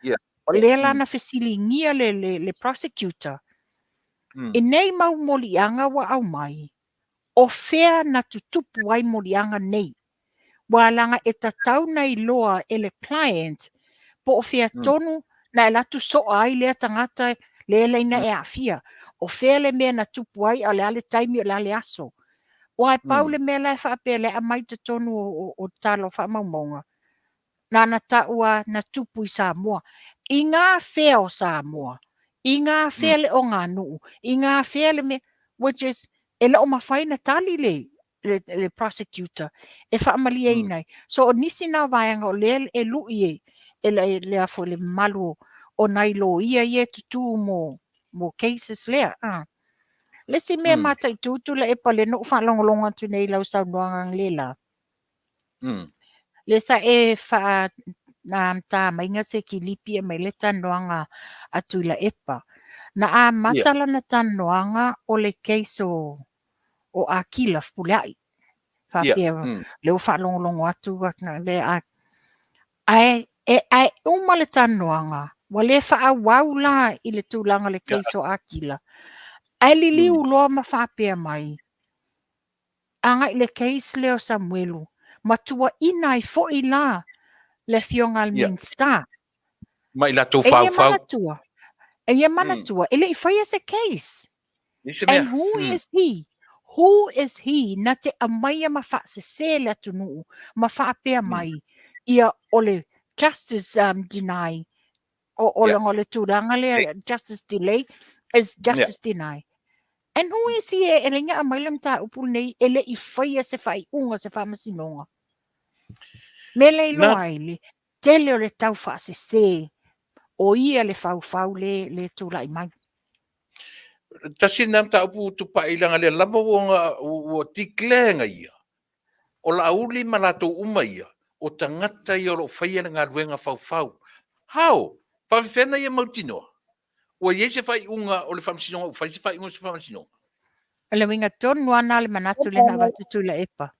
o lea la na fesiligia le, le, le prosecutor, i nei mau moliaga ua aumai, o fea na tutupu ai moliaga nei? Ua leaga e tatau na iloa e le client po o fea tonu na e alu atu soa ai lea tagata lea laina e aafia. O fea le mea na tupu ai, a o le a le taimi, o le a le aso. Aua e pau le mea la e faapea lea e aumai i totonu o, o, o tala o faamaumauga, na ona tau lava na tupu i Samoa. I ngā fea o Samoa, i ngā fea le oganuu, i ngā fea le mea, which is, e le o mafai na tali le, le, le prosecutor e faamalieina ai. So o nisi na vaega o lea e lui e, e le, le, a foi le mamalu o nai loia ia e tutū mo, mo cases lea. Ah. Le isi mea mataitu Tuilaepa lea na ou faalogologo atu nei i lau saunoaga analeila. Lea sa e faa na ta maiga se kilipi e mai le talanoaga a Tuilaepa. Na amata lana talanoaga o le case o, o Akila Fepuleai. Faapea lea ua faalogologo atu le a ae e ae uma le talanoaga ua le faaauau la i le tulaga o le case o Akila ae liliu loa ma faapea mai agai le case lea o Samuelu ma tuuaina ai foi la le afioga a le Minisita. Ma i latou faufau. E ia manatua, e le i faia se case. And who is he? Who is he na te aumaia ma faasese le atunuu ma faapea mai ia o le justice deny o, o, yeah. le tulaga lea justice delay is justice yeah. deny. And who is he e le nga aumai le mataupu lenei e le i faia se faaiuga se faamasinoga. Me le iloa ai le tele o le tau faasese o ia le faufau le, le tulai mai. Tasi lena mataupu tupai leaga lea lava ua, ua declare nga ia. O Laauli ma latou uma ia, o tagata ia o lo o faia le galuega faufau. How? Faafefea na ia mautinoa? Ua i ai se faaiuga o le Faamasinoga ua fai se faaiuga o se Faamasinoga? O le uiga tonu lava na o le manatu lea na avatu Tuilaepa.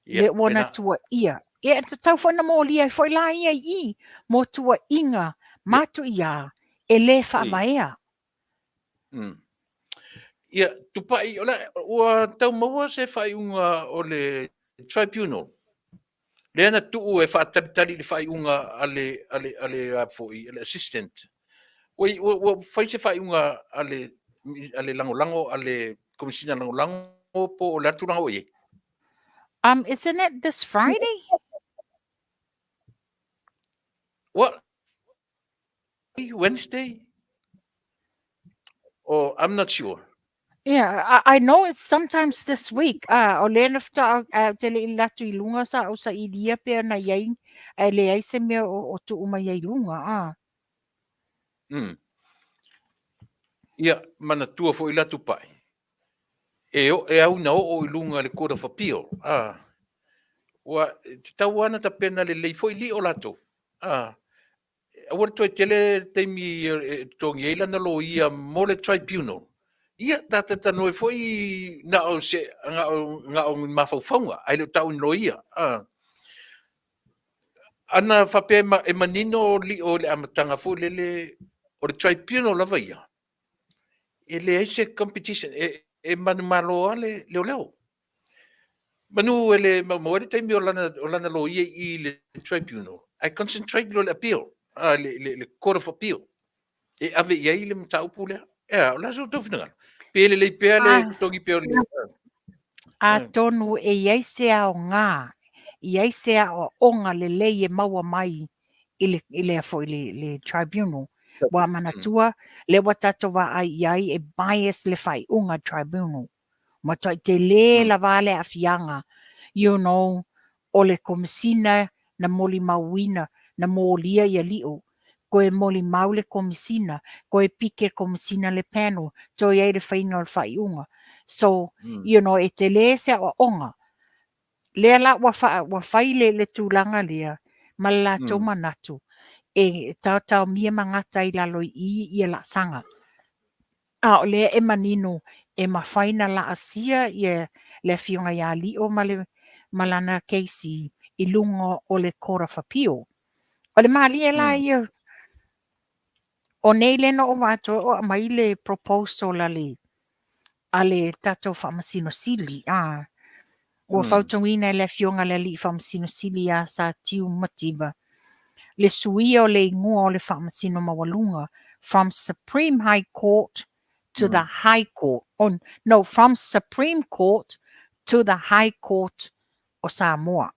Lea ua na tuuaia. Ia, e tatau foi na molia ai foi la ia i i mo tuuaiga matuia e le faavaea. Ia, Tupai, o le, ua tau maua se faaiuga o le tribunal? Lea na tuu e faatalitali i le faaiuga a le, a le, a le, a foi, a le assistant. Ua, ua, ua fai se faaiuga a le, a le lagolago, a le Komesina Lagolago po o le a le tulaga ua i ai? Isn't it this Friday? What? Wednesday? Or I'm not sure. Yeah, I know it's sometimes this week. Ah, o lea na faatoa ou te le i alu atu i luga sa ou sailia pe ona i ai, ae leai se mea o tuu mai ai i luga. Ah. Ia, manatua foi la Tupai, e, e au na oo i luga le Court of Appeal. Ah. Ua, tatau lava na tapena lelei foi lio latou. Ah. Aua le toe tele taimi e totogi ai lana loia mo le tribunal. Ia, ta talanoa foi na o se, na o, na o ni mafaufauga, ae le o tau ni loia. Ah. Ana faapea e manino lio i le amataga foi lele, o le tribunal lava ia, e leai se competition, e, e manumalo lava le leoleo. Manu e le maumau ai le taimi o lana, o lana loia i le tribunal, ae concentrate loa i le appeal, a, le, le, le court of appeal, e ave i ai le mataupu lea. Ea, o le a so outou finagalo? Pe lelei pea le totogi pea o le... Atonu e i ai se aoga, i ai se aoaoga lelei e maua mai i le, i le, foi, le, le tribunal. Ua manatua, lea ua tatou vaai i ai e bias le faaiuga tribunal. Matuai tele lava le aafiaga, you know, o le Komesina na molimauina, na molia ia lio, toe molimau le Komesina, toe pike le Komesina le panel, toe ai le faiga o le faaiuga. So, you know, e tele se aoaoga. Lea la ua, fa, ua fai le, le tulaga lea ma le latou manatu e taotaomia ma gata i lalo i i ia laasaga. A o lea e manino e mafai na laasia ia le afioga ia Lio ma le ma lana keisi i luga o le Court of Appeal. O le malie la ia o nei lea na ou atoa o aumai le proposal a le a le tatou Faamasino Sili, a ua fautuaina e le afioga i le Alii Faamasino Sili ia Satiu Mativa le suia o le igoa o le Faamasino Maualuga from Supreme High Court to the High Court, oh, no, from Supreme Court to the High Court o Samoa.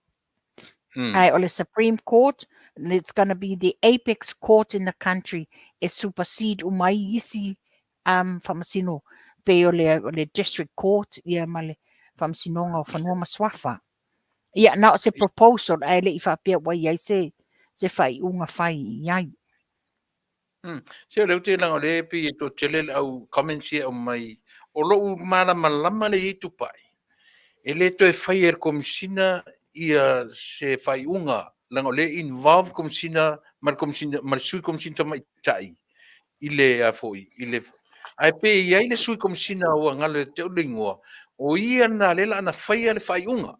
Ae o le Supreme Court, it's gonna be the apex court in the country e supersede uma ai isi faamasino pei o le, o le District Court ia ma le Faamasinoga o Fanua ma Suafa. Ia, na o se proposal ae le i faapea ua i ai se, se faaiuga fai i ai. Se o lea ou te leaga o lea e pei e toatele le au comments ia e aumai. O lou malamalama lea i ai Tupai, e le toe faia e le Komesina ia se faaiuga leaga o lea e involve le Komesina ma le Komesina ma le Sui Komesina Tamaitai i le a foi i le ae pe i ai le Sui Komesina ua galo ia te au le igoa O ia lena lea la ana faia le faaiuga,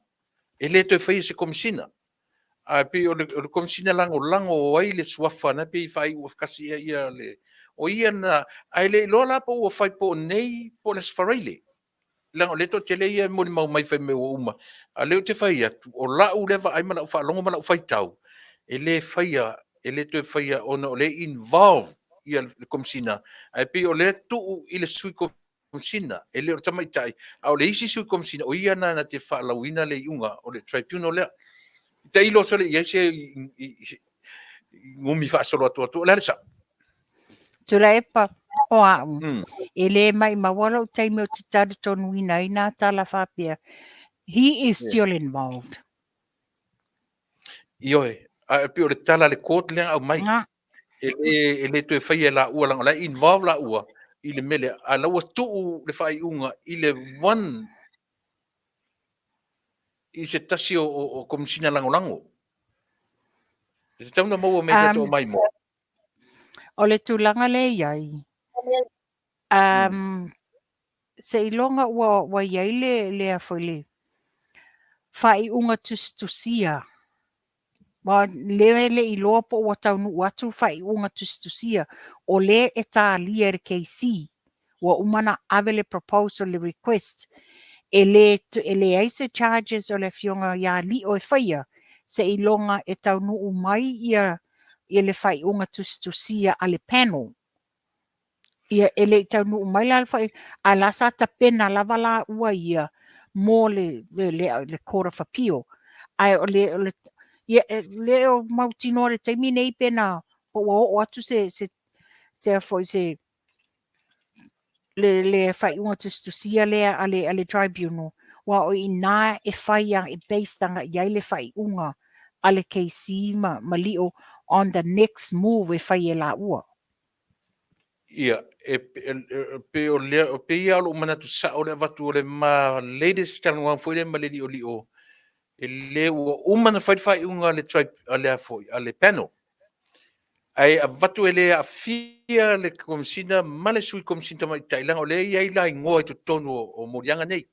e le toe faia e se Komesina. Ae pei o le, o le Komesina lagolago o ai le suafa na pei e faaiu kasi ia, ia le, o ia lena, ae le iloa la po ua fai po o nei po o le Aso Faraile. Leaga o lea e toatele ia e molimau mai fai mai ua uma, a o lea ou te fai atu, o lau lea vaai ma lau faalogo ma lau faitau, e le faia, e le toe faia ona o lea e involve ia le Komesina, ae pei o lea e tuu i le Sui Komesina, e le o le tamaitai, a o le isi Sui Komesina, o ia lena na te faalauina le iuga o le Tribunal lea. Tailo sole i ai se gumi faasolo atu atu, o le a le sao? Tuilaepa, o au, e le maimaua lou taimi ou te talitonuina ai nā tala faapea, he is still involved. Ioe, ae pei o le tala a le court lea na aumai. E le, e le toe faia e laua, leaga o la e involve laua i le mea lea, a o la ua tuu le faaiuga i le one i se tasi o, o, o Komesina Lagolago. E tatau ona maua mai tatou maimoa. O le tulaga lea e i ai, seiloga ua, ua i ai le, le, a foi le faaiuga tusitusia. Aua lea e le i iloa po ua taunuu atu faaiuga tusitusia, o lea e talia e le KC, ua uma ona ave le proposal, le request, e le, e leai se charges o le afioga ia Lio e faia, seiloga e taunuu mai ia, ia le faaiuga tusitusia a le panel. Ia, e le i taunuu mai la le fai, a la sa tapena lava laua ia mo le, le, le, le Court of Appeal. Ae o le, o le, ia, e le o mautinoa i le taimi nei pe na, po ua oo atu se, se, se a foi se, le, le faaiuga tusitusia lea a le, a le tribunal, aua o i ina e fai a, e based agai i ai le faaiuga a le KC ma, ma Lio on the next move e fai e laua. Ia, e, e, e, pei o lea, pei ia o lou manatu sao le avatu o le ma latest talanoaga foi lea ma le Liolio, e le ua uma ona fai le faaiuga a le tribe, a le a foi, a le panel. Ae avatu e le aafia le Komesina ma le Sui Komesina Tamaitai, leaga o lea e i ai la igoa i totonu o, o moliaga nei.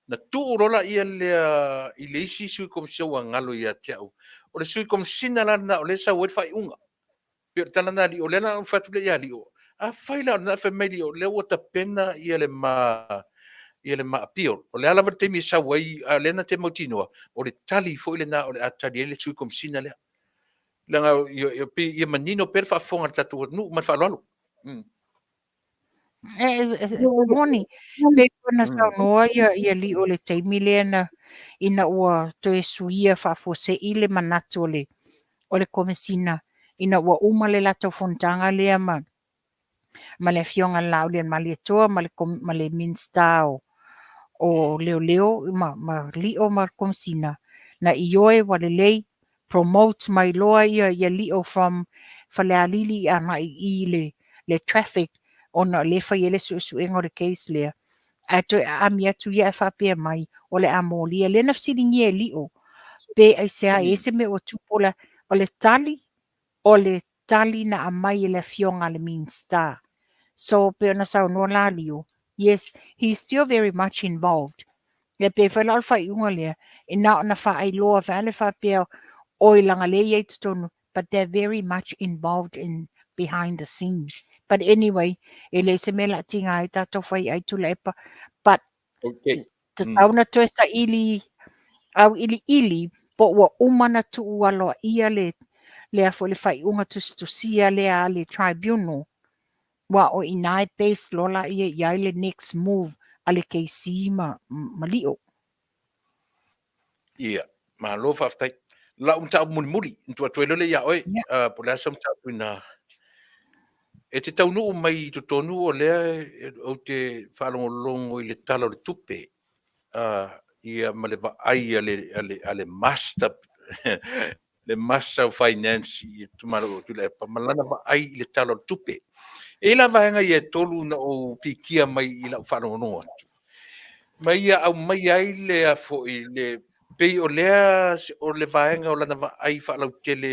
Na tuu loa laia lea i le isi Sui Komesina ua galo ia te au. O le Sui Komesina la lena o lea e sau ai le faaiuga. Pei o le tala lena a Lio, o lea la na ou fai atu lea ia Lio, afai la o lena e fai mai Lio, o lea ua tapena ia le ma ia le ma appeal. O le a lava le taimi e sau ai, a o lea na te mautinoa, o le tali foi lena o le a tali ai le Sui Komesina lea. Leaga ia, ia, ia manino pea le faafofoga a le tatou atunuu ma le faaaloalo. E, e, moni, pei ona saunoa ia, ia Lio i le taimi lea na, ina ua toe suia faafuasei le manatu o le, o le Komesina, ina ua uma le latou fonotaga lea ma, ma le Afioga i le Laaulialemalietoa ma le, ma le Minisita o, o Leoleo ma, ma Lio ma le Komesina, na ioe ua lelei, promote mai loa ia ia Lio from Falealili agai i le le traffic ona o lea e fai ai le suesuega o le case lea. Ae toe aami atu ia ae faapea mai o le a molia. Lea na fesiligia e Lio pe aisea e i ai se mea ua tupu o o le tali o le tali na aumai e le afioga a le Minisita. So pei ona saunoa la Lio, yes, he is still very much involved. Ia pei foi la o le faaiuga lea, e na ona faailoa foi le faapea, oi leaga lea e i ai i totonu, but they're very much involved in behind the scene. But anyway, e leai se mea o le a tiga ai tatou fai ai Tuilaepa, but Okay. tatau ona toe saili auiliili po ua uma ona tuu aloaia le lea foi le faaiuga tusitusia lea a le tribunal aua o i ina e base loa laia i ai le next move a le KC ma, ma Lio. Ia, malo faafetai. Lau mataupu mulimuli, na tuu atu ai loa lea ia oe, Ia. po o le a sau mataupu ina e te taunuu mai i totonu o lea ou te faalogologo i le Tala o le Tupe, ia ma le vaai a le, a le, a le master, le Master of Finance i le itumalo o Tuilaepa ma lana vaai i le Tala o le Tupe. E i ai la vaega ia e tolu na ou pikia mai i lau faalogologo atu. Ma ia aumaia ai le a foi le pei o lea o le vaega o lana vaai faalautele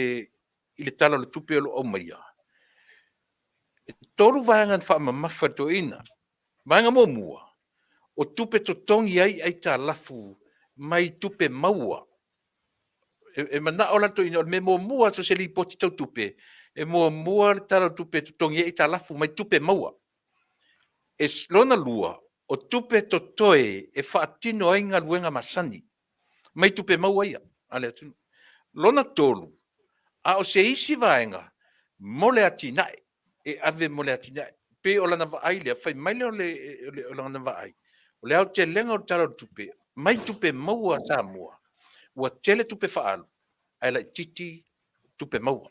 i le Tala o le Tupe o lo o aumaia. E tolu vaega na faamamafa e le toeaina. Vaega muamua, O tupe totogi ai aitalafu mai tupe maua. E manao la le toeaina, o le mea muamua so o se lipoti tau tupe, e muamua le Tala o le Tupe e totogi ai aitalafu mai tupe maua. E lona lua, o tupe totoe e faatino ai galuega masani mai tupe maua ia a le atunuu. Lona tolu, a o se isi vaega mo le atinae, e ave mo le atinae. Pei o lana vaai lea, fai mai lea o lana vaai, o le aotelega o le Tala o le Tupe, mai tupe maua a Samoa, ua tele tupe faaalu ae laitiiti tupe maua.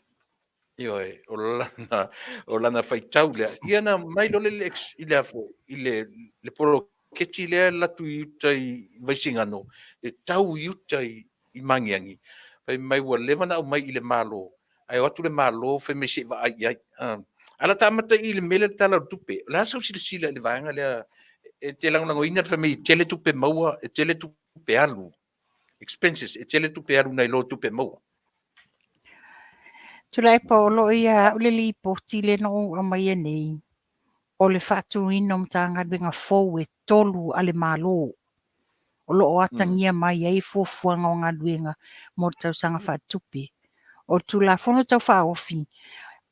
Ioe, o lana, o lana faitau lea. Ia na aumai loa lea i le, i le, le poloketi lea e alu atu i uta i Vaisigano, e tau i uta i Magiagi, fai mai ua leva ona aumai i le Malo, ae o atu le Malo fai mai se i vaai i ai. Ae o le a ta amata i i le mea lea o le Tala o le Tupe. O le a sau silasila i le vaega lea e te lagolagoina le fai mai e tele tupe maua, e tele tupe alu, expenses, e tele tupe alu nai lo tupe maua? Tuilaepa, o lo o ia au le lipoti lea na ou aumaia nei, o le faatuina o Matagaluega fou e tolu a le Malo, o lo o atagia mai ai fuafuaga o galuega mo le tausaga faaletupe. O le Tulafono Tau Faaofi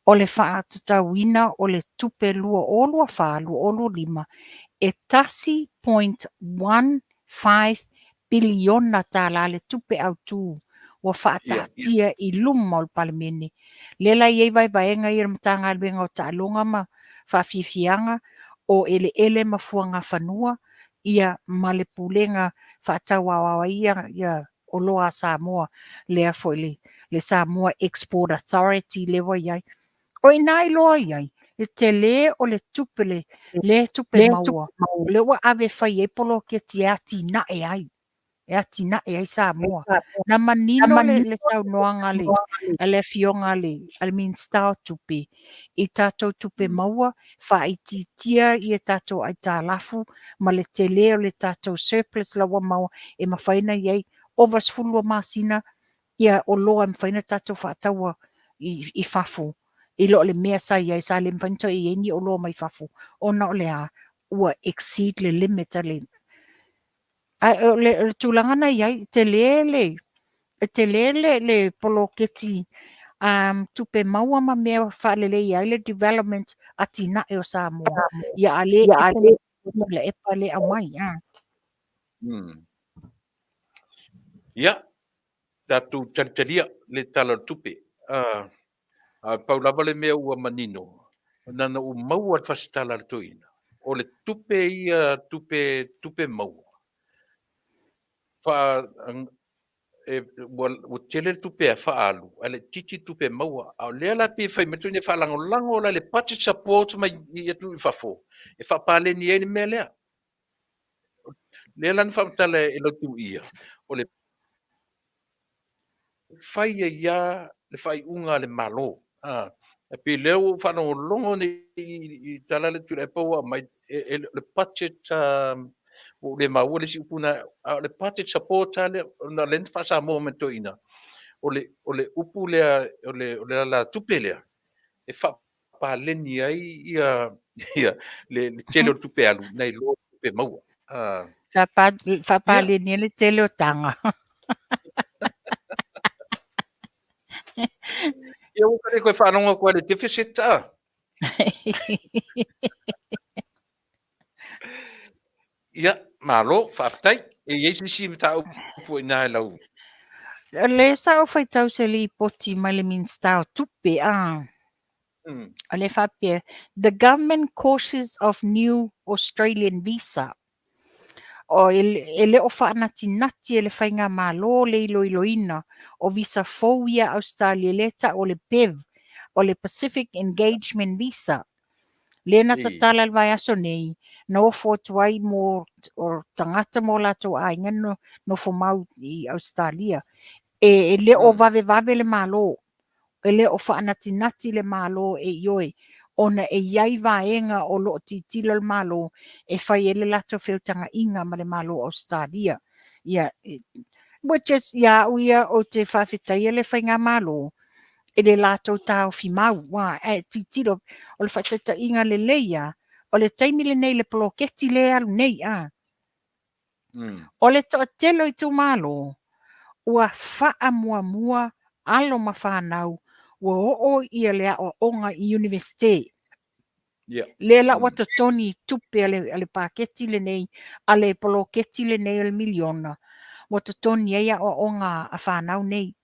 o le faatatauina o le tupe 2024/2025 e 1.15 piliona tala le tupe autu ua faataatia i luma o le Palemene. Lea la e i ai vaevaega ia o le Matagaluega o Taaloga ma Faafiafiaga, o Eleele ma Fuagafanua, ia ma le Pulega faatauaoao ai ia oloa a Samoa, lea foi le, le Samoa Export Authority lea ua i ai. O i ina iloa i ai le tele o le tupe le, le tupe maua, lea ua ave e fai ai poloketi e atinae ai, e atinae ai Samoa. Na manino le, le saunoaga a le, a le afioga a le, a le Minisita o Tupe i tatou tupe maua, faaitiitia ia tatou aitalafu ma le tele o le tatou surplus la ua maua e mafai ona i ai ova 12 masina ia oloa e mafai ona tatou faataua i, i fafo i lo le mea sa i ai sa le mafai ona toe i ai ni oloa mai fafo ona o le a ua exceed le limit a le. Ae o le, o le tulaga na i ai, tele le, e tele le, le poloketi tupe maua ma mea faaleleia ai le development atinae o Samoa. Ia a le ese le epa le aumai. Ia, tatou talitalia le Tala o le Tupe. Ae pau lava le mea ua manino, na ona ou maua le fasitala a le toeaina, o le tupe ia, tupe, tupe maua, fa, e, ua, ua tele le tupe a faaalu, ae laitiiti le tupe maua. A o lea la pei e fai mai le toeaina e faalagolago la i le budget support mai i atunuu i fafo, e faapaleni ai le mea lea. Lea la na faamatala e Lautuia, o le fai ai lava le faaiuga a le Malo. E pei lea ua ou faalogologo nei i tala lea Tuilaepa ua aumai, le budget, ua ou le maua le isi upu na, a o le budget support lava lea, ona o lea na faa-Samoa mai e le toeaina, o le upu lea, o le alatupe lea, e faapaleni ai ia le tele o le tupe alu nai lo tupe maua. Faapaleni ai le tele o taga. Ia ua le toe faalogo atu ai le deficit a. Ia, malo, faafetai. E i ai se isi mataupu i ina i lau... O lea sa ou faitau se lipoti mai le Minisita o Tupe, a. O lea faapea, the government cautious of new Australian visa. O e le o faanatinati e le Faigamalo le iloiloina o visa fou ia a Ausetalia lea e tau o le PEV, o le Pacific Engagement Visa. Lea na tatala i le vaiaso nei, na ofo atu ai mo o tagata ma o latou aiga nofo mau i Ausetalia. E le o vavevave le Malo, e le o faanatinati le Malo e ioe, ona e i ai vaega o lo o tilotilo le Malo e fai ai le latou feutagaiga ma le Malo o Ausetalia. Ia, which is, ia au ia ou te faafetaia le Faigamalo i le latou taofi mau, ua, ae tilotilo, o le faataitaiga lelei lava, o le taimi lenei i le poloketi lea e alu nei, a. O le toatele o itumalo, ua faamuamua alo ma fanau ua oo ia le aoaoga i Iunivesite. Lea la ua totogi i tupe a le paketi lenei, a le poloketi lenei o le miliona, ua totogi ai aoaoga a fanau nei.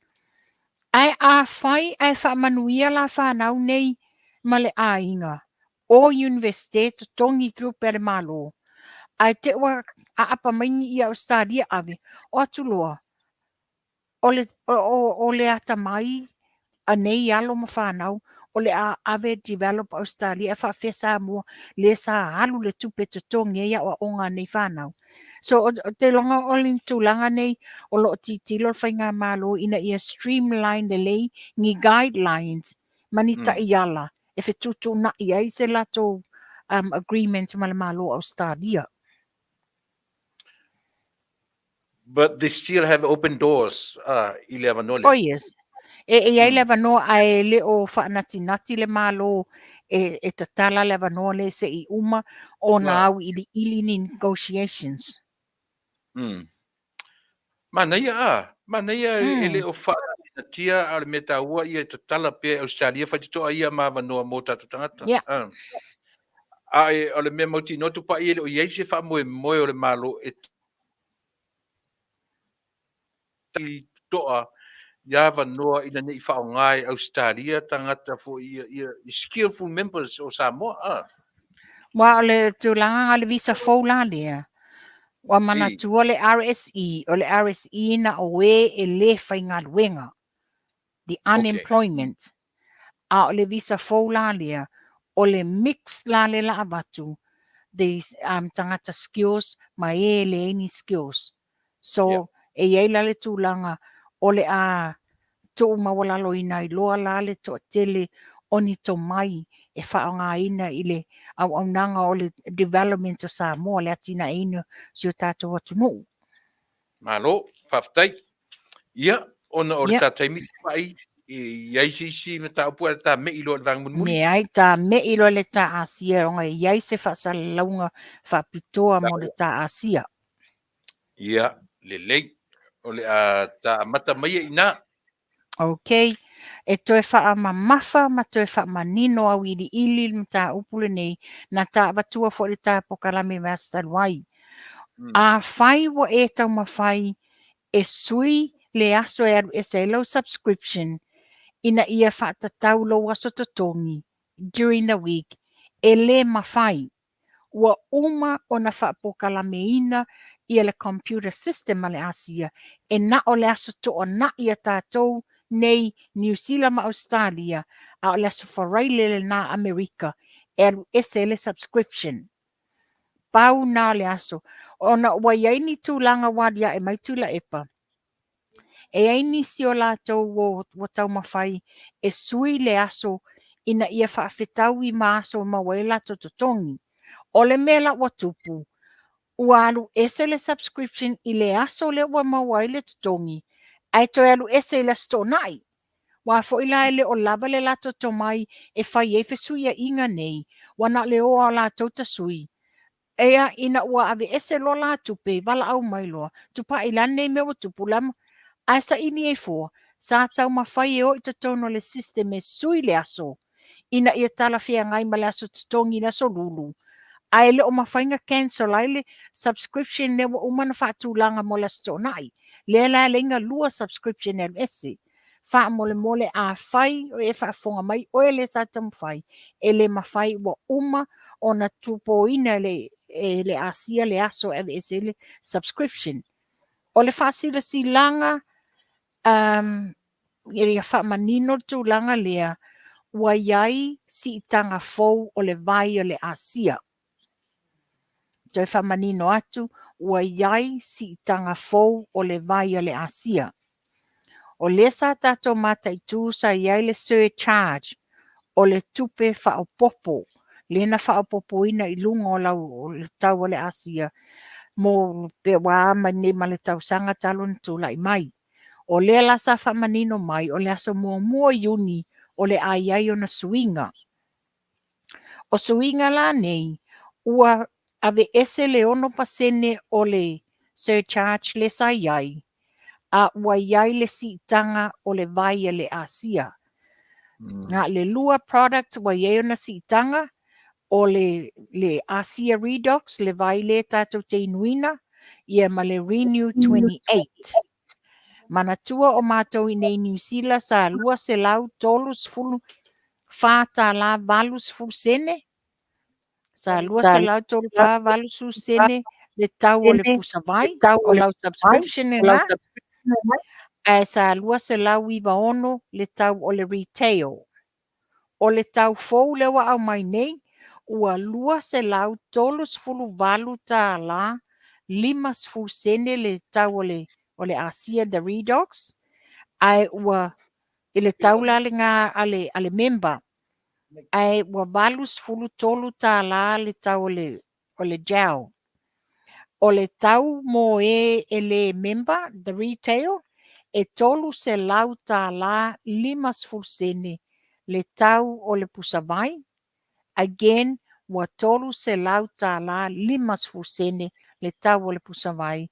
Ae afai ae faamanuia la fanau nei ma le aiga, o Iunivesite totogi tupe a le Malo, ae te ua aapa mai ni ia Ausetalia ave, o atu loa, o le, o, o le atamai a nei alo ma fanau, o le a ave develop Ausetalia, ae faafefea Samoa lea sa alu le tupe totogi ai aoaoga a nei fanau. So, o te iloga o le tulaga nei o lo o tilotilo le faigamalo ina ia streamline lelei ni guidelines ma ni taiala e fetuutuunai ai se latou agreement ma le Malo o Ausetalia. But they still have open doors i le avanoa lea. Oh yes. E i ai le avanoa ae le o faanatinati le Malo e tatala le avanoa lea se i uma ona auiliili ni negotiations. Manaia a, manaia e le o faanatinatia, a o le mea taua ia e tatala pea e Ausetalia faitotoa ia ma avanoa mo tatou tagata. A o le mea mautinoa tupai e le o i ai se faamoemoe o le Malo e toa ia avanoa ina ne i faaaoga e Ausetalia tagata foi ia skillful members o Samoa. A. Ua o le tulaga le visa fou la lea, ua manatua le RSE, o le RSE na o e le faigaluega, the unemployment. A o le visa fou la lea, o le mix la le la avatu, the tagata skills ma e leai ni skills. So, e i ai la le tulaga o le a tuumaualaloina ai loa la le toatele o ni tomai e faaaogaina i le auaunaga o le development o Samoa, le atinaeina o si o tatou atunuu. Malo, faafetai. Ia, ona o le ta taimi tupai, e i ai se isi mataupu ae ta mei loa i le vaega mulimuli. Leai, ta mei loa le ta Asia, ona e i ai se faasalalauga faapitoa mo le ta Asia. Ia, lelei. O le a ta amata mai e ina. Ok. E toe faamamafa ma toe faamanino auiliili le mataupu lenei na ta avatua foi le ta polokalame i aso talu ai. Afai ua e taumafai e sui le aso e alu ese ai lau subscription ina ia faatatau lou aso totogi during the week, e le mafai. Ua uma ona faapokalameina ia le computer system a le Asia e na o le aso toanai a tatou nei Niu Sila ma Ausetalia, a o le aso Faraile lena Amerika e alu ese ai le subscription. Pau na o le aso. Ona ua i ai ni tulaga ua aliae mai Tuilaepa, e i ai nisi o latou ua taumafai e sui le aso ina ia faafetaui ma aso e maua ai latou totogi. O le mea la ua tupu, ua alu ese le subscription i le aso lea ua maua ai le totogi, ae toe alu ese i le aso toonai. Ua foi la e le o lava le latou tomai e fai ai fesuiaiga nei, ua na o le o lava o latou tasui. Ea ina ua aveese loa la tupe, valaau mai loa, tupai la lenei mea ua tupu la, ae saili ai fua, sa taumafai e o i totonu o le system e sui le aso, ina ia talafeagai ma le aso totogi i le aso Lulu, ae le o mafai ona cancel ai le subscription lea ua uma ona faatulaga mo le aso toonai. Lea la e ala ai ona lua subscription e alu ese. Faamolemole afai o e faafofoga mai oe lea sa taumafai, e le mafai ua uma ona tupoina e le Asia le aso e aveese ai le subscription. O le faasilasilaga ia faamanino le tulaga lea, ua i ai siitaga fou o le vai o le Asia. Toe faamanino atu, ua i ai siitaga fou o le vai o le Asia. O lea sa tatou mataitu sa i ai le surcharge o le tupe faaopoopo, lea na faaopoopoina i luga o lau o le tau o le Asia mo pe ua a mai nei ma le tausaga talu ona tulai mai. O lea la sa faamanino mai o le aso 1 o Iuni o le a i ai ona suiga. O suiga la nei, ua aveese le 6% o le surcharge lea sa i ai, a ua i ai le siitaga o le vai a le Asia. Na o le lua product ua i ai ona siitaga, o le, le Asia Redox, le vai lea tatou te inuina, ia ma le Renew 28. Manatua o matou i nei i Niu Sila sa $234 tala 80 sene, sa $234 80 sene le tau o le pusa vai, o lau subscription lena, ae sa $296 le tau o le retail. O le tau fou lea ua aumai nei, ua $238 tala 50 sene le tau o le o le Asia the Redox, ae ua i le tau la lena a le a le member, ae ua $83 tala le tau o le o le gel. O le tau mo e e le member, the retail, e $300 tala 50 sene le tau o le pusa vai, again ua $300 tala 50 sene le tau o le pusa vai,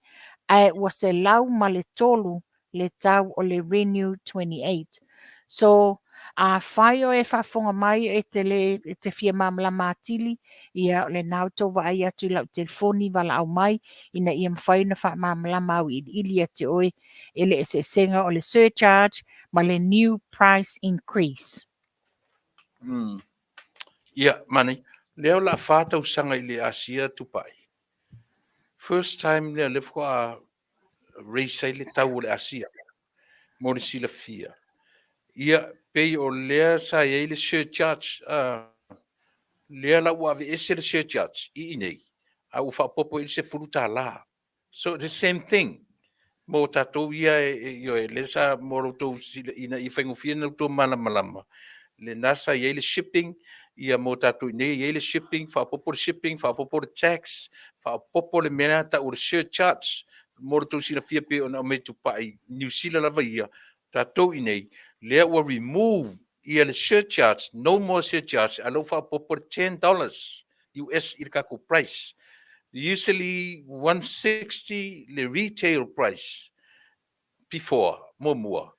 ae ua $103 le tau o le Renew 28. So, afai o e faafofoga mai e te le e te fia malamalama atili, ia o lena ua tou vaai atu i lau telefoni valaau mai ina ia mafai ona faamalamalama auiliili ia te oe e le eseesega o le surcharge ma le new price increase. Ia, manaia. Lea o le a fa tausaga i le Asia Tupai. First time lea lea faatoa raise ai le tau o le Asia mo le silafia. Ia, pei o lea sa i ai le surcharge, lea la ua aveese le surcharge i inei, a ua faaopoopo i ai le $10. So the same thing mo tatou ia ioe, lea sa mo lo outou ina ia faigofie ona outou malamalama, lena sa i ai le shipping, ia mo tatou i inei e i ai le shipping, faaopoopo le shipping, faaopoopo le tax, faaopoopo le mea lea tau o le surcharge. Mo lo outou silafia pei ona aumai e Tupai, Niu Sila lava ia, tatou i inei, lea ua remove ia le surcharge, no more surcharge, a o lea ua faaopoopo le $10 US i le tatou price. Usually 160 le retail price before, muamua.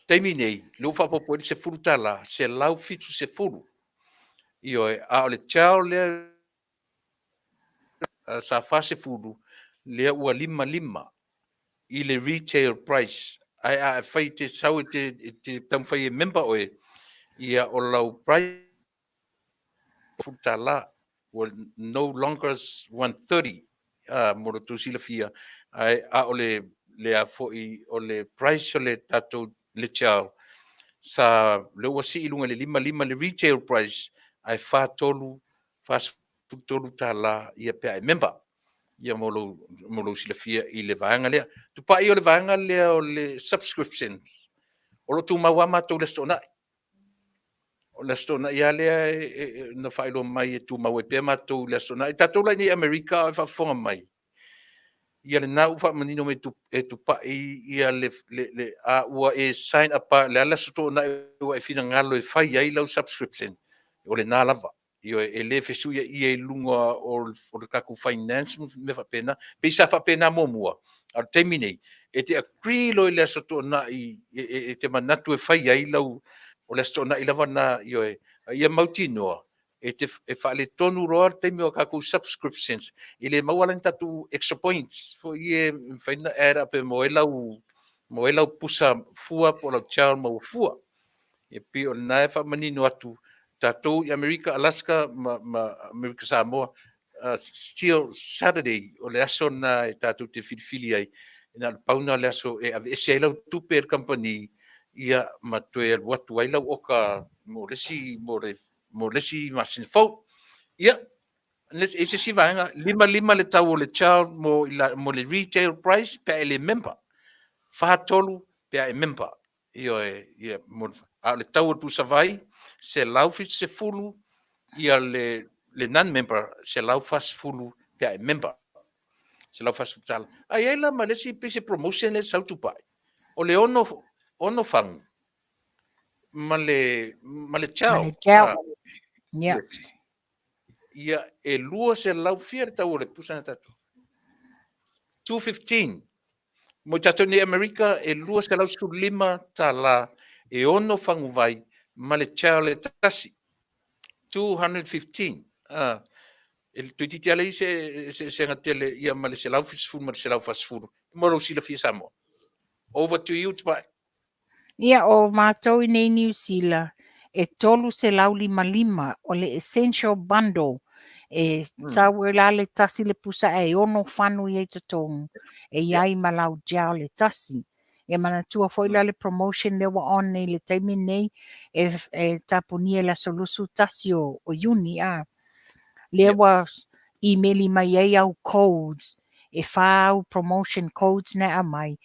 Taimi nei, lea ua faaopoopo ai le $10, 170. Ioe, a o le gel lea sa 40, lea ua 55 i le retail price. Ae a e fai e te sau e te taumafai e member oe, ia o lau price $10, ua no longer 130 mo lo outou silafia, ae a o le le a foi o le price o le tatou le gel sa lea ua sii i luga i le 55 le retail price, ae 43 $43 ia pe a e member. Ia mo lou, mo lou silafia i le vaega lea. Tupai o le vaega lea o le subscriptions. O lo o tumau lava matou i le Aso Toonai. O le Aso Toonai lava lea na faailoa mai e tumau ai pea matou i le Aso Toonai. Tatou la i inei i Amerika a o e faafofoga mai, ia lena ua faamanino mai e Tupai ia le, le, le, a ua e sign up o le a le Aso Toonai ua e finagalo e fai ai lau subscription, o lena lava. Ioe, e le fesuiaia i luga o le tatou finance ma mea faapena. Pei sa faapena muamua, a o le taimi nei, e te agree loa i le Aso Toonai e te manatu e fai ai lau, o le Aso Toonai lava lena, ioe, a ia mautinoa, e te e faaletonu loa le taimi o tatou subscriptions, e le maua la ni tatou extra points foi ia e mafai ona add up e maua ai lau, maua ai lau pusa fua po o lau gel maua fua. E pei o lena e faamanino atu tatou i Amerika, Alaska ma, ma Amerika Samoa, still Saturday o le aso lena e tatou te filifili ai, na o le pau lena o le aso e aveese ai lau tupe e le kamupani, ia ma toe alu atu ai lau oka mo le isi, mo le, mo le isi masina fou. Ia, e i ai se isi vaega, 55 le tau o le child mo, mo le retail price pe a e le member, 43 pe a e member. Ioe, ia, mo, a o le tau o le pusa vai, 170 ia le, le non-member, 140 pe a e member. 140 tala. A i ai la ma le isi pei se promotion lea sau Tupai, o le ono, ono fagu ma le, ma le gel. Ma le gel. Yeah. Yes. Ia, e 200 fia le tau o le pusa na tatou. 215. Mo i tatou nei Amerika e $215 e ono faguvai ma le gel e tasi. 215. Ah, e toeitiiti lava leai se eseesega tele ia ma le 170 ma le 140. Mo lou silafia Samoa. Over to you, Tupai. Ia, o matou i nei Niu Sila, e 355 o le essential bundle e sau ai la le tasi le pusa ae ono fanu i ai totonu e i ai ma lau gel e tasi. E manatua foi la le promotion lea ua on nei i le taimi nei e, e tapunia i le aso 21 o Iuni a. Lea ua imeli mai ai au codes, e whā au promotion codes na e aumai,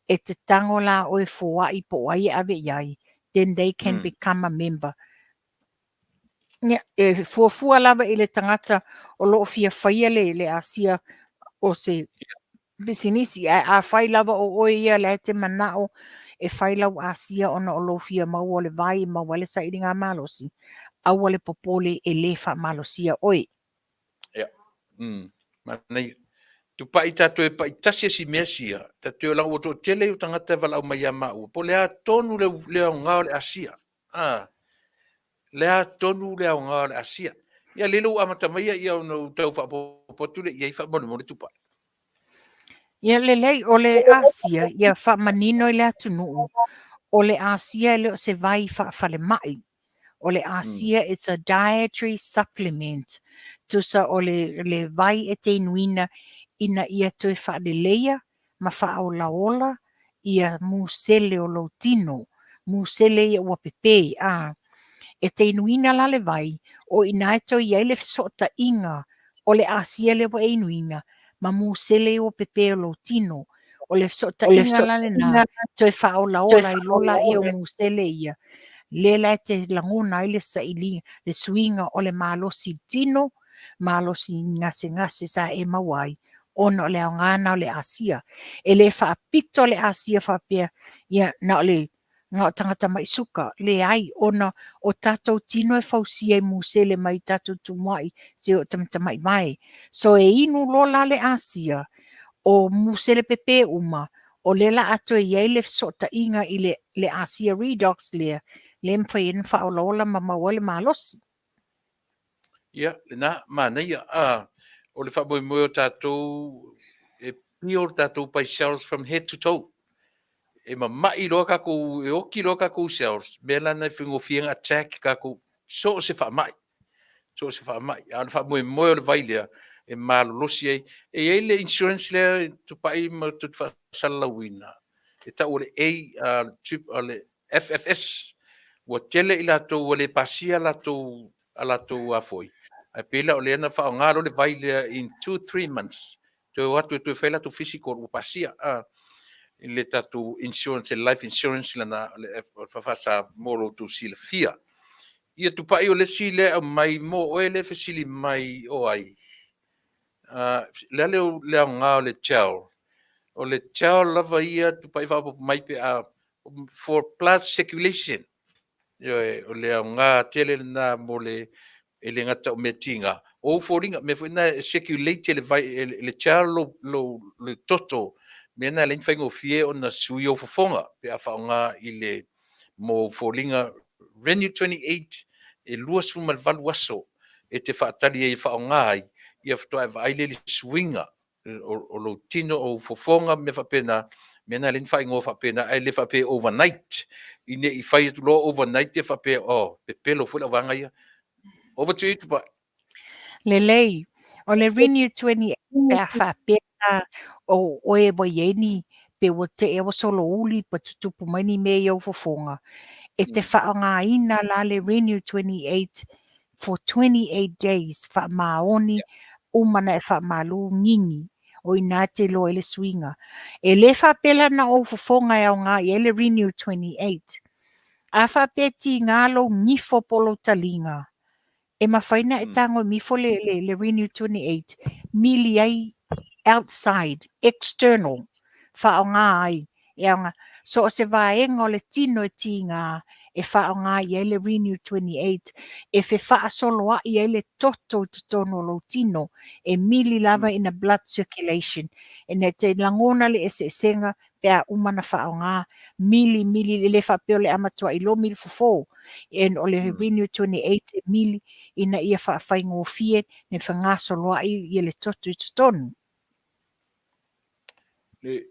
e te tango la oe foai po o ai e ave i ai, then they can become a member. Ia, e fuafua lava i le tagata o lo o fia faia le, le asia o se pisinisi, ae afai lava o oe ia la e te manao e fai lau asia ona o lou fia maua o le vai e maua ai le sailiga malosi, aua le popole e le faamalosia oe. Ia. Manaia. Tupai tatou e pai tasi e si mea sia, tatou e laga ua toatele o tagata e valaau mai ia maua, po o le a tonu le, le aoga o le asia. A, le a tonu le aoga o le asia. Ia lele ua amata mai ia ona ou tau faaopoopo atu lea i ai faamolemole Tupai. Ia lelei, o le Asia, ia faamanino i le atunuu, o le Asia e le o se vai faafalemai. O le Asia, it's a dietary supplement. Tusa o le, le vai e te inuina ina ia toe faaleleia ma faaolaola ia musele o lou tino, musele ia ua pepe, a. E te inuina la le vai, o i ina e toe i ai le fesootaiga o le asia lea ua e inuina ma musele ia ua pepe o lou tino. O le fesootaiga la lena, toe faaolaola ai loa laia o musele ia, lea la e te lagona ai le sailiga, le suiga o le malosi i le tino, malosi gasegase sa e maua ai, ona o le aoga lena o le asia. E le faapito le asia faapea, ia, na o le na o tagata mai suka, leai, ona o tatou tino e fausia i musele mai tatou tumuai seia oo i tamatamai vae. So e inu loa la le asia, o musele pepe uma, o lea la a toe i ai le fesootaiga i le, le asia redox lea, lea e mafai ai ona faaolaola ma maua ai le malosi. Ia, lena, manaia. A, o le faamoemoe o tatou, e pio le tatou by cells from head to toe. E mama'i loa tatou, e oti loa tatou cells, mea la na e faigofie ona attack tatou, so o se faamai. So o se faamai. A o le faamoemoe o le vai lea, e malolosi ai. E i ai le insurance lea e tupai ma tou te faasalalauina, e tau o le A, o le FFS, ua tele i latou ua le pasia latou a latou a foi, ae pei la o lea na faaaoga loa le vai lea in 2, 3 months, toe o atu e toe fai latou physical ua pasia a i le tatou insurance, le life insurance lana le FFS mo lo outou silafia. Ia tupai o le isi lea e aumai mo oe lea e fesili mai o ai, le a le aoga o le gel? O le gel lava ia tupai faaopoopo mai pe a for blood circulation. Ioe, o le aoga tele lena mo le e le gata o mea tiga, o ou foliga, mea foi na e circulate le vai, le gel lou, lou, le toto, mea na e leai ni faigofie ona sui ou fofoga pe a faaaoga i le mo ou foliga Renew 28 e 28 aso e te faatali ai e faaaoga ai, ia faatoa e vaai lea i le suiga o lou tino, o ou fofoga ma mea faapena, mea na e lelei ona faaigoa faapena, ae le faapea overnight, ina ne i fai atu loa overnight ia faapea, oh, pepelo foi le auvaega ia. Over to you, Tupai. Lelei. O le Renew 28 pe a faapea la o oe ua i ai ni, pe ua tea ua solouli pe tutupu mai ni mea i ou fofoga, e te faaaogaina la le Renew 28 for 28 days, faamaoni uma ona e faamalu gigi, o i ina e te iloa ai le suiga. E le faapea la na o ou fofoga e aoga i ai le Renew 28. A faapea e tiga lou gifo po o lou taliga, e mafai ona e tago e mifo le, le, le Renew 28, mili ai outside, external, faaaoga ai, e aoga. So o se vaega o le tino e tiga, e faaaoga i ai le Renew 28 e fefaasoloai ai le toto i totonu o lou tino e mili lava ina blood circulation ina te lagona le eseesega pe a uma ona faaaoga mili mili e le faapea o le a matuai lomi le fofo and o le Renew 28 e mili ina ia faafaigofie ne fegasoloai ia le toto i totonu. Le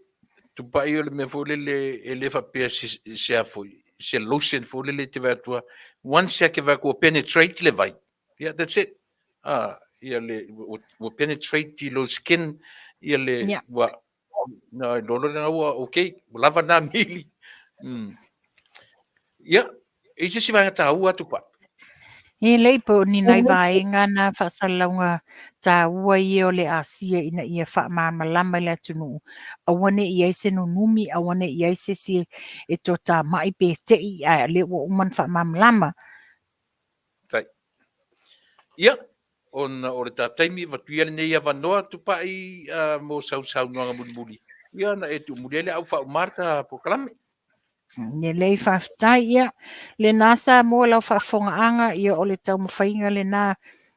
tupai o le mea foi lele e le faapea se, se a foi, se lotion foi lele e te vaai atu once e te vaai atu ua penetrate le vai, yeah, that's it. Ah, ia le, ua, ua penetrate i lou skin, ia le, yeah. ua, na, lolo lena ua, okay, ua lava nā mili. Ia, e i se isi vaega taua atu pa. E lei po o ni nai vaega na faasalalauga taua ia o le Asia ina ia faamalamalama i le atunuu, aua ne i i ai se nunumi, aua ne i i ai se isi e toatamai pe te'i, ae o lea ua uma ona faamalamalama. Tai. Ia, ona o le ta taimi, avatu ia lenei avanoa Tupai mo sau saunoaga mulimuli, ia ona e tuumuli ai le au faauma le ta polokalame. Lelei faafetai. Ia, lena Samoa lau faafofogaaga, ia o le taumafaiga lena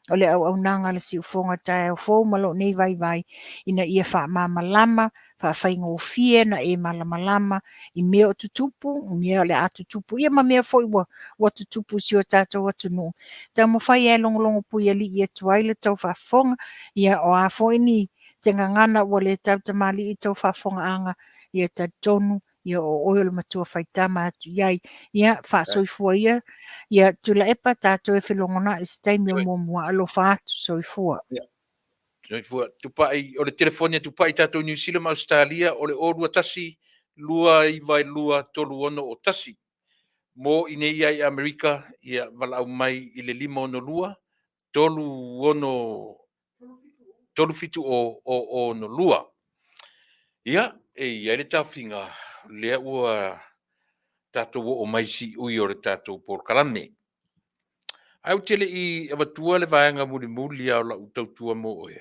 o le auaunaga a le siufofoga taeao fou ma lou nei vaivai ina ia faamalamalama, faafaigofie na e malamalama i mea o tutupu, mea o le a tutupu, ia ma mea foi ua, ua tutupu i si o tatou atunuu. Taumafai e logologo puialii atu ai le tou faafofoga, ia o a foi ni se gagana ua le tautamalii i tou faafofogaaga, ia talitonu ia o oe o le matua faitama atu i ai. Ia, faasoifua ia, ia Tuilaepa, tatou e felogonai i se taimi o muamua. Alofa atu, soifua. Ia. Soifua. Tupai, o le telefoni a Tupai tatou Niu Sila ma Ausetalia o le 021 292 361. Mo i nei ia i Amerika, ia valaau mai i le 562 36 37 o 0 02. Ia, e i ai le taofiga, lea ua tatou oo mai siui o le tatou polokalame. Ae ou te le i avatua le vaega mulimuli lava o lau tautua mo oe,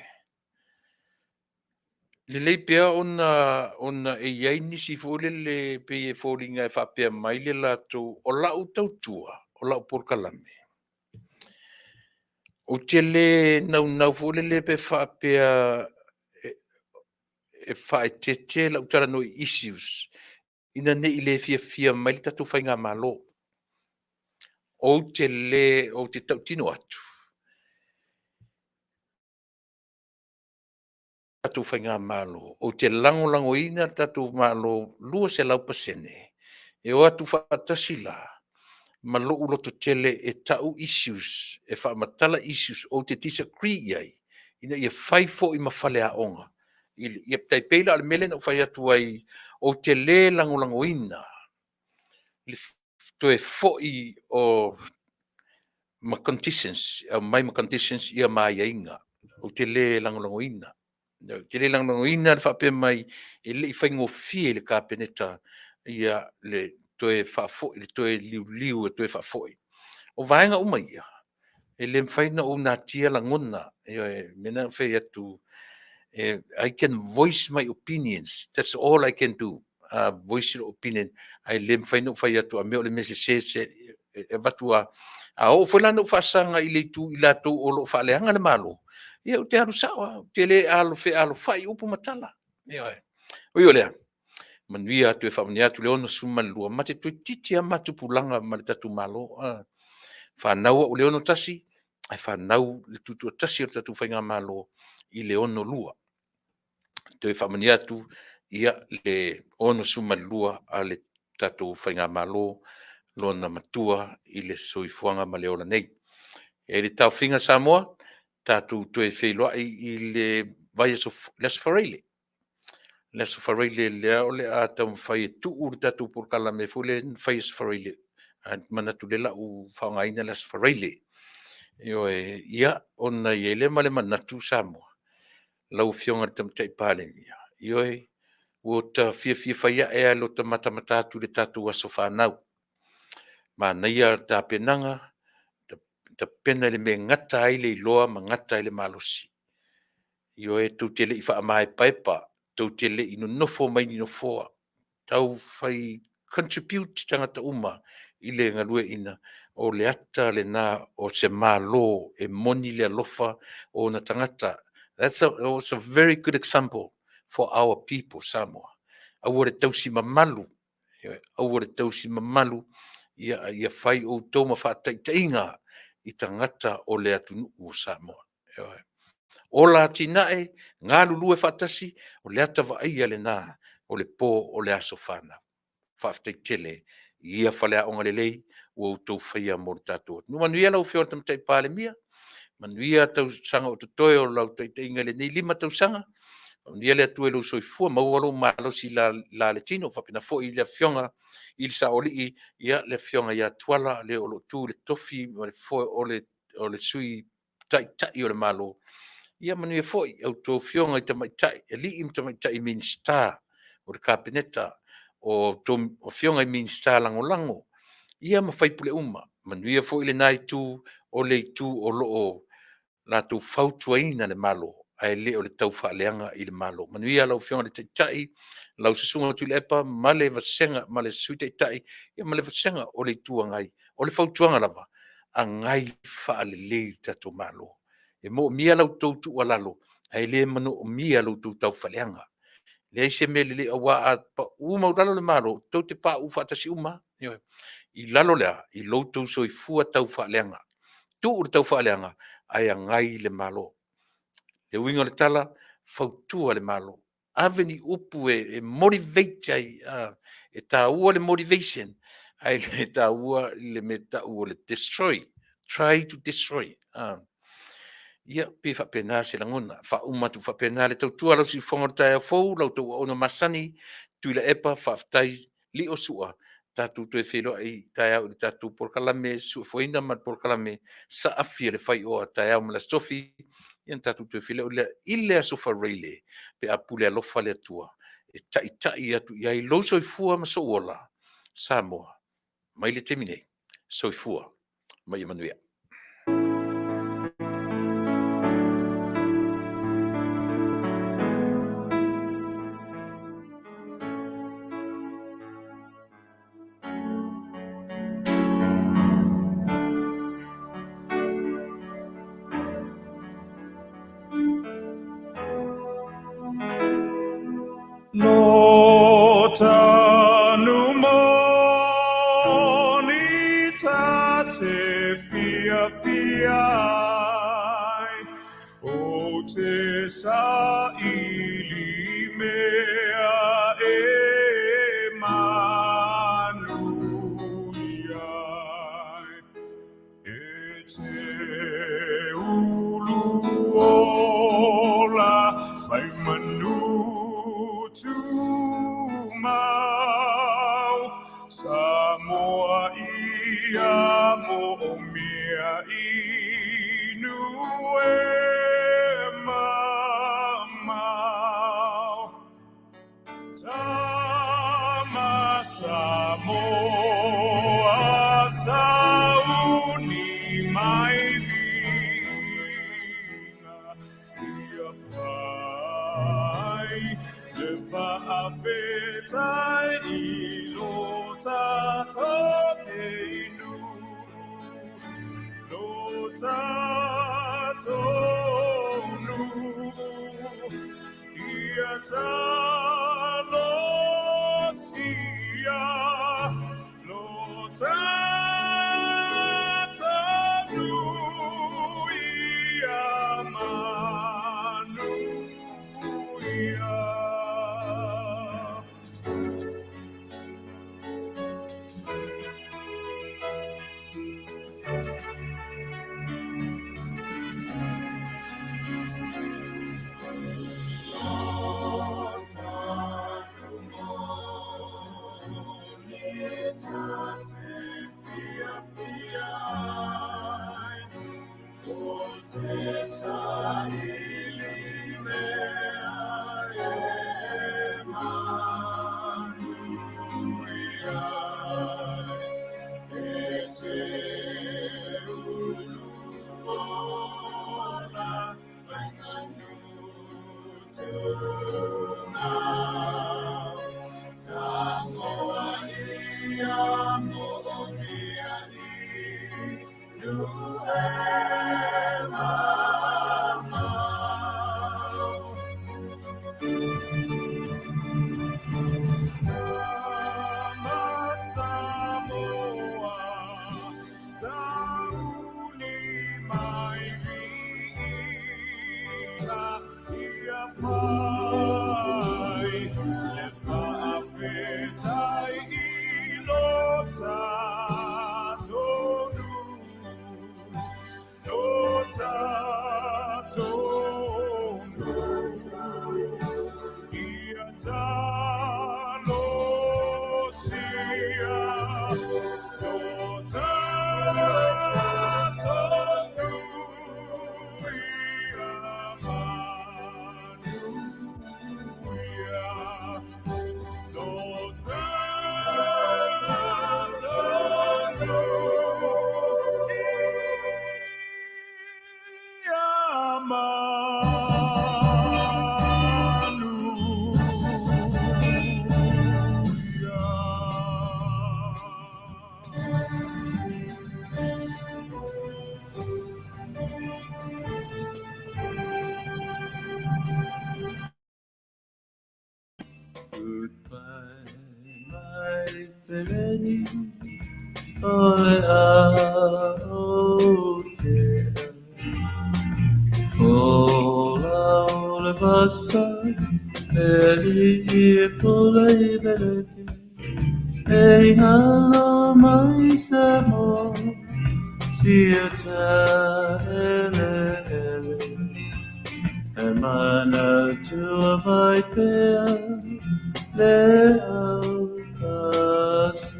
lelei pea ona, ona e i ai nisi foi lele pei e foliga e faapea mai le latou, o lau tautua, o lau polokalame, Ou te le naunau foi lele pe faapea e faaeteete lau talanoa i issues ina ne i le fiafia mai le tatou faigamalo. Ou te le, ou te tautino atu, tatou faigamalo, ou te lagolagoina le tatou Malo 200%, e o atu faatasi la ma lou lototele e tau issues, e faamatala issues ou te disagree i ai, ina ia fai foi ma faleaoga. Ia tai pei la o le mea lea na ou fai atu ai, ou te le lagolagoina le toe foi o ma conditions, aumai ma conditions ia ma aiaiga. Ou te le lagolagoina. Ou te le lagolagoina le faapea mai e le i faigofie i le Kapeneta ia le toe faafoi, le toe liuliu e toe faafoi. O vaega uma ia, e le mafai ona ou natia lagona. Ioe, o le mea lena na ou fai atu, I can voice my opinions, that's all I can do. Voice lou opinion, ae le mafai ona ou fai atu a mea o le mea sese se e avatu a a oo foi la na ou faasaga i le itu i latou o lo o faaleaga le Malo, ia ou te alu sao lava, ou te le fealofai upu ma tala. Ioe. Ui o lea, manuia atu e faamanuia atu le 62, ma te toeitiiti lava ma tupulaga ma le tatou Malo. Fanau au i le 61, ae fanau le tutoatasi o le tatou faigamalo i le 62. Toe faamanuia atu ia le 62 a le tatou faigamalo lona matua i le soifuaga ma le ola nei. E i ai le taofiga Samoa, tatou toe feiloai i le vaiaso, le Aso Faraile. Le Aso Faraile lea o le a taumafai e tuu le tatou polokalame foi lea na fai i Aso Faraile, ae manatu o lea o le a ou faaaogaina le Aso Faraile. Ioe, ia, ona i ai lea ma le manatu Samoa, lau Afioga i le Tamaitai Palemia, ioe, ua ta fiafia fai ae lava i lo ta matamata atu i le tatou aso fanau. Manaia le tapenaga, tapena i le mea e gata ai le iloa ma gata ai le malosi. Ioe, tou te le i faamaepaepa, tou te le i nonofo mai ni nofoa, tau fai contribute tagata uma i le galueaiina, o le ata lena o se Malo e moni le alofa o ona tagata. That's a, it's a very good example for our people Samoa. Aua le tausi mamalu, aua le tausi mamalu, ia, ia fai outou ma faataitaiga i tagata o le atunuu o Samoa. Ola atinae, galulue faatasi, o le ata vaaia lena o le po o le aso fanau. Faafetai tele i ia faleaoga lelei ua outou faia mo le tatou atunuu. Manuia lau Afioga i le Tamaitai Palemia, manuia tausaga o totoe o lau taitaiga i lenei 5 tausaga. Faamanuia le Atua i lou soifua, maua lou malosi i la le tino, faapena foi i le Afioga i le Saoalii, ia le Afioga ia Tuala, le o lo o tu i le tofi ma le foe o le Sui Taitai o le Malo. Ia manuia foi a outou afioga i tamaitai, alii ma tamaitai Minisita o le Kapeneta, o a outou afioga i Minisita Lagolago, ia ma sui usufono uma. Manuia foi lena Itu, o le Itu o lo o latou fautuaina le Malo, ae le o le taufaaleaga i le Malo. Manuia lau Afioga i le Taitai, lau Susuga Tuilaepa ma le vasega ma le Sui Taitai ia ma le vasega o le Itu Agai. O le fautuaga lava, agai faalelei le tatou Malo. E moomia la outou tuualalo, ae le manaomia lo outou taufaaleaga. E leai se mea lelei, aua a pau maualalo le Malo, tou te pauu faatasi uma lava. Ioe. I lalo le a? I lo outou soifua taufaaleaga. Tuu le taufaaleaga ae agai le Malo. O le uiga o le tala, fautua le Malo, ave ni upu e motivate ai, e taua le motivation ae le taua le mea e tau o le destroy, try to destroy. Ia, pei e faapena se lagona. Faauma atu faapena le tautua a lau siufofoga i le taeao fou, la outou auauna masani, Tuilaepa, faafetai Lio Sua, tatou toe feiloai taeao i le tatou polokalame Suefuaina ma le polokalame Saafi a le Faioa taeao ma le Aso Tofi, ia ona tatou toe feiloai lea i le Aso Faraile pe a pule alofa le Atua e taitai atu i ai lou soifua ma sou ola. Samoa, mai le taimi nei, soifua ma ia manuia. Lo tanu moni ta te fiafia ai, o te saili mea e manuia ai. E te ulu ola fai manu tumau, Samoa ia moomia inu e mamao. Tama Samoa sauni mai viiga ia fai le faafetai i lo tatou inu, lo tatou nuu. Ia talosia lo tatou nuu ia manuia. Samoa ia mo Goodbye, my feleni, o le a o te O la o le vasa, e li i pula i beleti, e i halo mai sa mo, si o ta ele ele. E mana tua vai pea, le au pase.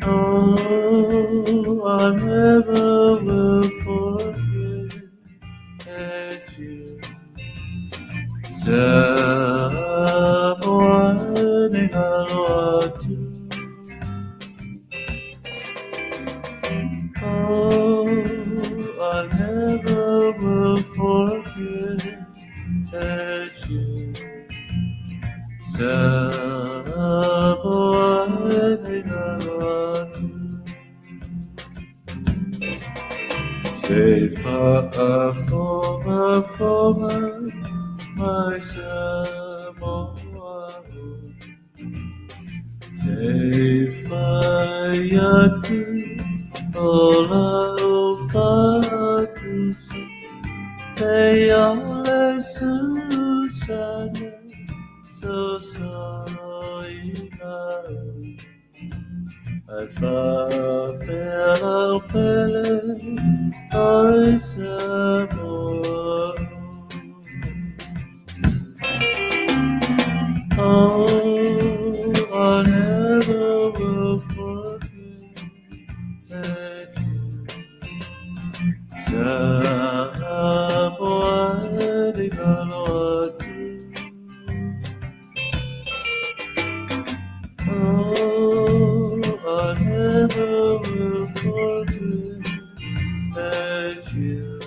Oh, I never will forget you. Samoa ni ngalo atu. Oh, I never will forget you. Samoa ni ngalo atu. Se fa'afoga foga mai Samoa Se faiatu o lau fa'atusa E ale susana so soina Ai fa'apea lau pele oi Samoa. Oh, I never will forget you. Samoa ni ngalo atu. Oh, I never will forget you.